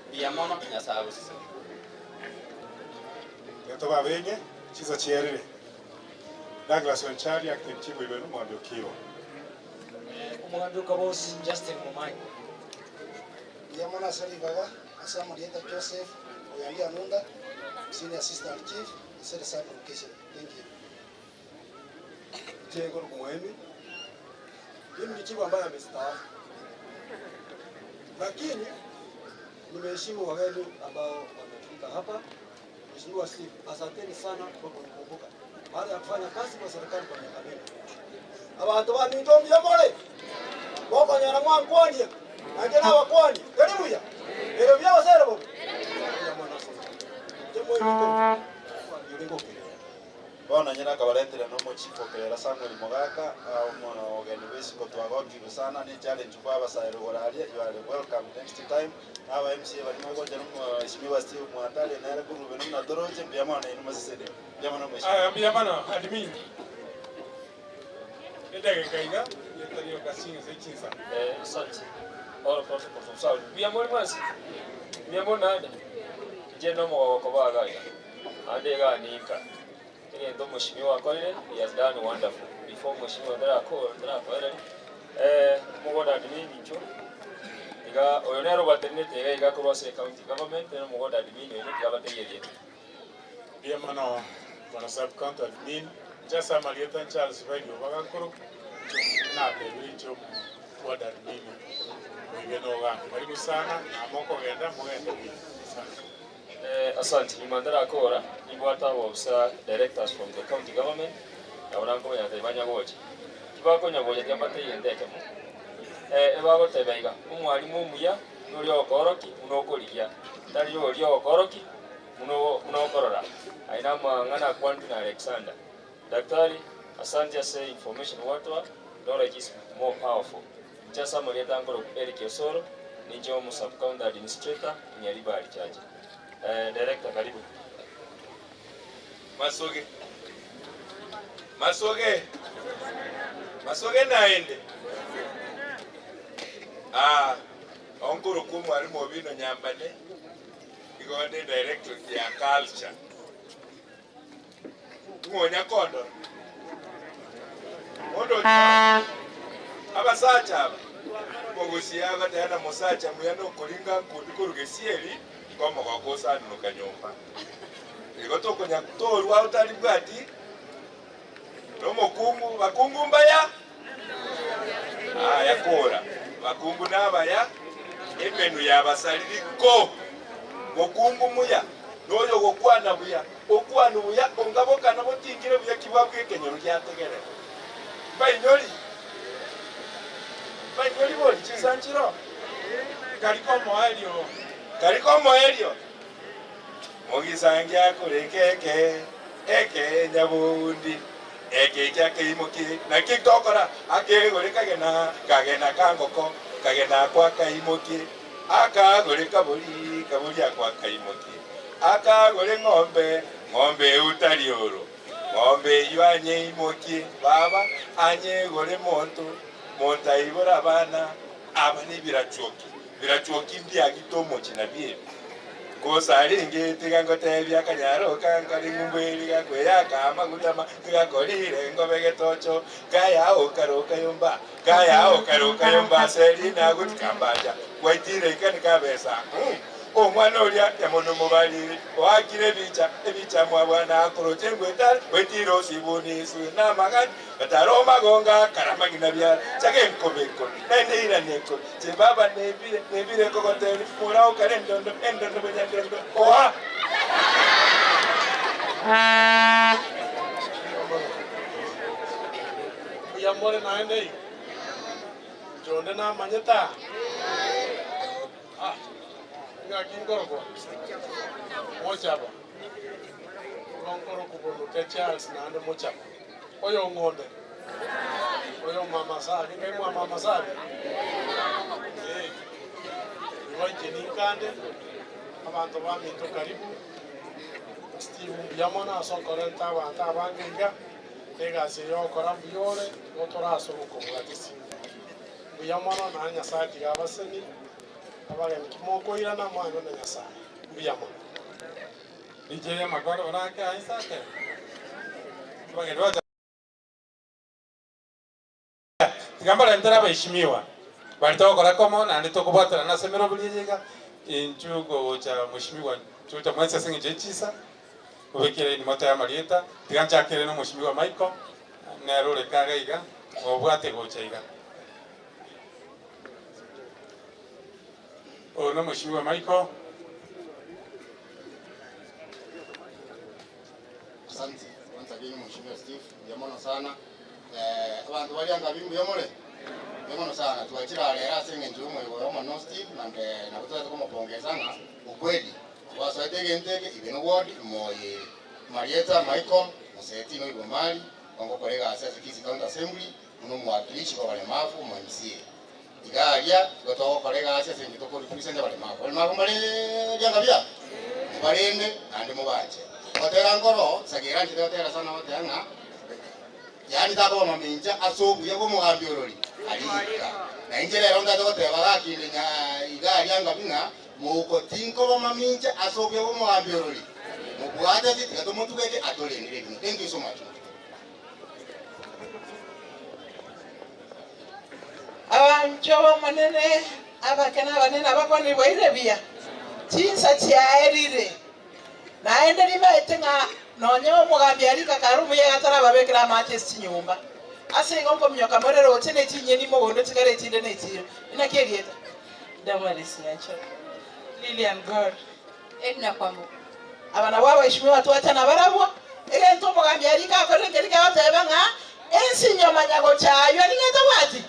Mbuya mono, Nyasaye agosesenie. Gato babenye chiza chierere. Douglas Onchari acting chief wibenu mwambi okiro. Umugambi ukabosi Justin Mumanyi. Yamana Salivaga, Asa Murieta Joseph, Oyandi Anunda, Senior Assistant Chief, Sere Sub Location. Thank you. Jego Muemi. Mimi ni chifu ambaye amestaafu. Lakini nimeheshimu wageni ambao wamefika hapa. Mheshimiwa Steve, asanteni sana kwa kunikumbuka. Baada ya kufanya kazi kwa serikali kwa miaka mingi. Abantu ba mitombi ya mole. Boko nyana mwankwani. Angena wakwani. Karibu ya. Ero bya wasere bo. Bona nyina kabaretire no mochifo kerera Samuel Mogaka omwana ogeni wesiko twagokirwe sana ni challenge kwa abasaero goraria. You are welcome next time. Aba MCA bari mogoja no Mheshimiwa Steve Mwatale na kurube no na doroje byamana ino masesede byamana mheshimiwa. Ah byamana admin. Ndege kaiga yetariyo kasinga sechinsa. Asante. All protocol from Saudi. Byamona mwansi. Byamona nada. Je no mo ko baga. Ande ga nika. Ndo mheshimiwa akorire, he has done wonderful. Before mheshimiwa ndara mugoda admin nicho. Iga oyo nero baternete iga iga korwa se county government no mugoda admin oyo tigabategerie. Byamana bwana sub county admin jasa Marieta Charles Radio bagakuru na bebiri ward admin. Oigeno karibu sana na moko genda mugende sana. Asante. Nimandara akora nibwata officer directors from the county government na orango ya tebanya goje kibako nyagoje tyambate yendeke mu ebago tebaiga umwalimu muya nuri okoroki unokorigia tari ori okoroki muno unokorora aina mangana kwantu na Alexander. Daktari, asante ase information watwa knowledge is more powerful. Chasa Marieta Ngoro Eric Osoro nijo mu sub county administrator Nyaribari charge. Director, karibu. Masoge. Masoge. Masoge naende. Ah, onkuru kumu alimo bino nyambane. Igonde director ya culture. Ngonya kondo. Mondo abasacha aba. Bogusia batana musacha muyano kulinga kudikurugesieri. Koma kwakosa nuka nyumba. Igoto konya kutorwa utalibwati. No mukungu bakungu mbaya. Ah yakora. Bakungu nabaya emenu yabasaliriko. Mukungu muya noyo gokwana buya. Okwana buya ongaboka nabo tingire buya kibwabwe kenyoro kyategere. Bainyori. Bainyori boli chisanchiro. Kariko moelio. Kariko moelio. Mugisangia kurekeke eke nyabundi eke kyake na kitokora akegore kagena kagena kangoko kagena kwa kaimoki akagore kaburi kaburi akwa kaimoki akagore ng'ombe ng'ombe utarioro ng'ombe ywanye imoki baba anyegore monto monta ibora bana aba ni birachoki birachoki ndiagitomo chinabie kosaringe tigangote kanyaro kankari ngumbeli gakweya kama tigakorire ngobege tocho kaya okaroka yomba kaya okaroka yomba selina gutikambanja waitire ikani kabesa omwana oria yamono mubaliri wakire bicha ebicha mwa akoroche ngwetare wetire osibunisu namagani bataro magonga karamagina byara chake nkobeko nendeira neko chebaba nebire nebire kokoteri murao kare ndondo endondo benyandondo oha yamore naende jonde na manyeta. Ah. Ngakingoroko mochaba ngongoroko bonuke Charles naende mochaba oyo ng'ombe oyo mama sabi ngai mama sabi eh iwanje ninkande abantu baminto karibu Steve Mbiamona asokorenta abantu abange egasi yokora mbuyore gotorasoruko bwatisi Mbiamona na Nyasaye tigabaseni abageni kimokoirana mwana na Nyasaye Mbiamona DJ Magoro onake aisake abageni bacha tigambara ntara baheshimiwa balitokora komo na nditokobwatana nasemero bulijega inchugo cha mheshimiwa chuta mwese singe chisa ubekere ni moto ya Marieta tiganchakere no mheshimiwa Michael nerore kagaiga obwate gochaiga ono mheshimiwa Michael. Asante kwanza again mheshimiwa Steve yamono sana abantu balianga bimbu yamole yamono sana tuachira alera senge njumo yomo Steve nande nakutaka kumupongezana ukweli wasaidege ntege ibeno ward moye Marieta Michael Musetino Ibomali wango kolega asese Kisii County Assembly muno mwakilishi kwa walemavu mu MCA igaria goto kolega asese ngitoko represent walemavu walemavu mali lyanga bya mubalende andi mubanje otera ngoro sagira ntira sana otanga yani tabo maminja asobu yako mugambi orori alika na injera ronda tote bagakinde nya igaria ngabina muko tinko bamaminja asobu yako mugambi orori mubwate tigato mutugeke atolendire bino. Thank you so much. Abancho bamonene abakena banene abakoni bwairebia chinsa chiaerire naende ribaete ng'a nonye omugambi arika karumu yegatara babekera amache chinyumba ase igo nkomyoka morero oche ne chinyeni mogondo chikare chinde ne chiro inakerieta Damaris Nyancho Lilian Gor Edna Kwambo abana babo heshimiwa twachana barabwo egento omugambi arika akorengerika bateba ng'a ensi nyomanyago chayo ningeta bwati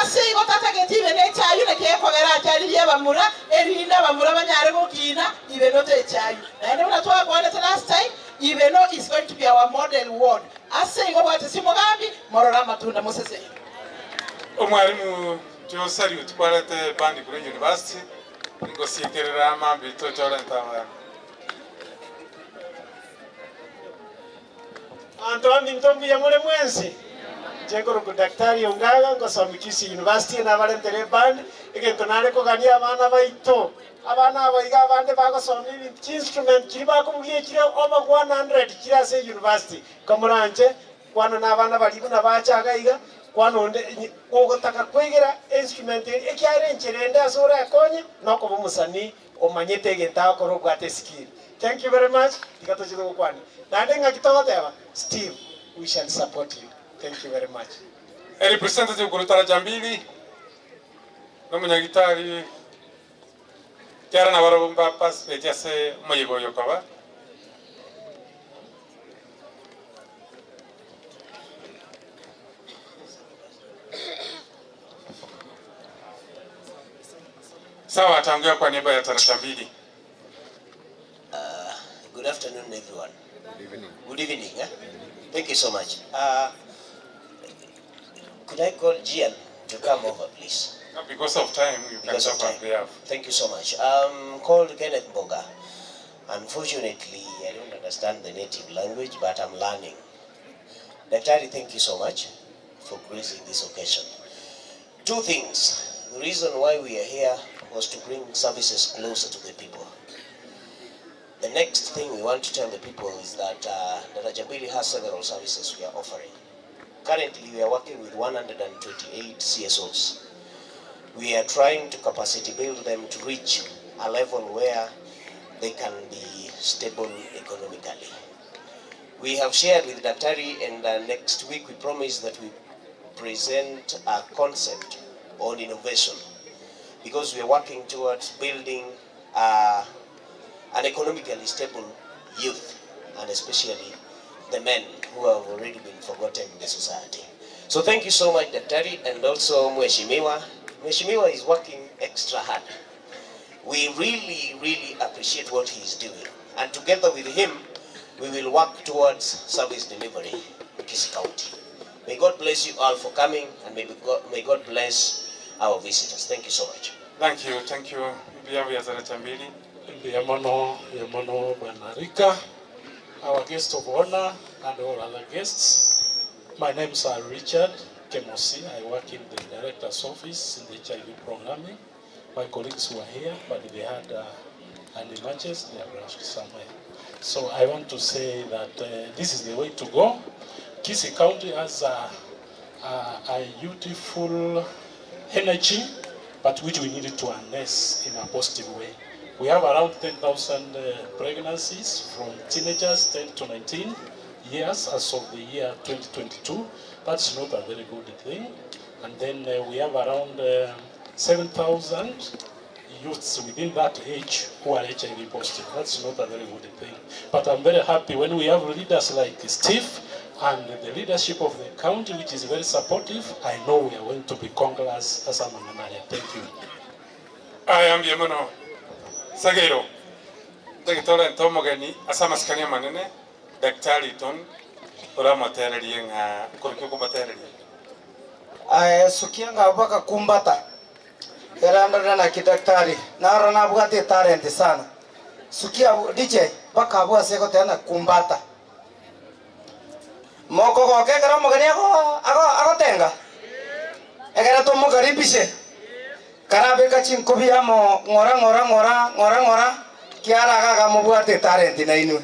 ase igo tatagetibe ne chayo nekekogera acharirie bamura erinda bamura banyare gokina ibeno te chayo naende unatwakwanete last time ibeno is going to be our model ward ase igo bwati simugambi morora matunda musese omwarimu Josari utwarete bandi kuri university ngosiekerera mambi totorenta wa Antoine Ntombi ya mule mwensi Jengoro ku daktari ongaga ngosoma Kisii University na balentere band egento nare kogania abana baito abana abaiga abande bagosoma instrument kiri bakubugie kire over 100 kira se university kamuranje kwana na abana bari na bachaga iga kwana onde ogotaka kwegera instrument ekyare ncherende asora akonye noko bumusani omanyete egenta akoro bwate skill. Thank you very much. Tikatochito kwani nande ngakitogoteba Steve, we shall support you. Thank you very much. A representative kurutara jambili no munyagitari kyara na barabumba pass ejase muyigo yokoba Sawa, ataongea kwa niaba ya tarata mbili. Good afternoon everyone. Good evening. Good evening. Eh? Thank you so much. Could I call Gian to come over, please? No, because of time, you can talk on behalf. Thank you so much. I'm called Kenneth Boga. Unfortunately, I don't understand the native language, but I'm learning. Daktari, thank you so much for gracing this occasion. Two things. The reason why we are here was to bring services closer to the people. The next thing we want to tell the people is that Daraja Mbili has several services we are offering. Currently, we are working with 128 CSOs. We are trying to capacity build them to reach a level where they can be stable economically. We have shared with Daktari, and next week we promise that we present a concept on innovation, because we are working towards building an economically stable youth, and especially the men who have already been forgotten in the society. So thank you so much, Daktari, and also Mheshimiwa. Mheshimiwa is working extra hard. We really, really appreciate what he is doing. And together with him, we will work towards service delivery in Kisii County. May God bless you all for coming, and may God bless our visitors. Thank you so much. Thank you, thank you. Our guest of honor and all other guests. My name is Richard Kemosi. I work in the director's office in the HIV programming. My colleagues were here, but they had an emergency, they are rushed somewhere. So I want to say that this is the way to go. Kisii County has a beautiful energy, but which we needed to harness in a positive way. We have around 10,000 pregnancies from teenagers 10 to 19 years as of the year 2022. That's not a very good thing. And then we have around 7,000 youths within that age who are HIV positive. That's not a very good thing. But I'm very happy when we have leaders like Steve and the leadership of the county, which is very supportive. I know we are going to be conquerors as a Mananaria. Thank you. I am Yemono Sagero. Daktari Ntomogeni, asamasikania manene, Daktari Ton, uramotererie nga kurikio kubatererie. Aya sukianga baka kumbata. Eranda na kidaktari. Naro na bwate talent sana. Sukia DJ baka abwa seko tena kumbata. Moko goke kero mogeni ago agotenga. Egera to mokaribishe. Karabeka chinkobi amo ngora ngora ngora ngora ngora kiara gaga mubwate talent na inwe.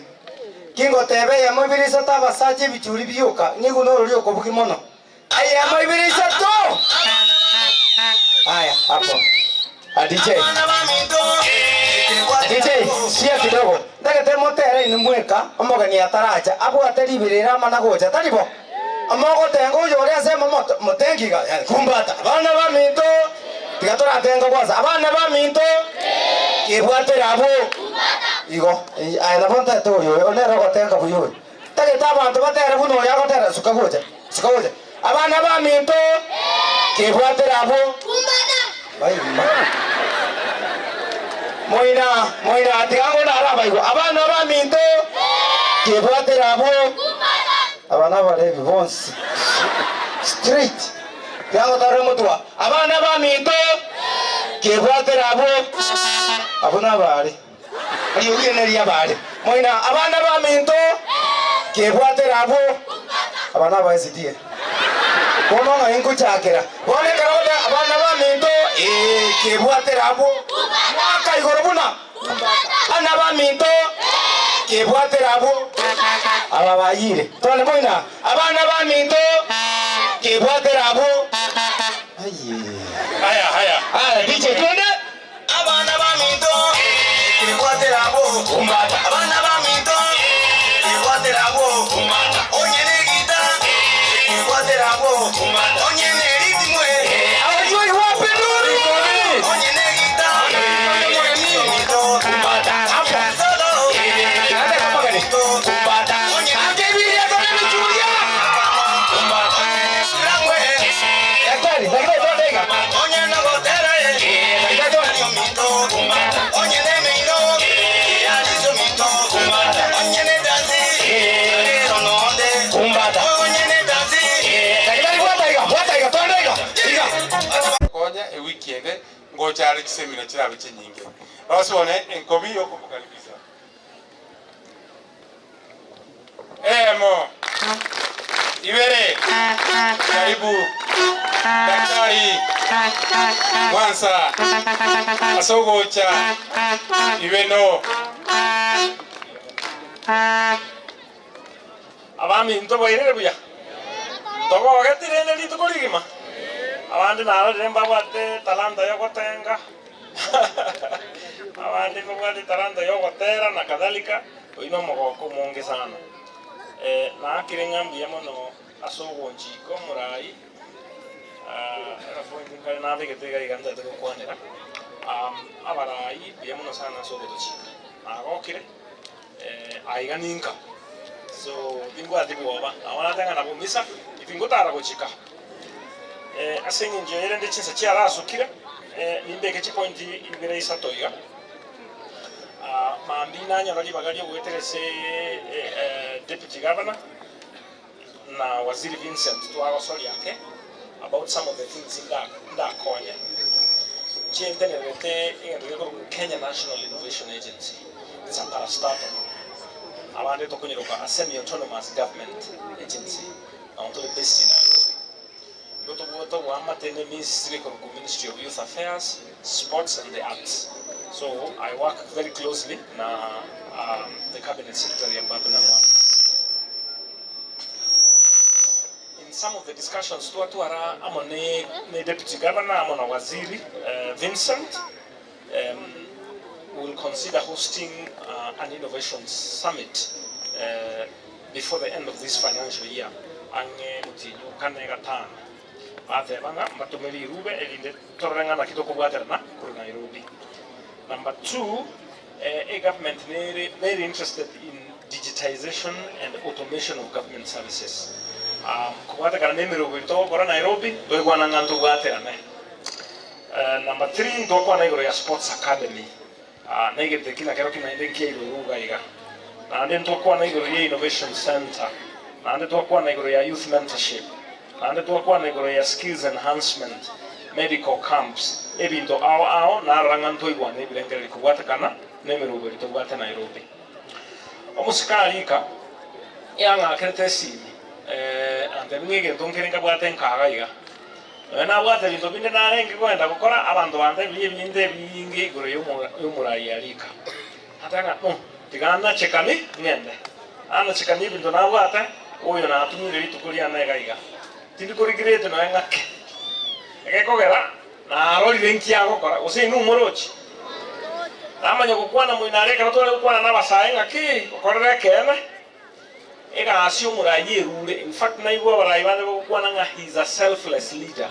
Kingo tebe ya moibirisa tabasaje bichuri biyoka nigo norori okobuki mono. Aya moibirisa to. Haya hapo. DJ. DJ sia kidogo. Ndagete motere ni mweka omogeni ataracha abwate ribirira mana gocha taribo. Omogotenga uyo ore sema motengiga kumbata. Abana ba minto tigatora kwanza. Abana ba minto kibwatera abo. Igo aya nabonta to uyo onero gotenga buyo. Tageta abantu batere buno ya gotera suka gocha. Suka gocha. Abana ba minto kibwatera abo. Kumbata. Bai. Moina, moina, tigango na araba igo. Abana ba minto kibwatera abo. Abana ba bonsi. Street. Tigango tare mutwa. Abana ba minto kibwatera abo. Abuna bari. Ariyo ne ria bari. Moina, abana ba minto kibwatera abo. Abana ba SDA. Bono nga inkuchakira. Bone karode abana ba minto kibwatera abo. Mwaka igoro buna. Abana ba minto kibwatera abo. Aba bayire. Tone moina. Abana ba minto kibwatera abo. Aye. Haya haya. Haya DJ twende. Abana ba minto kibwatera abo. Kumbata. Abana ba minto kibwatera abo. Kumbata. Onyene gita kibwatera abo. Kumbata. Onyene ritmo Ayo wapi nuri. Onyene gita kumbata. Kumbata. Konya ewiki ende ngocha Alex semina chirabe chinyinge. Basone enkobi yokubukaribisa. Emo Ibere karibu Daktari Mwansa Asogocha Ibeno Abami ntoboirere buya. Ntogogetire ne lituko rigima. Abandi narorire mbabwate talanta yogotenga. Abandi mbabwate talanta yogotera na kadhalika. Oino mogoko mungi sana. Naakire ng'ambia mono asogonchiko murai. Arafundi kare nabigete iga iganda gokwanera. Abarai buya mono sana asogotochika. Nagokire aiga ninka. So tingwati bwoba. Abana tanga nabumisa itingotara gochika. Ase eng'encho ere ndi chinsa chiarasukire nimbeke chipointi ibere isato iga Mambina nyarari bagario gweterese Deputy Governor na Waziri Vincent twagosori yake about some of the things ndakonya. Chentenerete ingendo Kenya National Innovation Agency. It's a parastatal. Abande tokunyiroka a semi-autonomous government agency. Now based in Nairobi. Goto wamatene ministry, Ministry of Youth Affairs, Sports and the Arts. So I work very closely na the Cabinet Secretary Ababu Namwamba. In some of the discussions tuara amo ne Deputy Governor amo na Waziri Vincent will consider hosting an innovation summit before the end of this financial year. Ange mutinyu kane gatano batebanga mbatumiri irube erinde tororengana kitoko bwaterana kuri Nairobi. Number two, a government very, very interested in digitization and automation of government services. Kubwatekana n'emirogo itogokora Nairobi toigwana ng'antu bwaterane. Number three, ntokwana igoro ya Sports Academy. Naigete kina kero kinaende nkiairwe iruga iga. Naende ntokwana igoro ya Innovation Center. Naende twakwana igoro ya youth mentorship. Naende twakwana igoro ya skills enhancement, medical camps, ebinto ao ao naranga ntoigwana ebirengereri kubwatekana n'emirogo eri tobwate Nairobi. Omusikari ika yang'akerete esimi ante ng'egento nkere nkabwate nkaga iga. Nabwate ebinto binde narenge kwenda gukora abanto bande ebinde ebingi igoro y'omurayi arika. Atanga no tigana chekani ng'ende. Ana chekani ebinto nabwate oyo natumire rituko riane iga iga. Tindikorigirete noe ng'ake. Egekogera narorire nkiagokora gose inwe omorochi. Namanya gokwana moino aria ekero tware gokwana na abasae ng'aki gokorera ekeene egasi omurayi erure. In fact naigwa abarayi bande bagokwana ng'a he is a selfless leader.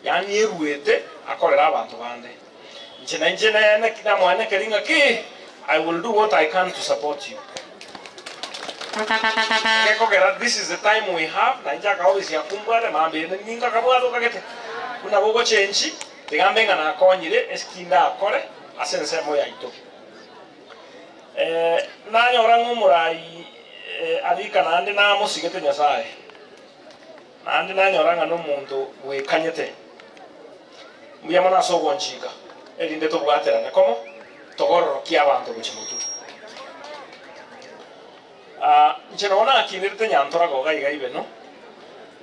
Yaani eruete akorera abanto bande. Inche nainche nene namwanekeri ng'aki I will do what I can to support you. Gekogera this is the time we have na inche akaobisi akumbwate mambire ninga kabwate okagete buna bogochenchi tigambe ng'a nakonyire esikinda akore ase ensemo yaito. Nanyora ng'a omurayi arika naende namosigete Nyasaye naende nanyora ng'a nomonto bwekanyete mbuya mono ase ogonchika erinde tobwaterane komo togororokia abanto gochia motwe. Inche nogo nakinderete nyantoraga iga iga ibeno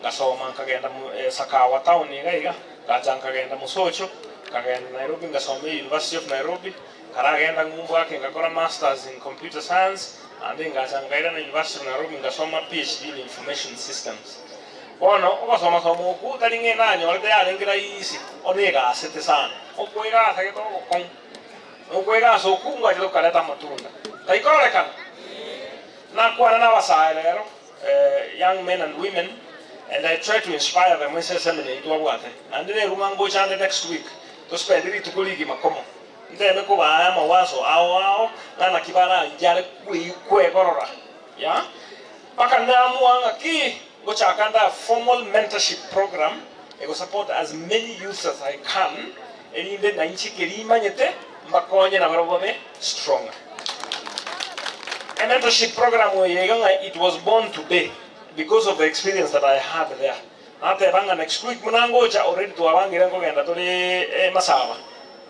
ngasoma nkagenda Sakawa town iga iga ngacha nkagenda Musocho nkagenda Nairobi ngasoma University of Nairobi karagenda ng'umbu ake ngakora masters in computer science ande ngacha nkaira na University of Nairobi ngasoma PhD in information systems. Bono ogasoma soma oku tari ng'e nanyorete yarenge rahisi one egasete sana okwegasa getogokong'u okwegasa oku ngachire gokareta amatunda taikororekana. Nakwana na abasae rero young men and women and I try to inspire them ase seminar itwabwate naende neruma ngochande next week tospende rituko rigima komo nteme kobaya amawaso ao ao ng'ana kibara njare kwegorora ya mpaka naamua ng'aki ngochaka formal mentorship program ego support as many youths as I can erinde nainchi kerimanyete mbakonye na barabo babe stronger. A mentorship program it was born today because of the experience that I had there. Natebanga next week munangoja already tuwabangire ngogenda tuli Masaba.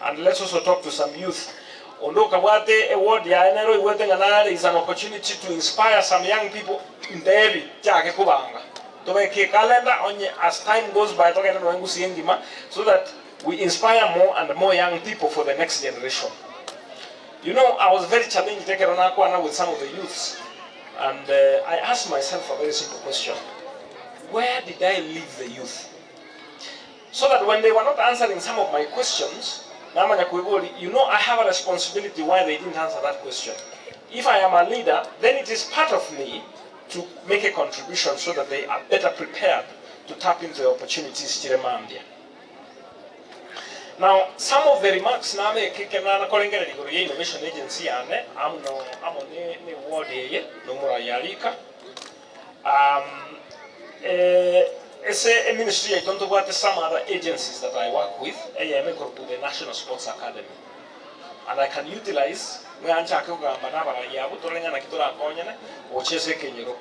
And let's also talk to some youth. Ondoka bwate award ya Nairobi iwete ng'anare is an opportunity to inspire some young people ndebi chake kubanga. Tobeke calendar onye as time goes by tokenda nwengusi engima so that we inspire more and more young people for the next generation. You know, I was very challenged taking on with some of the youths, and I asked myself a very simple question. Where did I leave the youth? So that when they were not answering some of my questions, you know, I have a responsibility why they didn't answer that question. If I am a leader, then it is part of me to make a contribution so that they are better prepared to tap into the opportunities. Now, some of the remarks name kekena kolengera ligoro ye Innovation Agency ane amno amo ne ward ye no mura yarika ese ministry I don't know some other agencies that I work with, AMA Group, the National Sports Academy, and I can utilize Mwanchake kugamba n'abarayi abo torengana kitorakonyene gochese kenyero.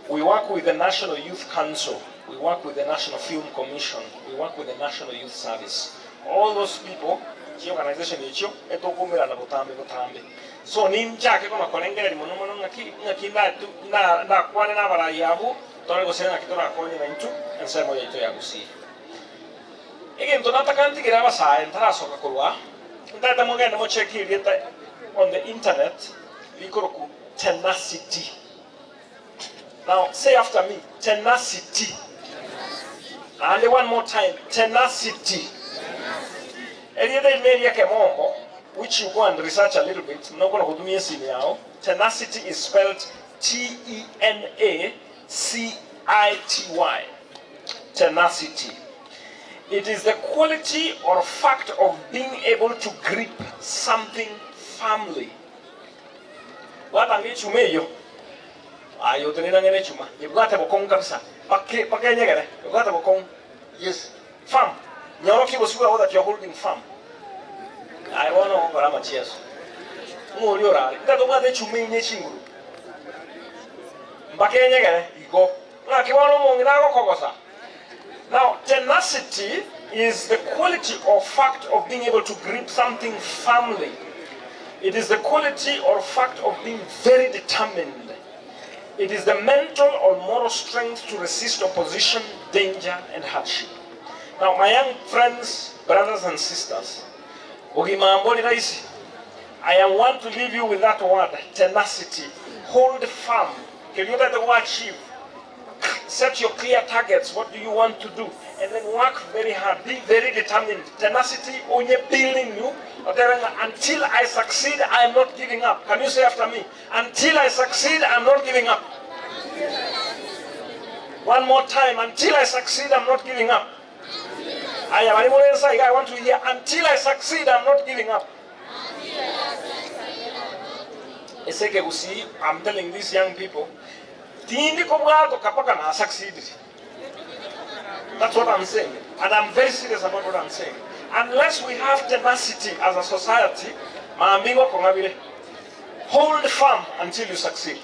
We work with the National Youth Council, we work with the National Film Commission, we work with the National Youth Service. All those people, chi organization icho etokumirana butambe butambe. So ninjake koma kolengereri mono mono ngaki ngaki na na kwane n'abarayi abo tore gosena kitorakonyene intu ensemo yaito ya Gusii. Egento natakantigira abasae ntarasoka korwa ndata mugende mochekirie on the internet bikoroku tenacity. Now say after me, tenacity. And one more time, tenacity. Kemombo, which you go and research a little bit, no gonna kutumia simu yao. Tenacity is spelled T-E-N-A-C-I-T-Y. Tenacity. It is the quality or fact of being able to grip something firmly. Watange chumeyo. Ayo tenena ngene chuma. Ibwate bokong kabisa. Pake pake nyegere. Ibwate bokong. Yes. Firm. Nyoroki bosuga that you're holding firm. I want to go rama cheers. Ngori orare. Ndato bwate chume nye chinguru. Mpake nyegere igo. Na kiwano mongira gokogosa. Now, tenacity is the quality or fact of being able to grip something firmly. It is the quality or fact of being very determined. It is the mental or moral strength to resist opposition, danger, and hardship. Now, my young friends, brothers and sisters, I want to leave you with that word, tenacity. Hold firm. Can you let the word achieve? Set your clear targets. What do you want to do? And then work very hard. Be very determined. Tenacity, only building you. Until I succeed, I am not giving up. Can you say after me? Until I succeed, I am not giving up. One more time. Until I succeed, I'm not giving up. I want to hear, until I succeed, I'm not giving up. I'm telling these young people, that's what I'm saying. And I'm very serious about what I'm saying. Unless we have tenacity as a society, hold firm until you succeed.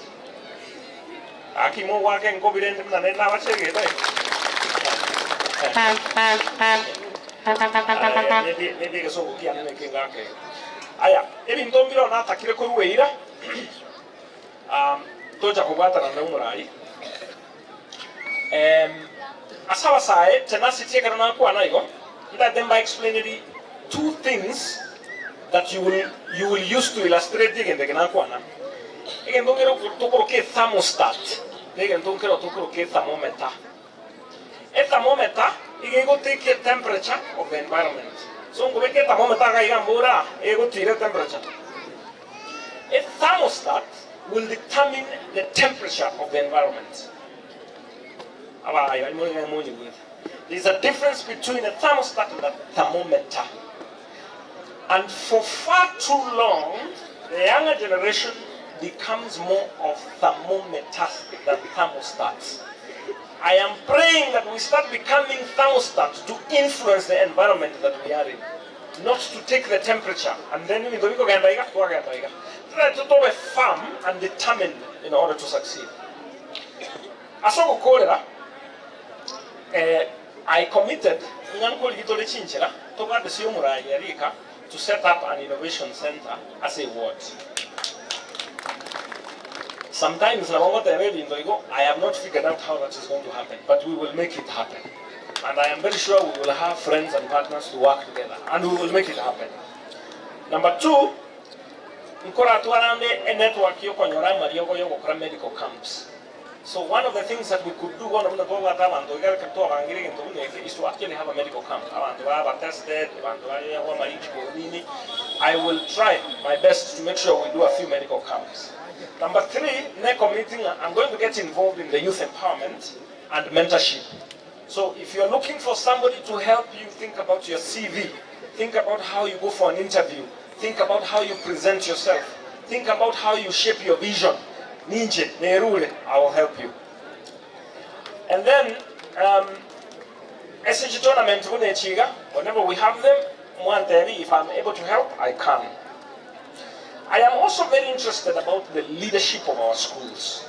Toja kubwatana na umurai asabasae tenacity kana kwa naigo ndatemba explain two things that you will use to illustrate igende kana kwa na egendo ngero tokoro ke thermostat egendo ngero tokoro ke thermometer. A thermometer igego take the temperature of the environment. So ngobeke thermometer ga igambura ego tire temperature. A thermostat will determine the temperature of the environment. There's a difference between a thermostat and a thermometer. And for far too long, the younger generation becomes more of thermometers than thermostats. I am praying that we start becoming thermostats to influence the environment that we are in, not to take the temperature. And then we go try to be firm and determined in order to succeed. I committed to set up an innovation center as a ward. Sometimes I have not figured out how that is going to happen, but we will make it happen. And I am very sure we will have friends and partners to work together, and we will make it happen. Number two, a network medical camps. So one of the things that we could do is to actually have a medical camp. I will try my best to make sure we do a few medical camps. Number three, meeting, I'm going to get involved in the youth empowerment and mentorship. So if you're looking for somebody to help you think about your CV, think about how you go for an interview, think about how you present yourself, think about how you shape your vision, Ninje, Nerule, I will help you. And then, SG tournament, whenever we have them, if I'm able to help, I can. I am also very interested about the leadership of our schools.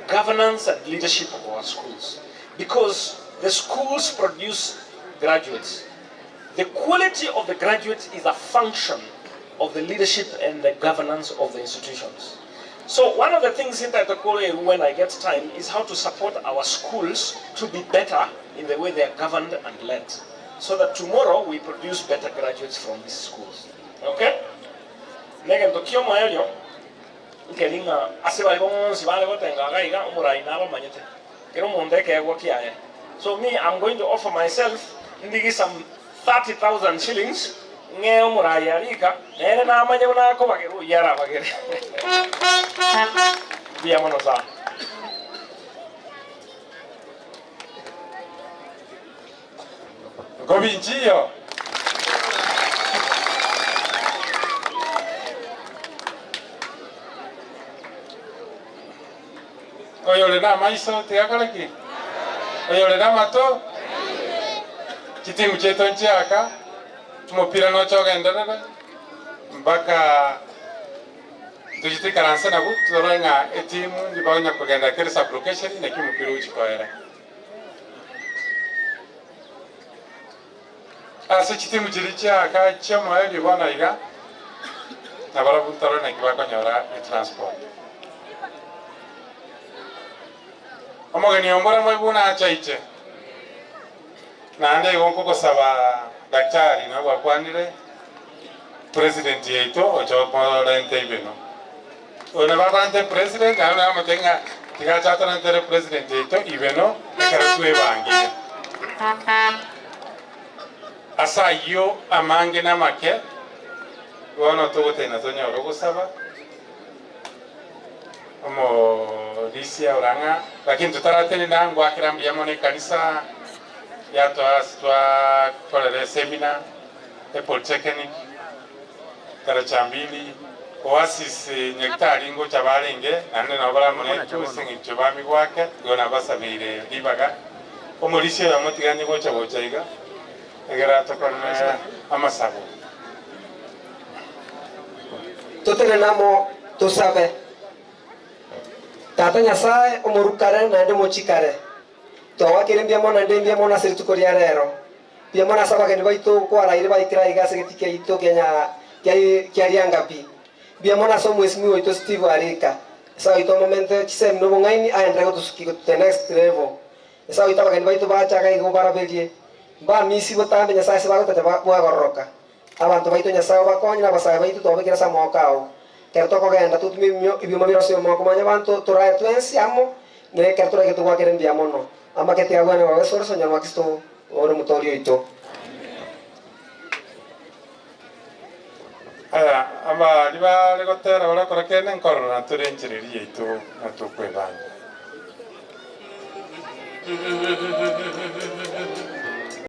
Governance and leadership of our schools. Because the schools produce graduates. The quality of the graduates is a function of the leadership and the governance of the institutions. So one of the things in Tatakore when I get time is how to support our schools to be better in the way they are governed and led, so that tomorrow we produce better graduates from these schools. Okay? Negento kiomo elio nkelinga ase bali bonsi bale gotenga gaiga omurai nabo manyete kero munde kegwa kiaye. So me, I'm going to offer myself ndigi some 30,000 shillings nge omurai arika nere namanye unako bageru yara bagere bia mono sa Govinchio. Oyole na maiso tiakaleki. Oyole na mato. Chitimu chetu nchiaka. Mupira no chogenderera. Mpaka tujitikaransa nabu turorenga etimu ndibaonya kugenda kere sublocation na kimupira uchikoera. Ase chitimu chiri chiaka chiamoeri bono iga nabarabu ntaro naki bakonyora etransport. Omogeni ombora moibuna achaiche naende igo nkogosaba daktari nabo akwanire president yaito ochokorente ibeno one bakorente president naende amotenga tigachatorente president yaito ibeno ekero twebangire asayo amange namake bono togotena tonyora gosaba omo lisia oranga lakini tutarateni nangu akira mone kanisa ya twa kolere semina e polytechnic tarachambili oasis nyektari ngo chabalenge nande nabara mone tusingi chobami gwake gona basabire libaga omo lisia yamotiganye gocha gochaiga egera tokorne amasabo totenenamo tusabe tata nyasaye omorukare naende mochikare twawakire mbiamo naende mbiamo ase rituko ria rero mbiamo ase abageni baitu kwaraire baikira iga ase geti kiaito kenya kiariangapi mbiamo ase omwesimi waito Steve Arika ase oito momento chisemi nobong'aini aendere gotusuki to the next level ase oito abageni baitu bachaga igo baraberie mbamisi botambe nyasaye ase bagotete bwagororoka abantu baitu nyasaye obakonye na abasae baitu twabekera ase amagoko ao kero tokogenda tutume ebyuma birose omoko manya bantu turae twensi amo ne kero turaige tugwakere mbuya mono amakete agwane wawe soroso nyama Kristo ore mutori oito. Aya aba riba rigotera orakora kene nkorora naturenchereria itu natukwebanga.